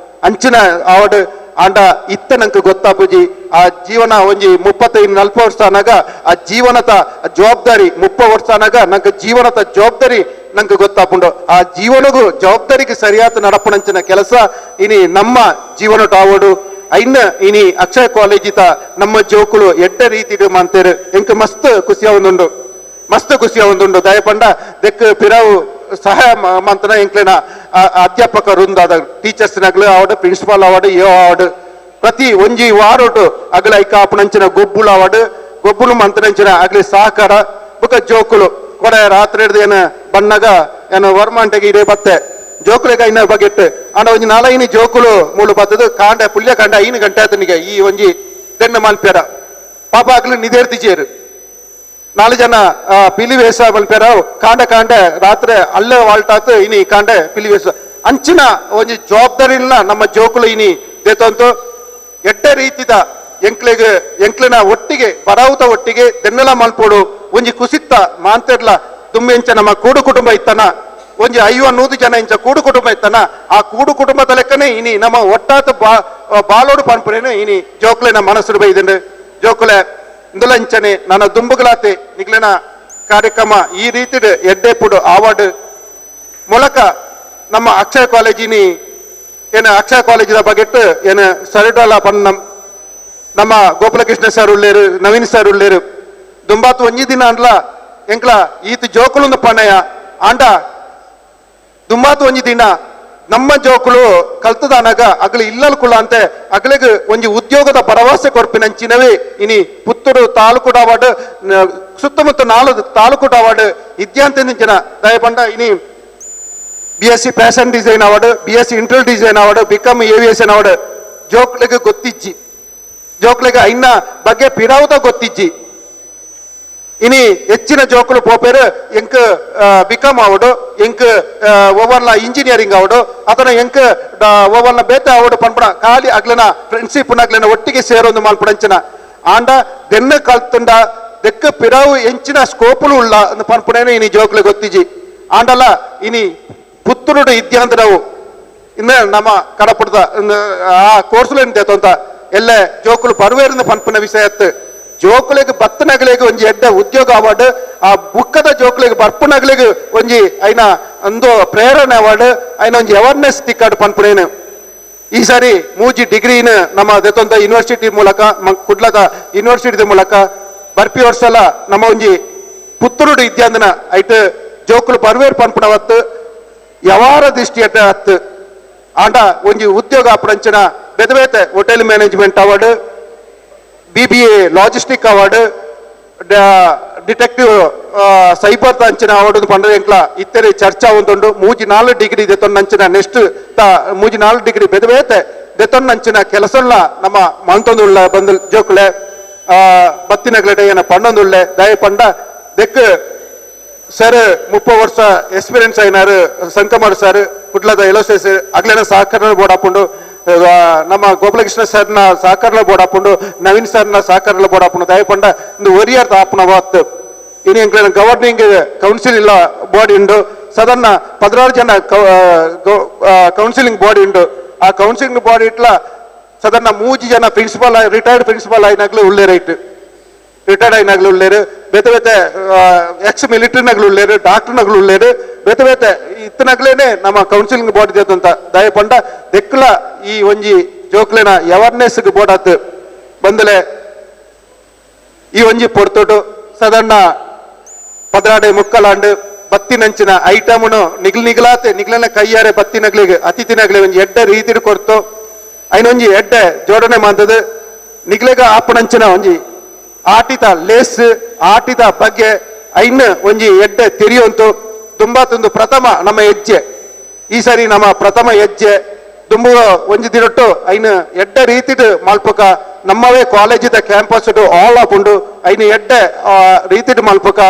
ಅಂಚಿನ ಅವಾರ್ಡ್ ಆಂಡ ಇತ್ತ ನಂಗೆ ಗೊತ್ತಾಪುಜಿ ಆ ಜೀವನ ಒಂಜಿ 35-40 ವರ್ಷ ಅನಾಗ ಆ ಜೀವನದ ಜವಾಬ್ದಾರಿ 30 ವರ್ಷ ಅನಾಗ ನಂಗೆ ಜೀವನದ ಜವಾಬ್ದಾರಿ ನಂಗೆ ಗೊತ್ತಾಪುಂಡು ಆ ಜೀವನಗೂ ಜವಾಬ್ದಾರಿಗೆ ಸರಿಯಾದ ನಡಪಣಂಚಿನ ಕೆಲಸ ಇನಿ ನಮ್ಮ ಜೀವನ ಟಾವಡು ಐನ ಇನಿ ಅಕ್ಷಯ ಕಾಲೇಜಿತ ನಮ್ಮ ಜೋಕುಲು ಎಡ್ಡ ರೀತಿಡು ಮಂತೇರು ಎಂಕ್ ಮಸ್ತ್ ಖುಷಿಯ ಒಂದುಂಡು ಮಸ್ತ್ ಖುಷಿಯ ಒಂದುಂಡು ದಯಪಂಡ ದೆಕ್ ಪಿರಾವು ಸಹಾಯ ಮಂತನ ಎಂಕ್ಲೆನ ಅಧ್ಯಾಪಕ ವೃಂದಾದ ಟೀಚರ್ಸ್ ನಗ್ಲು award principal award ಯೋ ಅವಾರ್ಡ್ ಪ್ರತಿ ಒಂಜಿ ವಾರೋಟು ಅಗಲ ಐಕ ಆಪುಣಂಚಿನ ಗೊಬ್ಬುಲು ಅವಾರ್ಡ್ ಗೊಬ್ಬುಲು ಮಂತನಂಚಿನ ಅಗಲಿ ಸಹಕಾರ ಬುಕ ಜೋಕುಲು ಕೊಡೆ ರಾತ್ರಿ ಏನ ಬಣ್ಣಗ ಏನ ವರ್ಮಾಂಟೆಗೆ ಇದೇ ಬತ್ತೆ ಜೋಕುಲೆಗ ಇನ್ನ ಬಗೆಟ್ ಅಂಡ ಒಂಜಿ ನಾಲೈನಿ ಜೋಕುಲು ಮೂಲು ಬತ್ತದು ಕಾಂಡ ಪುಲ್ಯ ಕಾಂಡ 5 ಗಂಟೆ ಆತನಿಗೆ ಈ ಒಂಜಿ ದೆಣ್ಣ ಮಲ್ಪ್ಯಾರ ಪಾಪ ಅಗಲು ನಿದೇರ್ತಿಚೇರು 4 ಜನ ಪಿಲಿ ವೇಷ ಮಲ್ಪ್ಯಾರ ಕಾಂಡ ಕಾಂಡ ರಾತ್ರಿ ಅಲ್ಲೇ ವಾಲ್ಟಾತು ಇನಿ ಕಾಂಡ ಪಿಲಿ ವೇಷ ಅಂಚಿನ ಒಂಜಿ ಜವಾಬ್ದಾರಿ ಇಲ್ಲ ನಮ್ಮ ಜೋಕುಲು ಇನಿ ದೇತಂತು ಎಡ್ಡ ರೀತಿದ ಎಂಕ್ಲೆಗ್ ಎಂಕ್ಲೆನ ಒಟ್ಟಿಗೆ ಬರಾವುತ ಒಟ್ಟಿಗೆ ದೆನ್ನೆಲ ಮಲ್ಪೋಡು ಒಂಜಿ ಕುಸಿತ್ತ ಮಾಂತೆರ್ಲ ದುಮ್ಮೆಂಚ ನಮ್ಮ ಕೂಡು ಕುಟುಂಬ ಇತ್ತನ ಒಂಜಿ 50-100 ಜನ ಇಂಚ ಕೂಡು ಕುಟುಂಬ ಇತ್ತನ ಆ ಕೂಡು ಕುಟುಂಬದ ಲೆಕ್ಕನೆ ಇನಿ ನಮ್ಮ ಒಟ್ಟಾತ ಬಾಲೋಡು ಪನ್ಪುನೇನು ಇನಿ ಜೋಕ್ಲೆನ ಮನಸ್ಸು ಬೈದಂಡು ಜೋಕುಲೆ ಇಂದುಲಂಚನೆ ನನ್ನ ದುಂಬುಗಳಾತೆ ನಿಗ್ಲೆನ ಕಾರ್ಯಕ್ರಮ ಈ ರೀತಿಡ್ ಎಡ್ಡೆಪುಡು ಅವಾರ್ಡ್ ಮೂಲಕ ನಮ್ಮ ಅಕ್ಷಯ ಕಾಲೇಜಿನಿ ಏನ ಅಕ್ಷಯ ಕಾಲೇಜಿನ ಬಗೆಟ್ ಏನ ಸರಿಡೋಲ ಪನ್ನ ನಮ್ಮ ಗೋಪಾಲಕೃಷ್ಣ ಸರ್ ಉಳ್ಳೇರು ನವೀನ್ ಸರ್ ಉಳ್ಳೇರು ದುಂಬಾತು ಒಂಜಿ ದಿನ ಅಂಡ್ಲ ಎಂಕ್ಲ ಈತ ಜೋಕುಲೊಂದು ಪಣಯ ಆಂಡ ದುಂಬಾತು ಒಂಜಿ ದಿನ ನಮ್ಮ ಜೋಕುಲು ಕಲ್ತದಾನಾಗ ಅಗಲು ಇಲ್ಲಲ್ ಕುಲ್ಲ ಅಂತೆ ಅಗಲಿಗೆ ಒಂಜಿ ಉದ್ಯೋಗದ ಭರವಸೆ ಕೊರ್ಪಿನಂಚಿನವೇ ಇನಿ ಪುತ್ತೂರು ತಾಲೂಕು ಅವಾರ್ಡ್ ಸುತ್ತಮುತ್ತ 4 ತಾಲೂಕು ಅವಾರ್ಡ್ ಇದ್ಯಾಂತ ದಯಪಂಡ ಇನಿ BSc fashion design award BSc interior design award BCom aviation award ಜೋಕ್ಲಿಗೆ ಗೊತ್ತಿಜ್ಜಿ ಜೋಕ್ಲಿಗೆ ಐನ ಬಗ್ಗೆ ಪಿರಾವುದ ಗೊತ್ತಿಜ್ಜಿ ಇನಿ ಹೆಚ್ಚಿನ ಜೋಕುಲು ಪೋಪೇರು ಎಂಕ್ ಬಿಕಾಮ್ ಆವಡು ಎಂಕ್ ಓವರ್ಲ ಇಂಜಿನಿಯರಿಂಗ್ ಆವಡು ಅದನ್ನ ಎಂಕ್ ಓವರ್ಲ ಬೇತೆ ಆವಡು ಪನ್ಪಣ ಖಾಲಿ ಅಗ್ಲನ ಫ್ರೆಂಡ್ಶಿಪ್ ಅಗ್ಲನ ಒಟ್ಟಿಗೆ ಸೇರೊಂದು ಮಲ್ಪಡಂಚಿನ ಆಂಡ ದೆನ್ನ ಕಲ್ತುಂಡ ದೆಕ್ಕ ಪಿರಾವು ಎಂಚಿನ ಸ್ಕೋಪುಲು ಉಳ್ಳ ಪನ್ಪುಣೇನೆ ಇನಿ ಜೋಕ್ಲು ಗೊತ್ತಿಜ್ಜಿ ಆಂಡಲ ಇನಿ ಪುತ್ತೂರುಡು ಇದ್ಯಾಂದ್ರವು ಇನ್ನು ನಮ್ಮ ಕಡಪುಡ್ದ ಆ ಕೋರ್ಸುಲೇನು ದೇತಂತ ಎಲ್ಲ ಜೋಕುಲು ಪರ್ವೇರಿಂದ ಪನ್ಪುನ ವಿಷಯತ್ತು ಜೋಕುಲೆಗ್ ಬತ್ತನಗಲಿಗೆ ಒಂಜಿ ಎಡ್ಡ ಉದ್ಯೋಗ ಅವಾರ್ಡ್ ಆ ಬುಕ್ಕದ ಜೋಕುಲೆಗ್ ಬರ್ಪುನಗಲಿಗೆ ಒಂಜಿ ಐನ ಒಂದು ಪ್ರೇರಣೆ ಅವಾರ್ಡ್ ಐನ ಒಂಜಿ ಅವೇರ್ನೆಸ್ ತಿಕ್ಕಾಡು ಪನ್ಪುನೇನು ಈ ಸಾರಿ ಮೂಜಿ ಡಿಗ್ರಿನ ನಮ್ಮ ದೆತ್ತೊಂದ ಯೂನಿವರ್ಸಿಟಿ ಮೂಲಕ ಕುಡ್ಲದ ಯೂನಿವರ್ಸಿಟಿ ಮೂಲಕ ಬರ್ಪಿ ವರ್ಷಲ ನಮ್ಮ ಒಂಜಿ ಪುತ್ತೂರುಡು ಇದ್ಯಾಂದನ ಐಟ್ ಜೋಕುಲು ಪರ್ವೇರ್ ಪನ್ಪುನವತ್ತು ಯವಾರ ದೃಷ್ಟಿ ಅಡ್ಡ ಹತ್ತು ಆಂಡ ಒಂಜಿ ಉದ್ಯೋಗ ಅಪರಂಚನ ಬೇತೆ ಬೇತೆ hotel management award BBA logistic award detective cyber ಅಂಚಿನ ಅವಾರ್ಡ್ ಪಂಡ ಎಂಕ್ಲ ಇತ್ತರೆ ಚರ್ಚಾ ಒಂದುಂಡು 3-4 ಡಿಗ್ರಿ ದೆತ್ತೊಂದಂಚಿನ ನೆಕ್ಸ್ಟ್ 3-4 ಡಿಗ್ರಿ ಬೇತೆ ಬೇತೆ ದೆತ್ತೊಂದಂಚಿನ ಕೆಲಸಲ್ಲ ನಮ್ಮ ಮಂತೊಂದುಳ್ಳ ಬಂದು ಜೋಕುಲೆ ಬತ್ತಿನಗ್ಲೆಟ ಏನ ಪಣ್ಣೊಂದುಳ್ಳೆ ದಯ ಪಂಡ ದೆಕ್ ಸರ್ 30 ವರ್ಷ ಎಕ್ಸ್ಪೀರಿಯನ್ಸ್ అయినారు ಸಂಕಮಾರ್ ಸರ್ ಕುಡ್ಲದ ಎಲೋಸೆಸ್ ಅಗ್ಲೆನ ಸಹಕಾರ ಬೋರ್ಡ್ ಹಾಕೊಂಡು ನಮ್ಮ ಗೋಪಾಲಕೃಷ್ಣ ಸರ್ನ ಸಹಕಾರ ಬೋರ್ಡ್ ಹಾಕೊಂಡು ನವೀನ್ ಸರ್ನ ಸಹಕಾರ ಬೋರ್ಡ್ ಹಾಕೊಂಡು ದಯಪಂಡ ಇಂದು ಒರಿಯರ್ ಆಪನ ವಾತ್ ಇನಿ ಎಂಕ್ಲೆನ ಗವರ್ನಿಂಗ್ ಕೌನ್ಸಿಲ್ ಇಲ್ಲ ಬಾಡಿ ಉಂಡು ಸಾಧಾರಣ 16 ಜನ ಕೌನ್ಸಿಲಿಂಗ್ ಬಾಡಿ ಉಂಡು ಆ ಕೌನ್ಸಿಲಿಂಗ್ ಬಾಡಿ ಇಟ್ಲ ಸಾಧಾರಣ 3 ಜನ principal retired principal అయినట్లు ಉಳ್ಳೇರೈಟ್ ರಿಟೈರ್ಡ್ అయినట్లు ಉಳ್ಳೇರು ಬೇತೆ ಬೇತೆ ಎಕ್ಸ್ ಮಿಲಿಟರಿ ನಗಲು ಉಳ್ಳೇರು ಡಾಕ್ಟರ್ ನಗಲು ಉಳ್ಳೇರು ಬೇತೆ ಬೇತೆ ಇತ್ತನಗ್ಲೇನೆ ನಮ್ಮ ಕೌನ್ಸಿಲಿಂಗ್ ಬಾಡಿ ಅಂತ ದಯಪಂಡ ದೆಕ್ಲ ಈ ಒಂಜಿ ಜೋಕ್ಲೆನ ಅವೇರ್ನೆಸ್ ಬೋರ್ಡ್ ಆತು ಬಂದಲೆ ಈ ಒಂಜಿ ಪೊರ್ತೋಟು ಸಾಧಾರಣ 14 ಮುಕ್ಕಲಾಂಡು ಬತ್ತಿನಂಚಿನ ಐಟಮ್ನು ನಿಗ್ಲು ನಿಗ್ಲಾತೆ ನಿಗ್ಲನ ಕೈಯಾರೆ ಬತ್ತಿನಗ್ಲಿಗೆ ಅತಿಥಿನಗ್ಲಿ ಒಂಜಿ ಎಡ್ಡೆ ರೀತಿಡ್ ಕೊರ್ತು ಐನೊಂಜಿ ಎಡ್ಡೆ ಜೋಡಣೆ ಮಾಡ್ತದೆ ನಿಗ್ಲೆಗ ಆಪಣಂಚಿನ ಒಂಜಿ ಆಟಿದ ಲೇಸ್ ಆಟಿದ ಬಗ್ಗೆ ಐನ್ ಒಂಜಿ ಎಡ್ಡೆ ತೆರಿಯುವಂತು ತುಂಬಾ ತಂದು ಪ್ರಥಮ ನಮ್ಮ ಹೆಜ್ಜೆ ಈ ಸಾರಿ ನಮ್ಮ ಪ್ರಥಮ ಹೆಜ್ಜೆ ದುಂಬು ಒಂಜಿ ದಿನೊಟ್ಟು ಐನ್ ಎಡ್ಡೆ ರೀತಿಡ್ ಮಲ್ಪಕ ನಮ್ಮವೇ ಕಾಲೇಜಿದ ಕ್ಯಾಂಪಸ್ ಆಲ್ ಆಪುಂಡು ಐನ್ ಎಡ್ಡೆ ರೀತಿಡ್ ಮಲ್ಪಕ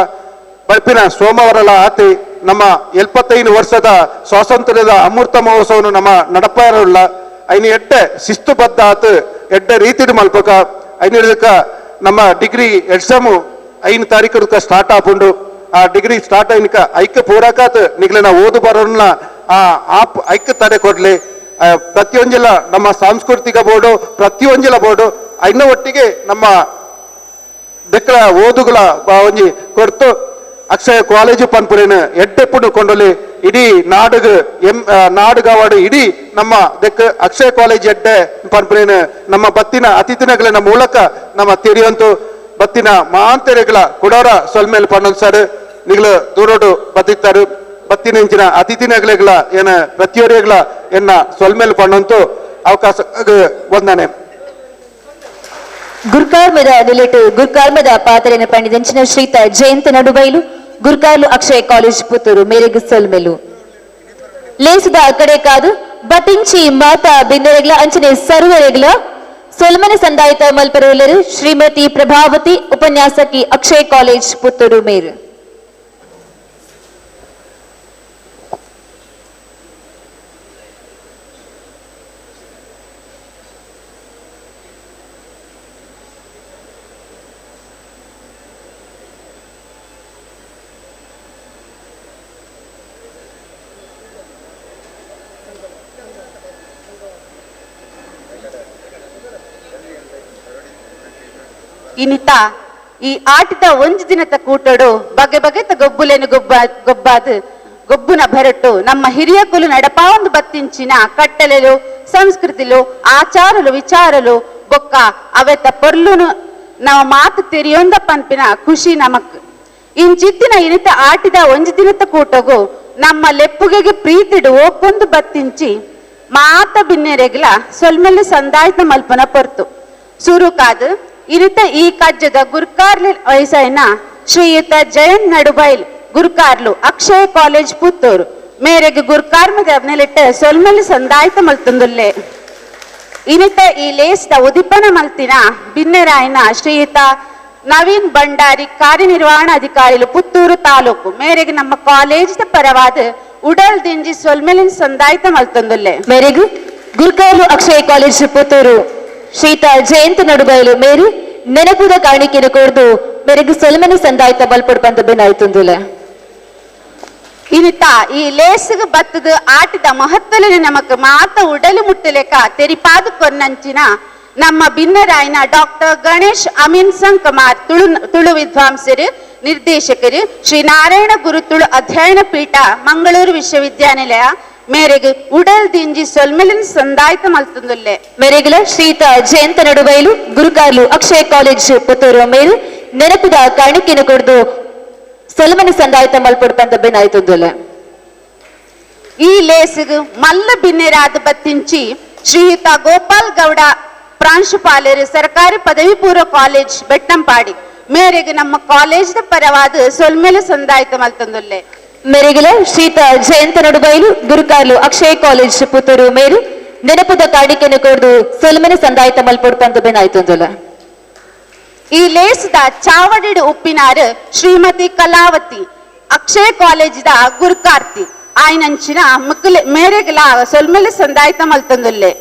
ಬರ್ಪಿನ ಸೋಮವಾರಲ ಆತಿ ನಮ್ಮ 75 ವರ್ಷದ ಸ್ವಾತಂತ್ರ್ಯದ ಅಮೃತ ಮಹೋತ್ಸವನು ನಮ್ಮ ನಡಪಾರಲ್ಲ ಐನ ಎಡ್ಡೆ ಶಿಸ್ತುಬದ್ಧ ಆತು ಎಡ್ಡೆ ರೀತಿಡ್ ಮಲ್ಪಕ ಐನಕ್ಕ ನಮ್ಮ ಡಿಗ್ರಿ ಎಕ್ಸಾಮು 5 ತಾರೀಕು ಸ್ಟಾರ್ಟ್ ಆಪುಂಡು. ಆ ಡಿಗ್ರಿ ಸ್ಟಾರ್ಟ್ అయినక ಐಕ್ಯ ಪೂರಕಾತ್ ನಿಗ್ಲಿನ ಓದು ಬರೋಣ ಆ ಆಪ್ ಐಕ್ಯ ತಡೆ ಕೊಡ್ಲಿ. ಪ್ರತಿಯೊಂದಿಲ್ಲ ನಮ್ಮ ಸಾಂಸ್ಕೃತಿಕ ಬೋರ್ಡು ಪ್ರತಿಯೊಂದಿಲ್ಲ ಬೋರ್ಡು ಐನ ಒಟ್ಟಿಗೆ ನಮ್ಮ ದಕ್ಕಲ ಓದುಗಳ ಒಂಜಿ ಕೊರ್ತು ಅಕ್ಷಯ ಕಾಲೇಜು ಪನ್ಪುರೇನು ಎಡ್ಡೆಪ್ಪುಡು ಕೊಂಡೊಲಿ ಇಡೀ ನಾಡುಗ ಎಂ ನಾಡುಗವಾಡು ಇಡೀ ನಮ್ಮ ದೆಕ್ಕ ಅಕ್ಷಯ ಕಾಲೇಜ್ ಎಡ್ಡೆ ಪನ್ಪುರೇನು ನಮ್ಮ ಬತ್ತಿನ ಅತಿಥಿನಗಳಿನ ಮೂಲಕ ನಮ್ಮ ತೆರೆಯಂತು ಬತ್ತಿನ ಮಾಂತೆರೆಗಳ ಕುಡೋರ ಸೊಲ್ಮೇಲ್ ಪನ್ನೊಂದು ಸರ್ ನಿಗಳು ದೂರೋಡು ಬತ್ತಿತ್ತಾರೆ ಬತ್ತಿನ ಇಂಚಿನ ಅತಿಥಿನಗಳಿಗಳ ಏನ ಪ್ರತಿಯೊರಿಗಳ ಎನ್ನ ಸೊಲ್ಮೇಲ್ ಪನ್ನೊಂತು ಅವಕಾಶ ವಂದನೆ. ಗುರ್ಕಾರ್ಮದ ನಿಲೆಟು ಗುರ್ಕಾರ್ಮದ ಪಾತ್ರೆನ ಪಂಡಿದಂಚಿನ ಶ್ರೀತ ಜಯಂತ ನಡುಬೈಲು ಗುರ್ಕಾರ್ಲು ಅಕ್ಷಯ ಕಾಲೇಜ್ ಪುತ್ತೂರು ಮೇರೆಗು ಸೊಲ್ಮೆಲು ಲೇಸದ ಕಡೆ ಕಾದು ಬತಿಂಚಿ ಮಾತಾ ಬಿಂದರೆಗ್ಲ ಅಂಚನೆ ಸರ್ವರೆಗ್ಲ ಸೊಲ್ಮನ ಸಂದಾಯಿತ ಮಲ್ಪರುಲರು ಶ್ರೀಮತಿ ಪ್ರಭಾವತಿ ಉಪನ್ಯಾಸಕಿ ಅಕ್ಷಯ ಕಾಲೇಜ್ ಪುತ್ತೂರು ಮೇರು. ಇನಿತ ಈ ಆಟದ ಒಂಜಿ ದಿನದ ಕೂಟಡು ಬಗೆ ಬಗೆತ ಗೊಬ್ಬುಲೇನು ಗೊಬ್ಬಾದು ಗೊಬ್ಬುನ ಭರಟು ನಮ್ಮ ಹಿರಿಯ ಕುಲು ನಡಪಾವೊಂದು ಬತ್ತಿಂಚಿನ ಕಟ್ಟಲೆಲು ಸಂಸ್ಕೃತಿಲು ಆಚಾರಲು ವಿಚಾರಲು ಬೊಕ್ಕ ಅವೆತ ಪೊರ್ಲುನು ನಮ್ಮ ಮಾತು ತೆರಿಯೊಂದ ಪನ್ಪಿನ ಖುಷಿ ನಮಕ್. ಇಂಚಿತ್ತಿನ ಇನಿತ ಆಟಿದ ಒಂಜಿ ದಿನದ ಕೂಟಗು ನಮ್ಮ ಲೆಪ್ಪುಗೆಗೆ ಪ್ರೀತಿಡು ಓಕೊಂದು ಬತ್ತಿಂಚಿ ಮಾತ ಬಿನ್ನೆರೆಗ್ಲ ಸೊಲ್ಮೆಲ್ಲ ಸಂದಾಯತ ಮಲ್ಪನ ಪೊರ್ತು ಸುರುಕಾದು ಇರಿತ ಈ ಕಜ್ಜದ ಗುರ್ಕಾರ್ಲಿ ವಯಸ್ಸೈನ ಶ್ರೀಯುತ ಜಯಂತ್ ನಡುಬೈಲ್ ಗುರ್ಕಾರ್ಲು ಅಕ್ಷಯ ಕಾಲೇಜ್ ಪುತ್ತೂರು ಮೇರೆಗೆ ಗುರ್ಕಾರ್ಮದ ನೆಲೆಟ್ಟ ಸೊಲ್ಮೆಲ್ಲಿ ಸಂದಾಯತ ಮಲ್ತುಂದುಲ್ಲೆ. ಇನಿತ ಈ ಲೇಸ್ದ ಉದಿಪನ ಮಲ್ತಿನ ಬಿನ್ನೆರಾಯನ ಶ್ರೀಯುತ ನವೀನ್ ಭಂಡಾರಿ ಕಾರ್ಯನಿರ್ವಹಣಾಧಿಕಾರಿಲು ಪುತ್ತೂರು ತಾಲೂಕು ಮೇರೆಗೆ ನಮ್ಮ ಕಾಲೇಜಿನ ಪರವಾದ ಉಡಲ್ ದಿಂಜಿ ಸೊಲ್ಮೆಲಿನ ಸಂದಾಯತ ಮಲ್ತುಂದುಲ್ಲೆ. ಮೇರೆಗು ಗುರ್ಕಾರ್ಲು ಅಕ್ಷಯ ಕಾಲೇಜ್ ಪುತ್ತೂರು ಶ್ರೀತ ಜಯಂತ ನಡುಬೈಲು ಮೇರು ನೆನಪುದ ಕಾಣಿಕೆಯನ್ನು ಕೊಡ್ದು ಮೇರೆಗೆ ಸೊಲ್ಮನೆ ಸಂದಾಯ್ತ ಬಲ್ಪಡ್ ಬಂದ ಬೆನಾಯ್ತುಂದುಲೆ. ಇನಿತ ಈ ಲೇಸುಗ ಬತ್ತದ ಆಟದ ಮಹತ್ವಲಿನ ನಮಕ್ ಮಾತ ಉಡಲು ಮುಟ್ಟಲೇಕ ತೆರಿಪಾದು ಕೊನ್ನಂಚಿನ ನಮ್ಮ ಬಿನ್ನರಾಯನ ಡಾಕ್ಟರ್ ಗಣೇಶ್ ಅಮೀನ್ ಸಂಕಮಾರ್ ತುಳು ತುಳು ವಿದ್ವಾಂಸರು ನಿರ್ದೇಶಕರು ಶ್ರೀ ನಾರಾಯಣ ಗುರು ತುಳು ಅಧ್ಯಯನ ಪೀಠ ಮಂಗಳೂರು ವಿಶ್ವವಿದ್ಯಾನಿಲಯ ಮೇರೆಗೆ ಉಡಲ್ ದಿಂಜಿ ಸೊಲ್ಮೆಲಿನ ಸಂದಾಯ್ತ ಮಲ್ತುಂದುಲ್ಲೆ. ಮೇರೆಗಲ ಶ್ರೀತ ಜಯಂತ ನಡುಬೈಲು ಗುರುಕಾರ್ಲು ಅಕ್ಷಯ ಕಾಲೇಜ್ ಪುತ್ತೂರು ಮೇರು ನೆನಪುದ ಕಾಣಿಕೆಯನ್ನು ಕೊಡ್ದು ಸೊಲ್ಮನ ಸಂದಾಯ್ತ ಮಲ್ಪಡ್ ಬಂದ ಬೆನಾಯ್ತುಂದುಲ್ಲೆ. ಈ ಲೇಸುಗು ಮಲ್ಲ ಬಿನ್ನೆರಾದ ಬತ್ತಿಂಚಿ ಶ್ರೀಯುತ ಗೋಪಾಲ್ ಗೌಡ ಪ್ರಾಂಶುಪಾಲರು ಸರ್ಕಾರಿ ಪದವಿ ಪೂರ್ವ ಕಾಲೇಜ್ ಬೆಟ್ಟಂಪಾಡಿ ಮೇರೆಗೆ ನಮ್ಮ ಕಾಲೇಜಿನ ಪರವಾದ ಸೊಲ್ಮೆಲೆ ಸಂದಾಯ್ತ ಮಲ್ತುಂದುಲ್ಲೆ. ಮೇರೆಗಲ ಶ್ರೀತ ಜಯಂತ ನಡುಬೈಲು ಗುರುಕಾರ್ಲು ಅಕ್ಷಯ ಕಾಲೇಜ್ ಪುತ್ತೂರು ಮೇರು ನೆನಪುದ ಕಾಣಿಕೆಯನ್ನು ಕೊಡ್ದು ಸೊಲ್ಮನೆ ಸಂದಾಯ್ತ ಮಲ್ಪಡ್ ಬಂದ ಬೆನಾಯ್ತುಂದುಲ್ಲೆ. ಈ ಲೇಸದ ಚಾವಡಿಡು ಉಪ್ಪಿನಾರು ಶ್ರೀಮತಿ ಕಲಾವತಿ ಅಕ್ಷಯ ಕಾಲೇಜಿದ ಗುರುಕಾರ್ತಿ ಆಯ್ನಂಚಿನ ಮುಕ್ಕಲೆ ಮೇರೆಗಲ ಸೊಲ್ಮೆಲೆ ಸಂದಾಯ್ತ ಮಲ್ತುಂದುಲ್ಲೆ.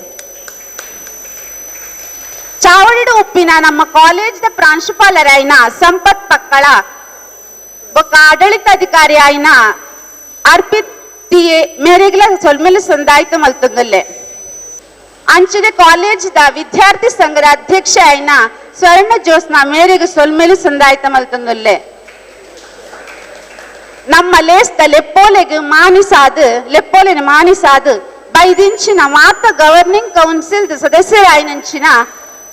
ಚಾವಡಿಡು ಉಪ್ಪಿನ ನಮ್ಮ ಕಾಲೇಜಿದ ಪ್ರಾಂಶುಪಾಲರಾಯ್ನ ಸಂಪತ್ ಪಕ್ಕಳ ಬೊಕ್ಕ ಆಡಳಿತಾಧಿಕಾರಿ ಆಯ್ನ ಅರ್ಪಿತ್ ಟಿಎ ಮೇರೆಗಲ ಸೊಲ್ಮೆಲೆ ಸಂದಾಯ್ತ ಮಲ್ತುಂದುಲ್ಲೆ. ಅಂಚಿನ ಕಾಲೇಜಿದ ವಿದ್ಯಾರ್ಥಿ ಸಂಘದ ಅಧ್ಯಕ್ಷ ಆಯ್ನ ಸ್ವರ್ಣ ಜೋಸ್ನ ಮೇರೆಗೆ ಸೊಲ್ಮೆಲು ಸಂದಾಯ್ತ ಮಲ್ತುಂದುಲ್ಲೆ. ನಮ್ಮ ಲೇಸ್ದ ಲೆಪ್ಪೋಲೆಗೆ ಮಾನಿಸಾದು ಲೆಪ್ಪೋಲೆನ ಮಾನಿಸಾದು ಬೈದಿಂಚಿನ ಮಾತ ಗವರ್ನಿಂಗ್ ಕೌನ್ಸಿಲ್ ಸದಸ್ಯರಾಯ್ನಂಚಿನ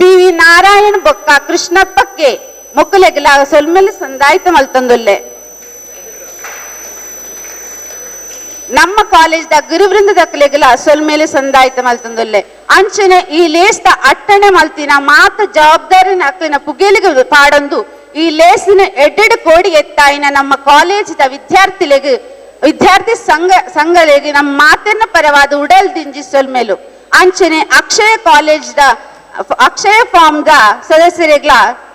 ಪಿ ವಿ ನಾರಾಯಣ್ ಬೊಕ್ಕ ಕೃಷ್ಣಪ್ಪ ಕೆ ಮೊಕ್ಕಲೆಗಲ ಸೊಲ್ಮೆಲು ಸಂದಾಯ್ತ ಮಲ್ತುಂದುಲ್ಲೆ. ನಮ್ಮ ಕಾಲೇಜ್ದ ಗುರುವೃಂದದಕ್ಕಲೆಗಲ ಸೊಲ್ಮೇಲೆ ಸಂದಾಯ್ತ ಮಲ್ತುಂದುಲ್ಲೆ. ಅಂಚನೆ ಈ ಲೇಸ್ದ ಅಟ್ಟಣೆ ಮಲ್ತಿನ ಮಾತ ಜವಾಬ್ದಾರಿನ ಅಕ್ಕನ ಪುಗೇಲಿಗೆ ಪಾಡೊಂದು ಈ ಲೇಸಿನ ಎಡ್ಡೆಡು ಕೋಡಿ ಎತ್ತಾಯಿನ ನಮ್ಮ ಕಾಲೇಜಿದ ವಿದ್ಯಾರ್ಥಿಲೆಗ್ ವಿದ್ಯಾರ್ಥಿ ಸಂಘ ಸಂಘಲೆಗ್ ನಮ್ಮ ಮಾತಿನ ಪರವಾದ ಉಡಲ್ ದಿಂಜಿ ಸೊಲ್ಮೇಲು. ಅಂಚನೆ ಅಕ್ಷಯ ಕಾಲೇಜ್ದ ಅಕ್ಷಯ ಫಾರ್ಮ್ದ ಸದಸ್ಯರೆಗ್ಲ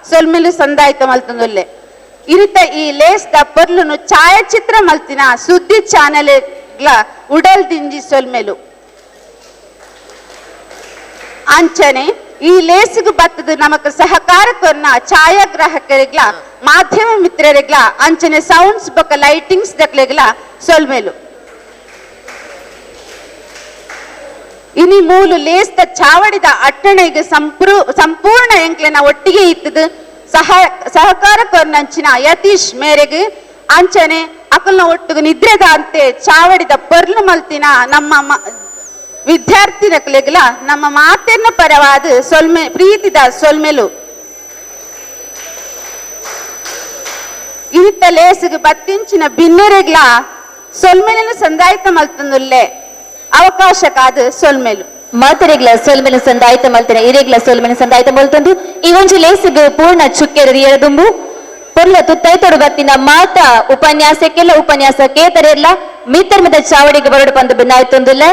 ಸೊಲ್ಮೇಲು ಸಂದಾಯ್ತ ಮಲ್ತುಂದುಲ್ಲೆ. ಇರಿತ ಈ ಲೇಸ್ದ ಪೊರ್ಲುನು ಛಾಯಾಚಿತ್ರ ಮಲ್ತಿನ ಸುದ್ದಿ ಚಾನೆಲ್ ಉಡಲ್ ದಿಂಜಿ ಸೊಲ್ಮೆಲು. ಅಂಚನೆ ಈ ಲೇಸಿಗೆ ಬತ್ತದ ನಮಕ್ ಸಹಕಾರ ಕೊರ್ನ ಛಾಯಾಗ್ರಾಹಕರಿಗ್ಲ ಮಾಧ್ಯಮ ಮಿತ್ರರಿಗ್ಲ ಅಂಚನೆ ಸೌಂಡ್ಸ್ ಬೊಕ್ಕ ಲೈಟಿಂಗ್ಸ್ ದಕ್ಲೆಗ್ಲ ಸೊಲ್ಮೆಲು. ಇನಿ ಮೂಲು ಲೇಸ್ದ ಚಾವಡಿದ ಅಟ್ಟಣೆಗೆ ಸಂಪೂರ್ಣ ಎಂಕ್ಲೆನ ಒಟ್ಟಿಗೆ ಇತ್ತದು ಸಹಕಾರ ಕೊರ್ನಂಚಿನ ಯತೀಶ್ ಮೇರೆಗೆ ಅಂಚನೆ ಅಕಲ್ನ ಒಟ್ಟಿಗೆ ನಿದ್ರೆದ ಅಂತೆ ಚಾವಡಿದ ಪೊರ್ಲು ಮಲ್ತಿನ ನಮ್ಮ ವಿದ್ಯಾರ್ಥಿ ನಕಲೆಗ್ಲ ನಮ್ಮ ಮಾತೆನ್ನ ಪರವಾದ ಸೊಲ್ಮೆ ಪ್ರೀತಿದ ಸೊಲ್ಮೆಲು. ಇನಿತ ಲೇಸಿಗೆ ಬತ್ತಿಂಚಿನ ಬಿನ್ನೆರೆಗ್ಲ ಸೊಲ್ಮೆಲಿನ ಸಂದಾಯಿತ ಮಲ್ತಂದುಲ್ಲೆ ಅವಕಾಶಕ್ಕಾದ ಸೊಲ್ಮೆಲು. ಮಾತರೆಗ್ಲ ಸೊಲ್ಮೆಲು ಸಂದಾಯಿತ ಮಲ್ತಿನ ಇರೆಗ್ಲ ಸೊಲ್ಮೆಲು ಸಂದಾಯಿತ ಮಲ್ತಂದು ಈ ಒಂಜಿ ಲೇಸಿಗೆ ಪೂರ್ಣ ಚುಕ್ಕೆರ ದುಂಬು ಪೊರ್ಲ ತುತ್ತೈತೊಡು ಬತ್ತಿನ ಮಾತಾ ಉಪನ್ಯಾಸಕ್ಕೆಲ್ಲ ಉಪನ್ಯಾಸ ಕೇತರೆಲ್ಲ ಮಿತ್ತರ್ಮದ ಚಾವಡಿಗೆ ಬರಡು ಪಂದು ಬಿನ್ನಾಯ್ತೊಂದುಲ್ಲ.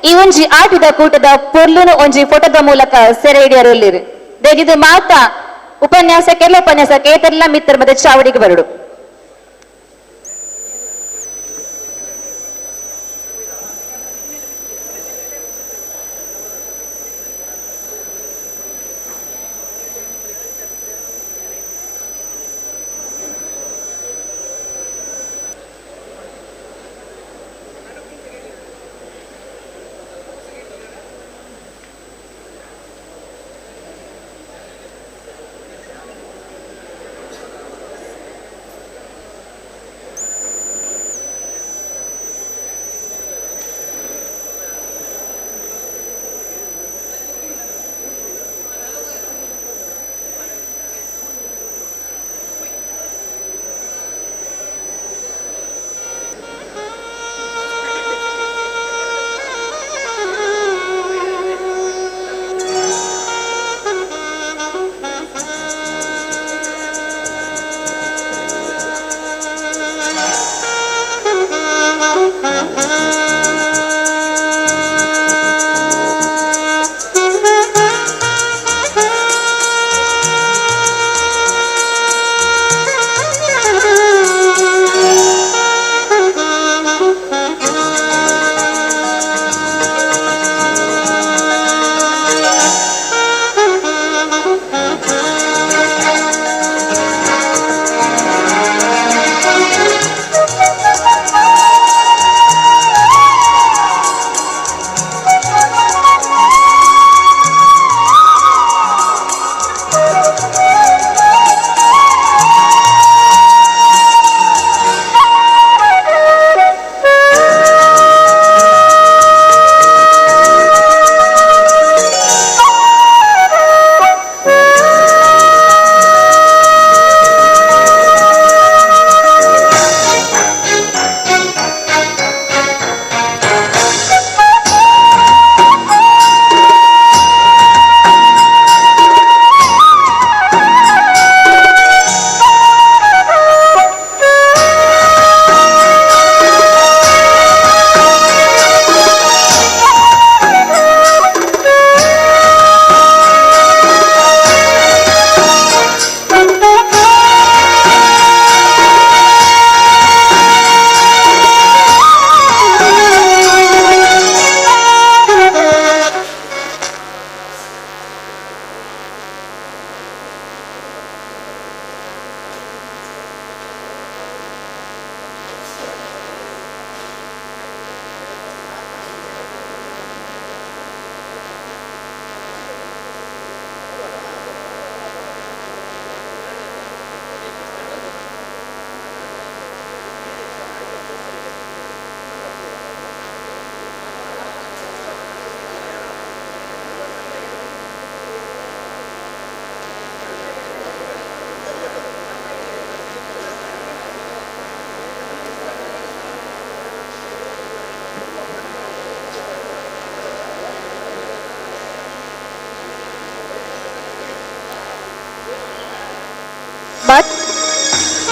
ಈ ಒಂಜಿ ಆಟಿದ ಕೂಟದ ಪೊರ್ಲುನು ಒಂಜಿ ಫೋಟೋದ ಮೂಲಕ ಸೆರೆ ಹಿಡಿಯರುಲ್ಲಿರು. ದೇಗಿದು ಮಾತಾ ಉಪನ್ಯಾಸಕ್ಕೆಲ್ಲ ಉಪನ್ಯಾಸ ಕೇತರೆಲ್ಲ ಮಿತ್ತರ್ಮದ ಚಾವಡಿಗೆ ಬರಡು.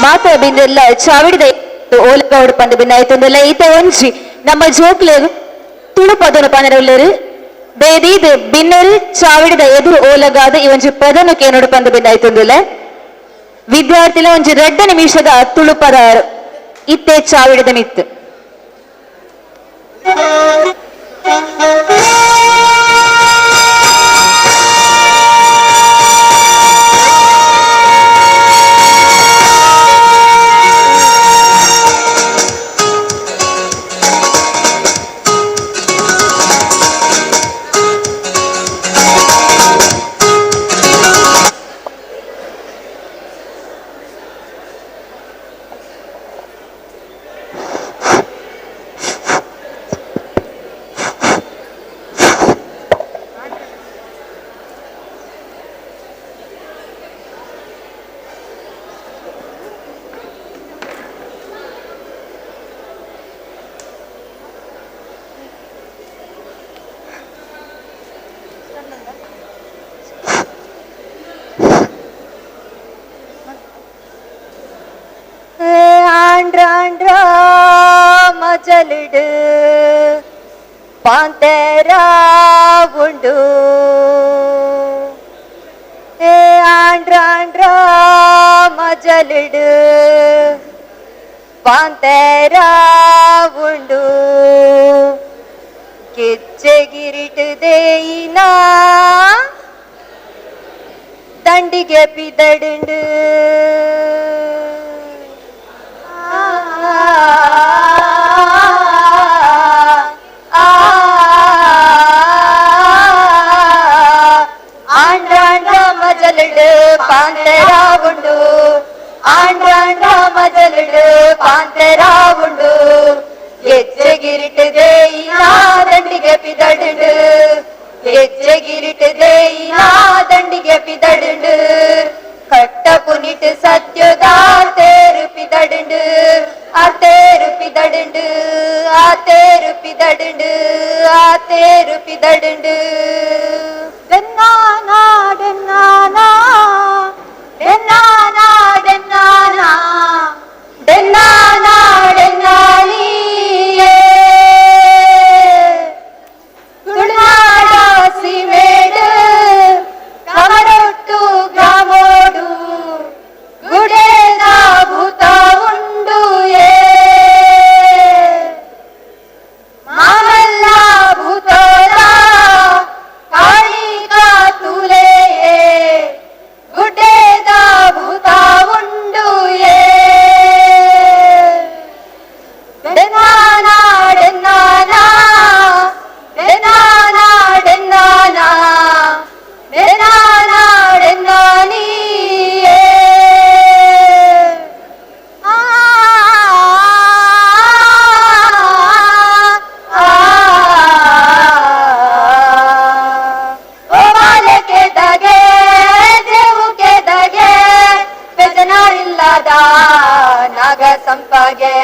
ಮಾತ ಬಿಂದೆಲ್ಲ ಚಾವಿಡಿದ ಓಲಗೌಡ ಪಂದ ಬಿನ್ನಾಯ್ತೊಂದೆಲ್ಲ ಈತ ಒಂಜಿ ನಮ್ಮ ಜೋಕ್ಲೆ ತುಳು ಪದನು ಪನರಲ್ಲೇರು ಬೇದೀದ್ ಬಿನ್ನೆಲ್ ಚಾವಿಡಿದ ಎದುರು ಓಲಗಾದ ಈ ಒಂಜಿ ಪದನು ಕೇನೋಡು ಪಂದ ಬಿನ್ನಾಯ್ತೊಂದಿಲ್ಲ. ವಿದ್ಯಾರ್ಥಿಲ ಒಂಜಿ ರಡ್ಡ ನಿಮಿಷದ ತುಳುಪದ ಇತ್ತೆ ಚಾವಿಡದ ಮಿತ್ತು. ಆಂಡ್ರಾಂಡ್ರ ಮಜಲಿಡು ಪಾಂತೆರ ಉಂಡು, ಏ ಆಂಡ್ರಾಂಡ್ರ ಮಜಲಿಡು ಪಾಂತೆರ ಉಂಡು, ಗೆಜ್ಜೆಗಿರಿಟು ದೇಯಿನ ದಂಡಿಗೆ ಪಿದಡುಂಡು. ಆಂಡ್ರಾಂಡ ಮಜಲಿಡು ಪಾಂತೆರ ಉಂಡು, ಆಂಡ್ರಾಂಡ ಮಜಲಿಡು ಪಾಂತೆರ ಉಂಡು, ಗೆಜ್ಜೆಗಿರಿಟು ದೇಯಿನ ದಂಡಿಗೆ ಪಿದಡುಂಡು, ಗೆಜ್ಜೆಗಿರಿಟು ದೇಯಿನ ದಂಡಿಗೆ ಪಿದಡುಂಡು, ಕಟ್ಟ ಪುನಿಟು ಸತ್ಯದ ತೇರು ಪಿದಡುಂಡು, ಆ ತೇರು ಪಿದಡುಂಡು, ಆ ತೇರು ಪಿದಡುಂಡು, ಆ ತೇರು ಪಿದಡುಂಡು. ಡೆನ್ನಾನಾ ಡೆನ್ನಾನಾ ಡೆನ್ನಾನಾ ಡೆನ್ನಾನಾ ಡೆನ್ನಾನಾ ಡೆನ್ನಾನಿಯೇ, ತುಳುನಾಡ ಸೀಮೆಡು ಕಮರೊಟ್ಟು ಗ್ರಾಮೋಡು ಗುಡೇದ ಭೂತ ಉಂಡು ಏ, ಮಾಮಲ್ಲ ಭೂತೋದ ಕಾಳಿಕ ತುಲೆ ಗುಡ್ಡೇದ ಭೂತ ಉಂಡು ಏ, ಡೆನ್ನಾನಾ ಡೆನ್ನಾನಾ ಡೆನ್ನಾನಾ ಡೆನ್ನಾನಾ ಡೆನ್ನಾನಾ ಡೆನ್ನಾನಿಯೇ. ಆ ಓ ಬಾಲಕೆ ದಗೆ ದೇವುಕೆ ದಗೆ ಬೆಜನಾರಿಲ್ಲದ ನಾಗ ಸಂಪಗೆ,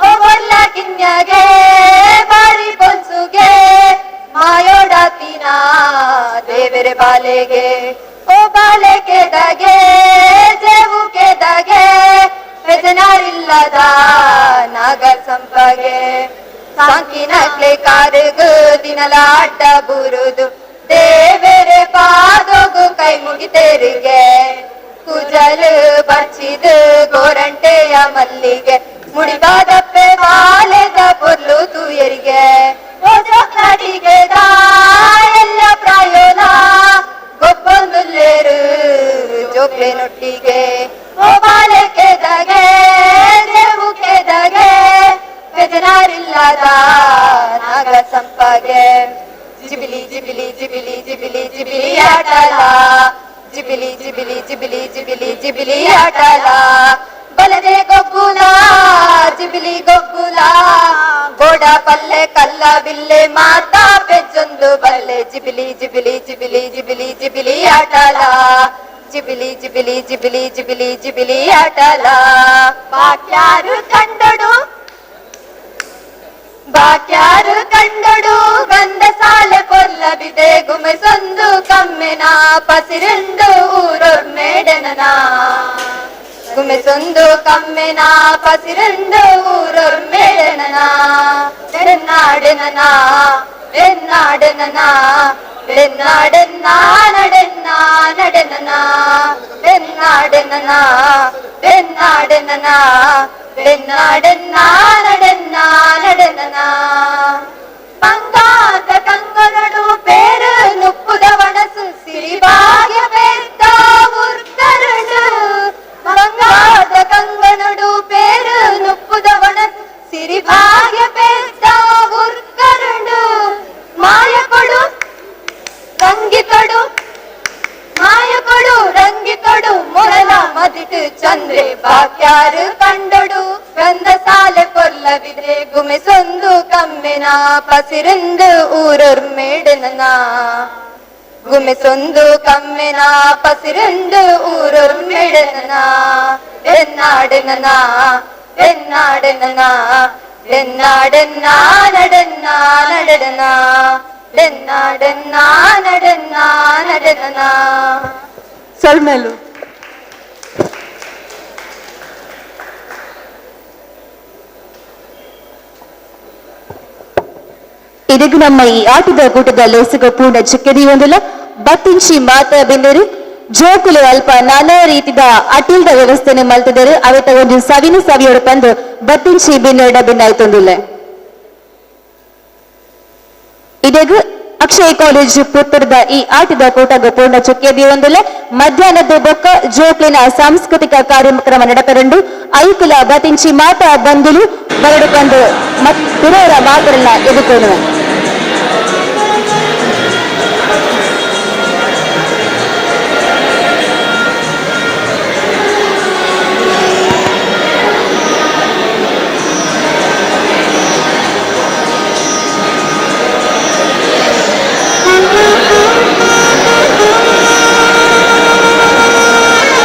ಓ ಬೊಲ್ಲ ಕಿನ್ಯಗೆ ಬಾರಿ ಪೊನ್ಸುಗೆ ಮಾಯೋಡಾತಿನ ದೇವರ ಬಾಲೆಗೆ, ಓ ಬಾಲಕೆ ದಗೆ ದೇವುಕೆ ದಗೆ ಬೆಜನಾರಿಲ್ಲದ ನಾಗ ಸಂಪಗೆ, ಸಾಂಕಿನಕ್ಲೆ ಕಾರುಗು ದಿನಲಾಟ ಬುರುದು ದೇವರ ಪಾದೋಗು ಕೈ ಮುಗಿತೇರಿಗೆ, ಕುಜಲು ಬಚ್ಚಿದು ಗೋರಂಟೆಯ ಮಲ್ಲಿಗೆ ಮುಡಿಬಾದಪ್ಪೆ ಬಾಲೆದ ಪೊರ್ಲು ತೂಯರಿಗೆ, ನಡಿಗೆ ಎಲ್ಲ ಪ್ರಾಯೋಲ ಗೊಬ್ಬೊಂದುಲ್ಲೇರು ಜೋಕ್ಲೆ ನೊಟ್ಟಿಗೆ, ಓ ಬಾಲಕೆ ದಗೆ ದೇವುಕೆ ದಗೆ ಬೆಜನಾರಿಲ್ಲದ ನಾಗ ಸಂಪಗೆ, ಜಿಬಿಲಿ ಜಿಬಿಲಿ ಜಿಬಿಲಿ ಜಿಬಿಲಿ ಜಿಬಿಲಿ ಆಟಲ, ಜಿಬಿಲಿ ಜಿಬಿಲಿ ಜಿಬಿಲಿ ಜಿಬಿಲಿ ಜಿಬಿಲಿ ಆಟಲ, ಬಲದೆ ಗೊಬ್ಬುಲ ಜಿಬಿಲಿ ಗೊಬ್ಬುಲ, ಗೋಡ ಪಲ್ಲೆ ಕಲ್ಲ ಬಿಲ್ಲೆ ಮಾತಾ ಪೆಜ್ಜೊಂದು ಬಲ್ಲೆ, ಜಿಬಿಲಿ ಜಿಬಿಲಿ ಜಿಬಿಲಿ ಜಿಬಿಲಿ ಜಿಬಿಲಿ ಆಟಲ, ಜಿಬಿಲಿ ಜಿಬಿಲಿ ಜಿಬಿಲಿ ಜಿಬಿಲಿ ಜಿಬಿಲಿ ಆಟಲ. ಬಾಕ್ಯಾರು ಕಂಡಡು ಬಾಕ್ಯಾರು ಕಂಡಡು ಗಂಧ ಸಾಲೆ ಪೊರ್ಲಬಿದೆ ಗುಮೆಸೊಂದು ಕಮ್ಮೆನ ಪಸಿರೆಂದು ಊರೊರ್ಮೇಡನ, ಗುಮೆಸೊಂದು ಕಮ್ಮೆನ ಪಸಿರೆಂದು ಊರೊರ್ಮೇಡನ, ಡೆನ್ನಾಡೆನ ಡೆನ್ನಾಡೆನ ಡೆನ್ನಾಡೆನ್ನ ನಡೆನ್ನ ನಡೆನ ಡೆನ್ನಾಡೆನ್ನ ಬೆನ್ನಾಡನನ ಬೆನ್ನಾಡನನ ಬೆನ್ನಾಡನ್ನಾನಡನ್ನ ನಡನನ ಬಂಗಾದ ಕಂಗನಡು ಪೇರು ನುಪ್ಪುದ ವಣಸು ಸಿರಿಭಾಗ್ಯ ಪೆದ್ದ ಉರ್ಕರುಡು ಬಂಗಾದ ಕಂಗನಡು ಪೇರು ನುಪ್ಪುದ ವಣಸು ಸಿರಿಭಾಗ್ಯ ಪೆದ್ದ ಉರ್ಕರುಡು ಮಾಯಕೊಡು ರಂಗಿತೊಡು ಮಾಯಕೊಡು ರಂಗಿತೊಡು ಮೊರಲ ಮದಿಟು ಚಂದ್ರೆ ಬಾಕ್ಯಾರು ಕಂಡೊಡು ಗಂಧ ಸಾಲೆ ಕೊಲ್ಲವಿದೆ ಗುಮೆಸೊಂದು ಕಮ್ಮೆನ ಪಸಿರಂದು ಊರೊರ್ಮೇಡನ ಗುಮೆಸೊಂದು ಕಮ್ಮೆನ ಪಸಿರಂದು ಊರೊರ್ಮೇಡನ ಬೆನ್ನಾಡನನ ಬೆನ್ನಾಡನನ ಬೆನ್ನಾಡನ್ನಾನಡನ್ನ ನಡನ ಬೆನ್ನಾಡನ್ನಾನಡನ್ನ ನಡನ. ಸೊಲ್ಮೆಲು. ಇದೀಗ ನಮ್ಮ ಈ ಆಟದ ಕೂಟದ ಲೇಸಗ ಪೂರ್ಣ ಚಿಕ್ಕದಿ ಒಂದಿಲ್ಲ ಬತ್ತಿಂಚಿ ಮಾತ ಬಿಂದರು ಜೋಕುಲು ಅಲ್ಪ ನಾನಾ ರೀತಿದ ಅಟಿಲ್ದ ವ್ಯವಸ್ಥೆನೆ ಮಲ್ತಿದ್ದಾರೆ. ಅವೆತ ಒಂದು ಸವಿನ ಸವಿಯೋಡು ಬಂದು ಬತ್ತಿಂಚಿ ಬಿನ್ನೆರಡ ಬಿನ್ನಾಯ್ತೊಂದಿಲ್ಲ. ಇದೀಗ ಅಕ್ಷಯ್ ಕಾಲೇಜ್ ಪುತ್ತೂರದ ಈ ಆಟದ ಕೂಟಗ ಪೂರ್ಣ ಚುಕ್ಕಿಯದಿ ಒಂದಿಲ್ಲ. ಮಧ್ಯಾಹ್ನದ ಬೊಕ್ಕ ಜೋಕ್ಲಿನ ಸಾಂಸ್ಕೃತಿಕ ಕಾರ್ಯಕ್ರಮ ನಡಪರಂಡು ಐಕುಲ ಬತಿಂಚಿ ಮಾತಾ ಬಂದುಲು ಬರಡು ಬಂದು ಮತ್ತಿರೋರ ಮಾತರನ್ನ ಎದುಕೊಳ್ಳುವ. Thank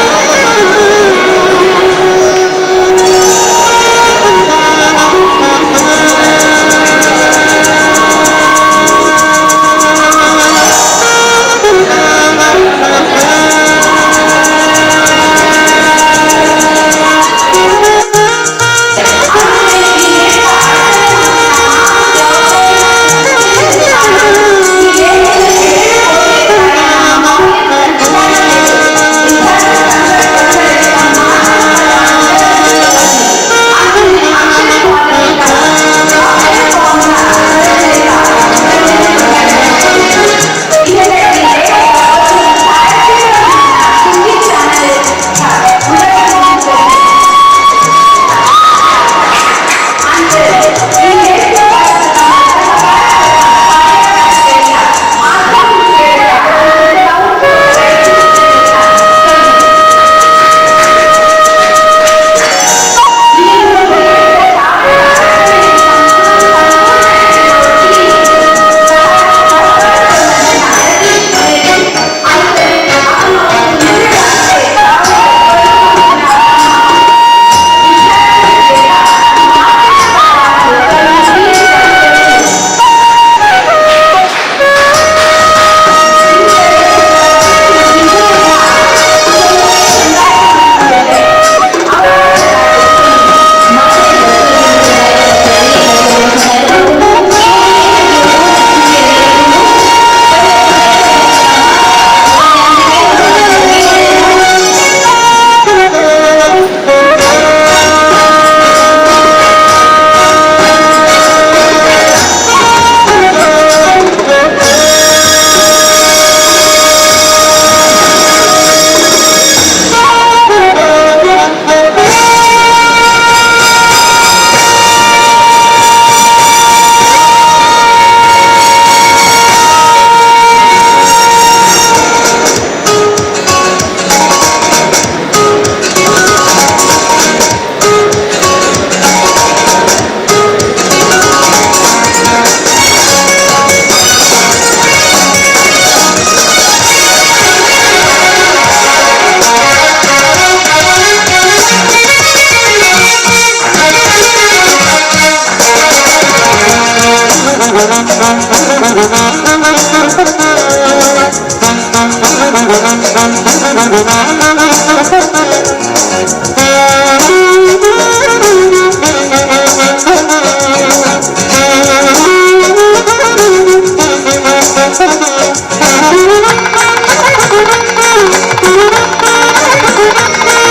you.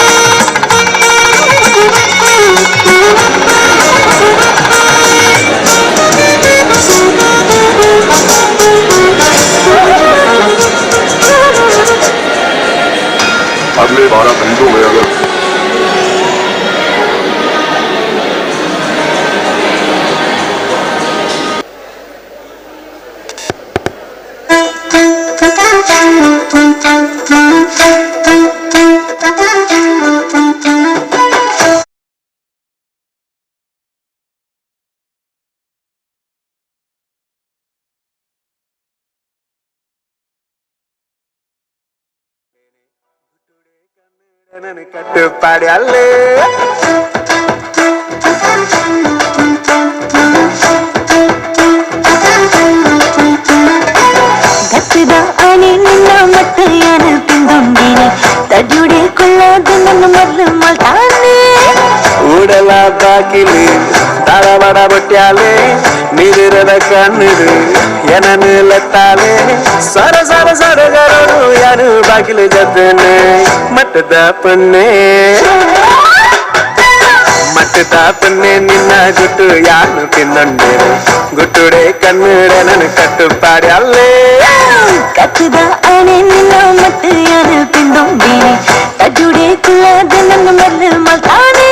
अगले 12 घंटों में अगर ಕಟ್ಟುಪಾಡಿ ಅಲ್ಲೇ ಗತ್ತಿದ ಆನೆ ನಿನ್ನ ಮತ್ತೆ ಯಾರು ತಿಂದುಂಡೇನೆ ತಡ್ಯುಡೆ ಕುಳ್ಳಾದ ನನ್ನ ಮೊದಲು ಮಲ್ತಾನೆ ಉಡಲ ಬಾಕಿಲಿ ಧಾರವಾಡ ಬಟ್ಯಾಲೆ ನೀರಿರದ ಕಣ್ಣಿಡು ಏನನ್ನು ಲತ್ತಾಲೆ ಸರ ಸರ ಸರಗರಡು ಯಾರು ಬಾಗಿಲು ಜದ್ದನೆ ಮಟ್ಟದ ಪನ್ನೆ ಮಟ್ಟದ ಪನ್ನೆ ನಿನ್ನ ಗುಟ್ಟು ಯಾನು ತಿನ್ನಂಡೇನೆ ಗುಟ್ಟುಡೆ ಕಣ್ಣುಡೆ ನನ್ನ ಕಟ್ಟುಪಾಡಿ ಅಲ್ಲೇ ಕತ್ತದ ಆನೆ ನಿನ್ನ ಮತ್ತೆ ಯಾರು ತಿಂದುಂಡೇನೆ ತಡ್ಯುಡೆ ಕುಳ್ಳಾದ ನನ್ನ ಮೊದಲು ಮಲ್ತಾನೆ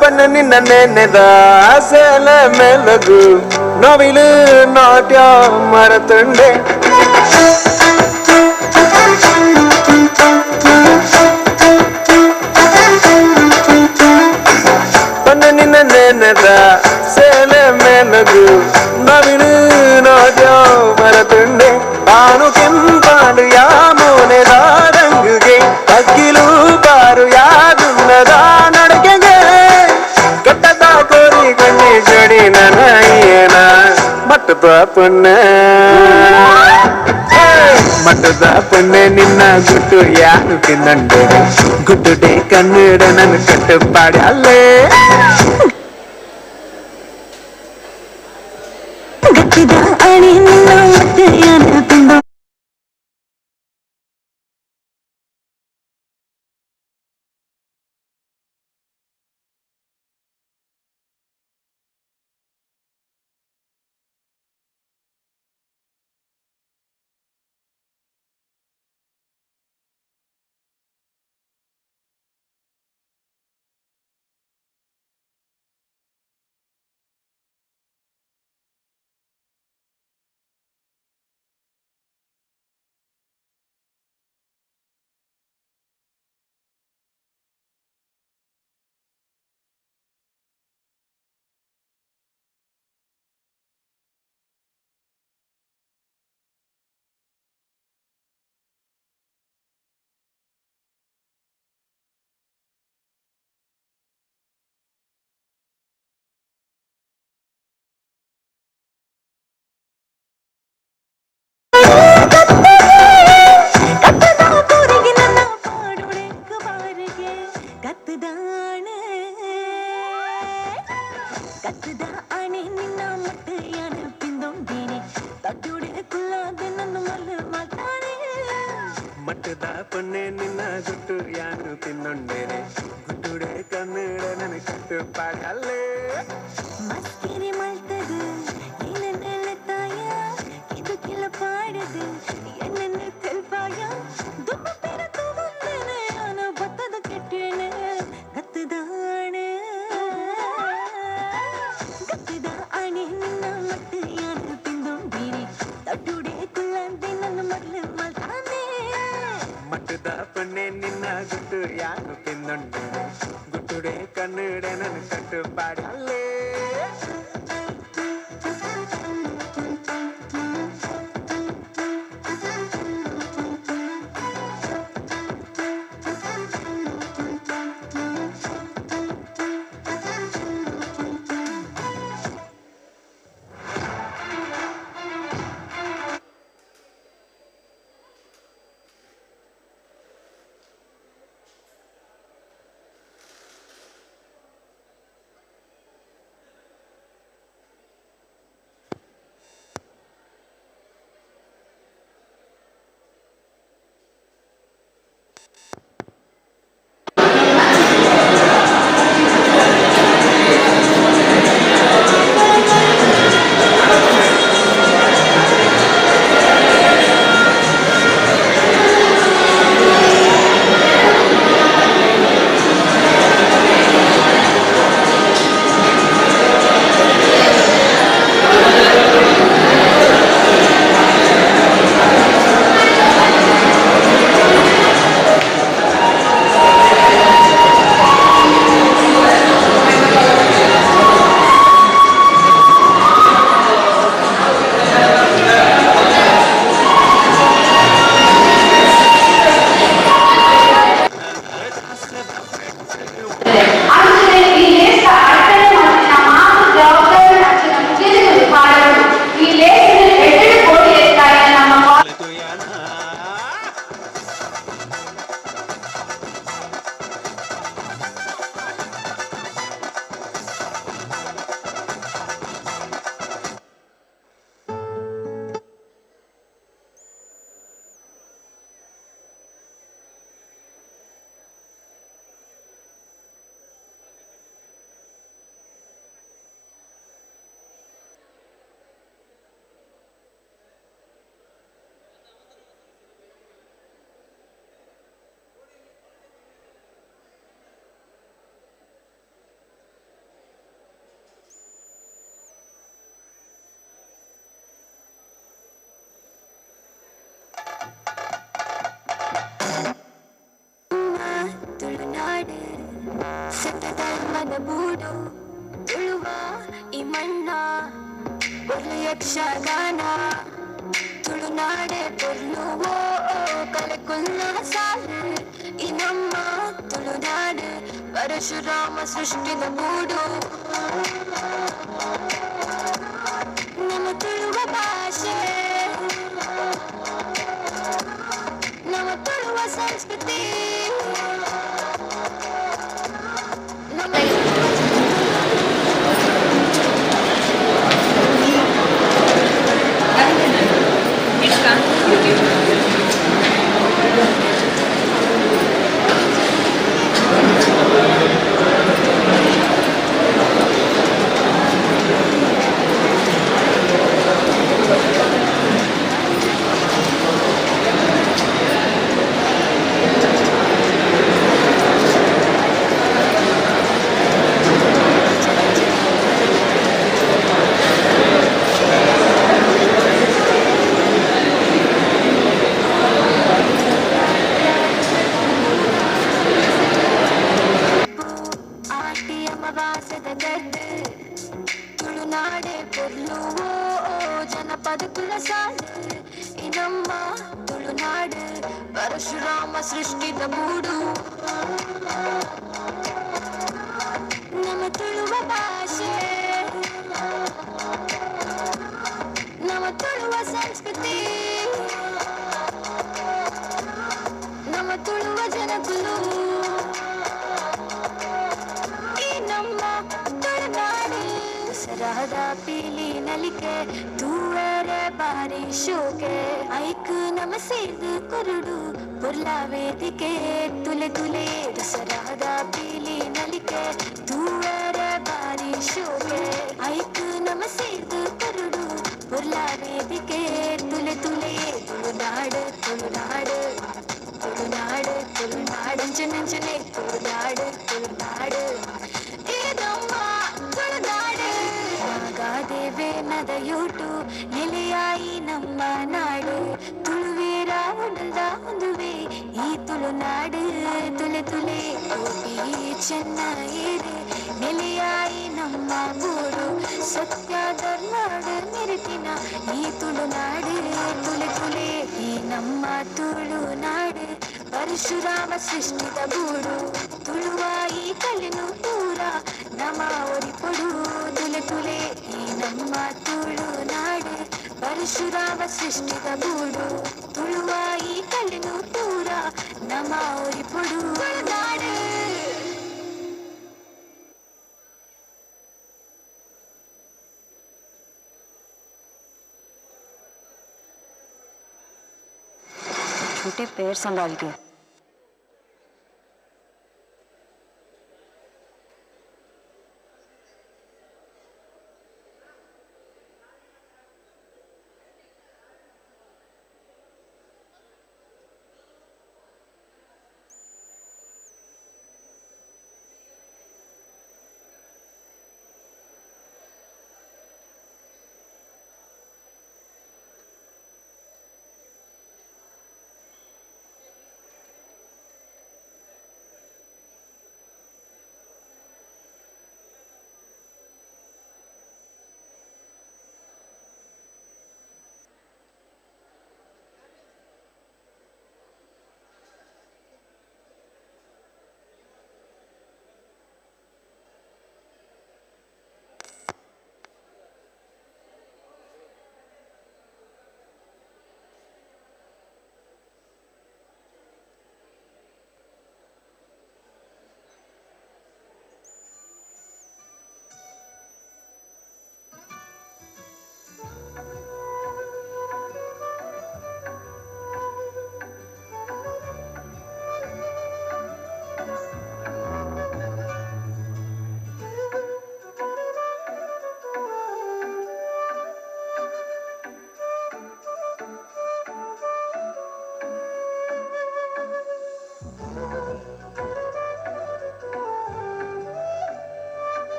ಪನ್ನ ನಿನ್ನ ನೆನೆದ ಆಸೆಲ ಮೆಲಗು ನವಿಲು ನಾಟ್ಯ ಮರತುಂಡೆ ಪನ್ನ ನಿನ್ನ ನೆನೆದ ಸೇಲ ಮೆಲಗು ನವಿಲು ನಾಟ್ಯ ಮರತುಂಡೆ ಬಾನು ಕೆಂಪಾಡು ಯಾಮೋನೆ ದಾರಂಗುಗೆ ಅಕ್ಕಿಲು ಬಾರು ಯಾದುನ್ನದ ನಡಕೆಗೆ ಕಟ್ಟದ ಕೋರಿ ಕಣ್ಣಿ ಜಡಿ ನನಯ್ಯನ ಮಟ್ಟದ ಪೊನ್ನೆ ಮಟ್ಟದ ಪೊನ್ನೆ ನಿನ್ನ ಗುಟ್ಟು ಯಾರು ತಿನ್ನಂಡೆ ಗುಟ್ಟುಡೆ ಕನ್ನಡ ನನ್ನ ಕಟ್ಟುಪಾಡಿ ಅಲ್ಲೇ ಗತ್ತಿದ ಆನೆ ನಿನ್ನ ಮತ್ತೆ ಯಾರು ತಿಂದು ಕತ್ತದ ಕೋರಿಗೆ ನನ್ನ ಪಾಡುಡೆಂಕು ಬಾರಿಗೆ ಕತ್ತದಾಣೆ ಕತ್ತದ ಆಣೆ ನಿನ್ನ ಮತ್ತೆ ಯಾರು ತಿಂದೊಂಡೇನೆ ತಡ್ಡುಡೆ ಕುಲ್ಲಾದ ನನ್ನ ಮಲ್ಲು ಮಾತಾನೆ ಮಟ್ಟದ ಪೊನ್ನೆ ನಿನ್ನ ಗುಟ್ಟು ಯಾನು ತಿನ್ನೊಂಡೇನೆ ಗುಟ್ಟುಡೆ ಕನ್ನಡ ನನ್ನ ಕಟ್ಟುಪಾಡಿ ಅಲ್ಲೇ ಮಸ್ಕಿರಿ ಮಲ್ತದು ಏನನ್ನೆಲ್ಲ ತಾಯ ಇದಕ್ಕೆಲ್ಲ ಪಾಡದು என்னென்ன தெல்பாய தும்ம பேர தூவந்தேனே ஆன பத்தத கெட்டேனே கத்துதானே கத்துதா ஆணே நின்ன மட்டு யாரு திந்துண்டேனே தட்டுடே குள்ளாந்தே ನನ್ನ ಮೊದಲು ಮಲ್ತಾನೆ ಮಟ್ಟದ ಪೊನ್ನೆ ನಿನ್ನ ಗುಟ್ಟು ಯಾನು ತಿನ್ನೊಂಡೇನೆ ಗುಟ್ಟುಡೆ ಕನ್ನಡ ನನ್ನ ಕಟ್ಟುಪಾಡಿ ಅಲ್ಲೇ ಸತಧರ್ಮದ ಬೂಡು ತುಳುವ ಈ ಮಣ್ಣ ಒರ್ಲು ಯಕ್ಷಗಾನ ತುಳುನಾಡೆ ಪೊರ್ಲುವೋ ಕಲೆಕುಲ್ಲ ಸಾಲು ಈ ನಮ್ಮ ತುಳುನಾಡು ಪರಶುರಾಮ ಸೃಷ್ಟಿದ ಬೂಡು ನಮ್ಮ ತುಳುವ ಭಾಷೆ ನಮ್ಮ ತುಳುವ ಸಂಸ್ಕೃತಿ ನಮ್ಮ ತುಳುನಾಡೆ ಪೊರ್ಲುವೋ ಜನಪದ ಕುಲಸಾಲು ಈ ನಮ್ಮ ತುಳುನಾಡು ಪರಶುರಾಮ ಸೃಷ್ಟಿದ ಬೂಡು ನಮ್ಮ ತುಳುವ ಭಾಷೆ ನಮ್ಮ ತುಳುವ ಸಂಸ್ಕೃತಿ ನಮ್ಮ ತುಳುವ ಜನಕುಲು ಈ ನಮ್ಮ ತುಳುನಾಡು ಸರಹದ ಪೀಲಿ ನಲಿಕೆ ತೂವರೆ ಬಾರಿ ಶೋಕೆ ಐಕ್ ನಮ ಸೇರ್ದು ಕೊರಡು ಪುರ್ಲ ವೇದಿಕೆ ತುಲೆ ತುಲೆ ಸರಹದ ಪೀಲಿ ನಲಿಕೆ ತೂವರೆ ಬಾರಿ ಶೋಕೆ ಐಕ್ ನಮ ಸೇರ್ದು ಕೊರಡು ಪುರ್ಲ ವೇದಿಕೆ ತುಲೆ ತುಲೆ ತುಳುನಾಡು ತುಳುನಾಡು ತುಳುನಾಡು ತುಳುನಾಡಂಚನಂಚನೆ ತುಳುನಾಡು ತುಳುನಾಡು ಇದಮ್ಮ ತುಳುನಾಡು ಗಾದೇವೆ ನದಯೂಟು ನೆಲೆಯಾಯಿ ನಮ್ಮ ನಾಡು ತುಳುವೀರ ಉಂಡಲ್ದ ಹೊಂದುವೆ ಈ ತುಳುನಾಡು ತುಲೆ ತುಲೆ ಕೋಟಿ ಚೆನ್ನಾಯಿರು ನೆಲೆಯಾಯಿ ನಮ್ಮ ಬೂಡು ಸತ್ಯ ಧರ್ಮಾಡು ನಿರುತಿನ ಈ ತುಳುನಾಡು ತುಲೆ ತುಲೆ ಈ ನಮ್ಮ ತುಳುನಾಡು ಪರಶುರಾಮ ಸೃಷ್ಟಿದ ಬೂಡು ತುಳುವಾಯಿ ಕಲೆನು ಪೂರ ನಮ ಒರಿಪೊಡು ತುಲೆ ತುಲೆ ಈ ನಮ್ಮ ತುಳುನಾಡು ಪರಶುರಾಮ ಸೃಷ್ಟಿದ ಬೂಡು ತುಳುವಾಯಿ ಕಲೆನು ಪೂರ ನಮ ಒರಿಪೊಡು ತುಳುನಾಡು. छोटे पैर संभाल के।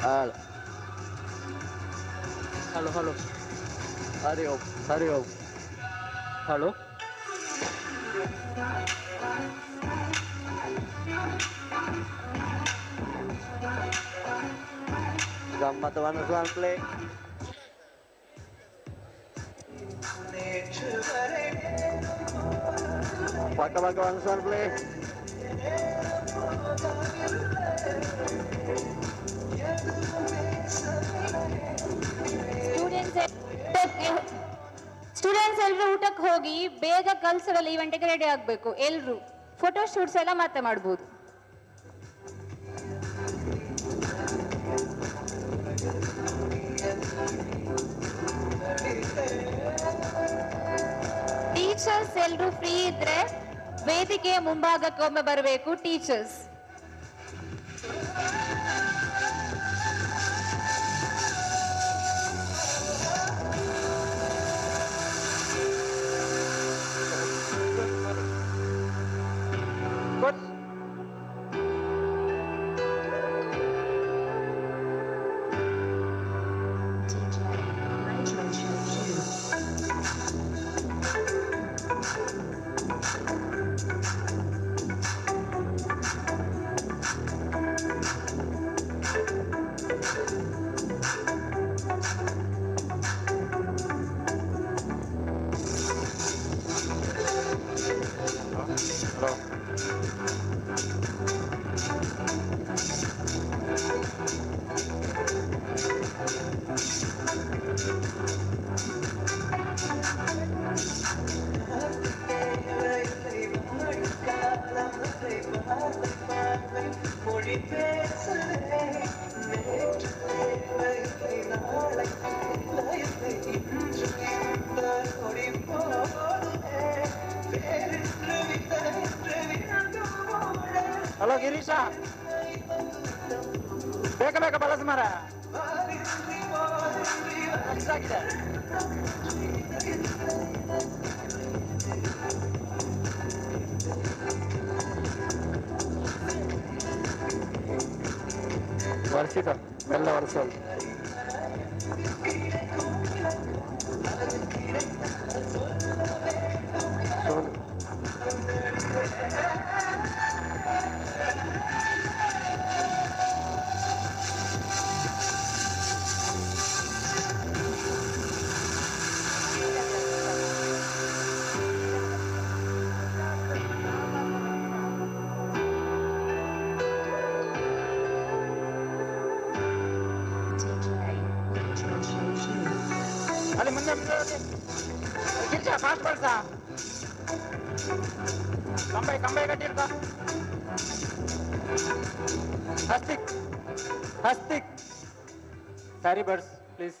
Hello hello hello Hari Om Hari Om hello ಗಮ್ಮತ್ one play. ಪಕ್ಕ ಪಕ್ಕ one play. Students ಎಲ್ಲರೂ ಊಟಕ್ಕೆ ಹೋಗಿ ಬೇಗ ಕಲ್ಚರಲ್ ಈವೆಂಟ್ಗೆ ರೆಡಿ ಆಗಬೇಕು. ಎಲ್ಲರೂ ಫೋಟೋ ಶೂಟ್ಸ್ ಎಲ್ಲ ಮತ್ತೆ ಮಾಡ್ಬೋದು. ಟೀಚರ್ಸ್ ಎಲ್ಲರೂ ಫ್ರೀ ಇದ್ರೆ ವೇದಿಕೆಯ ಮುಂಭಾಗಕ್ಕೆ ಒಮ್ಮೆ ಬರಬೇಕು ಟೀಚರ್ಸ್. ಹಲೋ ಗಿರೀಶ, ಬೇಗ ಬೇಗ ಬಳಸ ಮಾರ ಆಗಿದೆ. ವರ್ಷಿತ ಎಲ್ಲ ವರ್ಷ ಅಲ್ಲಿ ಮುಂದೆ ಮುಂದೆ ಗಿರಿಜಾ ಫಾಸ್ಟ್ ಬರ್ಸ ಕಂಬೈ ಕಂಬೈ ಕಟ್ಟಿರ್ತ. ಹಸ್ತಿಕ್ ಹಸ್ತಿಕ್ ಸಾರಿ ಬರ್ಸ್ ಪ್ಲೀಸ್.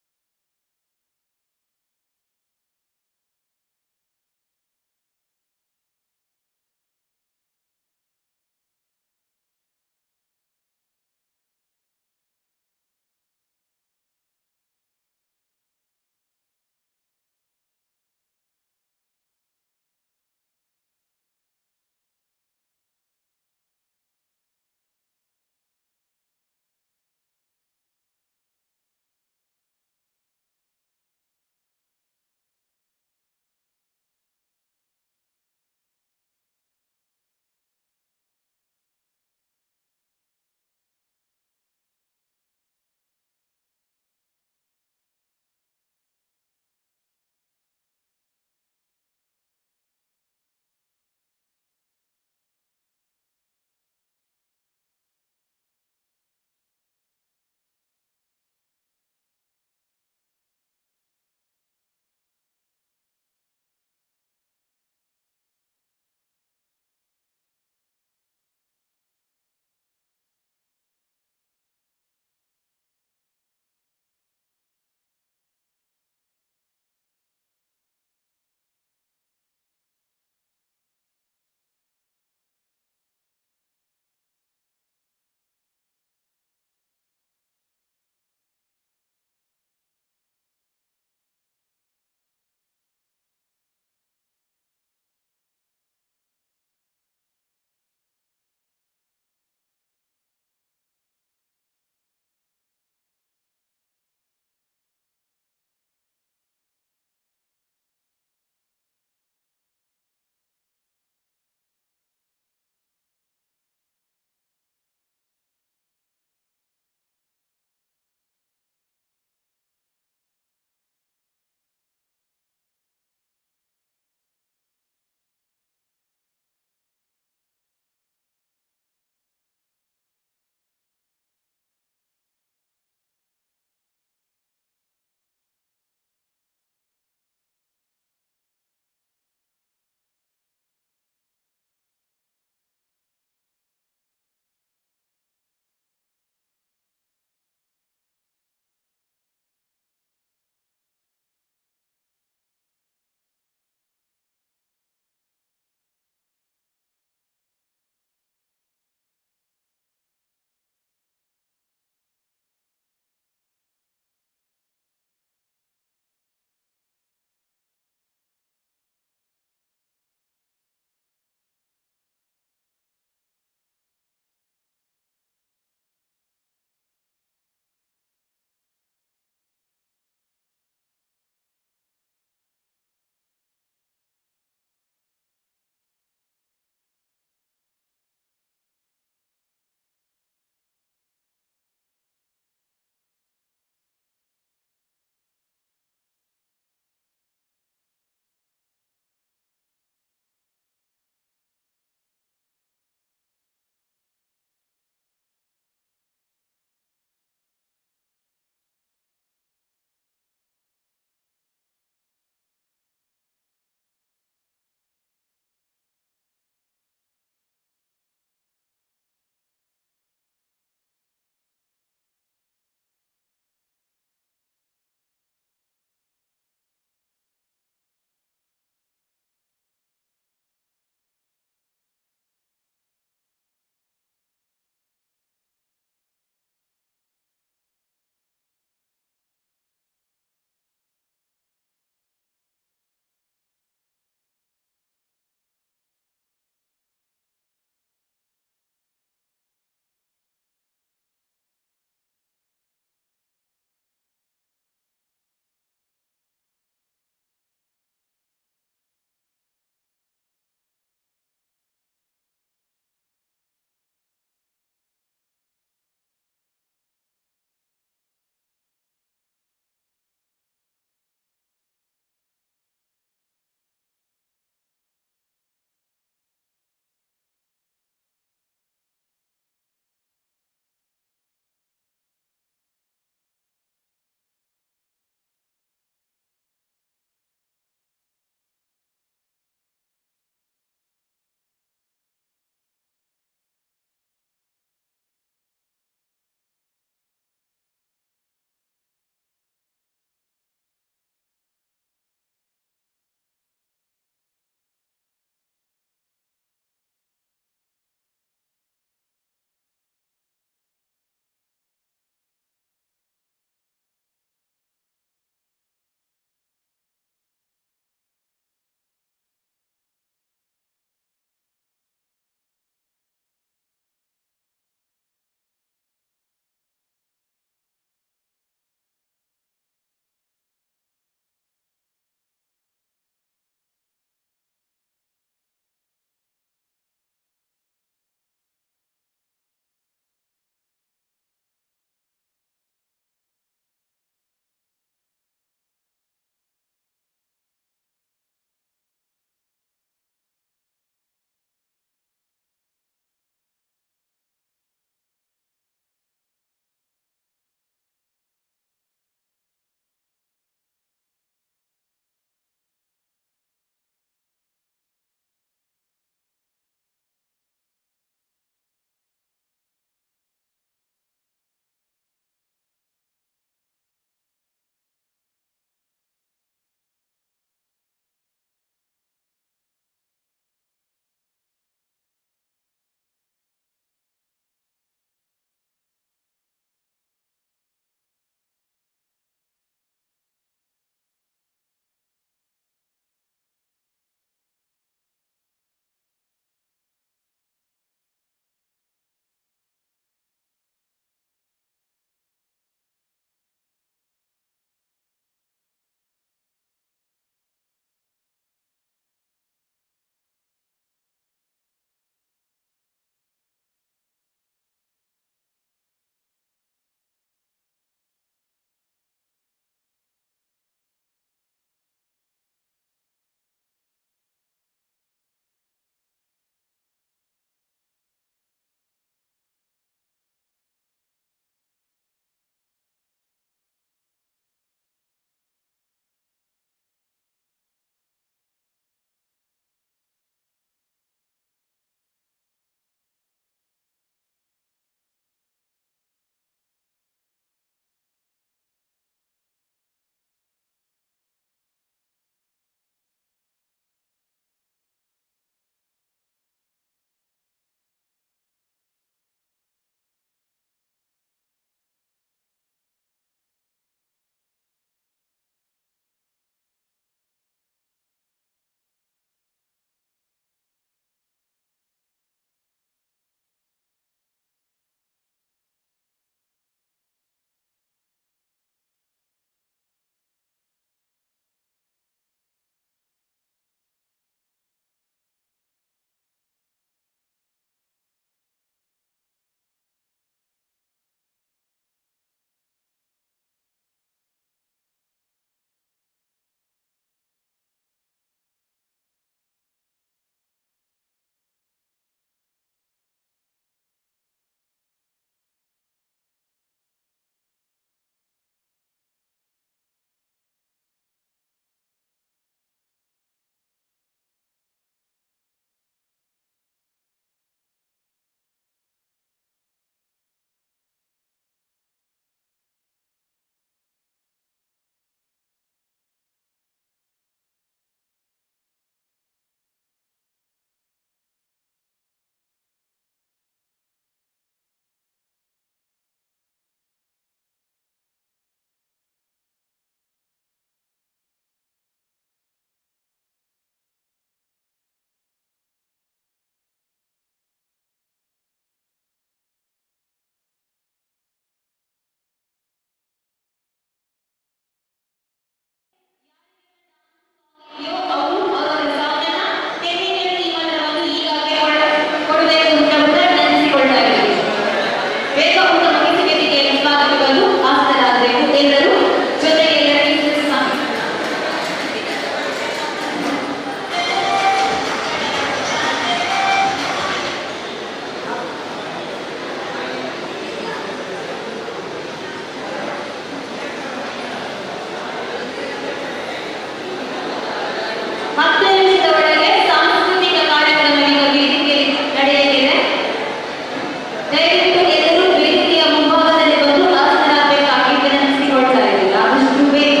ದಯವಿಟ್ಟು ಎಲ್ಲರೂ ವೇದಿಕೆಯ ಮುಂಭಾಗದಲ್ಲಿ ಬಂದು ಆಸೀನರಾಗಬೇಕಾಗಿ ವಿನಂತಿಸಿಕೊಳ್ತಾ ಇದ್ದೀವಿ. ಆದಷ್ಟು ಬೇಗ.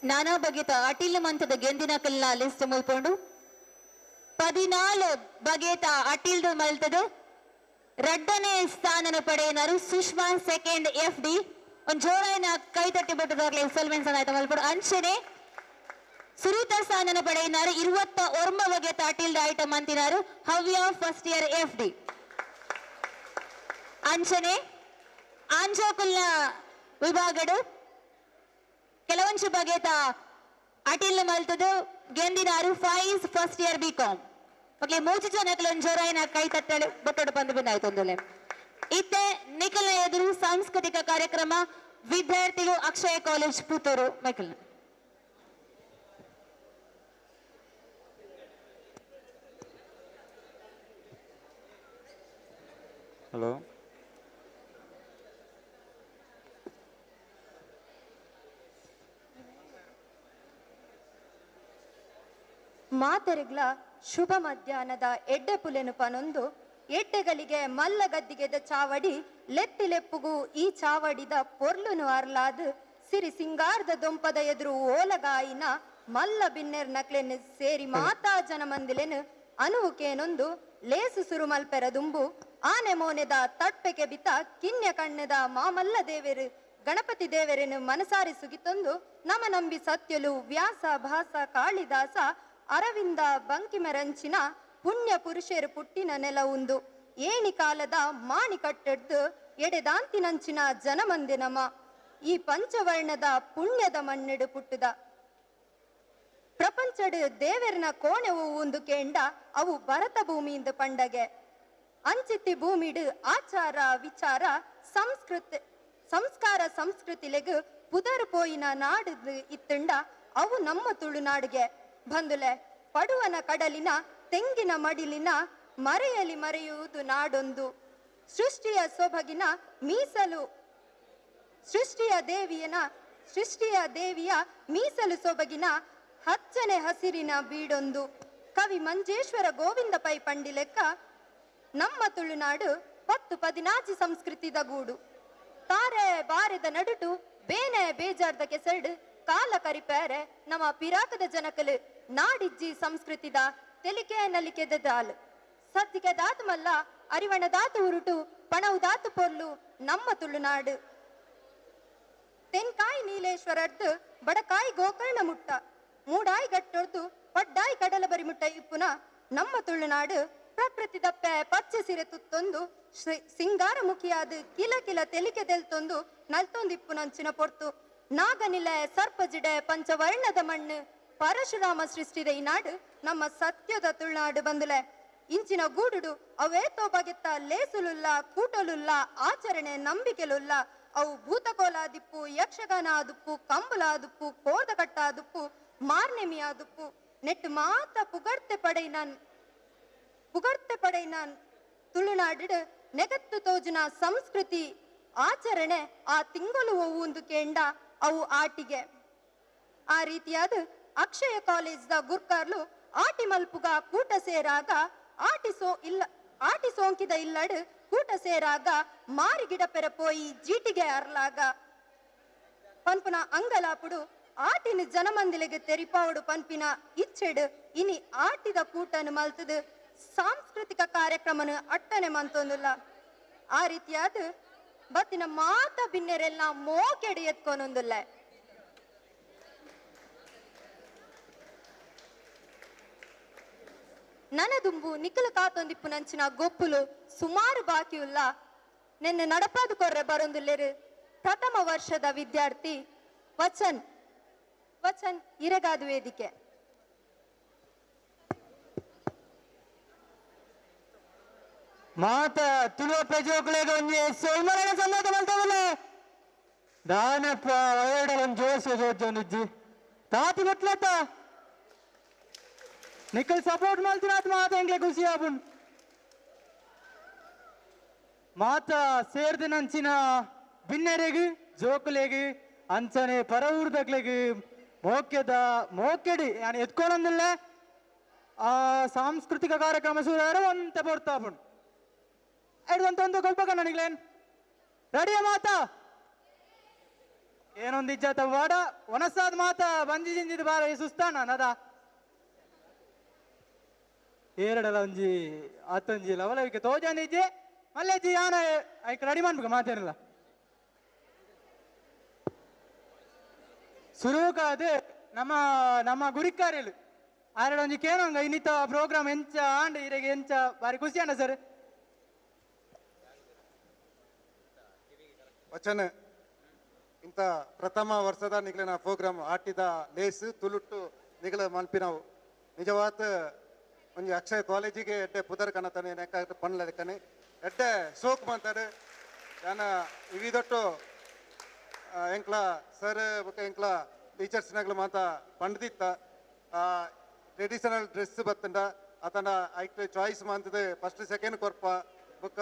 ನಾನಾ ಬಗೆತ ಅಟಿಲ್ ಮಂತದ ಗೆಂದಿನ ಕಲ್ಲ ಲಿಸ್ಟ್ ಮುಲ್ಪೊಂಡು 14 ಬಗೆತ ಅಟಿಲ್ದು ಮಲ್ತದು ರಡ್ಡನೇ ಸ್ಥಾನನ ಪಡೆಯಿನಾರು ಸುಷ್ಮಾ ಸೆಕೆಂಡ್ ಎಫ್ ಡಿ ಒಂದು ಜೋರಾಯಿನ ಕೈ ತಟ್ಟಿ ಬಿಟ್ಟದಾಗ್ಲಿ ಸಲ್ಮೆನ್ ಸನಾಯ್ತ ಮಲ್ಪಡು. ಅಂಚನೆ ಸುರೂತ ಸ್ಥಾನನ ಪಡೆಯಿನಾರು 29 ಬಗೆತ ಅಟಿಲ್ದ item ಅಂತಿನಾರು Havya first year F D. ಅಂಚನೆ ಆಂಜೋಕುಲ್ನ ವಿಭಾಗಡು ಕೆಲವೊಂದು ಬಗೆತ ಅಟಿಲ್ ಮಲ್ತದು ಗೆಂದಿನಾರು Faiz first year B com. Okay ಮೂರು ಜನಕ್ಕೆ ಜೋರಾಯಿನ ಕೈ ತಟ್ಟಲು ಬೊಟ್ಟಡು ಬಂದು ಬಂದಾಯ್ತು ಒಂದೊಲೆ. ಇತ್ತೆ ನಿಖಲ್ನ ಎದುರು ಸಾಂಸ್ಕೃತಿಕ ಕಾರ್ಯಕ್ರಮ ವಿದ್ಯಾರ್ಥಿಗಳು ಅಕ್ಷಯ ಕಾಲೇಜ್ ಪುತ್ತೂರು ಮೈಕಲ್. ಹಲೋ ಮಾತೆರೆಗ್ಲ ಶುಭ ಮಧ್ಯಾಹ್ನದ ಎಡ್ಡೆ ಪುಲೆನು ಪನೊಂದು ಎಡ್ಡೆಗಳಿಗೆ ಮಲ್ಲ ಗದ್ದಿಗೆದ ಚಾವಡಿ ಲೆತ್ತಿಲೆಪ್ಪುಗು ಈ ಚಾವಡಿದ ಪೊರ್ಲುನು ಅರ್ಲಾದ್ ಸಿರಿ ಸಿಂಗಾರದ ದೊಂಪದ ಎದುರು ಓಲಗಾಯಿನ ಮಲ್ಲ ಬಿನ್ನೆರ್ ನಕ್ಲೆನ್ ಸೇರಿ ಮಾತಾ ಜನಮಂದಿಲೆನು ಅನುವುಕೇನೊಂದು ಲೇಸು ಸುರುಮಲ್ಪೆರ ದುಂಬು ಆನೆ ಮೋನೆದ ತಟ್ಪೆಕೆ ಬಿತ ಕಿನ್ಯ ಕಣ್ಣದ ಮಾಮಲ್ಲ ದೇವೆರು ಗಣಪತಿ ದೇವರನ್ನು ಮನಸಾರಿ ಸುಗಿತೊಂದು ನಮ ನಂಬಿ ಸತ್ಯಲು ವ್ಯಾಸ ಭಾಸ ಕಾಳಿದಾಸ ಅರವಿಂದ ಬಂಕಿಮರಂಚಿನ ಪುಣ್ಯ ಪುರುಷರು ಪುಟ್ಟಿನ ನೆಲ ಉಂದು ಏಣಿ ಕಾಲದ ಮಾಣಿ ಕಟ್ಟಡ್ದು ಎಡೆದಾಂತಿನಂಚಿನ ಜನಮಂದೆ ನಮ ಈ ಪಂಚವರ್ಣದ ಪುಣ್ಯದ ಮಣ್ಣಿಡು ಪುಟ್ಟುದ ಪ್ರಪಂಚಡು ದೇವರನ ಕೋಣೆ ಉಂದು ಕೇಂಡ ಅವು ಭರತ ಭೂಮಿಯಿಂದ ಪಂಡಗೆ ಅಂಚಿತ್ತಿ ಭೂಮಿಡು ಆಚಾರ ವಿಚಾರ ಸಂಸ್ಕೃತಿ ಸಂಸ್ಕಾರ ಸಂಸ್ಕೃತಿಲೆಗು ಪುದರ್ ಪೋಯಿನ ನಾಡು ಇತ್ತಂಡ ಅವು ನಮ್ಮ ತುಳುನಾಡಿಗೆ ಬಂದುಲೆ ಪಡುವನ ಕಡಲಿನ ತೆಂಗಿನ ಮಡಿಲಿನ ಮರೆಯಲಿ ಮರೆಯುವುದು ನಾಡೊಂದು ಸೃಷ್ಟಿಯ ಸೊಬಗಿನ ಮೀಸಲು ಸೃಷ್ಟಿಯ ದೇವಿಯ ಮೀಸಲು ಸೊಬಗಿನ ಹಚ್ಚನೆ ಹಸಿರಿನ ಬೀಡೊಂದು ಕವಿ ಮಂಜೇಶ್ವರ ಗೋವಿಂದ ಪೈ ಪಂಡಿಲೆಕ್ಕ ನಮ್ಮ ತುಳುನಾಡು 10-14 ಸಂಸ್ಕೃತಿದ ಗೂಡು ತಾರೆ ಬಾರೆದ ನಡುಟು ಬೇನೆ ಬೇಜಾರ್ದ ಕೆಸರ್ಡು ಕಾಲ ಕರಿಪೇರೆ ನಮ್ಮ ಪಿರಾಕದ ಜನಕಲು ನಾಡಿಜ್ಜಿ ಸಂಸ್ಕೃತಿದ ತೆಲಿಕೆ ನಲಿಕೆದ ದಾಲ್ ಸದ್ದಿಗೆ ದಾತು ಮಲ್ಲ ಅರಿವಣ ದಾತು ಉರುಟು ಪಣವು ದಾತು ಪೊರ್ಲು ನಮ್ಮ ತುಳುನಾಡು ತೆನ್ಕಾಯಿ ನೀಲೇಶ್ವರರ್ದು ಬಡಕಾಯಿ ಗೋಕರ್ಣ ಮುಟ್ಟ ಮೂಡಾಯಿ ಗಟ್ಟೊರ್ದು ಪಡ್ಡಾಯಿ ಕಡಲ ಬರಿ ಮುಟ್ಟ ಇಪ್ಪುನ ನಮ್ಮ ತುಳುನಾಡು ಪ್ರಕೃತಿ ದಪ್ಪೆ ಪಚ್ಚೆ ಸಿರೆ ತುತ್ತೊಂದು ಸಿಂಗಾರ ಮುಖಿಯಾದ ಕಿಲ ಕಿಲ ತೆಲಿಕೆ ತೆಲ್ತೊಂದು ನಲ್ತೊಂದು ಇಪ್ಪುನಂಚಿನ ಪೊರ್ತು ನಾಗನಿಲೆ ಸರ್ಪಜಿಡೆ ಪಂಚವರ್ಣದ ಮಣ್ಣು ಪರಶುರಾಮ ಸೃಷ್ಟಿದ ಈ ನಾಡು ನಮ್ಮ ಸತ್ಯದ ತುಳುನಾಡು ಬಂದುಲೆ ಇಂಚಿನ ಗೂಡುಡು ಅವೇತೋ ಬಗೆತ್ತ ಲೇಸುಲುಲ್ಲ ಕೂಟಲುಲ್ಲ ಆಚರಣೆ ನಂಬಿಕೆಲುಲ್ಲ ಅವು ಭೂತಕೋಲಾದಿಪ್ಪು ಯಕ್ಷಗಾನ ಆದುಪ್ಪು ಕಂಬುಲ ಆದುಪ್ಪು ಕೋರ್ದಕಟ್ಟ ಆದುಪ್ಪು ಮಾರ್ನೆಮಿ ಆದುಪ್ಪು ನೆಟ್ಟು ಮಾತ ಪುಗರ್ತೆ ಪಡೆಯಿನ ತುಳುನಾಡು ನೆಗತ್ತು ತೋಜುನ ಸಂಸ್ಕೃತಿ ಆಚರಣೆ ಆ ತಿಂಗಳು ಒವ್ವುಂದು ಕೇಂಡ ಅವು ಆಟಿಗೆ ಆ ರೀತಿಯಾದ ಅಕ್ಷಯ ಕಾಲೇಜ್ದ ಗುರ್ಕಾರ್ಲು ಆಟಿ ಮಲ್ಪುಗ ಕೂಟ ಸೇರಾಗ ಆಟಿ ಸೋಂಕಿದ ಇಲ್ಲಡು ಕೂಟ ಸೇರಾಗ ಮಾರಿ ಗಿಡ ಪೆರಪೋಯಿ ಜೀಟಿಗೆ ಅರ್ಲಾಗ ಪನ್ಪುನ ಅಂಗಲಾಪುಡು ಆಟಿನ ಜನಮಂದಿಲೆಗೆ ತೆರಿಪಾವಡು ಪನ್ಪಿನ ಇಚ್ಛೆಡು ಇನಿ ಆಟಿದ ಕೂಟನು ಮಲ್ತದು ಸಾಂಸ್ಕೃತಿಕ ಕಾರ್ಯಕ್ರಮನ ಅಟ್ಟನೆ ಮಂತೊಂದುಲ್ಲ ಆ ರೀತಿಯಾದ ಬತ್ತಿನ ಮಾತ ಬಿನ್ನೆರೆಲ್ಲ ಮೋಕೆಡಿ ಎತ್ಕೊನೊಂದುಲ್ಲ. ನನದುಂಬು ನಿಖಲ ಕಾತೊಂದಿಪ್ಪು ನಂಚಿನ ಗೊಪ್ಪುಲು ಸುಮಾರು ಬಾಕಿಯುಲ್ಲ ನಿನ್ನೆ ನಡಪಾದು ಕೊರ್ರೆ ಬರೊಂದುಲ್ಲೇರು ಪ್ರಥಮ ವರ್ಷದ ವಿದ್ಯಾರ್ಥಿ ವಚನ್ ವಚನ್ ಇರಗಾದು ವೇದಿಕೆ. ಮಾತ ತುಳುವ ಪ್ರಜೋಕುಲೆಗ್ ಒಂಜಿ ಸೊಲ್ಮರಣ ಸಂದಾತ ಮಲ್ತವಲ್ಲ ದಾನಪ್ಪ ಒಯಡ ಒಂಜಿ ಜೋಸು ಜೋಜೊಂದಿಜ್ಜಿ ತಾತಿ ಮುಟ್ಲತ್ತ ನಿಖಲ್ ಸಪೋರ್ಟ್ ಮಲ್ತಿನಾತ್ ಮಾತ ಎಂಗ್ಲೆ ಖುಷಿ ಆಪುಂಡು ಮಾತ ಸೇರ್ದ ನಂಚಿನ ಬಿನ್ನೆರೆಗ್ ಜೋಕುಲೆಗ್ ಅಂಚನೆ ಪರವೂರ್ದಕ್ಲೆಗ್ ಮೋಕ್ಯದ ಮೋಕೆಡಿ ಯಾನ್ ಎತ್ಕೊಳೊಂದಿಲ್ಲ ಆ ಸಾಂಸ್ಕೃತಿಕ ಕಾರ್ಯಕ್ರಮ ಸೂರ್ಯಾರ ಒಂತೆ ಪೊರ್ತಾಪುಂಡು ಒಂದು ಕೊಲ್ಪಕ ನನಗ್ಲೇನ್ ರೆಡಿಯ ಮಾತಾ ಏನೊಂದು ಇಜ್ಜಾತ ವಾಡ ಒನಸಾದ ಮಾತಾ ಬಂಜಿ ಜಿಂಜಿದ ಬಾರ ಸುಸ್ತಾನ ನದ ಏರಡಲ ಒಂಜಿ ಆತೊಂಜಿ ಲವಲವಿಕೆ ತೋಜಾನ ಇಜ್ಜೆ ಮಲ್ಲೆಜ್ಜಿ ಯಾನ ಐಕ್ ರೆಡಿ ಮಾಡ್ಬೇಕು ಮಾತೇನಿಲ್ಲ ಸುರುಕಾದ ನಮ್ಮ ನಮ್ಮ ಗುರಿಕಾರ್ಯಲು ಆರಡ ಒಂಜಿ ಕೇನೊಂಗ ಇನ್ನಿತ ಪ್ರೋಗ್ರಾಮ್ ಎಂಚ ಆಂಡ್ ಇರೆಗೆ ಎಂಚ ಬಾರಿ ಖುಷಿ ಅಣ್ಣ ಸರ್. ವಚನ ಇಂಥ ಪ್ರಥಮ ವರ್ಷದ ನಿಗಲಿನ ಪ್ರೋಗ್ರಾಮ್ ಆಟಿದ ಲೇಸ್ ತುಳುಟ್ಟು ನಿಗಲ ಮಲ್ಪಿನವು ನಿಜವಾದ ಒಂಜಿ ಅಕ್ಷಯ ಕಾಲೇಜಿಗೆ ಎಡ್ಡೆ ಪುದರ್ ಕನತಾನೆ ಯಾಕಂದ್ರೆ ಪನ್ಲದಕ್ಕನೆ ಎಡ್ಡೆ ಸೋಕ್ ಮಂತಾರೆ ಯಾನ ಇವಿದೊಟ್ಟು ಎಂಕ್ಲ ಸರ್ ಬೊಕ ಎಂಕ್ಲ ಟೀಚರ್ಸ್ನಾಗ್ಲ ಮಾತ ಪಂಡ್ದಿತ್ತ ಟ್ರೆಡಿಷನಲ್ ಡ್ರೆಸ್ ಬತ್ತಂಡ ಆತನ ಐಕ್ ಚಾಯ್ಸ್ ಮಂತದೆ ಫಸ್ಟ್ ಸೆಕೆಂಡ್ ಕೊರ್ಪ ಬೊಕ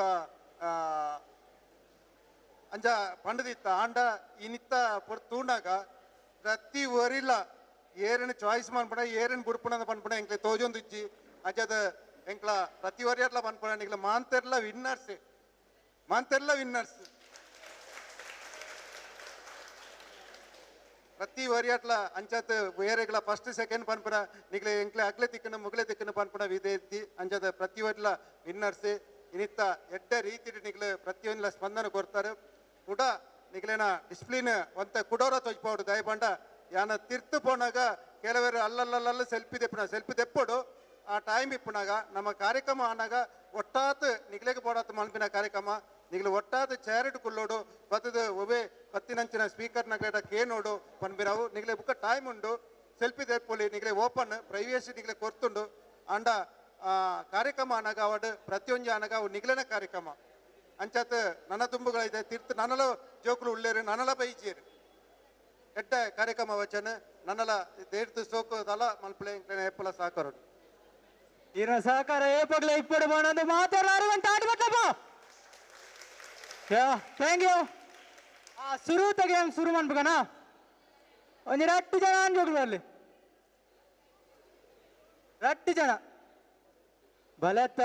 ಅಂಜ ಪಂಡದಿತ್ತ ಆಂಡ ಇನಿತ್ತ ತೂಂಡಾಗ ಪ್ರತಿ ಒರಿಲ್ಲ ಏರನ್ ಚಾಯ್ಸ್ ಮನ್ಪುಣ ಏರನ್ ಬುಡ್ಪುಣ ಪನ್ಪುಣ ಎಂಕ್ಲೆ ತೋಜೊಂದಿಜ್ಜಿ ಅಂಚಾದ ಎಂಕ್ಲ ಪ್ರತಿ ವರ್ಯರ್ಲ ಪನ್ಪುನ ನಿಕ್ಲ ಮಾಂತೆರ್ಲ ವಿನ್ನರ್ಸ್, ಮಾಂತೆರ್ಲ ವಿನ್ನರ್ಸ್ ಪ್ರತಿ ವರ್ಯಟ್ಲ ಅಂಚಾತ್ ಬೇರೆಗ್ಲ ಫಸ್ಟ್ ಸೆಕೆಂಡ್ ಪನ್ಪುನ ನಿಕ್ಲೆ ಎಂಕ್ಲೆ ಅಗ್ಲೆ ತಿಕ್ಕನ ಮುಗ್ಲೆ ತಿಕ್ಕನ ಪನ್ಪುನ ವಿಧೇತಿ ಅಂಚಾದ ಪ್ರತಿ ವರ್ಲ ವಿನ್ನರ್ಸ್ ಇನಿತ್ತ ಎಡ್ಡೆ ರೀತಿಡ್ ನಿಕ್ಲೆ ಪ್ರತಿಯೊಂದ್ಲ ಸ್ಪಂದನೆ ಕೊರ್ತಾರೆ ಕೂಡ ನಿಕ್ಲೆನ ಡಿಸಿಪ್ಲಿನ್ ಒಂತ ಕುಡೋರ ತೊಜ್ಪಾಡು ದಯಪಂಡ ಯಾನ ತಿರ್ತು ಪೋನಾಗ ಕೆಲವರು ಅಲ್ಲಲ್ಲಲ್ಲ ಸೆಲ್ಫಿ ದೆಪ್ಪುನ ಸೆಲ್ಫಿ ದೆಪ್ಪೋಡು ಆ ಟೈಮ್ ಇಪ್ಪುನಾಗ ನಮ್ಮ ಕಾರ್ಯಕ್ರಮ ಆನಾಗ ಒಟ್ಟಾತ್ ನಿಕ್ಲೆಗ್ ಬೋಡಾತ್ ಮನ್ಪಿನ ಕಾರ್ಯಕ್ರಮ ನಿಗ್ಲು ಒಟ್ಟಾದ ಚೇರಿಡ್ ಕುಲ್ಲೋಡು ಬತ್ತದ ಒಬ್ಬೆ ಪತ್ತಿನಂಚಿನ ಸ್ಪೀಕರ್ ನಗಲೇಟ ಕೇನೋಡು ಪನ್ಬಿರಾವು ನಿಗ್ಲೆ ಬುಕ್ಕ ಟೈಮ್ ಉಂಡು ಸೆಲ್ಫಿ ದೆಪ್ಪೊಲಿ ನಿಗ್ಲೆ ಓಪನ್ ಪ್ರೈವೇಸಿ ನಿಗ್ಲೆ ಕೊರ್ತುಂಡು ಅಂಡ ಕಾರ್ಯಕ್ರಮ ಅನಗ ಅವಡು ಪ್ರತಿಯೊಂಜಿ ಅನಗ ಅವು ನಿಗ್ಲೆನ ಕಾರ್ಯಕ್ರಮ ಅಂಚಾತ್ ನನ್ನ ತುಂಬುಗಳಿದೆ ತೀರ್ಥ ನನ್ನಲ ಜೋಕುಲು ಉಳ್ಳೇರು ನನ್ನಲ ಬೈಜೇರು ಎಡ್ಡ ಕಾರ್ಯಕ್ರಮ ವಚನ ನನ್ನಲ ದೇರ್ತು ಸೋಕು ದಲ ಮಲ್ಪಲೆ ಎಂಕ್ಲೆನ ಏಪಲ ಸಾಕರು ಈನ ಸಹಕಾರ ಏಪಗ್ಲೆ ಇಪ್ಪಡು ಬೋನಂದು ಮಾತಾಡಲಾರು ಅಂತ ಆಟ ಬತ್ತಪ್ಪ. ಯಾ thank you. ಆ ಸುರುತ ಗೇಮ್ ಸುರು ಮನ್ಪುಗನ ಒಂಜಿ ರಟ್ಟು ಜನ ಅನ್ಜೋಗ್ಲು ಅಲ್ಲಿ ರಟ್ಟು ಜನ ಬಲೆತ್ತ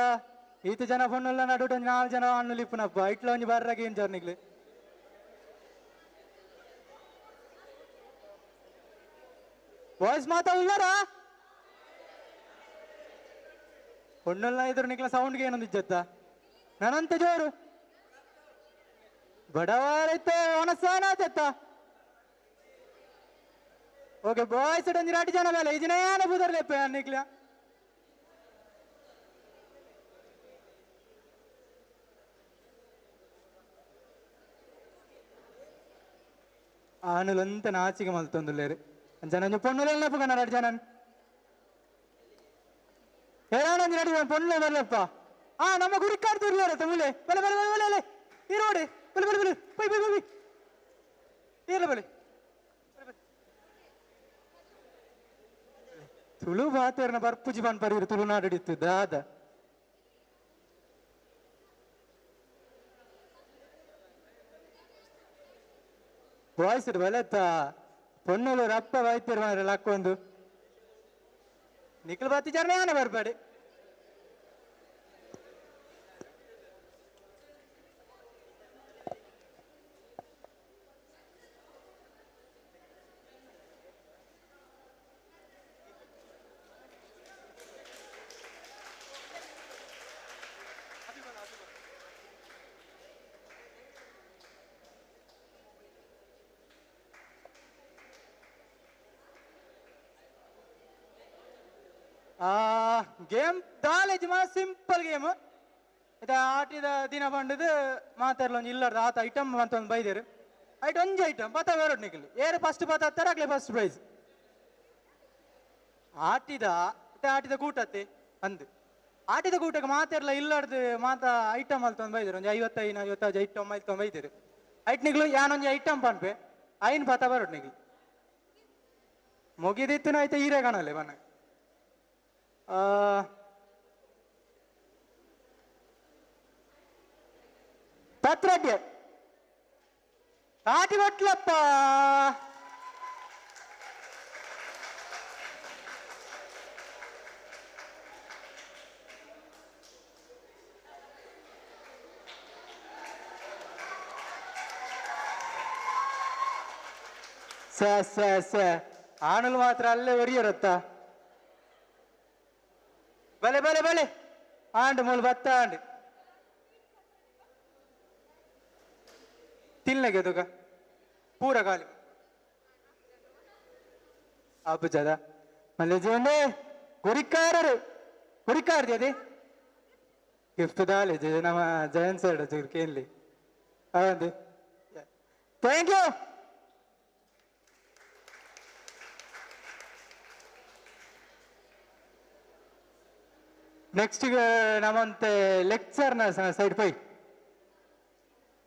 ಈತ ಜನ ಪೊಣ್ಣುಲ್ಲ ನಡುಟ ಒಂಜಿ ನಾಲ್ ಜನ ಅಣ್ಣುಲು ಇಪ್ಪುನಪ್ಪ ಇಟ್ಲ ಒಂಜಿ ಬರ್ರ ಗೇಮ್ ಜರ್ನಿಗ್ಲು ಬಾಯ್ಸ್ ಮಾತಾ ಉಳ್ಳಾರಾ ಪೊಣ್ಣುಲ್ಲ ಇದ್ರು ನಿಕ್ಲ ಸೌಂಡ್ಗೆ ಏನೊಂದು ಇಜ್ಜತ್ತ ನಾನಂತ ಜೋರು ಬಡವಾರೈತೆ ಒನಸಾನಾಚತ್ತ. ಓಕೆ ಬಾಯ್ಸ್ ಒಂಜಿ ರಡ್ಡ್ ಜನ ಮೇಲೆ ಈ ದಿನ ಏನ ಬುದರ್ಲೆಪ್ಪ ನಿಕ್ಲ ಆನುಲಂತ ನಾಚಿಗೆ ಮಲ್ತೊಂದುಲ್ಲೇರು ಜನ ಒಂಜಿ ಪೊಣ್ಣುಲೆಲ್ಲ ಪುಗನ ರಡ್ಡ್ ಜನ ಏನಾನೊಂಜಿ ರಡ್ಡ್ ಜನ ಪೊಣ್ಣುಲೆ ಬರ್ಲಪ್ಪ. ಆ ನಮ್ಮ ಗುರಿಕಾರ್ ತುರ್ಲೇರ ತಮುಲೆ ಬಲೆ ಬಲೆ ಬಲೆ ಬಲೆ ಈ ರೋಡೆ ಬಲೆ ಬಲೆ ಬಲೆ bye bye bye ಏರ್ಲ ಬಲೆ ತುಳು ಬಾತೇರ್ನ ಬರ್ಪುಜಿ ಬನ್ ಪರಿರು ತುಳುನಾಡಿತ್ತು ದಾದ ಬಾಯ್ಸ್ ಬಲೆತ್ತ ಪೊಣ್ಣುಲು ರಪ್ಪ ಬಾಯ್ತಿರ್ ಮಾರ್ರೆ ಲಕ್ಕೊಂದು ನಿಕ್ಲು ಬತ್ತಿ ಜನ ಯಾನೆ ಬರ್ಬೇಡಿ. ಗೇಮ್ ದಾಲೇಜ್ ಮಾ ಸಿಂಪಲ್ ಗೇಮ್ ಇದು ಆಟಿದ ದಿನ ಬಂಡದು ಮಾತಾಡ್ಲ ಒಂಜಿ ಇಲ್ಲರ್ದ ಆತ ಐಟಮ್ ಅಂತ ಒಂದು ಬೈದೇರು ಐಟ್ ಒಂಜಿ ಐಟಮ್ ಪತ ಬೇರೋಡ್ ನಿಕ್ಲಿ ಏರು ಫಸ್ಟ್ ಪತ ಹತ್ತರ ಆಗ್ಲಿ ಫಸ್ಟ್ ಪ್ರೈಸ್ ಆಟಿದ ಇತ್ತೆ ಆಟಿದ ಕೂಟತ್ತೆ ಅಂದು ಆಟಿದ ಕೂಟಕ್ಕೆ ಮಾತಾಡ್ಲ ಇಲ್ಲರ್ದು ಮಾತಾ ಐಟಮ್ ಅಲ್ತ ಒಂದು ಬೈದೇರು ಒಂಜಿ 55 55 ಐಟಮ್ ಅಲ್ತ ಬೈದೇರು ಐಟ್ ನಿಕ್ಲು ಯಾನೊಂಜಿ ಐಟಮ್ ಪನ್ಪೆ ಐನ್ ಪತ ಬರೋಡ್ ನಿಕ್ಲಿ ಮುಗಿದಿತ್ತು ಐತೆ ಹೀರೆ ಕಾಣಲೆ ಬನ್ನ ಪತ್ರಡ್ಡೆ ತಾಟಿ ಬಟ್ಲಪ್ಪ ಸ ಸ ಸ ಆಣಲು ಮಾತ್ರ ಅಲ್ಲೇ ಒರಿಯರತ್ತ ಬಲೆ ಬಲೆ ಬಲೆ ಆಂಡ್ ಮೂಲು ಬತ್ತ ಆಂಡ್ ತಿನ್ಲಗೆ ತುಗ ಪೂರ ಖಾಲಿ ಅಬ್ಬುಜದ ಮಲ್ಲೆ ಜೀವನೇ ಗುರಿಕಾರರು ಗುರಿಕಾರ್ದಿ ಅದೇ ಗಿಫ್ಟ್ ದಾಲೆ ನಮ್ಮ ಜಯನ್ ಸರ್ ಕೇನ್ಲಿ ಹೌದು thank you. Next ನಮ್ಮಂತೆ ಲೆಕ್ಚರ್ನ ಸೈಡ್ ಪೈ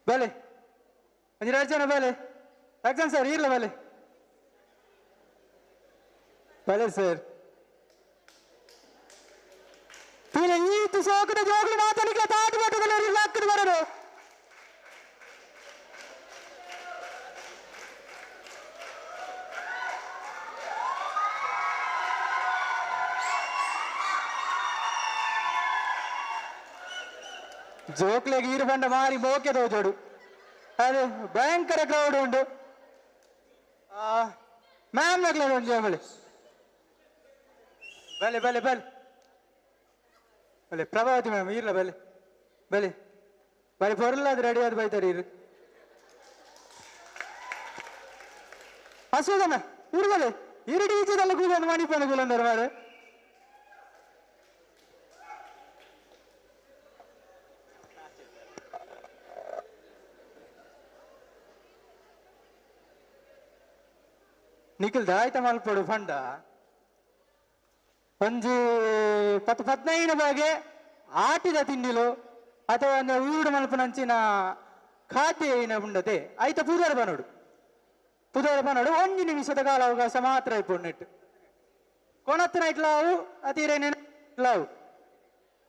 ಬಲೆ ಒಂಜಿ ಎರಡು ಜನ ಬಲೆ ಎಕ್ಸಾಮ್ ಸರ್ ಇರ್ಲ ಬಲೆ ಬಲೆ ಸರ್ ತೂಲೆ ಈತು ಸೋಕದ ಜೋಗುಲು ಮಾತಾಡಿಕ್ಲೆ ತಾಟಿ ಬಟ್ಟದಲ್ಲಿ ಲಕ್ಕದ ಬರರು ಜೋಕ್ಲೆಗ್ ಈರು ಪಂಡ ಮಾರಿ ಮೋಕೆ ತೋಜೋಡು ಅದೇ ಭಯಂಕರ ಕ್ರೌಡ್ ಉಂಡು. ಮ್ಯಾಮ್ ನಗ್ಲ ಒಂಜಿ ಬಲೆ ಬಲೆ ಬಲೆ ಬಲೆ ಬಲೆ ಪ್ರಭಾವತಿ ಮ್ಯಾಮ್ ಇರ್ಲ ಬಲೆ ಬಲೆ ಬಲೆ ಪೊರ್ಲಾದ್ ರೆಡಿ ಆದ್ ಬೈತಾರೆ ಇರು ಅಸುದನ ಇರು ಬಲೆ ಇರು ಟೀಚರ್ ಕೂದೊಂದು ಮಣಿಪನ ಕೂಲಂದರ್ ಮಾರೆ. ನಿಖಿಲ್ ದಾಯ್ತ ಮಲ್ಪಡು ಫಂಡ ಒಂಜಿ ಪತ್ತು ಪದ್ನೈನ ಬಾಗೆ ಆಟಿದ ತಿಂಡಿಲು ಅಥವಾ ಊಡು ಮಲ್ಪನಂಚಿನ ಖಾದ್ಯ ಏನ ಉಂಡತೆ ಆಯ್ತ ಪೂದಾರ ಬನೋಡು ಪುದರ್ ಬನೋಡು ಒಂಜಿ ನಿಮಿಷದ ಕಾಲ ಅವಕಾಶ ಮಾತ್ರ ಇಪ್ಪು ಕೊಣತ್ತಿನ ಇಟ್ಲಾವು ಅತೀರೇನೆ ಲಾವು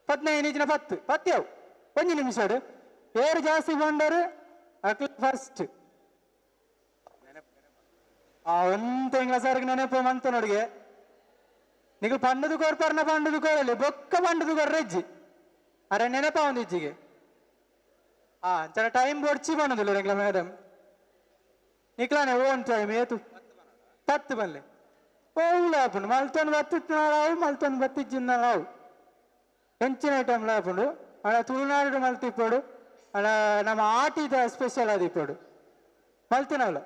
ಪದ್ನೈದು ಇಜ್ಜಿನ ಪತ್ತು ಪತ್ಯವು ಒಂಜಿ ನಿಮಿಷಡು ಏರು ಜಾಸ್ತಿ ಬಂಡರು ಅಕ್ಲು ಫಸ್ಟ್ ಆ ಒಂದು ತಿಂಗಳ ಸರ್ಗೆ ನೆನಪು ಮಂತ ನೋಡಿಗೆ ನಿಗಲು ಪಂಡದು ಕೋರ್ಪರ್ನ ಪಂಡದು ಕೋರಲಿ ಬೊಕ್ಕ ಪಂಡದು ಕೊರ್ರೆಜ್ಜಿ ಅರೆ ನೆನಪ ಒಂದು ಇಜ್ಜಿಗೆ ಆ ಅಂಚನ ಟೈಮ್ ಬೊಡ್ಚಿ ಬಣ್ಣದಿಲ್ಲ ಎಂಗ್ಲ ಮೇಡಮ್ ನಿಕ್ಲಾನೆ ಓನ್ ಟೈಮ್ ಏತು ಪತ್ತು ಬಲ್ಲೆ ಓವುಲ ಆಪುಂಡು ಮಲ್ತೊಂದು ಬತ್ತಿನಾವು ಮಲ್ತೊಂದು ಬತ್ತಿಜ್ಜಿನಾವು ಎಂಚಿನ ಐಟಮ್ ಆಪುಂಡು ಅಣ ತುಳುನಾಡು ಮಲ್ತಿಪ್ಪೋಡು ಅಣ ನಮ್ಮ ಆಟಿದ ಸ್ಪೆಷಲ್ ಆದಿಪ್ಪೋಡು ಮಲ್ತಿನವಲ್ಲ.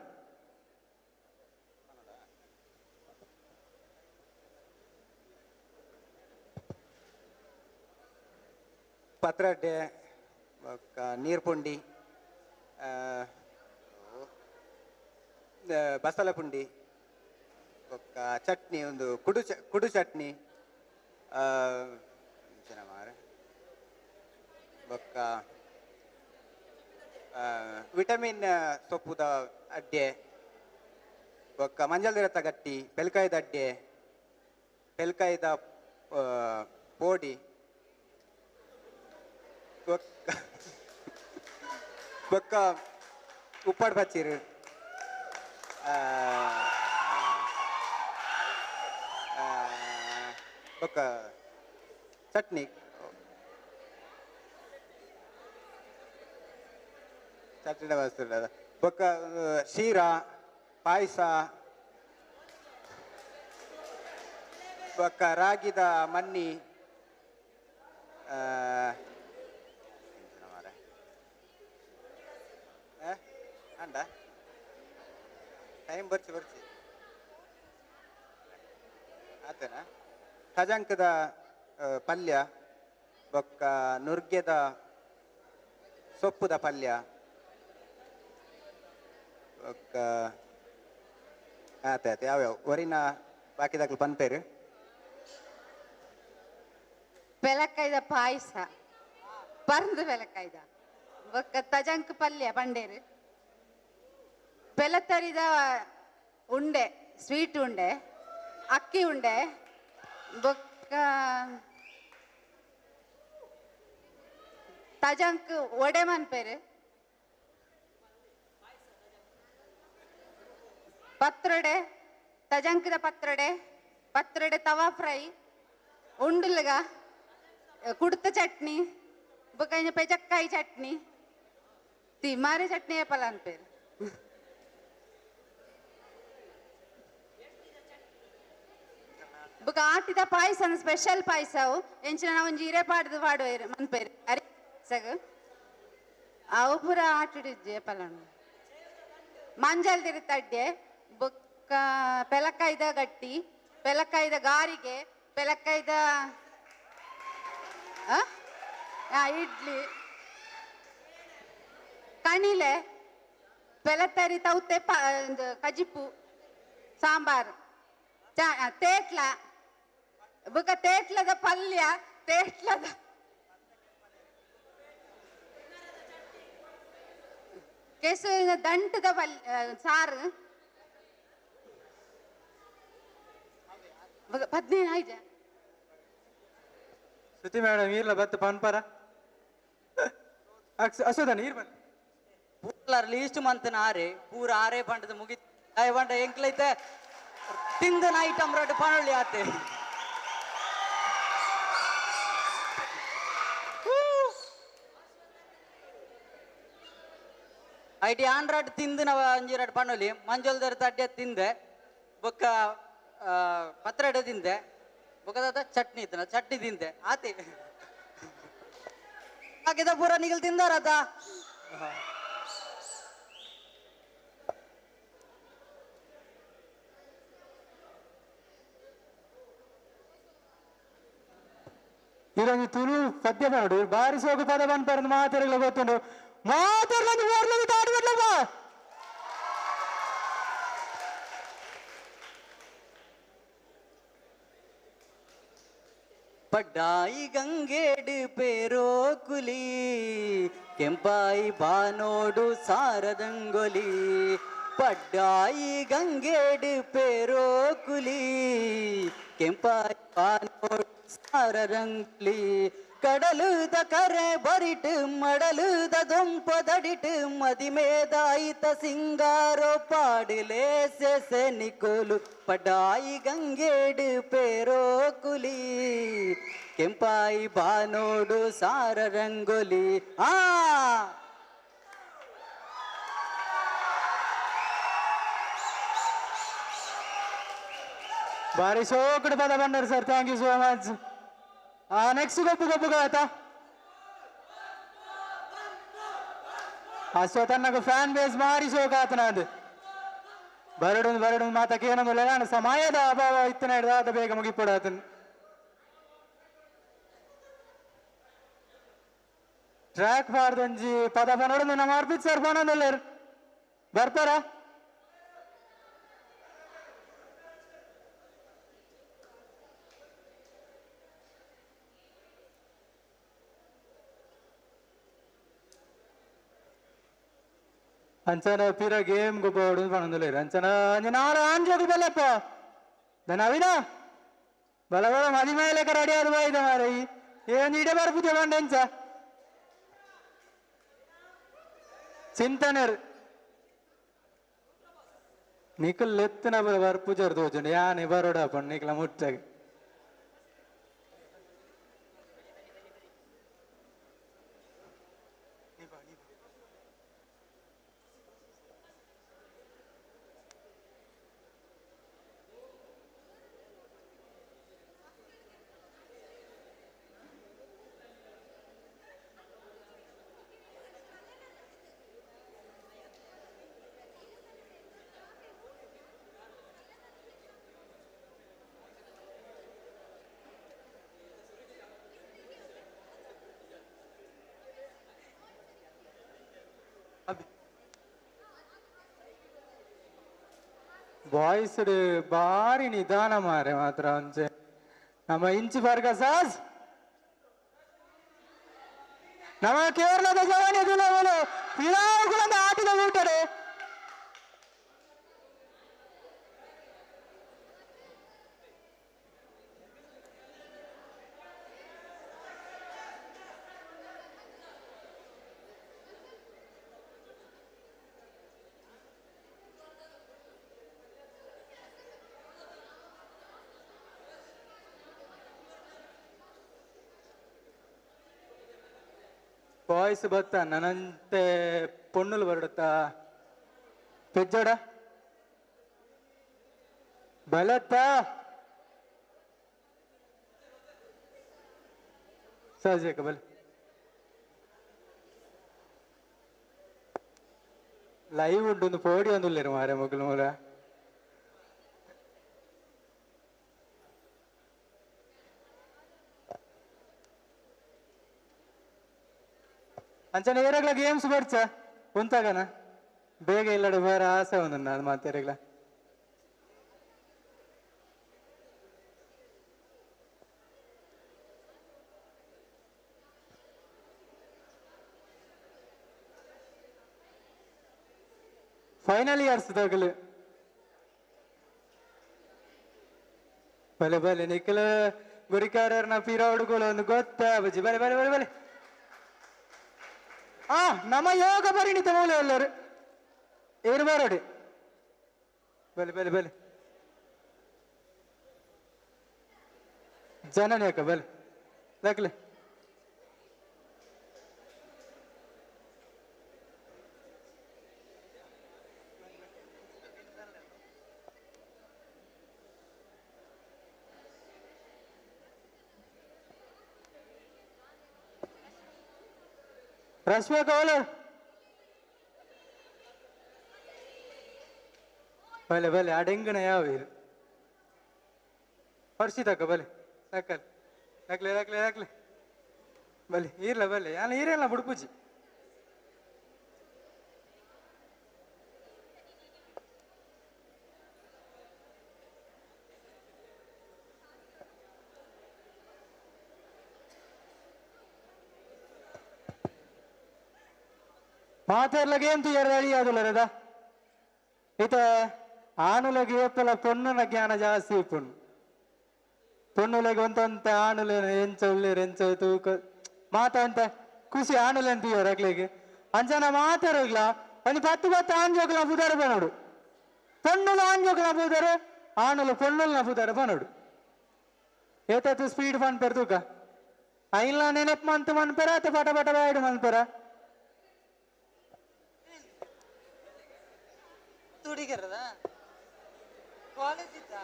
ಪತ್ರಡ್ಡೆ ನೀರು ಪುಂಡಿ ಬಸಲ ಪುಂಡಿ ಬೊಕ್ಕ ಚಟ್ನಿ ಒಂದು ಕುಡು ಕುಡು ಚಟ್ನಿ ಮಾರೆ ಬೊಕ್ಕ ವಿಟಮಿನ್ ಸೊಪ್ಪುದ ಅಡ್ಡೆ ಬೊಕ್ಕ ಮಂಜಲ್ದಿರತ್ತ ಗಟ್ಟಿ ಪೆಲ್ಕಾಯ್ದ ಅಡ್ಡೆ ಪೆಲ್ಕಾಯ್ದ ಪೋಡಿ ಬೊಕ್ಕ ಬೊಕ್ಕ ಉಪ್ಪಾಡು ಬಚ್ಚಿರು ಬೊಕ್ಕ ಚಟ್ನಿ ಚಟ್ನಿ ಬಸ್ತದ ಬೊಕ್ಕ ಶೀರಾ ಪಾಯಸ ಬೊಕ್ಕ ರಾಗಿದ ಮನ್ನಿ ಅಂಡ ಟೈಮ್ ಬರ್ಚಿ ಬರ್ಚಿ ಆತನ ತಜಂಕದ ಪಲ್ಯ ಬೊಕ್ಕ ನುರ್ಗೆದ ಸೊಪ್ಪುದ ಪಲ್ಯ ಬೊಕ್ಕ ಆತ ಆತ ಯಾವ್ಯಾವ ಒರಿನ ಬಾಕಿದಾಗ್ಲು ಪನ್ಪೇರು ಬೆಲಕಾಯ್ದ ಪಾಯಸ ಪರ್ಂದು ಬೆಲಕಾಯ್ದ ಬೊಕ್ಕ ತಜಂಕ್ ಪಲ್ಯ ಪಂಡೇರು ಪೆಲತರಿದ ಉಂಡೆ ಸ್ವೀಟ್ ಉಂಡೆ ಅಕ್ಕಿ ಉಂಡೆ ಬೊಕ್ಕ ತಜಂಕ್ ವಡೆ ಮನ್ಪೇರು ಪತ್ರೊಡೆ ತಜಂಕದ ಪತ್ರೊಡೆ ಪತ್ರೊಡೆ ತವಾ ಫ್ರೈ ಉಂಡುಲಗ ಕುಡ್ತ ಚಟ್ನಿ ಬೊಕ್ಕ ಪೆಜಕ್ಕಾಯಿ ಚಟ್ನಿ ತಿಮಾರಿ ಚಟ್ನಿ ಏಪಲ ಅನ್ಪೇರು. ಬೊಕ್ಕ ಆಟಿದ ಪಾಯಸ ಸ್ಪೆಷಲ್ ಪಾಯಸವು ಎಂಚಿನ ಒಂಜಿ ಇರೆ ಪಾಡ್ದು ಪಾಡುವೇರು ಮನ್ಪೇರು ಅರಿ ಸಗ ಅವು ಪೂರ ಆಟಿಡಿಜ್ಜೆ ಪಲನು ಮಂಜಲ್ ತಿರುತ್ತಡ್ಡೆ ಬೊಕ್ಕ ಪೆಲಕಾಯ್ದ ಗಟ್ಟಿ ಪೆಲಕಾಯ್ದ ಗಾರಿಗೆ ಪೆಲಕಾಯ್ದ ಇಡ್ಲಿ ಕಣಿಲೆ ಪೆಲತರಿ ತೌತೆ ಕಜಿಪು ಸಾಂಬಾರ್ ತೇಟ್ಲ ಬೊಕ್ಕ ತೇಟ್ಲದ ಪಲ್ಯ ತೇಟ್ಲದ ಕೆಸುವಿನ ದಂಟದ ಪಲ್ಯ ಸಾರು ಪದ್ನೇನು ಆಯ್ತ ಶ್ರುತಿ ಮೇಡಮ್ ಇರ್ಲ ಬತ್ತು ಪನ್ಪರ ಅಶೋಧನ ಇರ್ ಬನ್ನಿ ಪೂರ ಲೀಸ್ಟ್ ಮಂತನ ಆರೆ ಪೂರ ಆರೆ ಪಂಡದ ಮುಗಿ ಪಂಡ ಎಂಕ್ಲೈತೆ ತಿಂದನ ಐಟಮ್ ರಡ್ಡು ಪನೊಳ್ಳಿ ಆತೆ IT ಆಂಡ್ರಾಡ್ ತಿಂದು ನವ ಅಂಜಿರಡ್ ಪಣ್ಣೊಲಿ ಮಂಜೊಲ್ದರ್ ತಡ್ಡೆ ತಿಂದೆ ಬೊಕ್ಕ ಪತ್ರಡೆ ತಿಂದೆ ಬೊಕ್ಕದ ಚಟ್ನಿ ಇತ್ತನ ಚಟ್ನಿ ತಿಂದೆ ಆತೆ ಹಾಕಿದ ಪೂರ ನಿಗಲ್ ತಿಂದಾರತ. ಇದೊಂದು ತುಳು ಪದ್ಯ ಪಾಡು ಬಾರಿ ಸೋಗು ಪದ ಬಂತಾರೆ ಮಾತೆರೆಗಳ ಗೊತ್ತುಂಡು ಮಾತೆರ್ಲೊಂದು ಓರ್ಲೊಂದು ತಾಡಿ ಬರ್ಲಪ್ಪ. ಪಡ್ಡಾಯಿ ಗಂಗೇಡು ಪೇರೋ ಕುಲಿ ಕೆಂಪಾಯಿ ಬಾನೋಡು ಸಾರದಂಗೊಲಿ ಪಡ್ಡಾಯಿ ಗಂಗೇಡು ಪೇರೋ ಕುಲಿ ಕೆಂಪಾಯಿ ಬಾನೋಡು ಸಾರರಂಗ್ಲಿ ಕಡಲುದ ಕರೆ ಬರಿಟು ಮಡಲುದ ದೊಂಪದಡಿಟು ಮದಿಮೇದಾಯಿತ ಸಿಂಗಾರೋ ಪಾಡಿಲೇ ಸೆಸೆ ನಿಕೋಲು ಪಡಾಯಿ ಗಂಗೇಡು ಪೇರೋ ಕುಲಿ ಕೆಂಪಾಯಿ ಬಾನೋಡು ಸಾರ ರಂಗೋಲಿ. ಆ ಬಾರಿ ಸೋಕುಡು ಪದ ಬಂದರು sir, thank you so much. Next ಗೊಬ್ಬು ಗೊಬ್ಬು ಆಯ್ತಾ ಅಶ್ವಥನ್ನకు ಫ್ಯಾನ್ ಬೇಸ್ ಮಾರಿ ಶೋಕ ಆತನದು ಬರಡು ಬರಡು ಮಾತಕ್ಕೆ ಏನೊಂದು ನಾನು ಸಮಯದ ಅಭಾವ ಇತ್ತನ ಹಿಡ್ದು ಆತ ಬೇಗ ಮುಗಿಪೋಡು ಆತನ ಟ್ರ್ಯಾಕ್ ಪಾಡ್ದೊಂಜಿ ಪದ ಪನೋಡು ನಮ್ಮ ಅರ್ಪಿತ್ ಸರ್ ಪನೊಂದಲ್ಲೇರು ಬರ್ತಾರ. ಅಂಚನ ಪಿರ ಗೇಮ್ ಗೊಬ್ಬ ಪಣೊಂದುಲ್ಲೇರು ಅಂಚನ ನಾರ ಆಂಜೋಗು ಬಲ್ಲಪ್ಪ ನವೀನ ಬಲ ಬಲ ಮದಿ ಮೇಲೆ ರೆಡಿ ಆದ ಬಾಯ್ದ ಮಾರ ಏನು ಇಡೆ ಬರ್ಪುಜೆ ಬಂಡ ಎಂಚ ಚಿಂತನರ್ ನಿಕಲ್ ಎತ್ತನ ಬರ್ಪುಜರ್ ತೋಜುಂಡು ಯಾನೆ ಬರೋಡ ಪಂಡು ನಿಕಲ ಮುಟ್ಟಾಗ. ಬಾಯ್ಸ್ ಬಾರಿ ನಿಧಾನ ಮಾರೆ ಮಾತ್ರ ಒಂಚೆ ನಮ್ಮ ಇಂಚಿ ಬರ್ಗ ಸಾಸ್ ನಮ್ಮ ಕೇರಳದ ಜವಾನಿ ಪಿರಾವುಗಳನ್ನ ಆಟದ ಊಟಡೆ ಬಾಯ್ಸ್ ಬತ್ತ ನನ್ನಂತೆ ಪೊಣ್ಣುಲು ಬರಡುತ್ತಾ ಪೆಜ್ಜೋಡ ಬಲತ್ತ ಸಹಜಕ ಬಲ ಲೈವ್ ಉಂಟು ಒಂದು ಪೋಡಿ ಒಂದು ಮಾರೆ ಮಗಲು ಮೂಲ ಅಂಚನೆ ಏರಗ್ಲ ಗೇಮ್ಸ್ ಬರ್ಚ ಉಂತಾಗನ ಬೇಗ ಇಲ್ಲಡೆ ಬೇರೆ ಆಸೆ ಒಂದು ನಾನು ಮಾತೇರಗ್ಲ ಫೈನಲ್ ಇಯರ್ಸ್ ತಗಲು ಬಲೆ ಬಲೆ ನಿಖಲ ಗುರಿಕಾರರ್ನ ಪಿರೋಡುಗಳು ಒಂದು ಗೊತ್ತಾ ಬಜ್ಜಿ ಬಲೆ ಬಲೆ ಬಲೆ ಬಲೆ ಆ ನಮ್ಮ ಯೋಗ ಪರಿಣಿತ ಮೂಲ ಎಲ್ಲರು ಏರು ಬರೋಡಿ ಬಲೆ ಬಲೆ ಬಲೆ ಜನನಿ ಅಕ್ಕ ಬಲೆ ದಾಖಲೆ Rashmi ಕವಲರ್ ಬಲೆ ಬಲೆ ಅಡೆಂಗಣ ಯಾವ ಇದು ಹರ್ಷಿತಕ್ಕ ಬಲೆ ಸಾಕಲ್ ಹಾಕ್ಲೆ ಹಾಕ್ಲೆ ಹಾಕ್ಲೆ ಬಲೆ ಈರ್ಲ ಬಲೆ ಯಾನ ಈರೆಲ್ಲ ಬುಡ್ಪುಜಿ ಮಾತಾಡ್ಲಾಗ ಏನ್ ತುಯ್ಯಾರ ಅಳಿ ಆದುಲ್ಲರದ ಇತ ಆಣುಲಗೆ ಏಪಲ ಪೊಣ್ಣುನ ಜ್ಞಾನ ಜಾಸ್ತಿ ಪೊಣ್ಣು ಪೊಣ್ಣುಲೆಗೆ ಒಂತಂತ ಆಣುಲೆ ಎಂಚ ಉಳ್ಳೇರು ಎಂಚ ತೂಕ ಮಾತ ಖುಷಿ ಆಣುಲೆ ಅಂತೀವ್ರ ಅಕ್ಲೆಗೆ ಅಂಚನ ಮಾತಾಡೋಗ್ಲ ಒಂದು ಪತ್ತು ಪತ್ತು ಆಂಜೋಗ್ಲ ಬುದಾರ ಬನೋಡು ಪೊಣ್ಣುಲ ಆಂಜೋಗ್ಲ ಬುದಾರ ಆಣುಲು ಪೊಣ್ಣುಲ್ನ ಬುದಾರ ಬನೋಡು ಏತಾತು ಸ್ಪೀಡ್ ಪನ್ಪೆರ್ ತೂಕ ಐನ್ಲ ನೆನಪು ಮಂತ್ ಮನ್ಪೆರ ಅತ ಪಟ ಪಟ ಬ್ಯಾಡ್ ಮನ್ಪೆರ ಹುಡುಗಿರದ ಕಾಲೇಜ್ ಇದ್ದ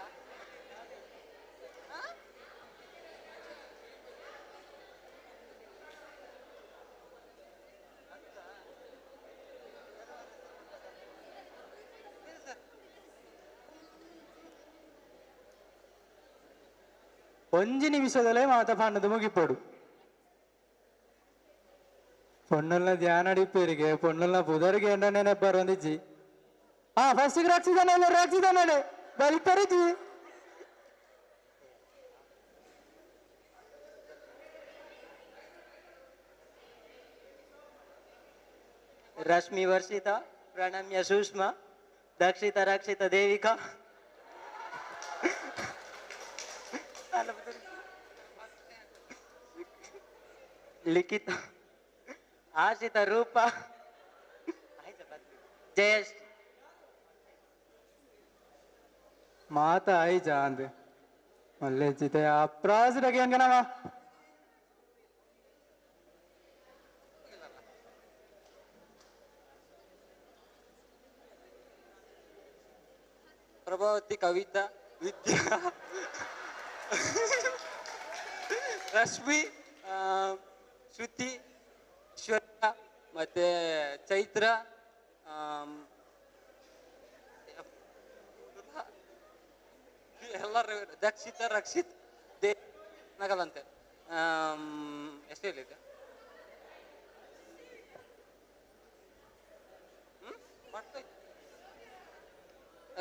ಒಂಜಿ ನಿಮಿಷದಲ್ಲೇ ಮಾತ ಪಣ್ಣದು ಮುಗಿಪೋಡು ಪೊಣ್ಣುಲ್ನ ಧ್ಯಾನ ಅಡಿಪೇರಿಗೆ ಪೊಣ್ಣುಲ್ನ ಪುದರಿಗೆ ಎಂಡ ನೆನಪು ಬರೋಂದಿಜ್ಜಿ. ಹಾ ಫಸ್ಟ್ ರಕ್ಷಿತಾನೆ ರಕ್ಷಿತಾನೆ ಬಲಿಪರಿಜಿ. ರಶ್ಮಿ ವರ್ಷಿತಾ, ಪ್ರಣಮ್ಯ ಸುಷ್ಮಾ, ದಕ್ಷಿತಾ ರಕ್ಷಿತಾ ದೇವಿಕಾ, ಲಿಖಿತ, ಆಶಿತಾ ರೂಪ, ಜಯಶ್ರೀ. ಮಾತಾ ಐಜ ಅಂದೆ ಮಲ್ಲೆ ಜಿತೆ ಅಪ್ರಾಸಿಡಗೆ ಹಂಗನವ. ಪ್ರಭಾವತಿ, ಕವಿತಾ, ವಿದ್ಯಾ, ರಶ್ಮಿ, ಶ್ರುತಿ, ಶ್ವೇತಾ ಮತ್ತೆ ಚೈತ್ರ, ಎಲ್ಲರೂ ದಕ್ಷಿತ ರಕ್ಷಿತ್ they ನಗಲಂತೆ. ಎಷ್ಟು ಹೇಳಿದ್ದೆ?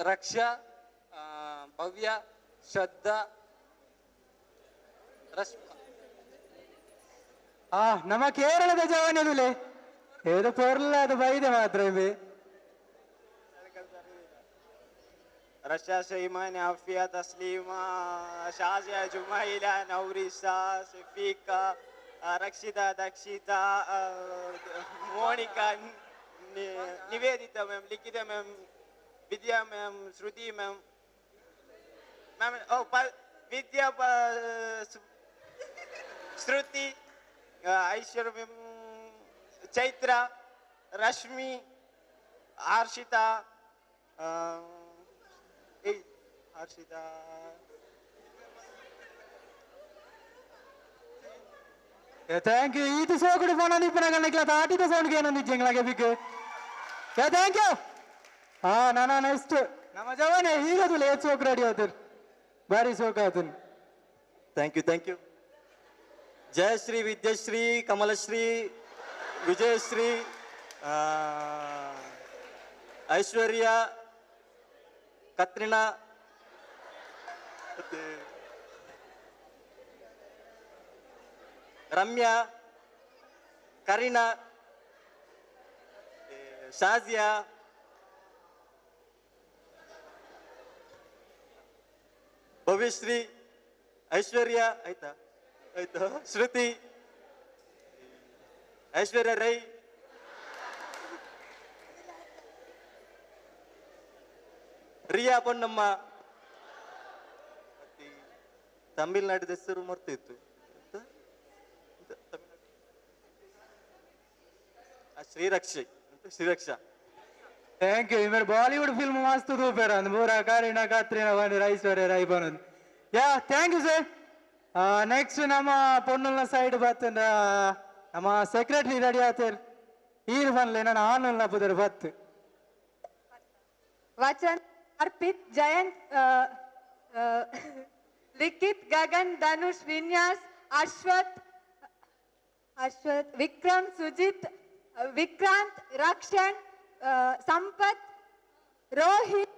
ರಕ್ಷಾ, ಭವ್ಯ, ಶ್ರದ್ಧಾ, ರಶ್ಮಿ. ಆ ನಮ್ಮ ಕೇರಳದ ಜವನದುಲೆ ಏದು ಪೊರ್ಲ ಅದು ಬೈದೆ ಮಾತ್ರ ಇವೆ. رشا، شيماء، عافية، تسليمة، شازية، جميلة، نوريسا، شفيقة، رಕ್ಷಿತಾ, Dakshita, Monica, Nivedita ma'am, Likhita ma'am, Vidya ma'am, Shruti ma'am, ma'am oh Vidya, Shruti, Aishwarya ma'am, Chaitra, Rashmi, Harshita, Harshita. Thank you. ಈತ ಸೋಕುಡು ಫೋನ್ ಅಂದಿಪ್ಪನ ಕಣ್ಣಕ್ಲ ತಾಟಿದ ಸೌಂಡ್ಗೆ ಏನೊಂದಿಜ್ಜಿ ಎಂಗ್ಲಾಗೆ ಬಿಕ್. Thank you. ಹಾ ನಾನಾ ನೆಕ್ಸ್ಟ್ ನಮ್ಮ ಜವನೇ ಹೀರೋದಿಲ್ಲ ಏತ್ ಸೋಕು ರೆಡಿ ಆತನ್ ಬಾರಿ ಸೋಕು ಆತನ್. Thank you, thank you. Jayashree, Vidyashree, Kamalashri, Vijayashree, Aishwarya, Katrina, ಮತ್ತೆ ರಮ್ಯಾ, ಕರೀನಾ, ಶಾಜಿಯಾ, ಭವ್ಯಶ್ರೀ, ಐಶ್ವರ್ಯ ಆಯ್ತಾ ಆಯ್ತಾ, ಶ್ರುತಿ, ಐಶ್ವರ್ಯ ರೈ, ರಿಯಾ ಪೊನ್ನಮ್ಮ. ಮತ್ತೆ ತಮಿಳ್ನಾಡಿದ ಹೆಸರು ಮರ್ತಿತ್ತು. ಶ್ರೀರಕ್ಷೆ, ಶ್ರೀರಕ್ಷಾ. Thank you. ಇಮೇಲೆ ಬಾಲಿವುಡ್ ಫಿಲ್ಮ್ ಮಸ್ತ್ ತೂಪೇರ ಅಂದ್ ಪೂರ ಕಾರಿನ ಕಾತ್ರಿನ ಬಂದಿರ Aishwarya Rai bandh. Yeah thank you sir. Next ನಮ್ಮ ಪೊನ್ನುಲ್ನ ಸೈಡ್ ಬತ್ತಂದ ನಮ್ಮ ಸೆಕ್ರೆಟರಿ ರೆಡಿ ಆತೇರ್. ಈರು ಬನ್ಲೆ ನಾನು ಆನುಲ್ನ ಪುದರ್ ಬತ್ತು. ವಚನ್, ಅರ್ಪಿತ್, ಜಯಂತ್, ಲಿಖಿತ್, ಗಗನ್, ಧನುಷ್, ವಿನ್ಯಾಸ್, ಅಶ್ವಥ್, ಅಶ್ವಥ್, ವಿಕ್ರಮ್, ಸುಜಿತ್, ವಿಕ್ರಾಂತ್, ರಕ್ಷಣ್, ಸಂಪತ್, ರೋಹಿತ್,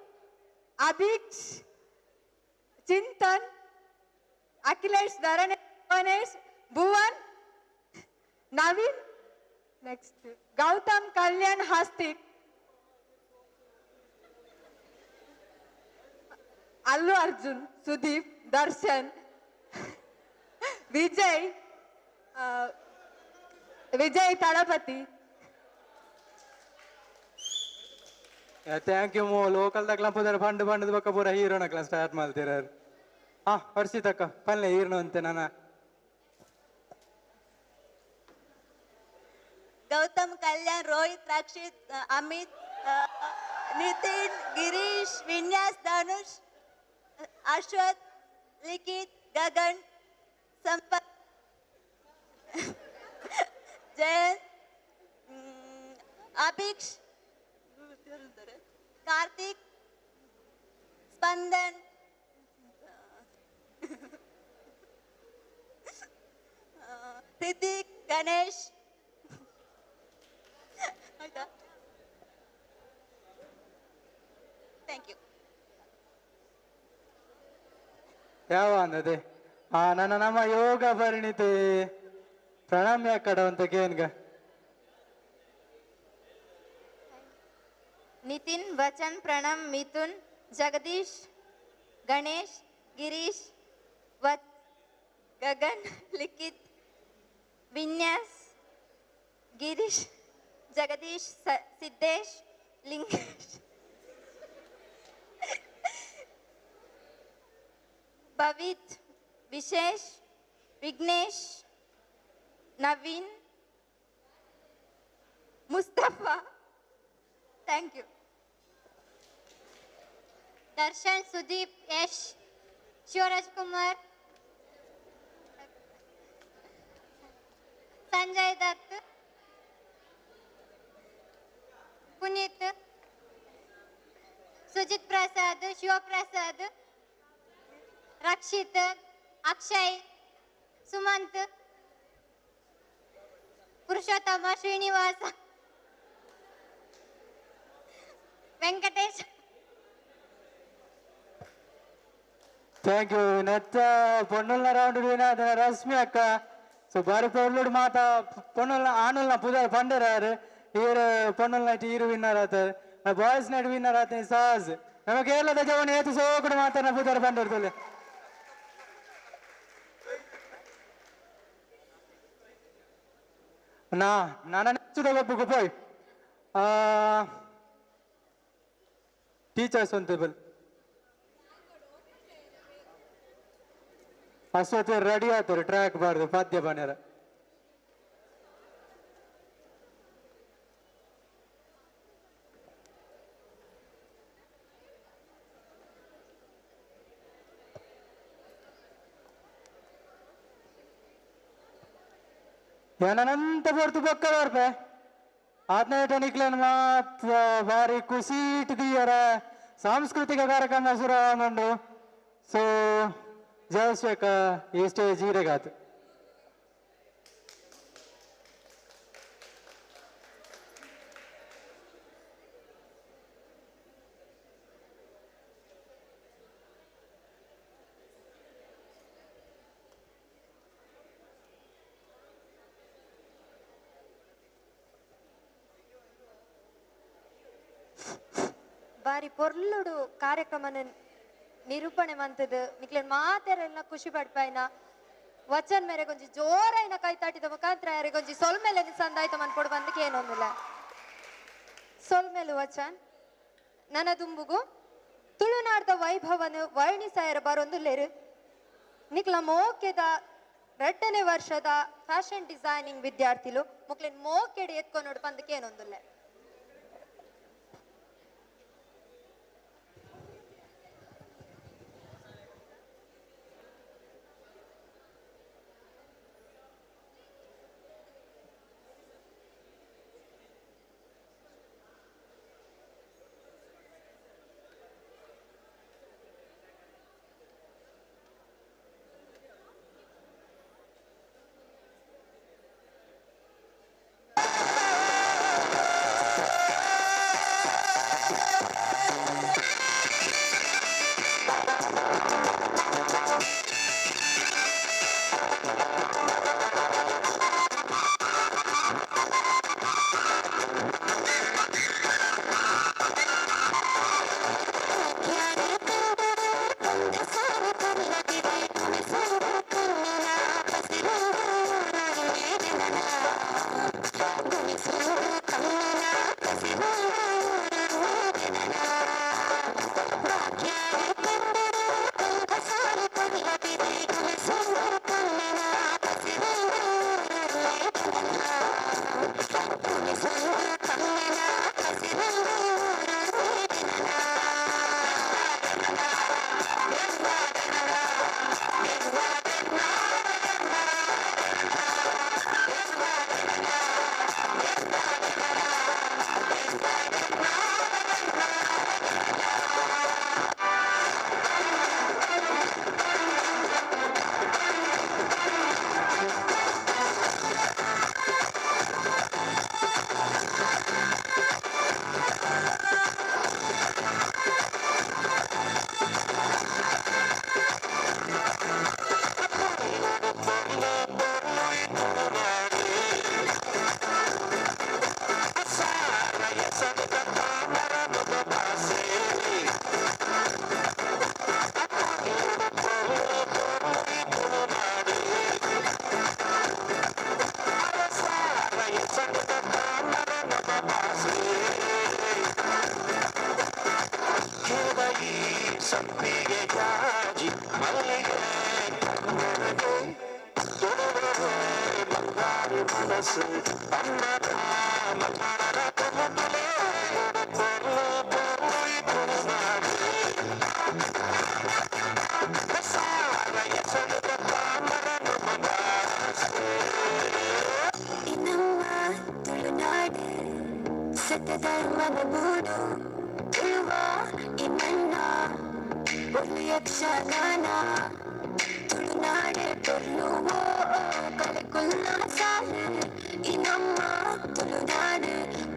ಅಭೀಕ್ಷ್, ಚಿಂತನ್, ಅಖಿಲೇಶ್, ಧರಣಿ, Bhuvanesh, Bhuvan, Naveen, next Gautam, Kalyan, ಹಾಸ್ತಿಕ್, Allu Arjun, Sudeep, Darshan, Vijay, Vijay Thalapathy. Thank you ಮೋ ಲೋಕಲ್ ದಕ್ಲ ಪುದರ್ ಬಂಡು ಬಂಡದ ಬಕ್ಕ ಪೂರ ಹೀರೋನಕ್ಲ ಸ್ಟಾರ್ಟ್ ಮಾಡ್ತೀರ. ಹಾ ವರ್ಷಿತಕ್ಕ ಪಲ್ಲೆ ಹೀರೋನು ಅಂತೆ ನಾನು. ಗೌತಮ್, ಕಲ್ಯಾಣ್, ರೋಹಿತ್, ರಕ್ಷಿತ್, ಅಮಿತ್, ನಿತಿನ್, ಗಿರೀಶ್, ವಿನ್ಯಾಸ್, ಧನುಷ್, ಅಶ್ವಥ್, ಲಿಖಿತ್, ಗಗನ್, ಸಂಪತ್, ಜಯಂತ್, ಅಭೀಕ್ಷ್, ಕಾರ್ತಿಕ್, ಸ್ಪಂದನ್, ಹೃತಿಕ್, ಗಣೇಶ್. ಆಯ್ತಾ? Thank you. ಯಾವ ಅಂದದೆ ಆ ನನ್ನ ನಮ್ಮ ಯೋಗ ಪರಿಣಿತಿ ಪ್ರಣಮ್ಯ ಕಡವಂತ ಕೇನ್ಗ. ನಿತಿನ್, ವಚನ್, ಪ್ರಣಮ್, ಮಿಥುನ್, ಜಗದೀಶ್, ಗಣೇಶ್, ಗಿರೀಶ್, ಗಗನ್, ಲಿಖಿತ್, ವಿನ್ಯಾಸ್, Girish, Jagdish, Siddesh, Lingesh, ಭವಿತ್, ವಿಶೇಷ್, Vignesh, Naveen, Mustafa. Thank you. Darshan, Sudeep, Yash, Shivraj Kumar, Sanjay Dutt, Puneeth, Sujith Prasad, Shivaprasad, Rakshit, Akshay, Sumanth, Purushottama, Srinivasa, Venkatesh. Thank you. ನೆತ್ತ ಪೊನ್ನುಲ್ನ ರೌಂಡ್ ರಶ್ಮಿ ಅಕ್ಕ. ಸೊ ಬಾರಿ ಪೊರ್ಲುಡು ಮಾತ ಪೊನ್ನುಲ್ನ ಆನುಲ್ನ ಪುದರ್ ಪಂಡರಾರು ಈರು ಪೊನ್ನುಲ್ನ ಈರು ವಿನ್ನರ್ ಆತಾರೆ. ಬಾಯ್ಸ್ ನೈಟ್ ವಿನ್ನರ್ ಆತನಿ ಸಾಜ್. ನಮ್ಮ ಕೇರಳದ ಜವನ ಏತು ಸೋಕುಡು ಮಾತಾಡ ಪುದರ್ ಪಂಡರ್ತಲೆ. ನಾ ನಾನು ನೆಚ್ಚುದ ಒಬ್ಬ ಪೋಯ್ ಟೀಚರ್ಸ್ ಅಂತ ಅಶ್ವಥ್ ರೆಡಿ ಆತಾರೆ ಟ್ರ್ಯಾಕ್ ಬಾರ್ದು ಪದ್ಯ ಬನ್ಯಾರ. ಏನಂತ ಬರ್ತು ಬೊಕ್ಕ ಬರ್ಪೆ ಆತ್ನೇಟ ನಿಕ್ಲನ್ ಮಾತ್ರ ಭಾರಿ ಖುಷಿ ಇಟ್ಟಿದೀಯರ ಸಾಂಸ್ಕೃತಿಕ ಕಾರ್ಯಕ್ರಮ ಶುರು ಆಗೊಂಡು. ಸೊ ಜಯಶ್ವೇಕ ಈ ಸ್ಟೇಜ್ ಈರೆಗಾತು. ಬಾರಿ ಪೊರ್ಲುಡು ಕಾರ್ಯಕ್ರಮನ ನಿರೂಪಣೆ ಮಂತದ ನಿಕ್ಲೆನ್ ಮಾತೆರೆಲ್ಲ ಖುಷಿ ಪಡ್ಪಾಯ್ನ ವಚನ್ ಮೇರೆ ಗೊಂಜಿ ಜೋರಾಯಿನ ಕೈ ತಾಟಿದ ಮುಖಾಂತರ ಯಾರಿಗೊಂಜಿ ಸೊಲ್ಮೇಲೆ ಸಂದಾಯ್ತ ಮನ್ಪೊಡು ಬಂದಕ್ಕೆ ಏನೊಂದಿಲ್ಲ ಸೊಲ್ಮೇಲು ವಚನ್ ನನ್ನ ದುಂಬುಗು ತುಳುನಾಡ್ದ ವೈಭವನ ವರ್ಣಿಸಾಯರ ಬರೊಂದು ಲೇರು ನಿಕ್ಲ ಮೋಕೆದ 2ನೇ ವರ್ಷದ ಫ್ಯಾಷನ್ ಡಿಸೈನಿಂಗ್ ವಿದ್ಯಾರ್ಥಿಲು ಮುಕ್ಲೆನ್ ಮೋಕೆಡೆ ಎತ್ಕೊಂಡು ಬಂದಕ್ಕೆ ಏನೊಂದಿಲ್ಲ.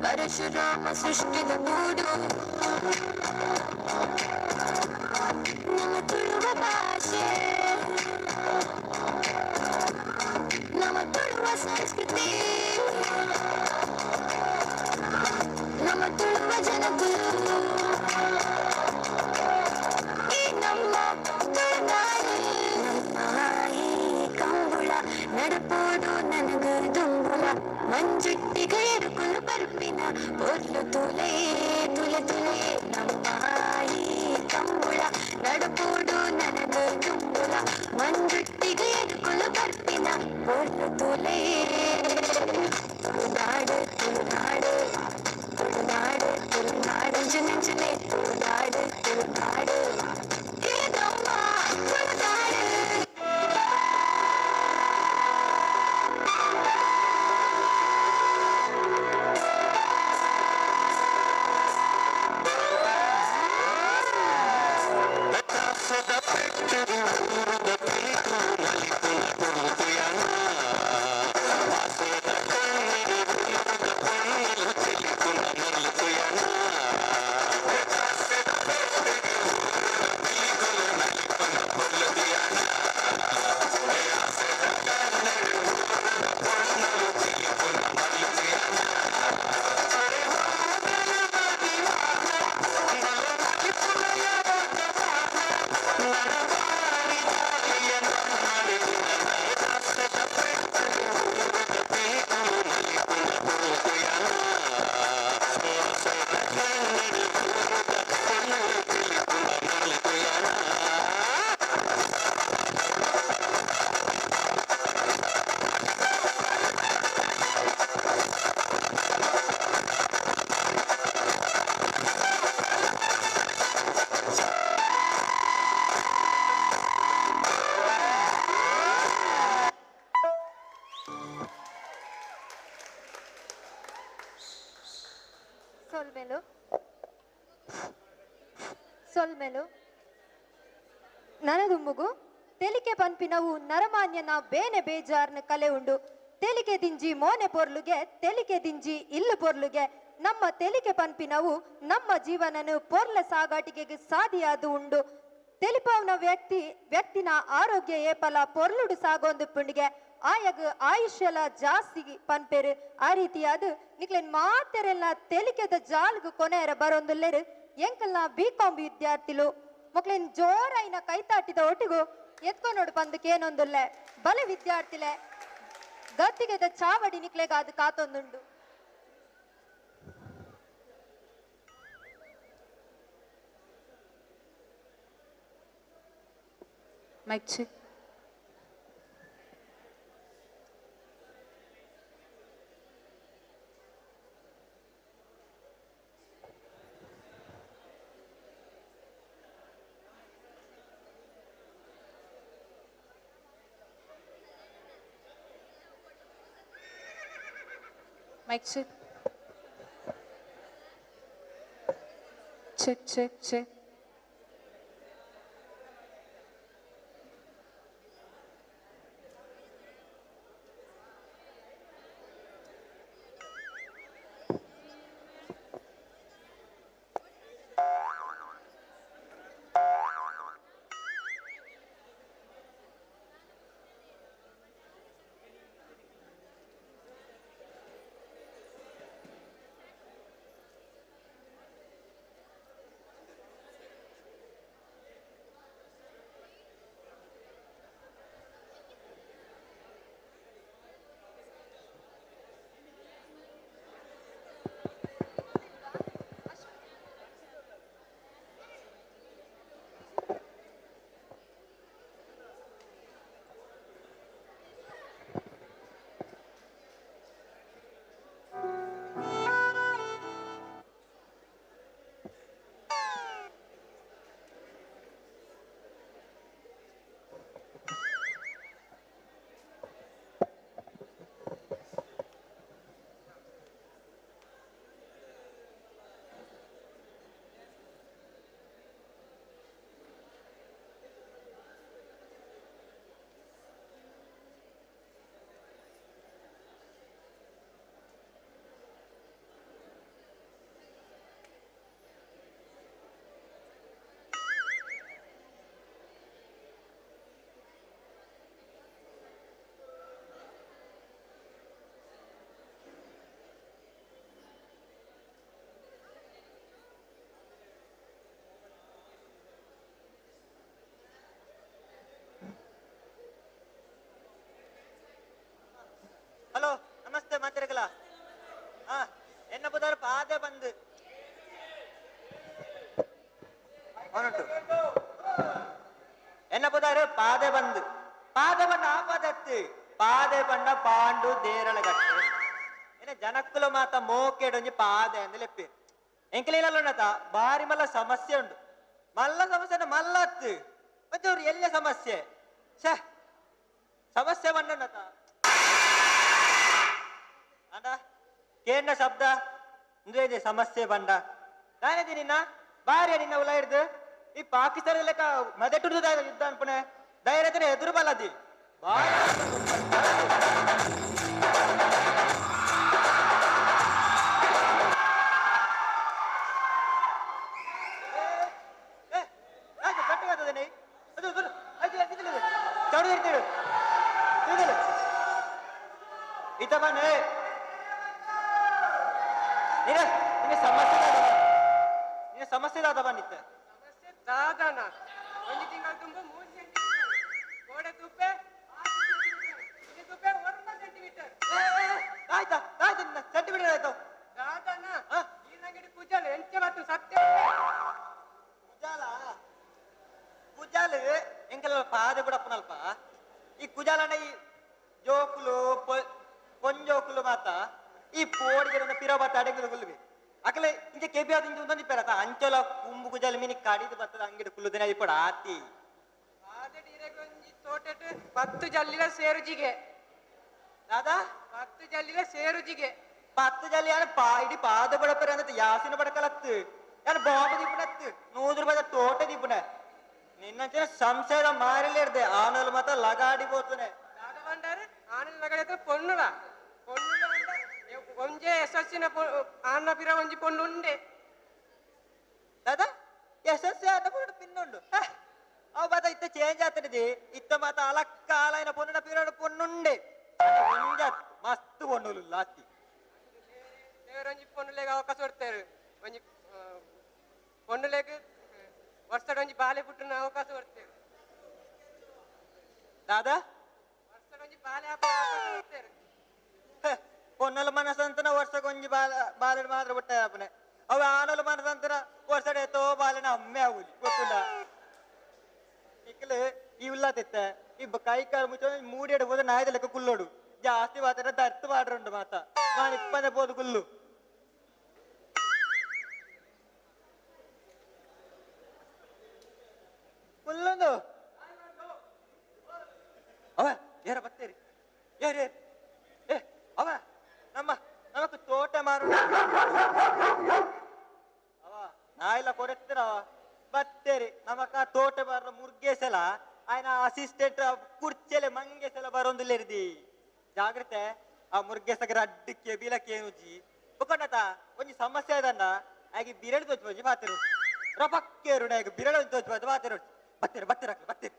Parashurama ಸೃಷ್ಟಿದ ಮೂಡು ನಮ್ಮ ತುಳುವ ಭಾಷೆ, ನಮ್ಮ ತುಳುವ ಸಂಸ್ಕೃತಿ, ನಮ್ಮ ತುಳುವ ಜನಕುಲು, ಈ ನಮ್ಮ ತುಳುನಾಡು. ನಮ್ಮ ಈ ಕಂಬುಳ ನಡಪೋಡು ನನಗ ದುಂಬುಳ, ಮಂಜುಟ್ಟಿಗೆ ಎರುಕುಲು ಬರ್ಪಿನ ಪೊರ್ಲು ತುಲೆ ತುಲೆ ತುಲೆ. ನಮ್ಮ ಈ ಕಂಬುಳ ನಡಪೋಡು ನನಗ ದುಂಬುಳ, ಮಂಜುಟ್ಟಿಗೆ ಎರುಕುಲು ಬರ್ಪಿನ ಪೊರ್ಲು ತುಲೆ. ತುಳುನಾಡು ತುಳುನಾಡು ತುಳುನಾಡು ತುಳುನಾಡು ಜನ ತುಳುನಾಡು ತುಳುನಾಡು ಈ ನಮ್ಮ ತುಳುನಾಡು. ಸೊಲ್ಮೆಲು ಸೊಲ್ಮೆಲು ನನದುಂಬುಗು ತೆಲಿಕೆ ಪನ್ಪಿನವು ನರಮಾನ್ಯನ ಬೇನೆ ಬೇಜಾರ್ನ ಕಲೆ ಉಂಡು. ತೆಲಿಕೆ ದಿಂಜಿ ಮೋನೆ ಪೊರ್ಲುಗೆ, ತೆಲಿಕೆ ದಿಂಜಿ ಇಲ್ಲು ಪೊರ್ಲುಗೆ. ನಮ್ಮ ತೆಲಿಕೆ ಪನ್ಪಿನವು ನಮ್ಮ ಜೀವನನು ಪೊರ್ಲ ಸಾಗಾಟಿಕೆಗೆ ಸಾದಿಯಾದು ಉಂಡು. ತೆಲಿಪಾವ್ನ ವ್ಯಕ್ತಿನ ಆರೋಗ್ಯ ಏಪಲ ಪೊರ್ಲುಡು ಸಾಗೊಂದು ಪುಂಡಿಗೆ ಆಯಗ ಆಯುಷ್ಯಲ ಜಾಸ್ತಿ ಪನ್ಪೇರು. ಆ ರೀತಿಯಾದ ನಿಕ್ಲೆನ್ ಮಾತೆರೆಲ್ಲ ತೆಲಿಕೆದ ಜಾಲ್ಗು ಕೊನೆಯರ ಬರೋಂದುಲ್ಲೇರು ಎಂಕಲ್ನ ಬಿ ಕಾಂ ವಿದ್ಯಾರ್ಥಿಲು ಮಕ್ಳಿನ್ ಜೋರಾಯಿನ ಕೈತಾಟಿದ ಒಟ್ಟಿಗೂ ಎತ್ಕೊನೋಡು ಪಂದಕ್ಕೆ ಏನೊಂದುಲ್ಲೆ ಬಲ ವಿದ್ಯಾರ್ಥಿಲೆ ಗತ್ತಿಗೆದ ಚಾವಡಿ ನಿಕ್ಲೆಗಾದ ಕಾತೊಂದುಂಡು. Mic check. Mic check. Check, check, check. Hello namaste ಮಾತಾಡಕಲ. ಹಾ ಎನ್ನ ಪುದಾರ್ ಪಾದೆ ಬಂದು ಅವನುಂಟು. ಎನ್ನ ಪುದಾರ್ ಪಾದೆ ಬಂದು ಪಾದೆ ಬಣ್ಣ ಆ ಪದತ್ತು ಪಾದೆ ಬಣ್ಣ ಪಾಂಡು ದೇರಳಗಟ್ಟೆ ಏನ ಜನಕ್ಕುಲ ಮಾತ ಮೋಕೆಡೊಂಜಿ ಪಾದೆ ಅಂದ್ ಲೆಪ್ಪಿ ಎಂಕಲೇನಲ್ಲುಂಡತ ಬಾರಿ ಮಲ್ಲ ಸಮಸ್ಯೆ ಉಂಡು. ಮಲ್ಲ ಸಮಸ್ಯೆ ಮಲ್ಲ ಅತ್ತು ಮತ್ತೆ ಅವ್ರು ಎಲ್ಲ ಸಮಸ್ಯೆ ಛೇ ಸಮಸ್ಯೆ ಬಂದುಂಡತ ಅಂಡ ಕೇಂದ್ರ ಶಬ್ದ ಅಂದ್ರೆ ಸಮಸ್ಯೆ ಬಂಡ ನಾನೇದಿ ನಿನ್ನ ಬಾರಿ ನಿನ್ನ ಉಲ ಹಿಡ್ದು ಈ ಪಾಕಿಸ್ತಾನ ಲೆಕ್ಕ ಮದೆಟುರ್ದು ಯುದ್ಧ ಅನ್ಪುಣೆ ಧೈರ್ಯತನ ಎದುರು ಬಲ್ಲದಿ ಬಾರಿ ಇತ ಬನ್ನಿ ನಿನ್ನ ಸಮಸ್ಯೆ ದಾದ ಬನ್ನಿತ್ತ ದಾದನ ಒಂದು ತಿಂಗಳು ತುಂಬ 3 ಸೆಂಟಿಮೀಟರ್ ಗೋಡೆ ತುಪ್ಪೆ ತುಪ್ಪೆ 1 ಸೆಂಟಿಮೀಟರ್ ಆಯ್ತಾ ಆಯ್ತು ನಿನ್ನ ಸೆಂಟಿಮೀಟರ್ ಆಯ್ತು ದಾದನ ಈ ಕುಜಾಲ ಎಂಚ ಮತ್ತು ಸತ್ಯ ಕುಜಾಲ ಕುಜಾಲ ಎಂಕೆಲ್ಲ ಪಾದೆ ಬಿಡಪ್ಪನಲ್ಪ ಈ ಕುಜಾಲನ ಈ ಜೋಕುಲು ಪೊಂಜೋಕುಲು ಮಾತ ಈ ಪೋಡಿಗೆ ಪಿರ ಬತ್ತ ಅಡಗಿದ ಕುಲ್ಲುವಿ ಅಕಲೆ ಇಂಚೆ ಕೆಬಿ ಆದ ಇಂಚೆ ಒಂದೊಂದು ಇಪ್ಪರ ಅಂಚಲ ಕುಂಬು ಕುಜಾಲ ಮೀನಿ ಕಡಿದು ಬತ್ತದ ಅಂಗಡಿ ಕುಲ್ಲುದಿನ ಇಪ್ಪಡ ಆತಿ ತೋಟೆಟ್ 10 ಜಲ್ಲಿಲ ಸೇರುಜಿಗೆ ದಾದಾ 10 ಜಲ್ಲಿಲ ಸೇರುಜಿಗೆ 10 ಜಲ್ಲಿ ಯಾನ ಪಾ ಇಡಿ ಪಾದ ಬಡಪರ ಅಂತ ಯಾಸಿನ ಬಡಕಲತ್ತು ಯಾನ ಬಾಂಬು ದಿಪ್ಪನತ್ತು 100 ರೂಪಾಯಿ ತೋಟ ದಿಪ್ಪನ ನಿನ್ನಂಚಿನ ಸಂಶಯದ ಮಾರಿಲೇರ್ದೆ ಆನಲ್ ಮಾತ ಲಗಾಡಿ ಬೋತನೆ ದಾದ ಬಂಡಾರೆ ಆನಲ್ ಲಗಾಡಿ ಪೊನ್ನುಲ ಪೊನ್ನುಲ ಒಂಜೆ ಯಶಸ್ಸಿನ ಆನ ಪಿರ ಒಂಜಿ ಪೊಣ್ಣು ಉಂಡೆ ದಾದಾ ಯಶಸ್ಸಿ ಆನ ಪೊಣ್ಣು ಪಿನ್ನುಂಡು ಅವ ಬಾತ ಇತ್ತ ಚೇಂಜ್ ಆತನಿದೆ ಇತ್ತ ಮಾತ ಅಲಕ್ಕ ಆಲೈನ ಪೊನ್ನುನ ಪಿರೋಡು ಪೊನ್ನುಂಡೆ ಒಂಜ ಮಸ್ತ್ ಪೊನ್ನುಲು ಲಾತಿ ದೇವರೊಂಜಿ ಪೊನ್ನುಲೆಗ್ ಅವಕಾಶ ಕೊಡ್ತಾರೆ ಒಂಜಿ ಪೊನ್ನುಲೆಗ್ ವರ್ಷದ ಒಂಜಿ ಬಾಲೆ ಪುಟ್ಟುನ ಅವಕಾಶ ಕೊಡ್ತೇವೆ ದಾದಾ ವರ್ಷದ ಒಂಜಿ ಬಾಲೆ ಅವಕಾಶ ಕೊಡ್ತೇವೆ ಪೊನ್ನಲ ಮನಸ್ಸಂತನ ವರ್ಷಕ್ಕೊಂಜಿ ಬಾಲ ಬಾಲನ ಮಾತ್ರ ಬಿಟ್ಟ ಅಪ್ಪನೆ ಅವ ಆನಲ ಮನಸ್ಸಂತನ ವರ್ಷಡೆ ತೋ ಬಾಲನ ಅಮ್ಮೆ ಆಗುಲಿ ಗೊತ್ತಿಲ್ಲ ಇಕ್ಕಲೆ ಈ ಉಲ್ಲ ತೆತ್ತ ಈ ಕೈ ಕಾಲು ಮುಚ್ಚ ಮೂಡಿ ಹೋದ ನಾಯದ ಲೆಕ್ಕ ಕುಲ್ಲೋಡು ಜಾಸ್ತಿ ಮಾತ್ರ ದರ್ತು ಮಾಡ್ರುಂಡು ಮಾತ ನಾನು ಇಪ್ಪಂದೆ ಬೋದು ಕುಲ್ಲು ಕುಲ್ಲೊಂದು ಅವ ಯಾರ ಬತ್ತೇರಿ ಯಾರು ಯಾರು ಏ ಅವ ನಮ್ಮ ನಮಕ್ ಮಾರು ಅವ ನಾಯಿಲ ಕೊರೆತ್ತಿರವ ಬತ್ತೇರಿ ನಮಕ ತೋಟ ಬಾರ ಮುರ್ಗೇಸಲ ಆಯ್ನ ಅಸಿಸ್ಟೆಂಟ್ ಕುರ್ಚೆಲೆ ಮಂಗೇಸಲ ಬರೋಂದಿಲ್ಲೇರಿದಿ ಜಾಗ್ರತೆ ಆ ಮುರ್ಗೇಸಗ ಅಡ್ಡ ಕೆಬಿಲ ಕೇನುಜಿ ಬೊಕೊಂಡತ ಒಂಜಿ ಸಮಸ್ಯೆ ಅದನ್ನ ಆಗಿ ಬಿರಳು ತೋಚು ಒಂಜಿ ಬಾತಿರು ರಪಕ್ಕೇರು ನಾಯಕ ಬಿರಳು ತೋಚು ಬಾತು ಬಾತಿರು ಬತ್ತೀರಿ ಬತ್ತೀರ ಬತ್ತೀರಿ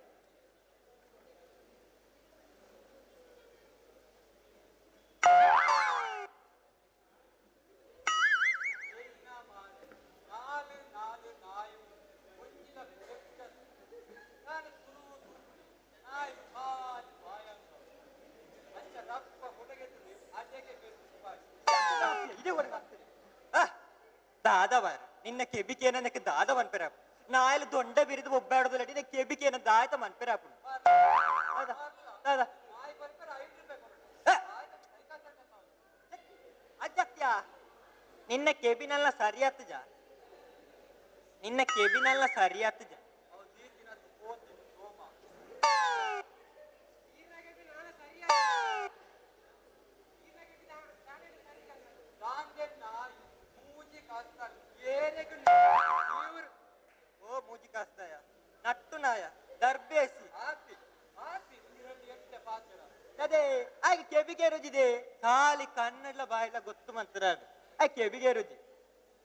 ದಾದವಾರ ನಿನ್ನ ಕೆಬಿಕೇನ ನೆಕ್ ದಾದ ಮನ್ಪೆರಾಪ ನಾಯಲು ದೊಂಡ ಬಿರಿದು ಒಬ್ಬಾಡೋದಿಲ್ಲ ನಿನ್ನ ಕೆಬಿಕೇನ ದಾಯತ ಮನ್ಪೆರಾಪ ದಾದ ಅಜ್ಜತ್ಯ ನಿನ್ನ ಕೆಬಿನೆಲ್ಲ ಸರಿಯಾತಜ ನಿನ್ನ ಕೆಬಿನೆಲ್ಲ ಸರಿಯಾತಜ ಓ ಮೂಜಿ ಕಾಸ್ತಾಯ ನಟ್ಟು ನಾಯ ದರ್ಬೇಸಿ ಅದೇ ಆಗ ಕೆಬಿಗೆ ರುಜಿದೆ ಖಾಲಿ ಕನ್ನಡ ಬಾಯಿಲ ಗೊತ್ತು ಮಂತ್ರ ಆ ಕೆಬಿಗೆ ರುಜಿ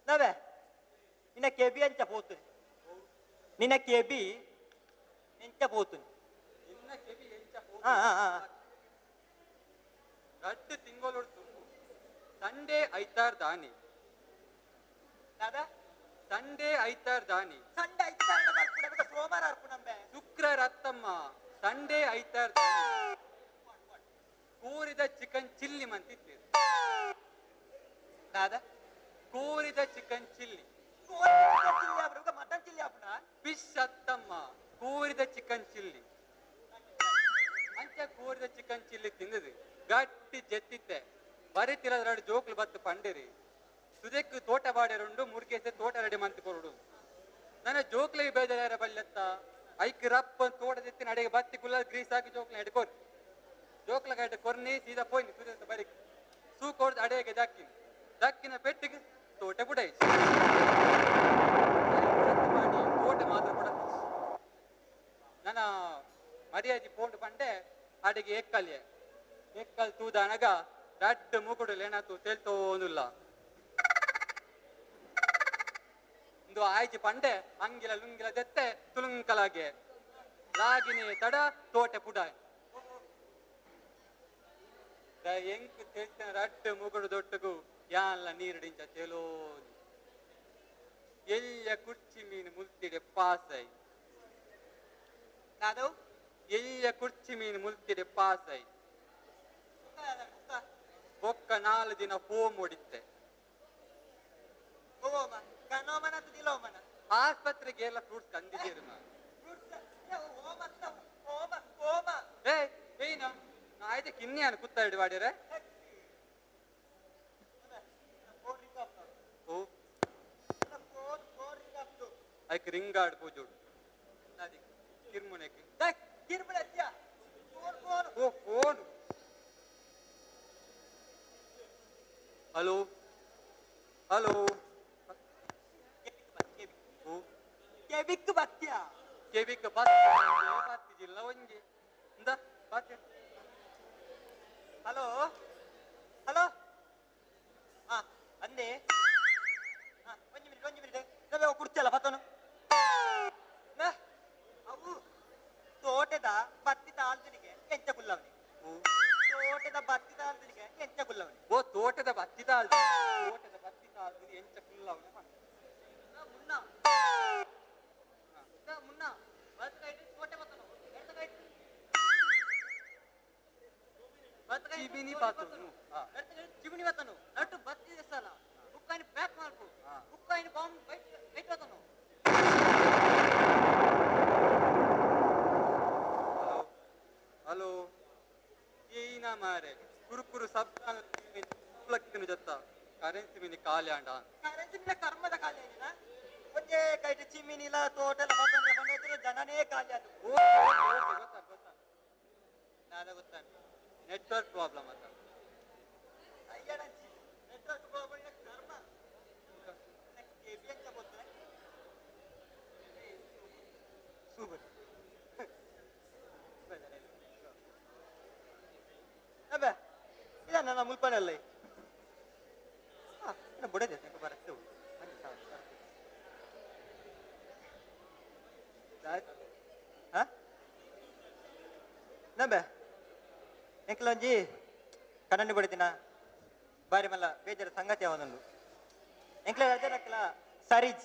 ನವೇ ನಿನ್ನ ಕೆಬಿ ಅಂಚ ಪೋತು ನಿನ್ನ ಕೆಬಿ ಎಂಚ ಪೋತು ನಿನ್ನ ಕೆಬಿ ಎಂಚ ಹಾ ಹಾ ಹಾ ರಡ್ಡು ತಿಂಗಳು ತುಂಬು ಸಂಡೇ ಐತಾರ್ ದಾನಿ ದಾದಾ ಸಂಡೇ ಐತಾರ್ ದಾನಿ ಸಂಡೆ ಐತಾರ ಬರ್ಪುಣ ಸೋಮವಾರ ಅರ್ಪುಣಂಬೆ ಶುಕ್ರ ರತ್ತಮ್ಮ ಸಂಡೇ ಐತಾರ್ ದಾನಿ ಕೋರಿದ ಚಿಕನ್ ಚಿಲ್ಲಿ ಮಂತಿತ್ತೀರಿ ದಾದಾ ಕೋರಿದ ಚಿಕನ್ ಚಿಲ್ಲಿ ಮಟನ್ ಚಿಲ್ಲಿ ಆಪುಣ ಫಿಶ್ ಅತ್ತಮ್ಮ ಕೋರಿದ ಚಿಕನ್ ಚಿಲ್ಲಿ ಅಂಚ ಕೋರಿದ ಚಿಕನ್ ಚಿಲ್ಲಿ ತಿಂದದು ಗಟ್ಟಿ ಜೆತ್ತಿತ್ತೆ ಬರೀತಿರ ಎರಡು ಜೋಕ್ಲು ಬತ್ತು ಪಂಡಿರಿ ಸುದೆಕ್ಕು ತೋಟ ಬಾಡ್ಯರುಂಡು ಮುರ್ಗೇಸೆ ತೋಟ ರೆಡಿ ಮಂತ್ ಕೊರಡು ನನ್ನ ಜೋಕ್ಲಿಗೆ ಬೇಜಾರ ಬಲ್ಲತ್ತ ಐಕ್ ರಪ್ಪ ತೋಟ ಜೆತ್ತಿನ ಅಡಿಗೆ ಬತ್ತಿ ಕುಲ್ಲ ಗ್ರೀಸ್ ಹಾಕಿ ಜೋಕ್ಲ ಹಿಡ್ಕೊರ್ ಜೋಕ್ಲ ಗಡ್ಡೆ ಕೊರ್ನಿ ಸೀದಾ ಪೋಯ್ನಿ ಸುದೆತ್ತ ಬರೀಕ್ ಸೂ ಕೊಡ್ದು ಅಡಿಗೆ ದಕ್ಕಿನ ದಕ್ಕಿನ ಪೆಟ್ಟಿಗೆ ತೋಟ ಬುಡೈ ತೋಟ ಮಾತ್ರ ಕೊಡ ನನ್ನ ಮರ್ಯಾದೆ ಪೋಂಡು ಪಂಡೆ ಅಡಿಗೆ ಎಕ್ಕಲ್ಯೆ ಎಕ್ಕಲ್ ತೂದಾನಗ ರಡ್ಡು ಮೂಗುಡು ಲೇನಾತು ತೇಲ್ತೋನುಲ್ಲ ಇಂದು ಆಯ್ಜಿ ಪಂಡೆ ಅಂಗಿಲ ಲುಂಗಿಲ ದೆತ್ತೆ ತುಳುಂಕಲಾಗೆ ಲಾಗಿನಿ ತಡ ತೋಟೆ ಪುಡ ಎಂಕ್ ತೇಲ್ತಿನ ರಡ್ಡು ಮೂಗುಡು ದೊಟ್ಟಗು ಯಾನ್ಲ ನೀರು ಡಿಂಚ ತೇಲೋ ಎಲ್ಲ ಕುರ್ಚಿ ಮೀನು ಮುಲ್ತಿಡೆ ಪಾಸೈ ದಾದವು ಎಲ್ಲ ಕುರ್ಚಿ ಮೀನು ಮುಲ್ತಿಡೆ ಪಾಸೈ ಬೊಕ್ಕ ನಾಲ್ ದಿನ ಫೋಮ್ ಹೊಡಿತ್ತೆ ಆಸ್ಪತ್ರೆಗೆ ಎಲ್ಲ ಫ್ರೂಟ್ಸ್ ಕಂದಿದ್ದೀರಿ ಏ ಏನ ಆಯ್ತು ಕಿನ್ನಿ ಕುತ್ತ ಹಿಡಿವಾಡಿರೆ ಓ ಐಕ್ ರಿಂಗಾಡ್ ಪೂಜೋಡು ಕಿರ್ಮುನೆಕ್ ಓ ಫೋನ್ ಹಲೋ ಹಲೋ ಕೆಬಿಕ್ ಬತ್ಯ ಕೆಬಿಕ್ ಬತ್ತಿಜಿಲ್ಲ ಒಂಜಿ ಇಂದ ಬಾತ್ಯ ಹಲೋ ಹಲೋ ಹಾ ಅಂದೆ ಹಾ ಒಂಜಿ ಮಿನಿಟ್ ಒಂಜಿ ಮಿನಿಟ್ ನವೆ ಕುರ್ಚಲ್ಲ ಪತನು ಅವು ತೋಟದ ಬತ್ತಿ ತಾಳ್ತನಿಗೆ ಎಂಚ ಕುಲ್ಲವನಿ ತೋಟದ ಬತ್ತಿ ತಾಳ್ತನಿಗೆ ಎಂಚ ಕುಲ್ಲವನಿ ಓ ತೋಟದ ಬತ್ತಿ ತಾಳ್ತು ತೋಟದ ಬತ್ತಿ ತಾಳ್ತು ಎಂಚ ಕುಲ್ಲವನಿ ಮುನ್ನ ಮುನ್ನ ತೋಟೆ ಬತ್ತನು ಚಿಬಿನಿ ಪಾತನು ಚಿಮಿನಿ ಬತ್ತನು ನಟ್ಟು ಬತ್ತಿ ದೇಸಾಲ ಬುಕ್ಕಾಯಿನ ಪ್ಯಾಕ್ ಮಾಡ್ಕು ಬುಕ್ಕಾಯಿನ ಬಾಂಬ್ ಬೈಟ್ ಬೈಟ್ ಬತ್ತನು ಹಲೋ ಏನ ಮಾರೆ ಕುರುಕುರು ಸಬ್ದಾನ ಜತ್ತ ಕರೆನ್ಸಿ ಮಿನಿ ಖಾಲಿ ಅಂಡ ಕರೆನ್ಸಿ ಮಿನ ಕರ್ಮದ ಖಾಲಿ ಆಗಿನ ಒಂದೇ ಕೈಟ್ ಚಿಮಿನಿಲ ತೋಟಲ ಬತ್ತಂದ್ರೆ ಬಂದ್ರೆ ಜನನೇ ಖಾಲಿ ಅದು ಗೊತ್ತಾ ಗೊತ್ತಾ ನಾದ ಗೊತ್ತಾನೆ ನೆಟ್ವರ್ಕ್ ಪ್ರಾಬ್ಲಮ್ ಅತ್ತ ಅಯ್ಯಣಂಚಿ ನೆಟ್ವರ್ಕ್ ಅಬ್ಬೆ ಇಲ್ಲ ನನ್ನ ಮುಲ್ಪನಲ್ಲ ಬುಡದೆ ಬರತ್ತೆ. ನಂಬೆ ಎಂಕಲೊಂಜಿ ಕಣ್ಣಿ ಬಡಿದಿನ ಬಾರಿ ಮಲ್ಲ ಬೇಜಾರ ಸಂಗತಿ ಅವನೊಂದು. ಎಂಕ್ಲ ಅರ್ಜನಕ್ಲ ಸರಿಜ್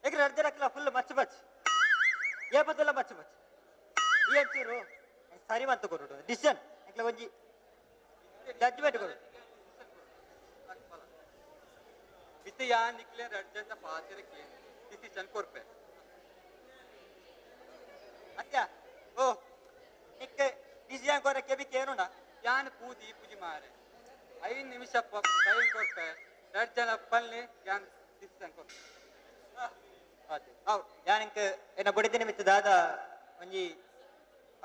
ಎಂಕ್ಲ ಅರ್ಜನಕ್ಲ ಫುಲ್ ಮಚ್ಚು ಮಚ್ಚು ಏಪತ್ತಲ್ಲ ಮಚ್ಚು ಮಚ್ಚು ಈ ಅಂಚೂರು ಸರಿ ಮಂತ ಕೊಡು ಡಿಸಿಷನ್ ಎಂಕ್ಲ ಒಂಜಿ ಜಡ್ಜ್ಮೆಂಟ್ ಕೊಡು. ಇತ್ತೆ ಯಾ ನಿಕ್ಲೆ ಅರ್ಜೆಂತ ಪಾತಿರಕ್ಕೆ ಡಿಸಿಷನ್ ಕೊರ್ಪೆ ಅತ್ಯ ಓ ನಿಕ್ಕೆ ಡಿಸಿಷನ್ ಕೊರಕ್ಕೆ ಬಿ ಕೇನುಣ ಯಾನ್ ಪೂದಿ ಪೂಜಿ ಮಾರೆ 5 ನಿಮಿಷ ಟೈಮ್ ಕೊರ್ಪೆ ಎರಡು ಜನ ಪಲ್ಲೆ ಯಾನ್ ಡಿಸಿಷನ್ ಕೊರ್ಪೆ. ಅವ್ ಯಾನಿಂಕ ಎನ್ನ ಬಡಿದ ನಿಮಿತ್ತ ದಾದ ಒಂಜಿ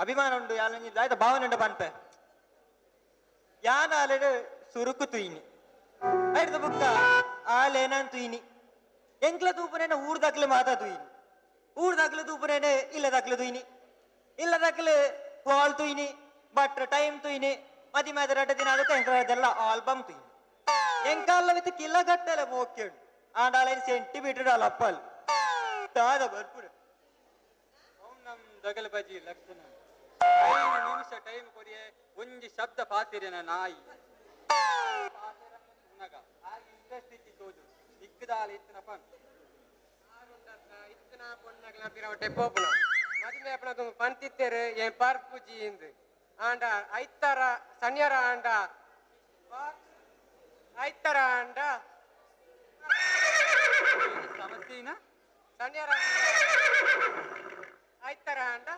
ಅಭಿಮಾನ ಉಂಡು ಯಾಲೊಂಜಿ ದಾದ ಭಾವನೆ ಉಂಡು ಪನ್ಪೆ ಯಾನ ಆಲೆಡು ಸುರುಕು ತುಯಿನಿ ಐಡ್ದ ಬುಕ್ಕ ಆಲೇನಾನ್ ತುಯಿನಿ ಎಂಕ್ಲ ತೂಪನೇನ ಊರ್ದಾಕ್ಲೆ ಮಾತಾ ತುಯಿನಿ ಊರ್ದಾಕ್ಲೆ ತೂಪನೇನೆ ಇಲ್ಲ ದಾಕ್ಲೆ ತುಯಿನಿ ಇಲ್ಲ ದಾಕ್ಲೆ ಕಾಲ್ ತುಯಿನಿ ಬಟ್ ಟೈಮ್ ತುಯಿನಿ ಮದಿ ಮಾದ ರಡ್ಡ ದಿನ ಅದಕ್ಕೆ ಎಂಕ್ಲ ಆಲ್ಬಮ್ ತುಯಿನಿ ಎಂಕಾಲ ವಿತ್ ಕಿಲ್ಲ ಗಟ್ಟಲೆ ಮೋಕ್ಯಂಡು ಆಂಡಾಲ ಸೆಂಟಿಮೀಟರ್ ಅಲ್ಲಪ್ಪಲ್ ದಾದ ಬರ್ಪುರ ನಮ್ ದಗಲ ಬಜಿ ಲಕ್ಷಣ 5 ನಿಮಿಷ ಟೈಮ್ ಕೊರಿಯೆ ಒಂಜಿ ಶಬ್ದ ಪಾತಿರೇನ ನಾಯಿ ಇಂಟ್ರೆಸ್ಟ್ ಇತ್ತಿ ತೋಜು ದಿಕ್ಕದಾಲ ಇತ್ತಿನ ಪನ್ ಇತ್ತಿನ ಪೊನ್ನಗಲ ಪಿರವಟೆ ಪೋಪುನ ಮದಿಮೆ ಅಪ್ಪನ ತುಂಬ ಪಂತಿತ್ತೇರು ಏನ್ ಪಾರ್ಪುಜಿ ಇಂದು ಆಂಡ ಐತ್ತಾರ ಸನ್ಯಾರ ಆಂಡ ಐತ್ತಾರ ಆಂಡ ಸಮಸ್ಯೆನ ಸನ್ಯಾರ ಐತ್ತಾರ ಆಂಡ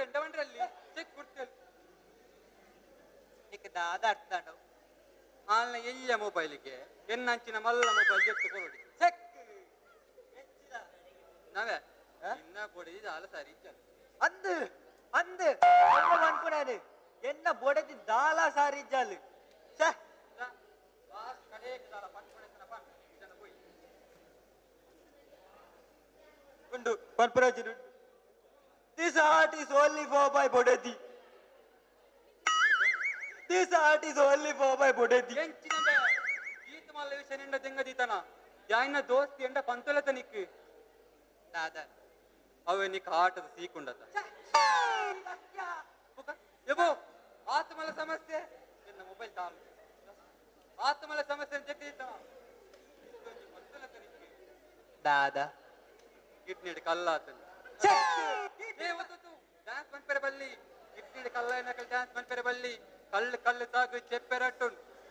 రెండవండ్రల్లి చెక్ గుర్తెలు నీకు దాద అర్థాడు ಆಲ್ನ ಎಲ್ಲಿಯ ಮೊಬೈಲ್ಗೆ ಎನ್ನಂಚಿನ ಮಲ್ಲ ಮೊಬೈಲ್ ಜೊತೆ ಕೊರಡಿ ಚೆಕ್ ನಾವೇ ಇನ್ನ ಬೊಡದಿ ದಾಲ ಸರಿ ಅಂದು ಅಂದು ಅನ್ಪುನಾನು ಎನ್ನ ಬೊಡದಿ ದಾಲ ಸಾರಿ ಜಾಲು ಛೆ ಉಂಡು ಪನ್ಪುರಾಜು. This heart is only for my Bodedi. This heart is only for my Bodedi. ಈತ ಮಲ್ಲ ವಿಷಯ ನಿಂಡ ದೆಂಗದೀತನ ಯಾಯಿನ ದೋಸ್ತಿ ಎಂಡ ಪಂತುಲತ ನಿಕ್ಕು ದಾದ ಅವೆ ನಿಕ್ ಆಟದ ಸೀಕುಂಡತ ಎಬೋ ಆತ್ಮಲ ಸಮಸ್ಯೆ ಎನ್ನ ಮೊಬೈಲ್ ತಾಳು ಆತ್ಮಲ ಸಮಸ್ಯೆ ಜಗ್ಗದೀತನ ದಾದ ಕಿಡ್ನಿ ಕಲ್ಲಾತನ ಡ್ಯಾನ್ಸ್ ಮನ್ಪೆರೆ ಬಲ್ಲಿ ಕಿಡ್ನಿ ಕಲ್ಲ ಡ್ಯಾನ್ಸ್ ಮನ್ಪೆರೆ ಬಲ್ಲಿ ಕಲ್ಲು ಕಲ್ಲು ತಾಗು ಚೆಪ್ಪೆರಟ್ಟು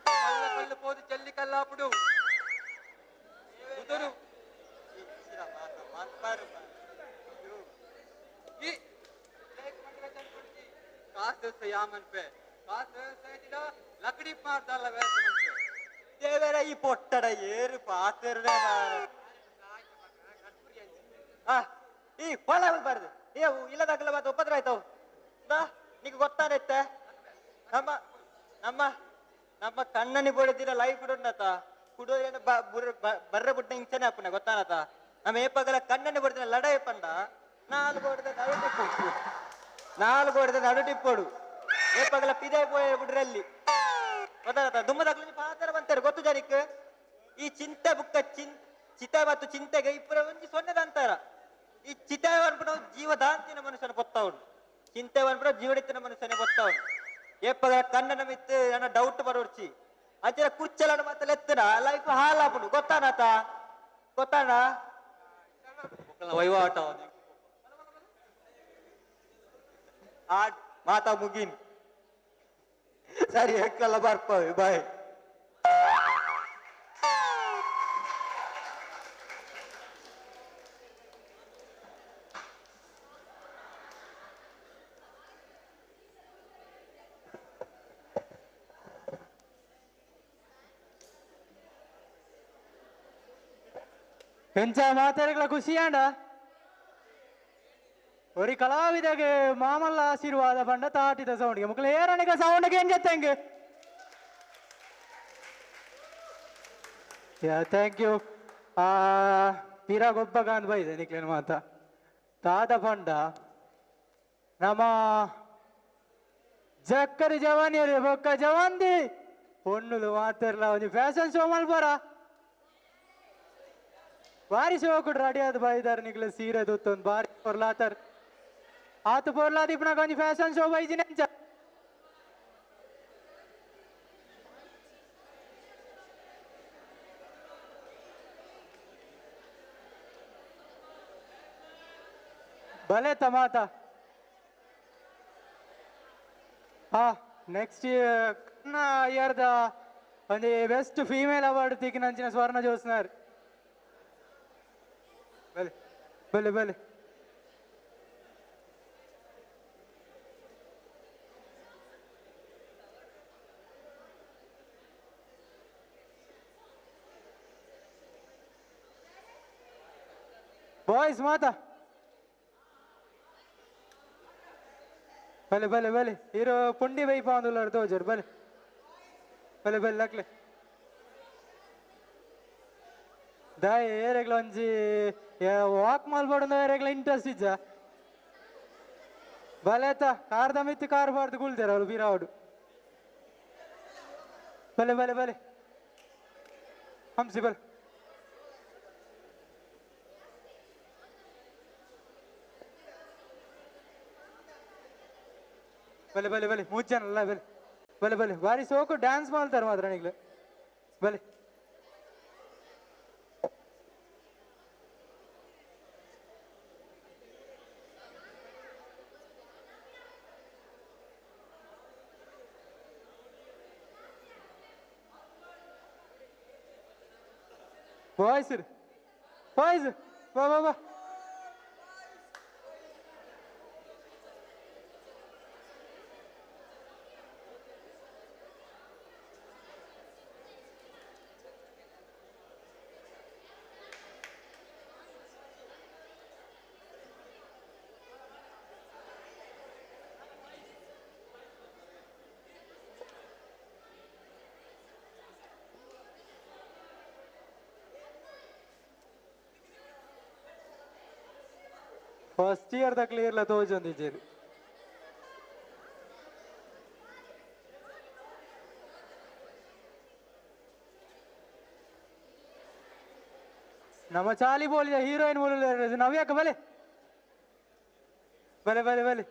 ಕಲ್ಲ ಕಲ್ಲು ಪೋದು ಜಲ್ಲಿ ಕಲ್ಲಾಪುಡು ಉದರು ಕಾಸು ವ್ಯವಸಾಯ ಯಾ ಮನ್ಪೆ ಕಾಸು ವ್ಯವಸಾಯ ಲಕಡಿ ಮಾರ್ದಲ್ಲ ವ್ಯವಸಾಯ ಮನ್ಪೆ ದೇವರ ಈ ಪೊಟ್ಟಡ ಏರು ಪಾತೆರೇ ಈ ಹೊಲ ಬರ್ದು ಏ ಇಲ್ಲದಾಗಲ್ಲ ಮತ್ತೆ ಉಪದ್ರ ಆಯ್ತಾವು ದಾ ನಿಂಗೆ ಗೊತ್ತಾನೈತೆ ನಮ್ಮ ನಮ್ಮ ನಮ್ಮ ಕಣ್ಣನಿ ಬೋಡಿದಿರ ಲೈಫ್ ಉಂಡತ ಕುಡೋದೇನ ಬರ್ರೆ ಬುಟ್ಟ ಇಂಚನೆ ಅಪ್ಪನ ಗೊತ್ತಾನತ ನಮ್ಮ ಏಪಗಲ ಕಣ್ಣನಿ ಬೋಡಿದಿನ ಲಡಾಯಿ ಪಂಡ ನಾಲ್ಕು ಗೋಡಿದ ನಡು ಟಿಪ್ಪು ನಾಲ್ಕು ಗೋಡಿದ ನಡು ಟಿಪ್ಪೋಡು ಏಪಗಲ ಪಿದೆ ಪೋಯ ಬಿಡ್ರಲ್ಲಿ ಗೊತ್ತಾಗತ್ತ ದುಮ್ಮದಾಗ್ಲಿ ಪಾತ್ರ ಬಂತಾರೆ ಗೊತ್ತು ಜಾರಿಕ್ ಈ ಚಿಂತೆ ಬುಕ್ಕ ಚಿತೆ ಮತ್ತು ಚಿಂತೆಗೆ ಇಬ್ಬರ ಒಂಜಿ ಸೊನ್ನೆದ ಅಂತಾರ ಈ ಚಿತೆ ಅನ್ಬಿಟ್ಟು ಜೀವದಾಂತಿನ ಮನುಷ್ಯನ ಗೊತ್ತವನು ಚಿಂತೆ ಅನ್ಬಿಟ್ಟು ಜೀವಡಿತ್ತಿನ ಮನುಷ್ಯನೇ ಗೊತ್ತವನು ಏಪಗ ಕಣ್ಣನ ಮಿತ್ತು ನನ್ನ ಡೌಟ್ ಬರೋರ್ಚಿ ಅಂಚಿನ ಕುಚ್ಚಲನ ಮತ್ತೆ ಎತ್ತನ ಲೈಫ್ ಹಾಲಾಪುಡು ಗೊತ್ತಾನಾತ ಗೊತ್ತಾನ ವಹಿವಾಟ ಆ ಮಾತಾ ಮುಗಿನ್ ಸರಿ ಎಕ್ಕಲ್ಲ ಬರ್ಪವೆ ಬಾಯ್. ಎಂಚ ಮಾತಾಡಗಳ ಖುಷಿ ಆಂಡ ಒರಿ ಕಲಾವಿದಗೆ ಮಾಮಲ್ಲ ಆಶೀರ್ವಾದ ಪಂಡ ತಾಟಿದ ಸೌಂಡ್ಗೆ ಮುಕ್ಕಲ ಏರಣಿಗ ಸೌಂಡ್ಗೆ ಏನ್ ಜೊತೆಂಗೆ. ಯಾ thank you. ಪಿರ ಗೊಬ್ಬಗಾಂದ್ ಬೈದೆ ನಿಕ್ಲೇನು ಮಾತ ತಾತ ಪಂಡ ನಮ್ಮ ಜಕ್ಕರಿ ಜವಾನಿಯರು ಬೊಕ್ಕ ಜವಾಂದಿ ಪೊಣ್ಣುಲು ಮಾತಿರ್ಲ ಒಂಜಿ ಫ್ಯಾಷನ್ ಶೋ ಮಲ್ಪರ ಬಾರಿ ಶೋ ಕೂಡ ರೆಡಿ ಆದ್ ಬೈದಾರ ನಿಕ್ಲೆ ಸೀರೆ ತುತ್ತೊಂದು ಬಾರಿ ಪೊರ್ಲಾತರ್ ಆತು ಪೊರ್ಲಾದ ಇಪ್ಪನಾಗ ಒಂಜಿ ಫ್ಯಾಷನ್ ಶೋ ಬೈಜಿನ ಅಂಚ. ಭಲೆ ತಮಾತ. ಹಾ ನೆಕ್ಸ್ಟ್ ಇಯರ್ದ ಒಂಜಿ ಬೆಸ್ಟ್ ಫೀಮೇಲ್ ಅವಾರ್ಡ್ ತಿಕ್ಕಿನಂಚಿನ ಸ್ವರ್ಣ ಜೋಸ್ನರ್. ಬಲೆ ಬಲೆ ಬಲೆ ಬಾಯ್ಸ್ ಮಾತಾ. ಬಲೆ ಬಲೆ ಬಲೆ ಹೀರೋ ಪುಂಡಿ ಬೈಪ ಅಂದುಲ್ಲಾರು ತೋಜರು. ಬಲೆ ಬಲೆ ಬಲೆ ಲಕ್ಲೆ ದಾಯ ಏರೆಗ್ಲ ಒಂಜಿ ವಾಕ್ ಮಲ್ಪಡೊಂದು ಏರೆಗ್ಲ ಇಂಟ್ರೆಸ್ಟ್ ಇಜ್ಜ. ಬಲೆ ತ ಕಾರ್ದ ಮಿತ್ತು ಕಾರ್ ಬಾರ್ದು ಕುಲ್ತೇರ ಅವ್ರು ಬೀರಾವಡು. ಬಲೆ ಬಲೆ ಬಲೆ ಹಂಸಿ ಬಲೆ. ಬಲೆ ಬಲೆ ಬಲೆ ಮೂರು ಜನ ಅಲ್ಲ. ಬಲೆ ಬಲೆ ಬಲೆ ಬಾರಿ ಸೋಕು ಡ್ಯಾನ್ಸ್ ಮಾಡ್ತಾರೆ ಮಾತ್ರ ನಿಗ್ಲು. ಬಲೆ ಬಾಯ್ಸ್ ಬಾಯ್ಸ್ ಬಾ ಬಾ ಬಾ. First year the clear ತೋಜೊಂದಿದ್ದೇನೆ. ನಮ್ಮ ಚಾಲಿ ಬೋಲಿದ ಹೀರೋಯಿನ್ ಬೋಲಿದ ನವ್ಯಾಕ. ಬಲೆ ಬಲೆ ಬಲೆ ಬಲೆ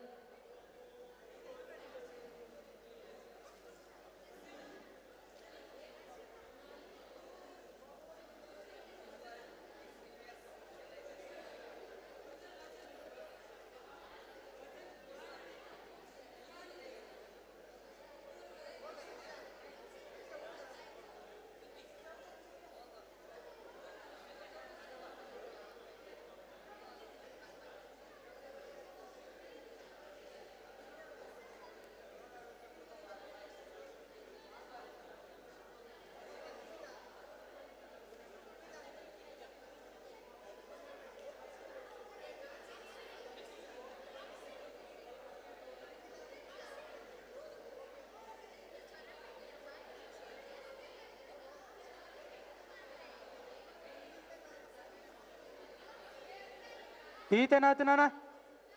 ಈತನಾತ ನಾನ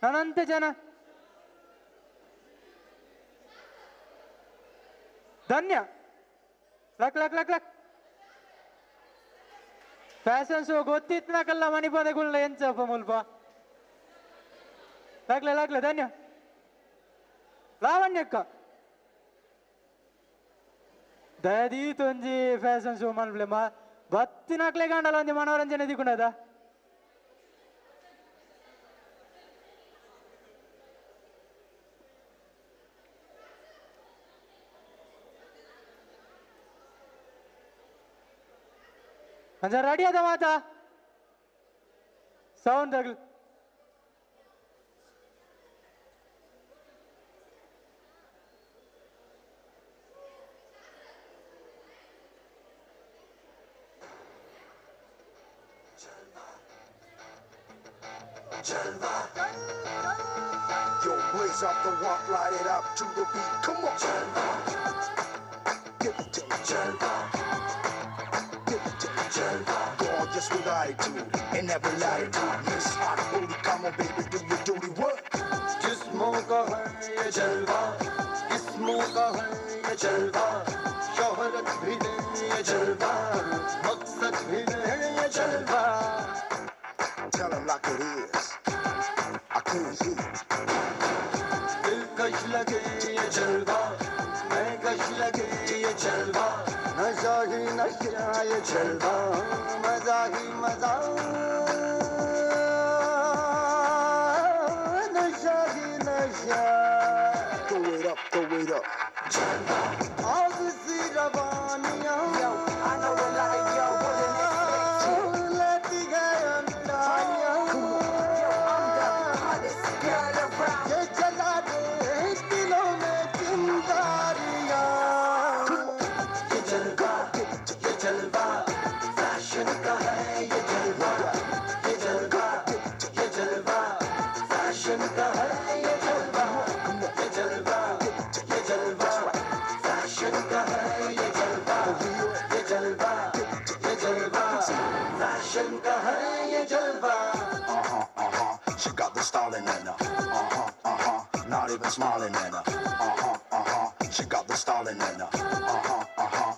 ನಾನಂತ ಜನ ಧನ್ಯ luck luck luck luck fashion show ಗೊತ್ತಿತ್ನಾಕಲ್ಲ ಮನಿ ಪದಗುಳ್ಳ ಎಂಚಪ್ಪ ಮುಲ್ಪ ಲಕ್ಲೆ ಲಕ್ಲೆ ಧನ್ಯ ಲಾವಣ್ಯಕ್ಕ ದಯದೀತ್ ಒಂಜಿ ಫ್ಯಾಷನ್ ಶೋ ಮನ್ಪ್ಲೆ ಮಾ ಬತ್ತಿನಾಕ್ಲೆ ಕಾಂಡಲ ಒಂಜಿ ಮನೋರಂಜನೆ ದಿಕ್ಕುಂಡದ. ಅಂಜ ರೆಡಿ ಅದ ಮಾತಾ sound ತಗಲ್. Jalva. Blaze up the walk, light it up to the beat. Come on. Give it to me, Jalwa. Give it to me, Jalwa. Gorgeous with attitude and never lie to. Miss Hot Booty, come on, baby, do your duty work. जिस्मों का है ये जलवा, किस्मों का है ये जलवा, शोहरत भी दे ये जलवा, मकसद भी दे ये जलवा। Tell 'em like it is. I can't hear. दिलकश लगे ये जलवा, मैं कश लगे ये जलवा, नशा ही नशा ये जलवा, मजा ही मजा, नशा ही नशा। Throw it up, throw it up. आग सी रवानियाँ, लेती है अंगड़ाइयाँ, ये जला दे दिलों में चिंगारियाँ। ये जलवा, ये जलवा, फैशन का है ये जलवा, ये जलवा, ये जलवा, फैशन का है ये जलवा, ये जलवा, ये जलवा, फैशन का है ये जलवा, ये जलवा, ये जलवा, फैशन का है ये जलवा। Uh-huh, uh-huh. She got the styling in her. Uh-huh, uh-huh. Not even smiling at her. Uh-huh, uh-huh. She got the styling in her. Uh-huh, uh-huh.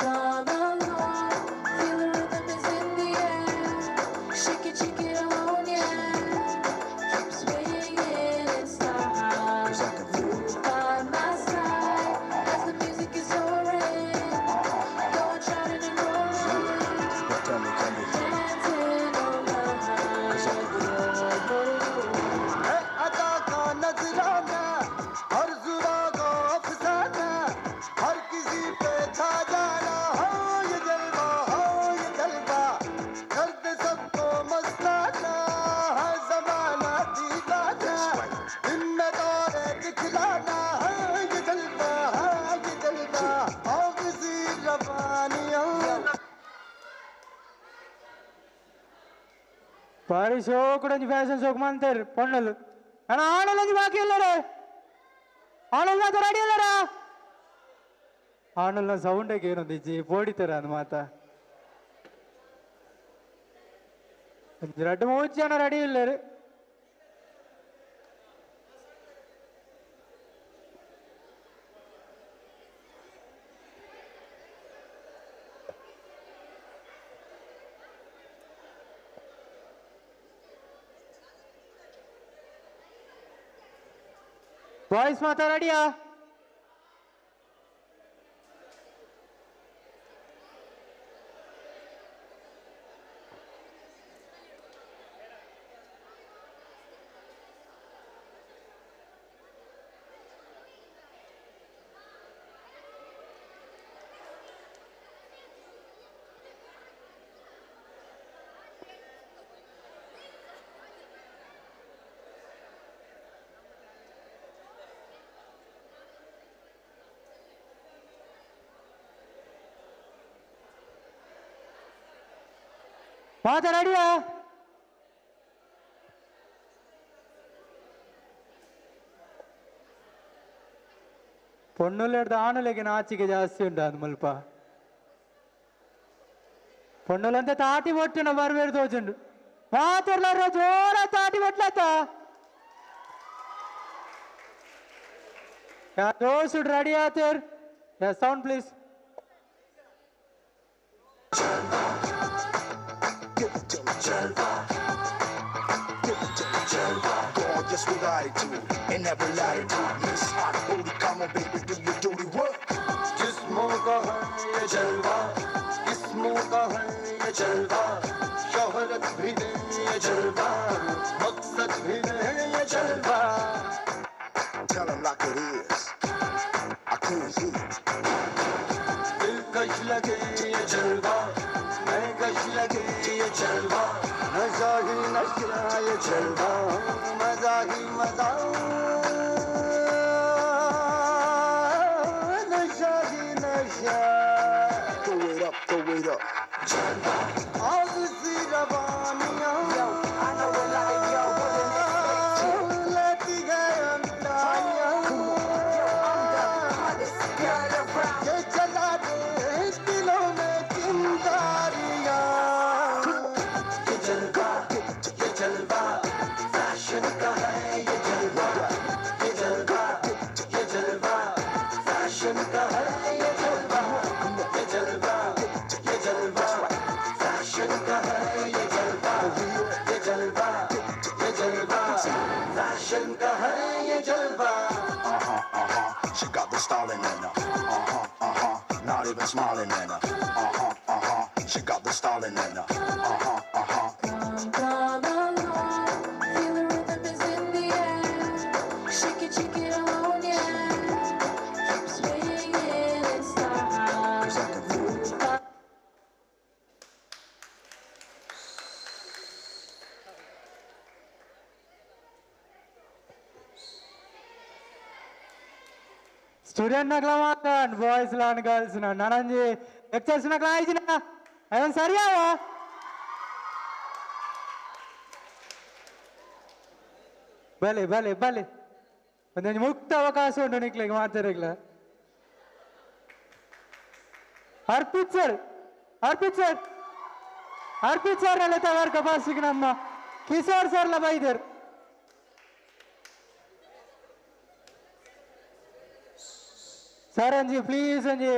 Come along, feel the rhythm is in the air. Shake it alone, yeah. Keep swinging in style. 'Cause I can feel it. By my side, as the music is soaring, going shouting and roaring, Now tell me, can you hear it? dancing all night. 'Cause I can feel it. है अदा का नजराना, हर जुबा को अफसाना, हर किसी पे छा जाना, हो ये जलवा, हो ये जलवा, कर दे सबको मस्ताना, हर जमाना दीवाना, दिन में तारे दिखलाना, है ये जलवा, है ये जलवा, हो किसी रवानियाँ। ಬಾರಿ ಶೋಕ್ ಒಂಜಿ ಫ್ಯಾಷನ್ ಶೋಕ್ ಮಂತೇರು ಪೊಣ್ಣಲು. ಅಣ್ಣ ಆಣಲ್ ಒಂಜಿ ಬಾಕಿ ಇಲ್ಲರೇ, ಆಣಲ್ ಮಾತ ರೆಡಿ ಇಲ್ಲರ? ಆಣಲ್ನ ಸೌಂಡಕ್ಕೆ ಏನೊಂದಿಜ್ಜಿ ಪೋಡಿತಾರ ಅಂದ್ ಮಾತ. ಒಂಜಿ ರಡ್ಡ್ ಮೂಜಿ ಜನ ರೆಡಿ ಇಲ್ಲರು. ಬಾಯ್ಸ್ ಮಾತ ರೆಡಿಯಾ? ಮಾತ ರೆಡಿಯಾ? ಪೊಣ್ಣುಲೆಡ್ದು ಆಣುಲೆಗೆ ನಾಚಿಕೆ ಜಾಸ್ತಿ ಉಂಟು ಅಂದ್ ಮುಲ್ಪ. ಪೊಣ್ಣುಲಂತೆ ತಾಟಿ ಬೊಟ್ಟುನ ಬರ್ಬೇರು ತೋಚುಂಡು. ಮಾತೆರ್ಲಾರ ಜೋರ ತಾಟಿ ಬೊಟ್ಲತ್ತ. ದೋಸುಡ್ ready ಆತೇರ್? Sound please. Give it to me, Jalwa. Give it to me, Jalwa. Gorgeous with attitude and never lie to. Miss Hot Booty, come on, baby, do your duty work. जिस्मों का है ये जलवा, किस्मों का है ये जलवा, शोहरत भी दे ये जलवा, मकसद भी दे ये जलवा। Tell 'em like it is. I can't hear. दिलकश लगे ये जलवा, मैं कश लगे ये जलवा, नशा ही नशा ये जलवा, मजा ही मजा, नशा ही नशा। Throw it up, throw it up. आग सी रवानियाँ, लेती है है ये जलवा, ये जलवा, ये जलवा, फैशन का है ये जलवा, ये जलवा, ये जलवा, फैशन का है ये जलवा। Uh-huh, uh-huh. She got the styling in her. Uh-huh, uh-huh. Not even smiling in her. Uh-huh, uh-huh. She got the styling in her. Uh-huh, uh-huh. Come along, feel the rhythm is in the air. Shake it alone, yeah. Keep swinging in style. Cause I can feel it. Student ನಕ್ಲ ಮಾತಾಡ್ boys lawn girls ನಾನಂಜಿ lectures ನಕ್ಲ ಆಯ್ತಿನ ಅವನ್ ಸರಿಯಾವ ಬಲೆ ಬಲೆ ಬಲೆ ಒಂದೊಂದು ಮುಕ್ತ ಅವಕಾಶ ಉಂಟು ನಿಕ್ಲಿಗೆ ಮಾತಾಡಗ್ಲ. Arpit sir, Arpit sir, Arpit sir ನಲ್ಲ ತವರ್ ಕಪಾಸಿಗೆ ನಮ್ಮ ಕಿಶೋರ್ ಸರ್ ಲ ಬೈದರ್. ಸರ್ ಅಂಜಿ ಪ್ಲೀಸ್ ಅಂಜಿ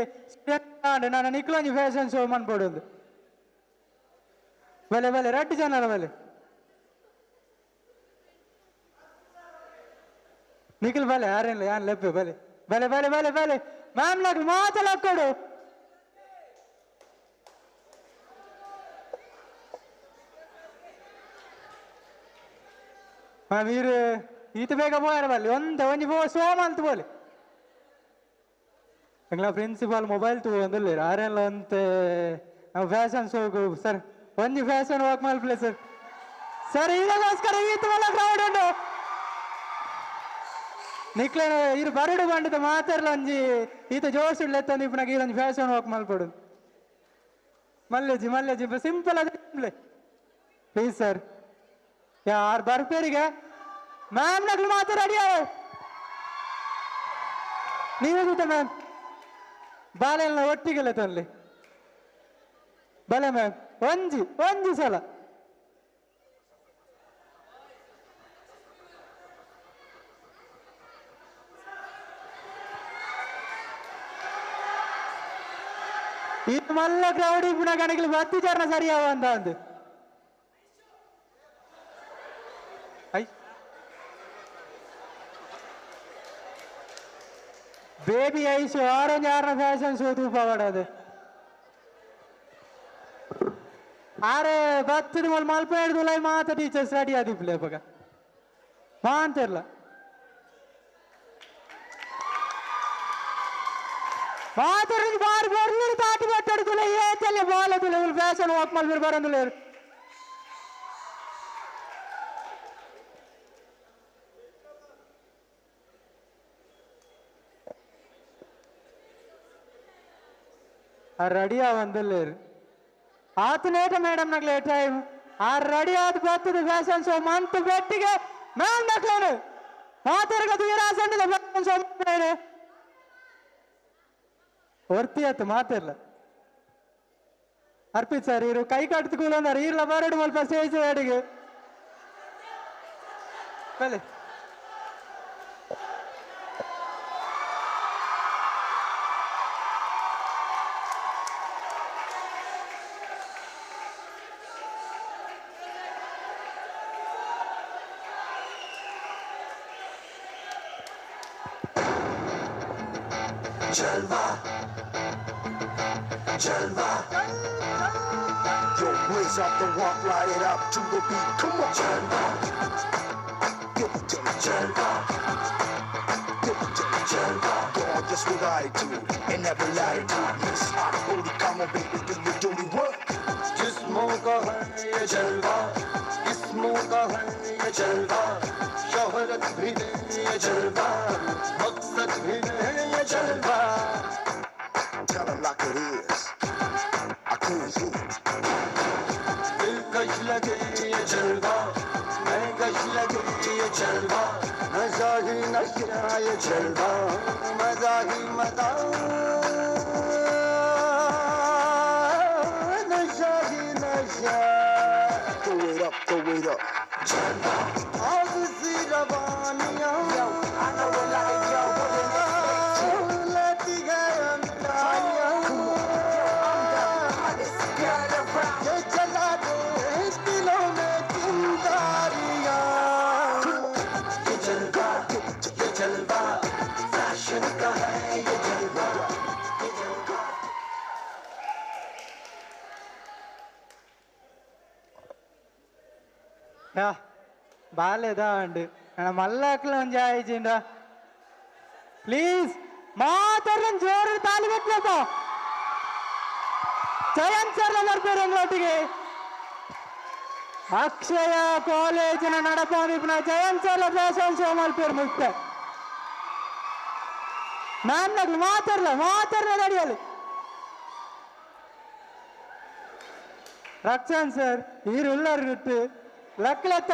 ನಾನು ನಿಕ್ಲೊಂಜಿ ಫ್ಯಾಷನ್ ಶೋ ಮನ್ಪೊಡೊಂದು. ಬಲೆ ಬಲೆ ರಡ್ಡು ಜನ ಬಲೆ ನಿಖಿಲ್ ಬಲೆ ಯಾರೇನಿಲ್ಲ ಯಾನ್ ಲೆಪ್ಪೆ ಬಲೆ ಬಲೆ ಬಲೆ ಬಲೆ ಬಲೆ ಮ್ಯಾಮ್ ನಾಕ್ ಮಾತಲಾಕೊಡು. ಮ್ಯಾಮ್ ಈರು ಈತ ಬೇಗ ಪೋಯಾರ ಬಲ್ಲಿ ಒಂದ ಒಂಜಿ ಪೋ ಶೋ ಮಲ್ತ್ ಬೋಲೆ. ಎಂಗ್ಲ ಪ್ರಿನ್ಸಿಪಾಲ್ ಮೊಬೈಲ್ ತೂವೊಂದುಲ್ಲೆರ್ ಆರೆನ್ಲ ಒಂತೆ ನಾವು ಫ್ಯಾಷನ್ ಶೋಗು ಸರ್ ಒಂಜಿ ಫ್ಯಾಷನ್ ವಾಕ್ ಮಲ್ಪಲೆ ಸರ್. ಸರ್ ಇದಕ್ಕೋಸ್ಕರ ಈತ ಮಲ್ಲ ಕ್ರೌಡ್ ಉಂಟು. ನಿಕ್ಲೆನ ಇರು ಬರಡು ಬಂಡದ ಮಾತಾಡ್ಲ ಒಂಜಿ ಈತ ಜೋಶ್ ಉಳ್ಳೆತ್ತಂದು ಇಪ್ಪನಾಗ ಈರೊಂಜಿ ಫ್ಯಾಷನ್ ವಾಕ್ ಮಲ್ಪಡು. ಮಲ್ಲೆಜಿ ಮಲ್ಲೆಜಿ ಸಿಂಪಲ್ ಅದ ಪ್ಲೀಸ್ ಸರ್. ಯಾರು ಬರ್ಪೇರಿಗೆ ಮ್ಯಾಮ್ ನಕ್ಲು ಮಾತ್ರ ರೆಡಿ ನೀವೇ ಜೊತೆ ಮ್ಯಾಮ್ ಬಾಲೆಲ್ಲ ಒಟ್ಟಿಗೆಲ್ಲ ತನ್ಲಿ ಬಲೆ ಮ್ಯಾಮ್ ಒಂಜಿ ಒಂಜಿ ಸಲ. ಈ ಮಲ್ಲ ಕ್ರೌಡ್ ಇಪ್ಪುನ ಕಣಕ್ಲು ಬತ್ತಿ ಚರಣ ಸರಿಯಾವ ಅಂತ ಅಂದು I baby Aishu orange ಆರ್ನ ಫ್ಯಾಷನ್ ಶೋ ತೂಪ ಪಡೋದು. ಆರೆ ಬತ್ತದ ಮೊಲ್ ಮಲ್ಪ ಹಿಡ್ದುಲ ಮಾತ ಟೀಚರ್ಸ್ ರೆಡಿ ಆದಿಪ್ಲೆ ಅಪಗ ಮಾಂತಿರ್ಲ ಮಾತಾಡಿದ್ ಬಾರಿ ಬರ್ಲಿರು ತಾಟಿ ಬಟ್ಟಾಡುದಿಲ್ಲ ಏತಲ್ಲ ಬಾಲದಿಲ್ಲ ಫ್ಯಾಷನ್ ವಾಕ್ ಮಲ್ಪಿರ್ ಬರಂದಿಲ್ಲ. ರೆಡಿ ಆವಂದಿಲ್ಲೇರು ಆತನೇಟ ಮೇಡಮ್ ನಗ್ಲೆ ಟೈಮ್ ಆ ರೆಡಿ ಆದ ಬರ್ತದೆ ಫ್ಯಾಷನ್ ಶೋ ಮಂತ್ ಬೆಟ್ಟಿಗೆ ಮ್ಯಾಮ್ ನಕ್ಲೇನು ಮಾತಾಡೋದು ವೀರಾಸಂಡದ ಫ್ಯಾಷನ್ ಶೋ ಒರ್ತಿ ಆತು ಮಾತಿರ್ಲ. ಅರ್ಪಿತ್ ಸರ್ ಇರು ಕೈ ಕಟ್ತು ಕೂಲಂದಾರ ಈರ್ಲ ಬರಡು ಮಲ್ಪ ಸ್ಟೇಜ್ ಅಡಿಗೆ ಬಲೆ. Jalwa, Jalwa. Yo, blaze up the rock, light it up to the beat. Come on, Jalwa, give it to me, Jalwa, give it to me, Jalwa. Gorgeous with attitude and every latitude. Miss Hot Booty, come on, baby, do your dirty work. जिस्मों का है ये जलवा, किस्मों का है ये जलवा, शोहरत भी दे ये जलवा, मकसद भी दे ये जलवा। Tell 'em like it is. I can't hear it. दिलकश लगे ये जलवा, मैं कश लगे ये जलवा, नशा ही नशा ये जलवा, मजा ही मजा, नशा ही नशा। Throw it up, throw it up. जलवा आग सी रवानियाँ लेती है। Yeah ಬಾಲೆದ and ನನ್ನ ಮಲ್ಲಾಕ್ಲ ಒಂಜಿ ಆಯ್ಜಿಂಡ ಪ್ಲೀಸ್ ಮಾತಾಡ್ರ ಜೋರು ತಾಲಿ ಕಟ್ಟಲಪ್ಪ. ಜಯಂತ್ ಸರ್ ಬರ್ತಾರೆ ಎಂಗ್ಲೊಟ್ಟಿಗೆ. ಅಕ್ಷಯ ಕಾಲೇಜಿನ ನಡಪಾನಿಪ್ನ ಜಯಂತ್ sir fashion show ಮಲ್ಪೇರು ಮುಕ್ತ. ಮ್ಯಾಮ್ ನಗ್ಲು ಮಾತಾಡ್ಲ ಮಾತಾಡ್ಲ ಅಡಿಯಲ್ಲಿ. ರಕ್ಷನ್ ಸರ್ ಈರು ಉಳ್ಳಾರು ಬಿಟ್ಟು ಲಕ್ಲತ್ತ.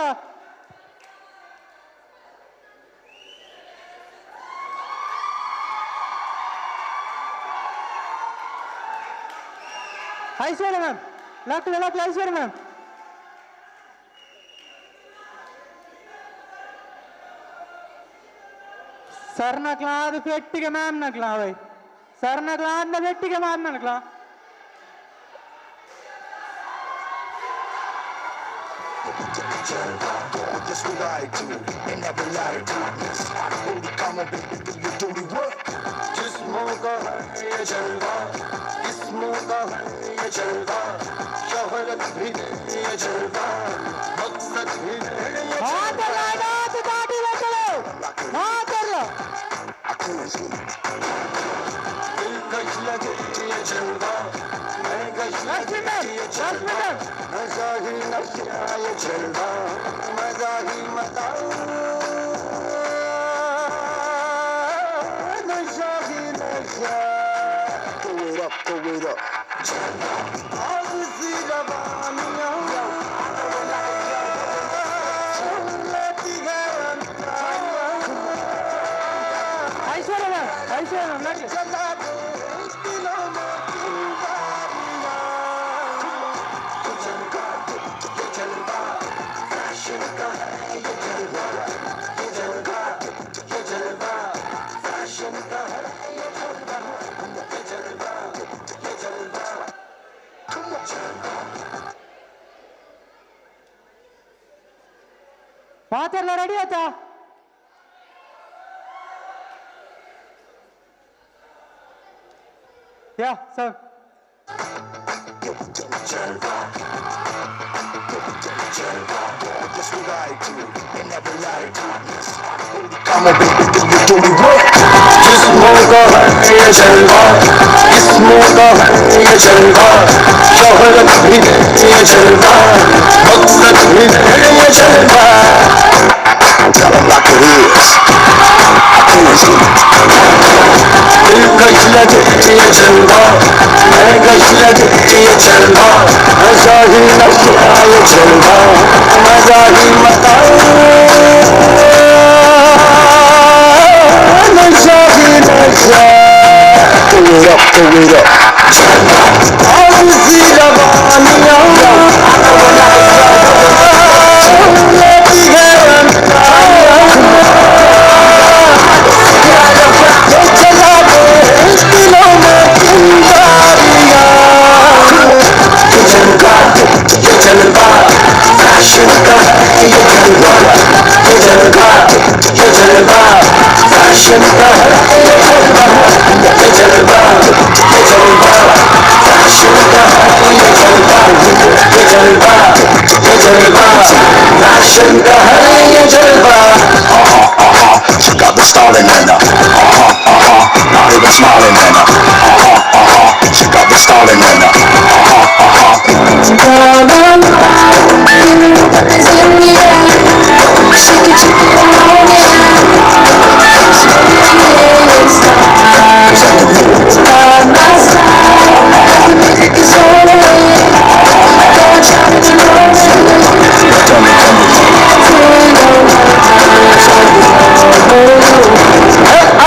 ಐಶ್ವರ್ಯ ಮ್ಯಾಮ್ ಲಕ್ಲ ಲಕ್ಲ ಐಶ್ವರ್ಯ ಮ್ಯಾಮ್. ಸರ್ ನಕ್ಲ ಅದು ಪೆಟ್ಟಿಗೆ ಮ್ಯಾಮ್ ನಕ್ಲ ಅವೈ. ಸರ್ ನಕ್ಲ ಆದ್ನ ಪೆಟ್ಟಿಗೆ ma'am ನಕ್ಲ. Gorgeous what I do, and never lie to. Miss Hot Booty, come on, baby, do your dirty work. जिस्मों का है ये जलवा, किस्मों का है ये जलवा, शोहरत भी ये जलवा, मकसद भी ये ಮಾತಾಡ್ಲ. दिलकश लगे ये जलवा, मैं लक्ष्मी मैम, लक्ष्मी मैम। मजा ही नशा ये जलवा, मजा ही मजा, नशा ही नशा। Throw it up, throw it up. आग सी रवानियाँ लेती है। ಐಶ್ವರ್ಯ ಮ್ಯಾಮ್, ಐಶ್ವರ್ಯ ಮ್ಯಾಮ್ ಲಕ್ಷ್ಮಿ. जला दे दिलों में चिंगारियाँ। ये जलवा, ये जलवा, फैशन का है ये जलवा। ये जलवा, ये जलवा, फैशन का है ये जलवा। ये जलवा, ये जलवा, जलवा। ಮಾತಾಡ್ಲ ರೆಡಿ ಆಯ್ತಾ? Yeah sir. जलवा, जलवा, gorgeous what I do, and never lie to. Miss Hot Booty, come on, baby, do your dirty work. जिस्मों का है ये जलवा, किस्मों का है ये जलवा, शोहरत भी ये जलवा, मकसद भी ये जलवा। Tell 'em like it is. I can't sleep. दिलकश लगे ये जलवा, मैं कश लगे ये जलवा, मजा ही नशा ये जलवा, मजा ही मजा, नशा ही नशा। Throw it up, throw it up. आग सी रवानियाँ लेती है। ये जला दे दिलों में चिंगारियाँ। ये जलवा, ये जलवा, फैशन का है ये जलवा। ये जलवा, ये जलवा, फैशन का है ये जलवा। ये जलवा, ये जलवा, फैशन का है ये जलवा। ये जलवा, ये जलवा, फैशन का है ये जलवा। She got the stalling and the uh-huh, not even smiling and the uh-huh, she got the stalling and the uh-huh.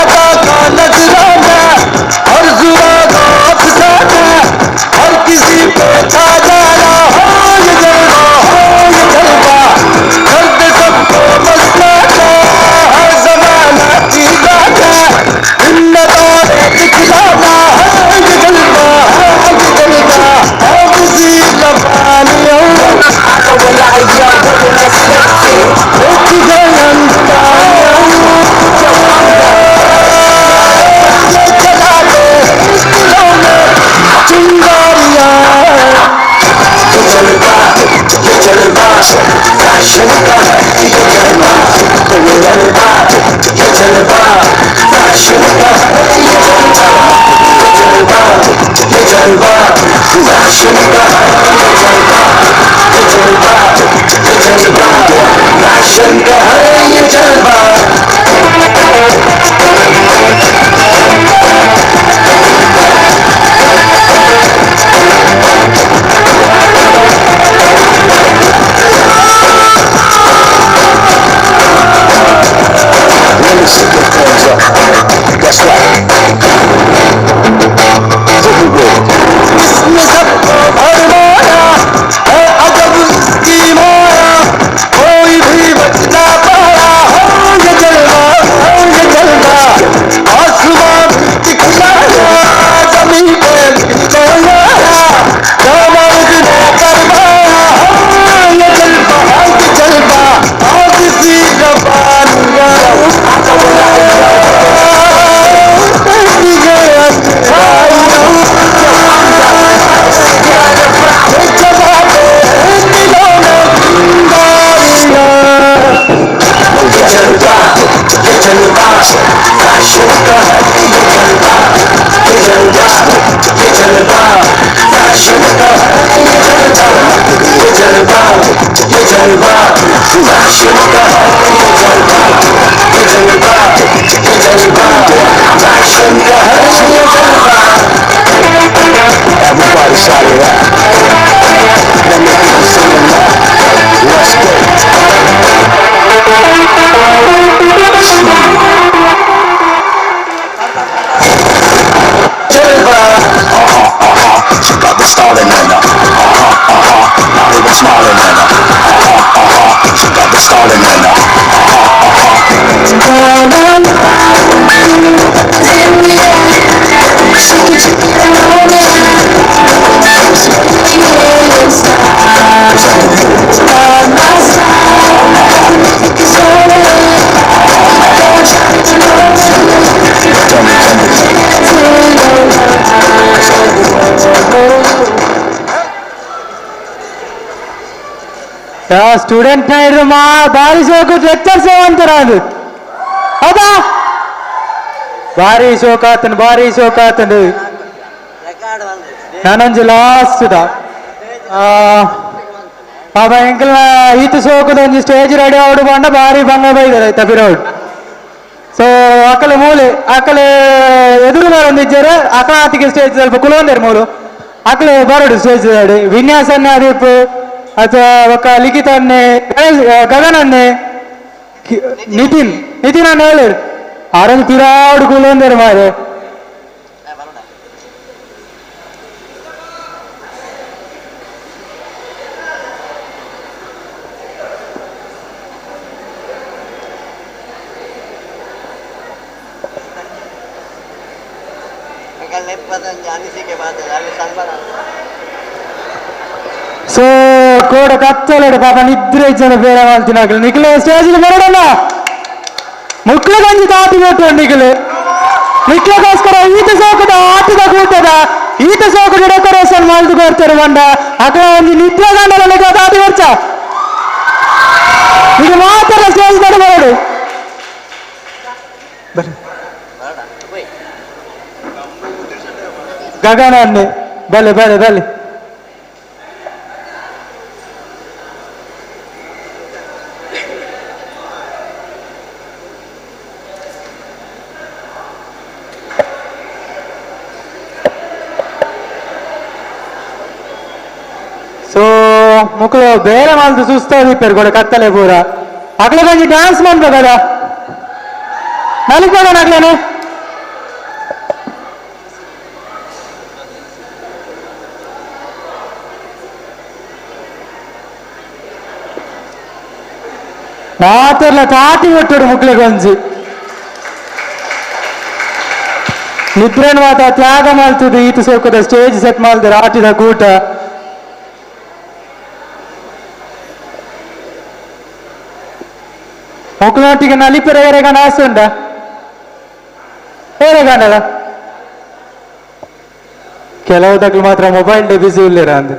अदा का नजराना और फैशन का है ये जलवा, ये जलवा, ये जलवा, फैशन का है ये जलवा, ये जलवा, ये जलवा, फैशन का है ये जलवा। Let me see your thumbs up. That's right. Take it with. इसने सबको भरमाया है अजब इसकी माया, कोई भी बच ना पाया। हो ये जलवा, हो ये जलवा, आसमां भी दिखलाया, जमीन पे भी चलाया, दामन ने करवाया। हो ये जलवा, हो ये जलवा, आज सी जबान Everybody shout it out. Let me hear you singing now. Let's go. Uh-huh. She got the starting in her. Uh-huh, uh-huh. Not even smiling in her. Uh-huh, uh-huh. She got the starting in her. Student ಮಾ ಭಾರಿ ಶೋಕು lectures ಅಂತಾರ ಅದು ಹೌದಾ? ಭಾರಿ ಶೋಕ ಆತನು, ಭಾರಿ ಶೋಕ ಆತನು. ನಾನೊಂಜಿ ಲಾಸ್ಟ್ ಪಾಪ ಎಂಕಲ್ನ ಈತ ಶೋಕದ ಒಂಜಿ ಸ್ಟೇಜ್ ರೆಡಿ ಆವಡು ಬಂಡ ಭಾರಿ ಬಂಗ ಬೈದಾರೆ ಆಯ್ತಾ ಬಿರೋಡ್. ಸೊ ಅಕಲೆ ಮೂಲೆ ಅಕಲೆ ಎದುರು ಬರೊಂದಿಜ್ಜಾರೆ ಅಕಲ ಆತಿಗೆ ಸ್ಟೇಜ್ ಸ್ವಲ್ಪ ಕುಲೊಂದೇರು ಮೂಲು ಅಕಲೆ ಬರೋಡು ಸ್ಟೇಜ್ ರೆಡಿ ವಿನ್ಯಾಸನ್ನೇ ಅದೀಪ್ ಅಥವಾ ఒక ಲಿಖಿತನ್ನೇ ಗಗನನ್ನೇ ನಿತಿನ್ ನಿತಿನ್ ಅನ್ನ ಹೇಳಿ ಆರೊಂದು ಪಿರಾಡು ಕುಲೊಂದೇರು ಮಾರೆ. ಸೊ ಕೋಡ ಕತ್ತಲೆಡು ಪಾಪ ನಿದ್ರೆ ಇಜ್ಜನ ಬೇರೆ ಮಾಡ್ತೀನಿ ನಿಖಿಲ ಸ್ಟೇಜ್ ಬರೋಡಲ್ಲ ಮುಕ್ಳ ಗಂಜಿ ತಾತಿ ಕೊಟ್ಟು ನಿಖಿಲ್ ನಿಖಿಲಗೋಸ್ಕರ ಈತ ಸೋಕದ ಆಟದ ಕೂಟದ ಈತ ಸೋಕದ ಡೆಕೋರೇಷನ್ ಮಾಡಿದು ಕೊಡ್ತಾರೆ ಬಂಡ ಅಕಡೆ ಒಂದು ನಿದ್ರೆ ಗಂಡದಲ್ಲಿ ತಾತಿ ವರ್ಷ ಇದು ಮಾತ್ರ ಸ್ಟೇಜ್ ಬರೋಡು ಗಗನ ಅನ್ನೆ ಬಲೆ ಬಲೆ ಬಲೆ ಸೊ ಮುಕ್ಕಳು ಬೇರೆ ಮಾಲ್ದು ಸುಸ್ತಾಗಿ ಪೇರು ಕೂಡ ಕತ್ತಲೆ ಪೂರ ಅಕ್ಲೆ కొంచెం ಡ್ಯಾನ್ಸ್ ಮಾಡ್ಬೇಕದ ನಲಿಬೇಡ ಅಕ್ಲೇನು ಮಾತೆಲ್ಲ ತಾಟಿ ಕೊಟ್ಟಡು ಮುಕ್ಳಿಗೆ ಒಂಜಿ ನಿದ್ರೆನ್ ಮಾತ ತ್ಯಾಗ ಮಾಡ್ತಿದ್ದು ಈತ ಸೋಕದ ಸ್ಟೇಜ್ ಸೆಟ್ ಮಾಡಿದ್ರೆ ಆಟಿದ ಕೂಟ ಮುಕ್ಳೊಟ್ಟಿಗೆ ನಲಿಪೆರೆ ಏರೆಗಂಡ ಆಸೆ ಉಂಡ ಏರೆಗಂಡದ ಕೆಲವು ತಗ್ಲು ಮಾತ್ರ ಮೊಬೈಲ್ ಬಿಸಿ ಇಲ್ಲಿರ ಅಂದ್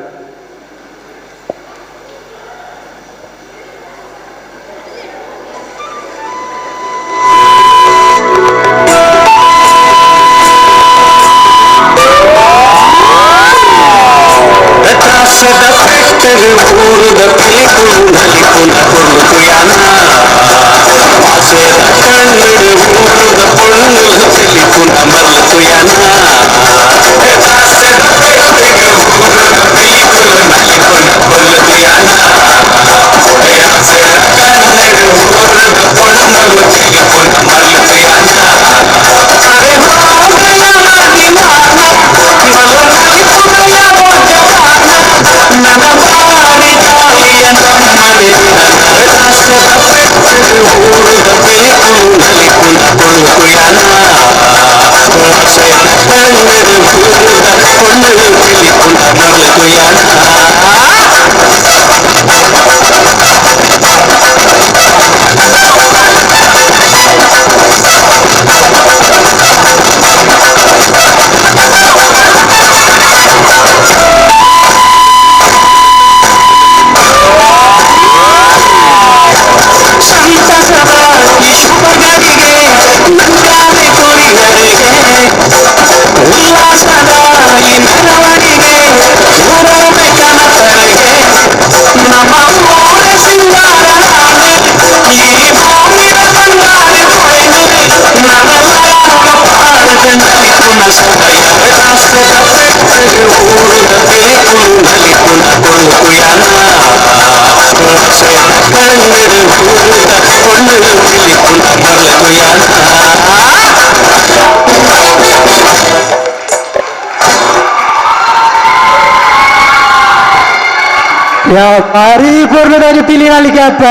ಯಾ ಭಾರಿ ಪೊರ್ಲುದಾಗಿ ಪಿಲಿನಲಿಕೆ ಅತ್ತ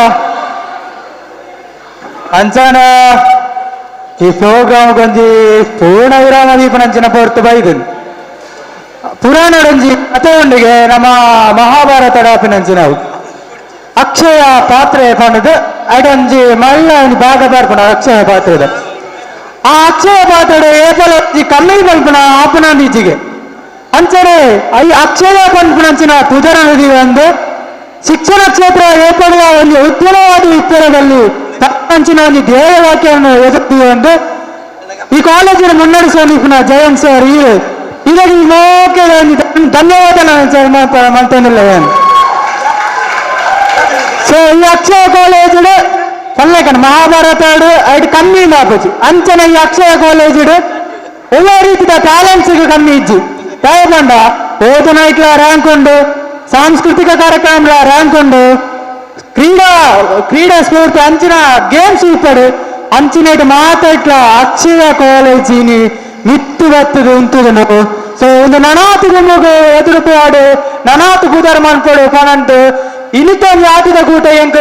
ಅಂಚಾನ ಈ ಪ್ರೋಗ್ರಾಮ್ ಗೊಂಜಿ ಪೂರ್ಣ ವಿರಾಮ ದೀಪನಂಚಿನ ಪೊರ್ತು ಬೈದನ್ ಪುರಾಣಡೊಂಜಿ ಕತೆ ಉಂಡಿಗೆ ನಮ್ಮ ಮಹಾಭಾರತ ಡಾಪಿನಂಚಿನವು ಅಕ್ಷಯ ಪಾತ್ರೆ ಪಂಡದು ಅಡೊಂಜಿ ಮಲ್ಲ ಒಂಜಿ ಭಾಗ ಬರ್ಪುನ ಅಕ್ಷಯ ಪಾತ್ರೆದ. ಆ ಅಕ್ಷಯ ಪಾತ್ರೆ ಏಪಲ ಒಂಜಿ ಕಮ್ಮಿ ಪಲ್ಪುನ ಆಪುನ ಈಚೆಗೆ ಅಂಚನೆ I ಅಕ್ಷಯ ಪನ್ಪುನಂಚಿನ ಪುದರ ನದಿ ಒಂದು ಶಿಕ್ಷಣ ಕ್ಷೇತ್ರ ಏಪಲ ಒಂದು ಉಜ್ವಲವಾದ ಉತ್ತರದಲ್ಲಿ ತಕ್ಕಂಚಿನ ಒಂದು ಧ್ಯೇಯ ವಾಕ್ಯವನ್ನು ಎದುರ್ತಿ ಒಂದು ಈ ಕಾಲೇಜಿನ ಮುನ್ನಡೆಸುವ ನಿಪುಣ ಜಯಂತ್ ಸರ್ ಈ ಇದಕ್ಕೆ ಮೋಕೆದ ಒಂದು ಧನ್ಯವಾದ ನಾನು ಮಂತನಿಲ್ಲ. ಸೊ ಈ ಅಕ್ಷಯ ಕಾಲೇಜ್ ಪಲ್ಲೇಕನ್ ಮಹಾಭಾರತ ಐಟ್ ಕಮ್ಮಿ ಆಪುಜಿ ಅಂಚನೆ ಈ ಅಕ್ಷಯ ಕಾಲೇಜ್ ಒಳ್ಳೆ ರೀತಿಯ ಟ್ಯಾಲೆಂಟ್ಸ್ ಕಮ್ಮಿ ಇಜ್ಜಿ. ದಾಯಪಂಡ ಓದನೈಟ್ಲ ರ್ಯಾಂಕ್ ಉಂಡು, ಸಾಂಸ್ಕೃತಿಕ ಕಾರ್ಯಕ್ರಮ ರ್ಯಾಂಕ್ ಉಂಡು, ಕ್ರೀಡಾ ಕ್ರೀಡಾ ಸ್ಫೂರ್ತಿ ಅಂಚಿನ ಗೇಮ್ಸ್ ಇಪ್ಪಡು ಅಂಚಿನ ಮಾತಾಡ್ಲ ಅಕ್ಷಯ ಕಾಲೇಜಿನಿ ಮಿತ್ತು ಬತ್ತದು ಉಂತುದನು. ಸೊ ಒಂದು ನನಾತು ಗುಮ್ಮಗು ಎದುರು ನನಾತು ಪುದರ್ ಮನ್ಪಡು ಪನಂಟು ಇನಿತೊಂದು ಆಟದ ಕೂಟ ಎಂಕ್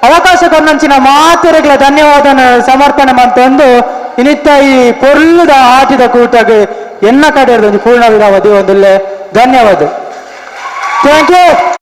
ಅವಕಾಶ ಕೊನ್ನಂಚಿನ ಮಾತೆರೆಗಳ ಧನ್ಯವಾದ ಸಮರ್ಪಣೆ ಮಂತೊಂದು ಇನಿತ ಈ ಪೊರ್ಲುದ ಆಟದ ಕೂಟಗೆ ಎನ್ನ ಕಡೆ ಒಂದು ಪೂರ್ಣ ವಿರಾಮ ದೇವೊಂದುಲ್ಲೆ. ಧನ್ಯವಾದ. Thank you.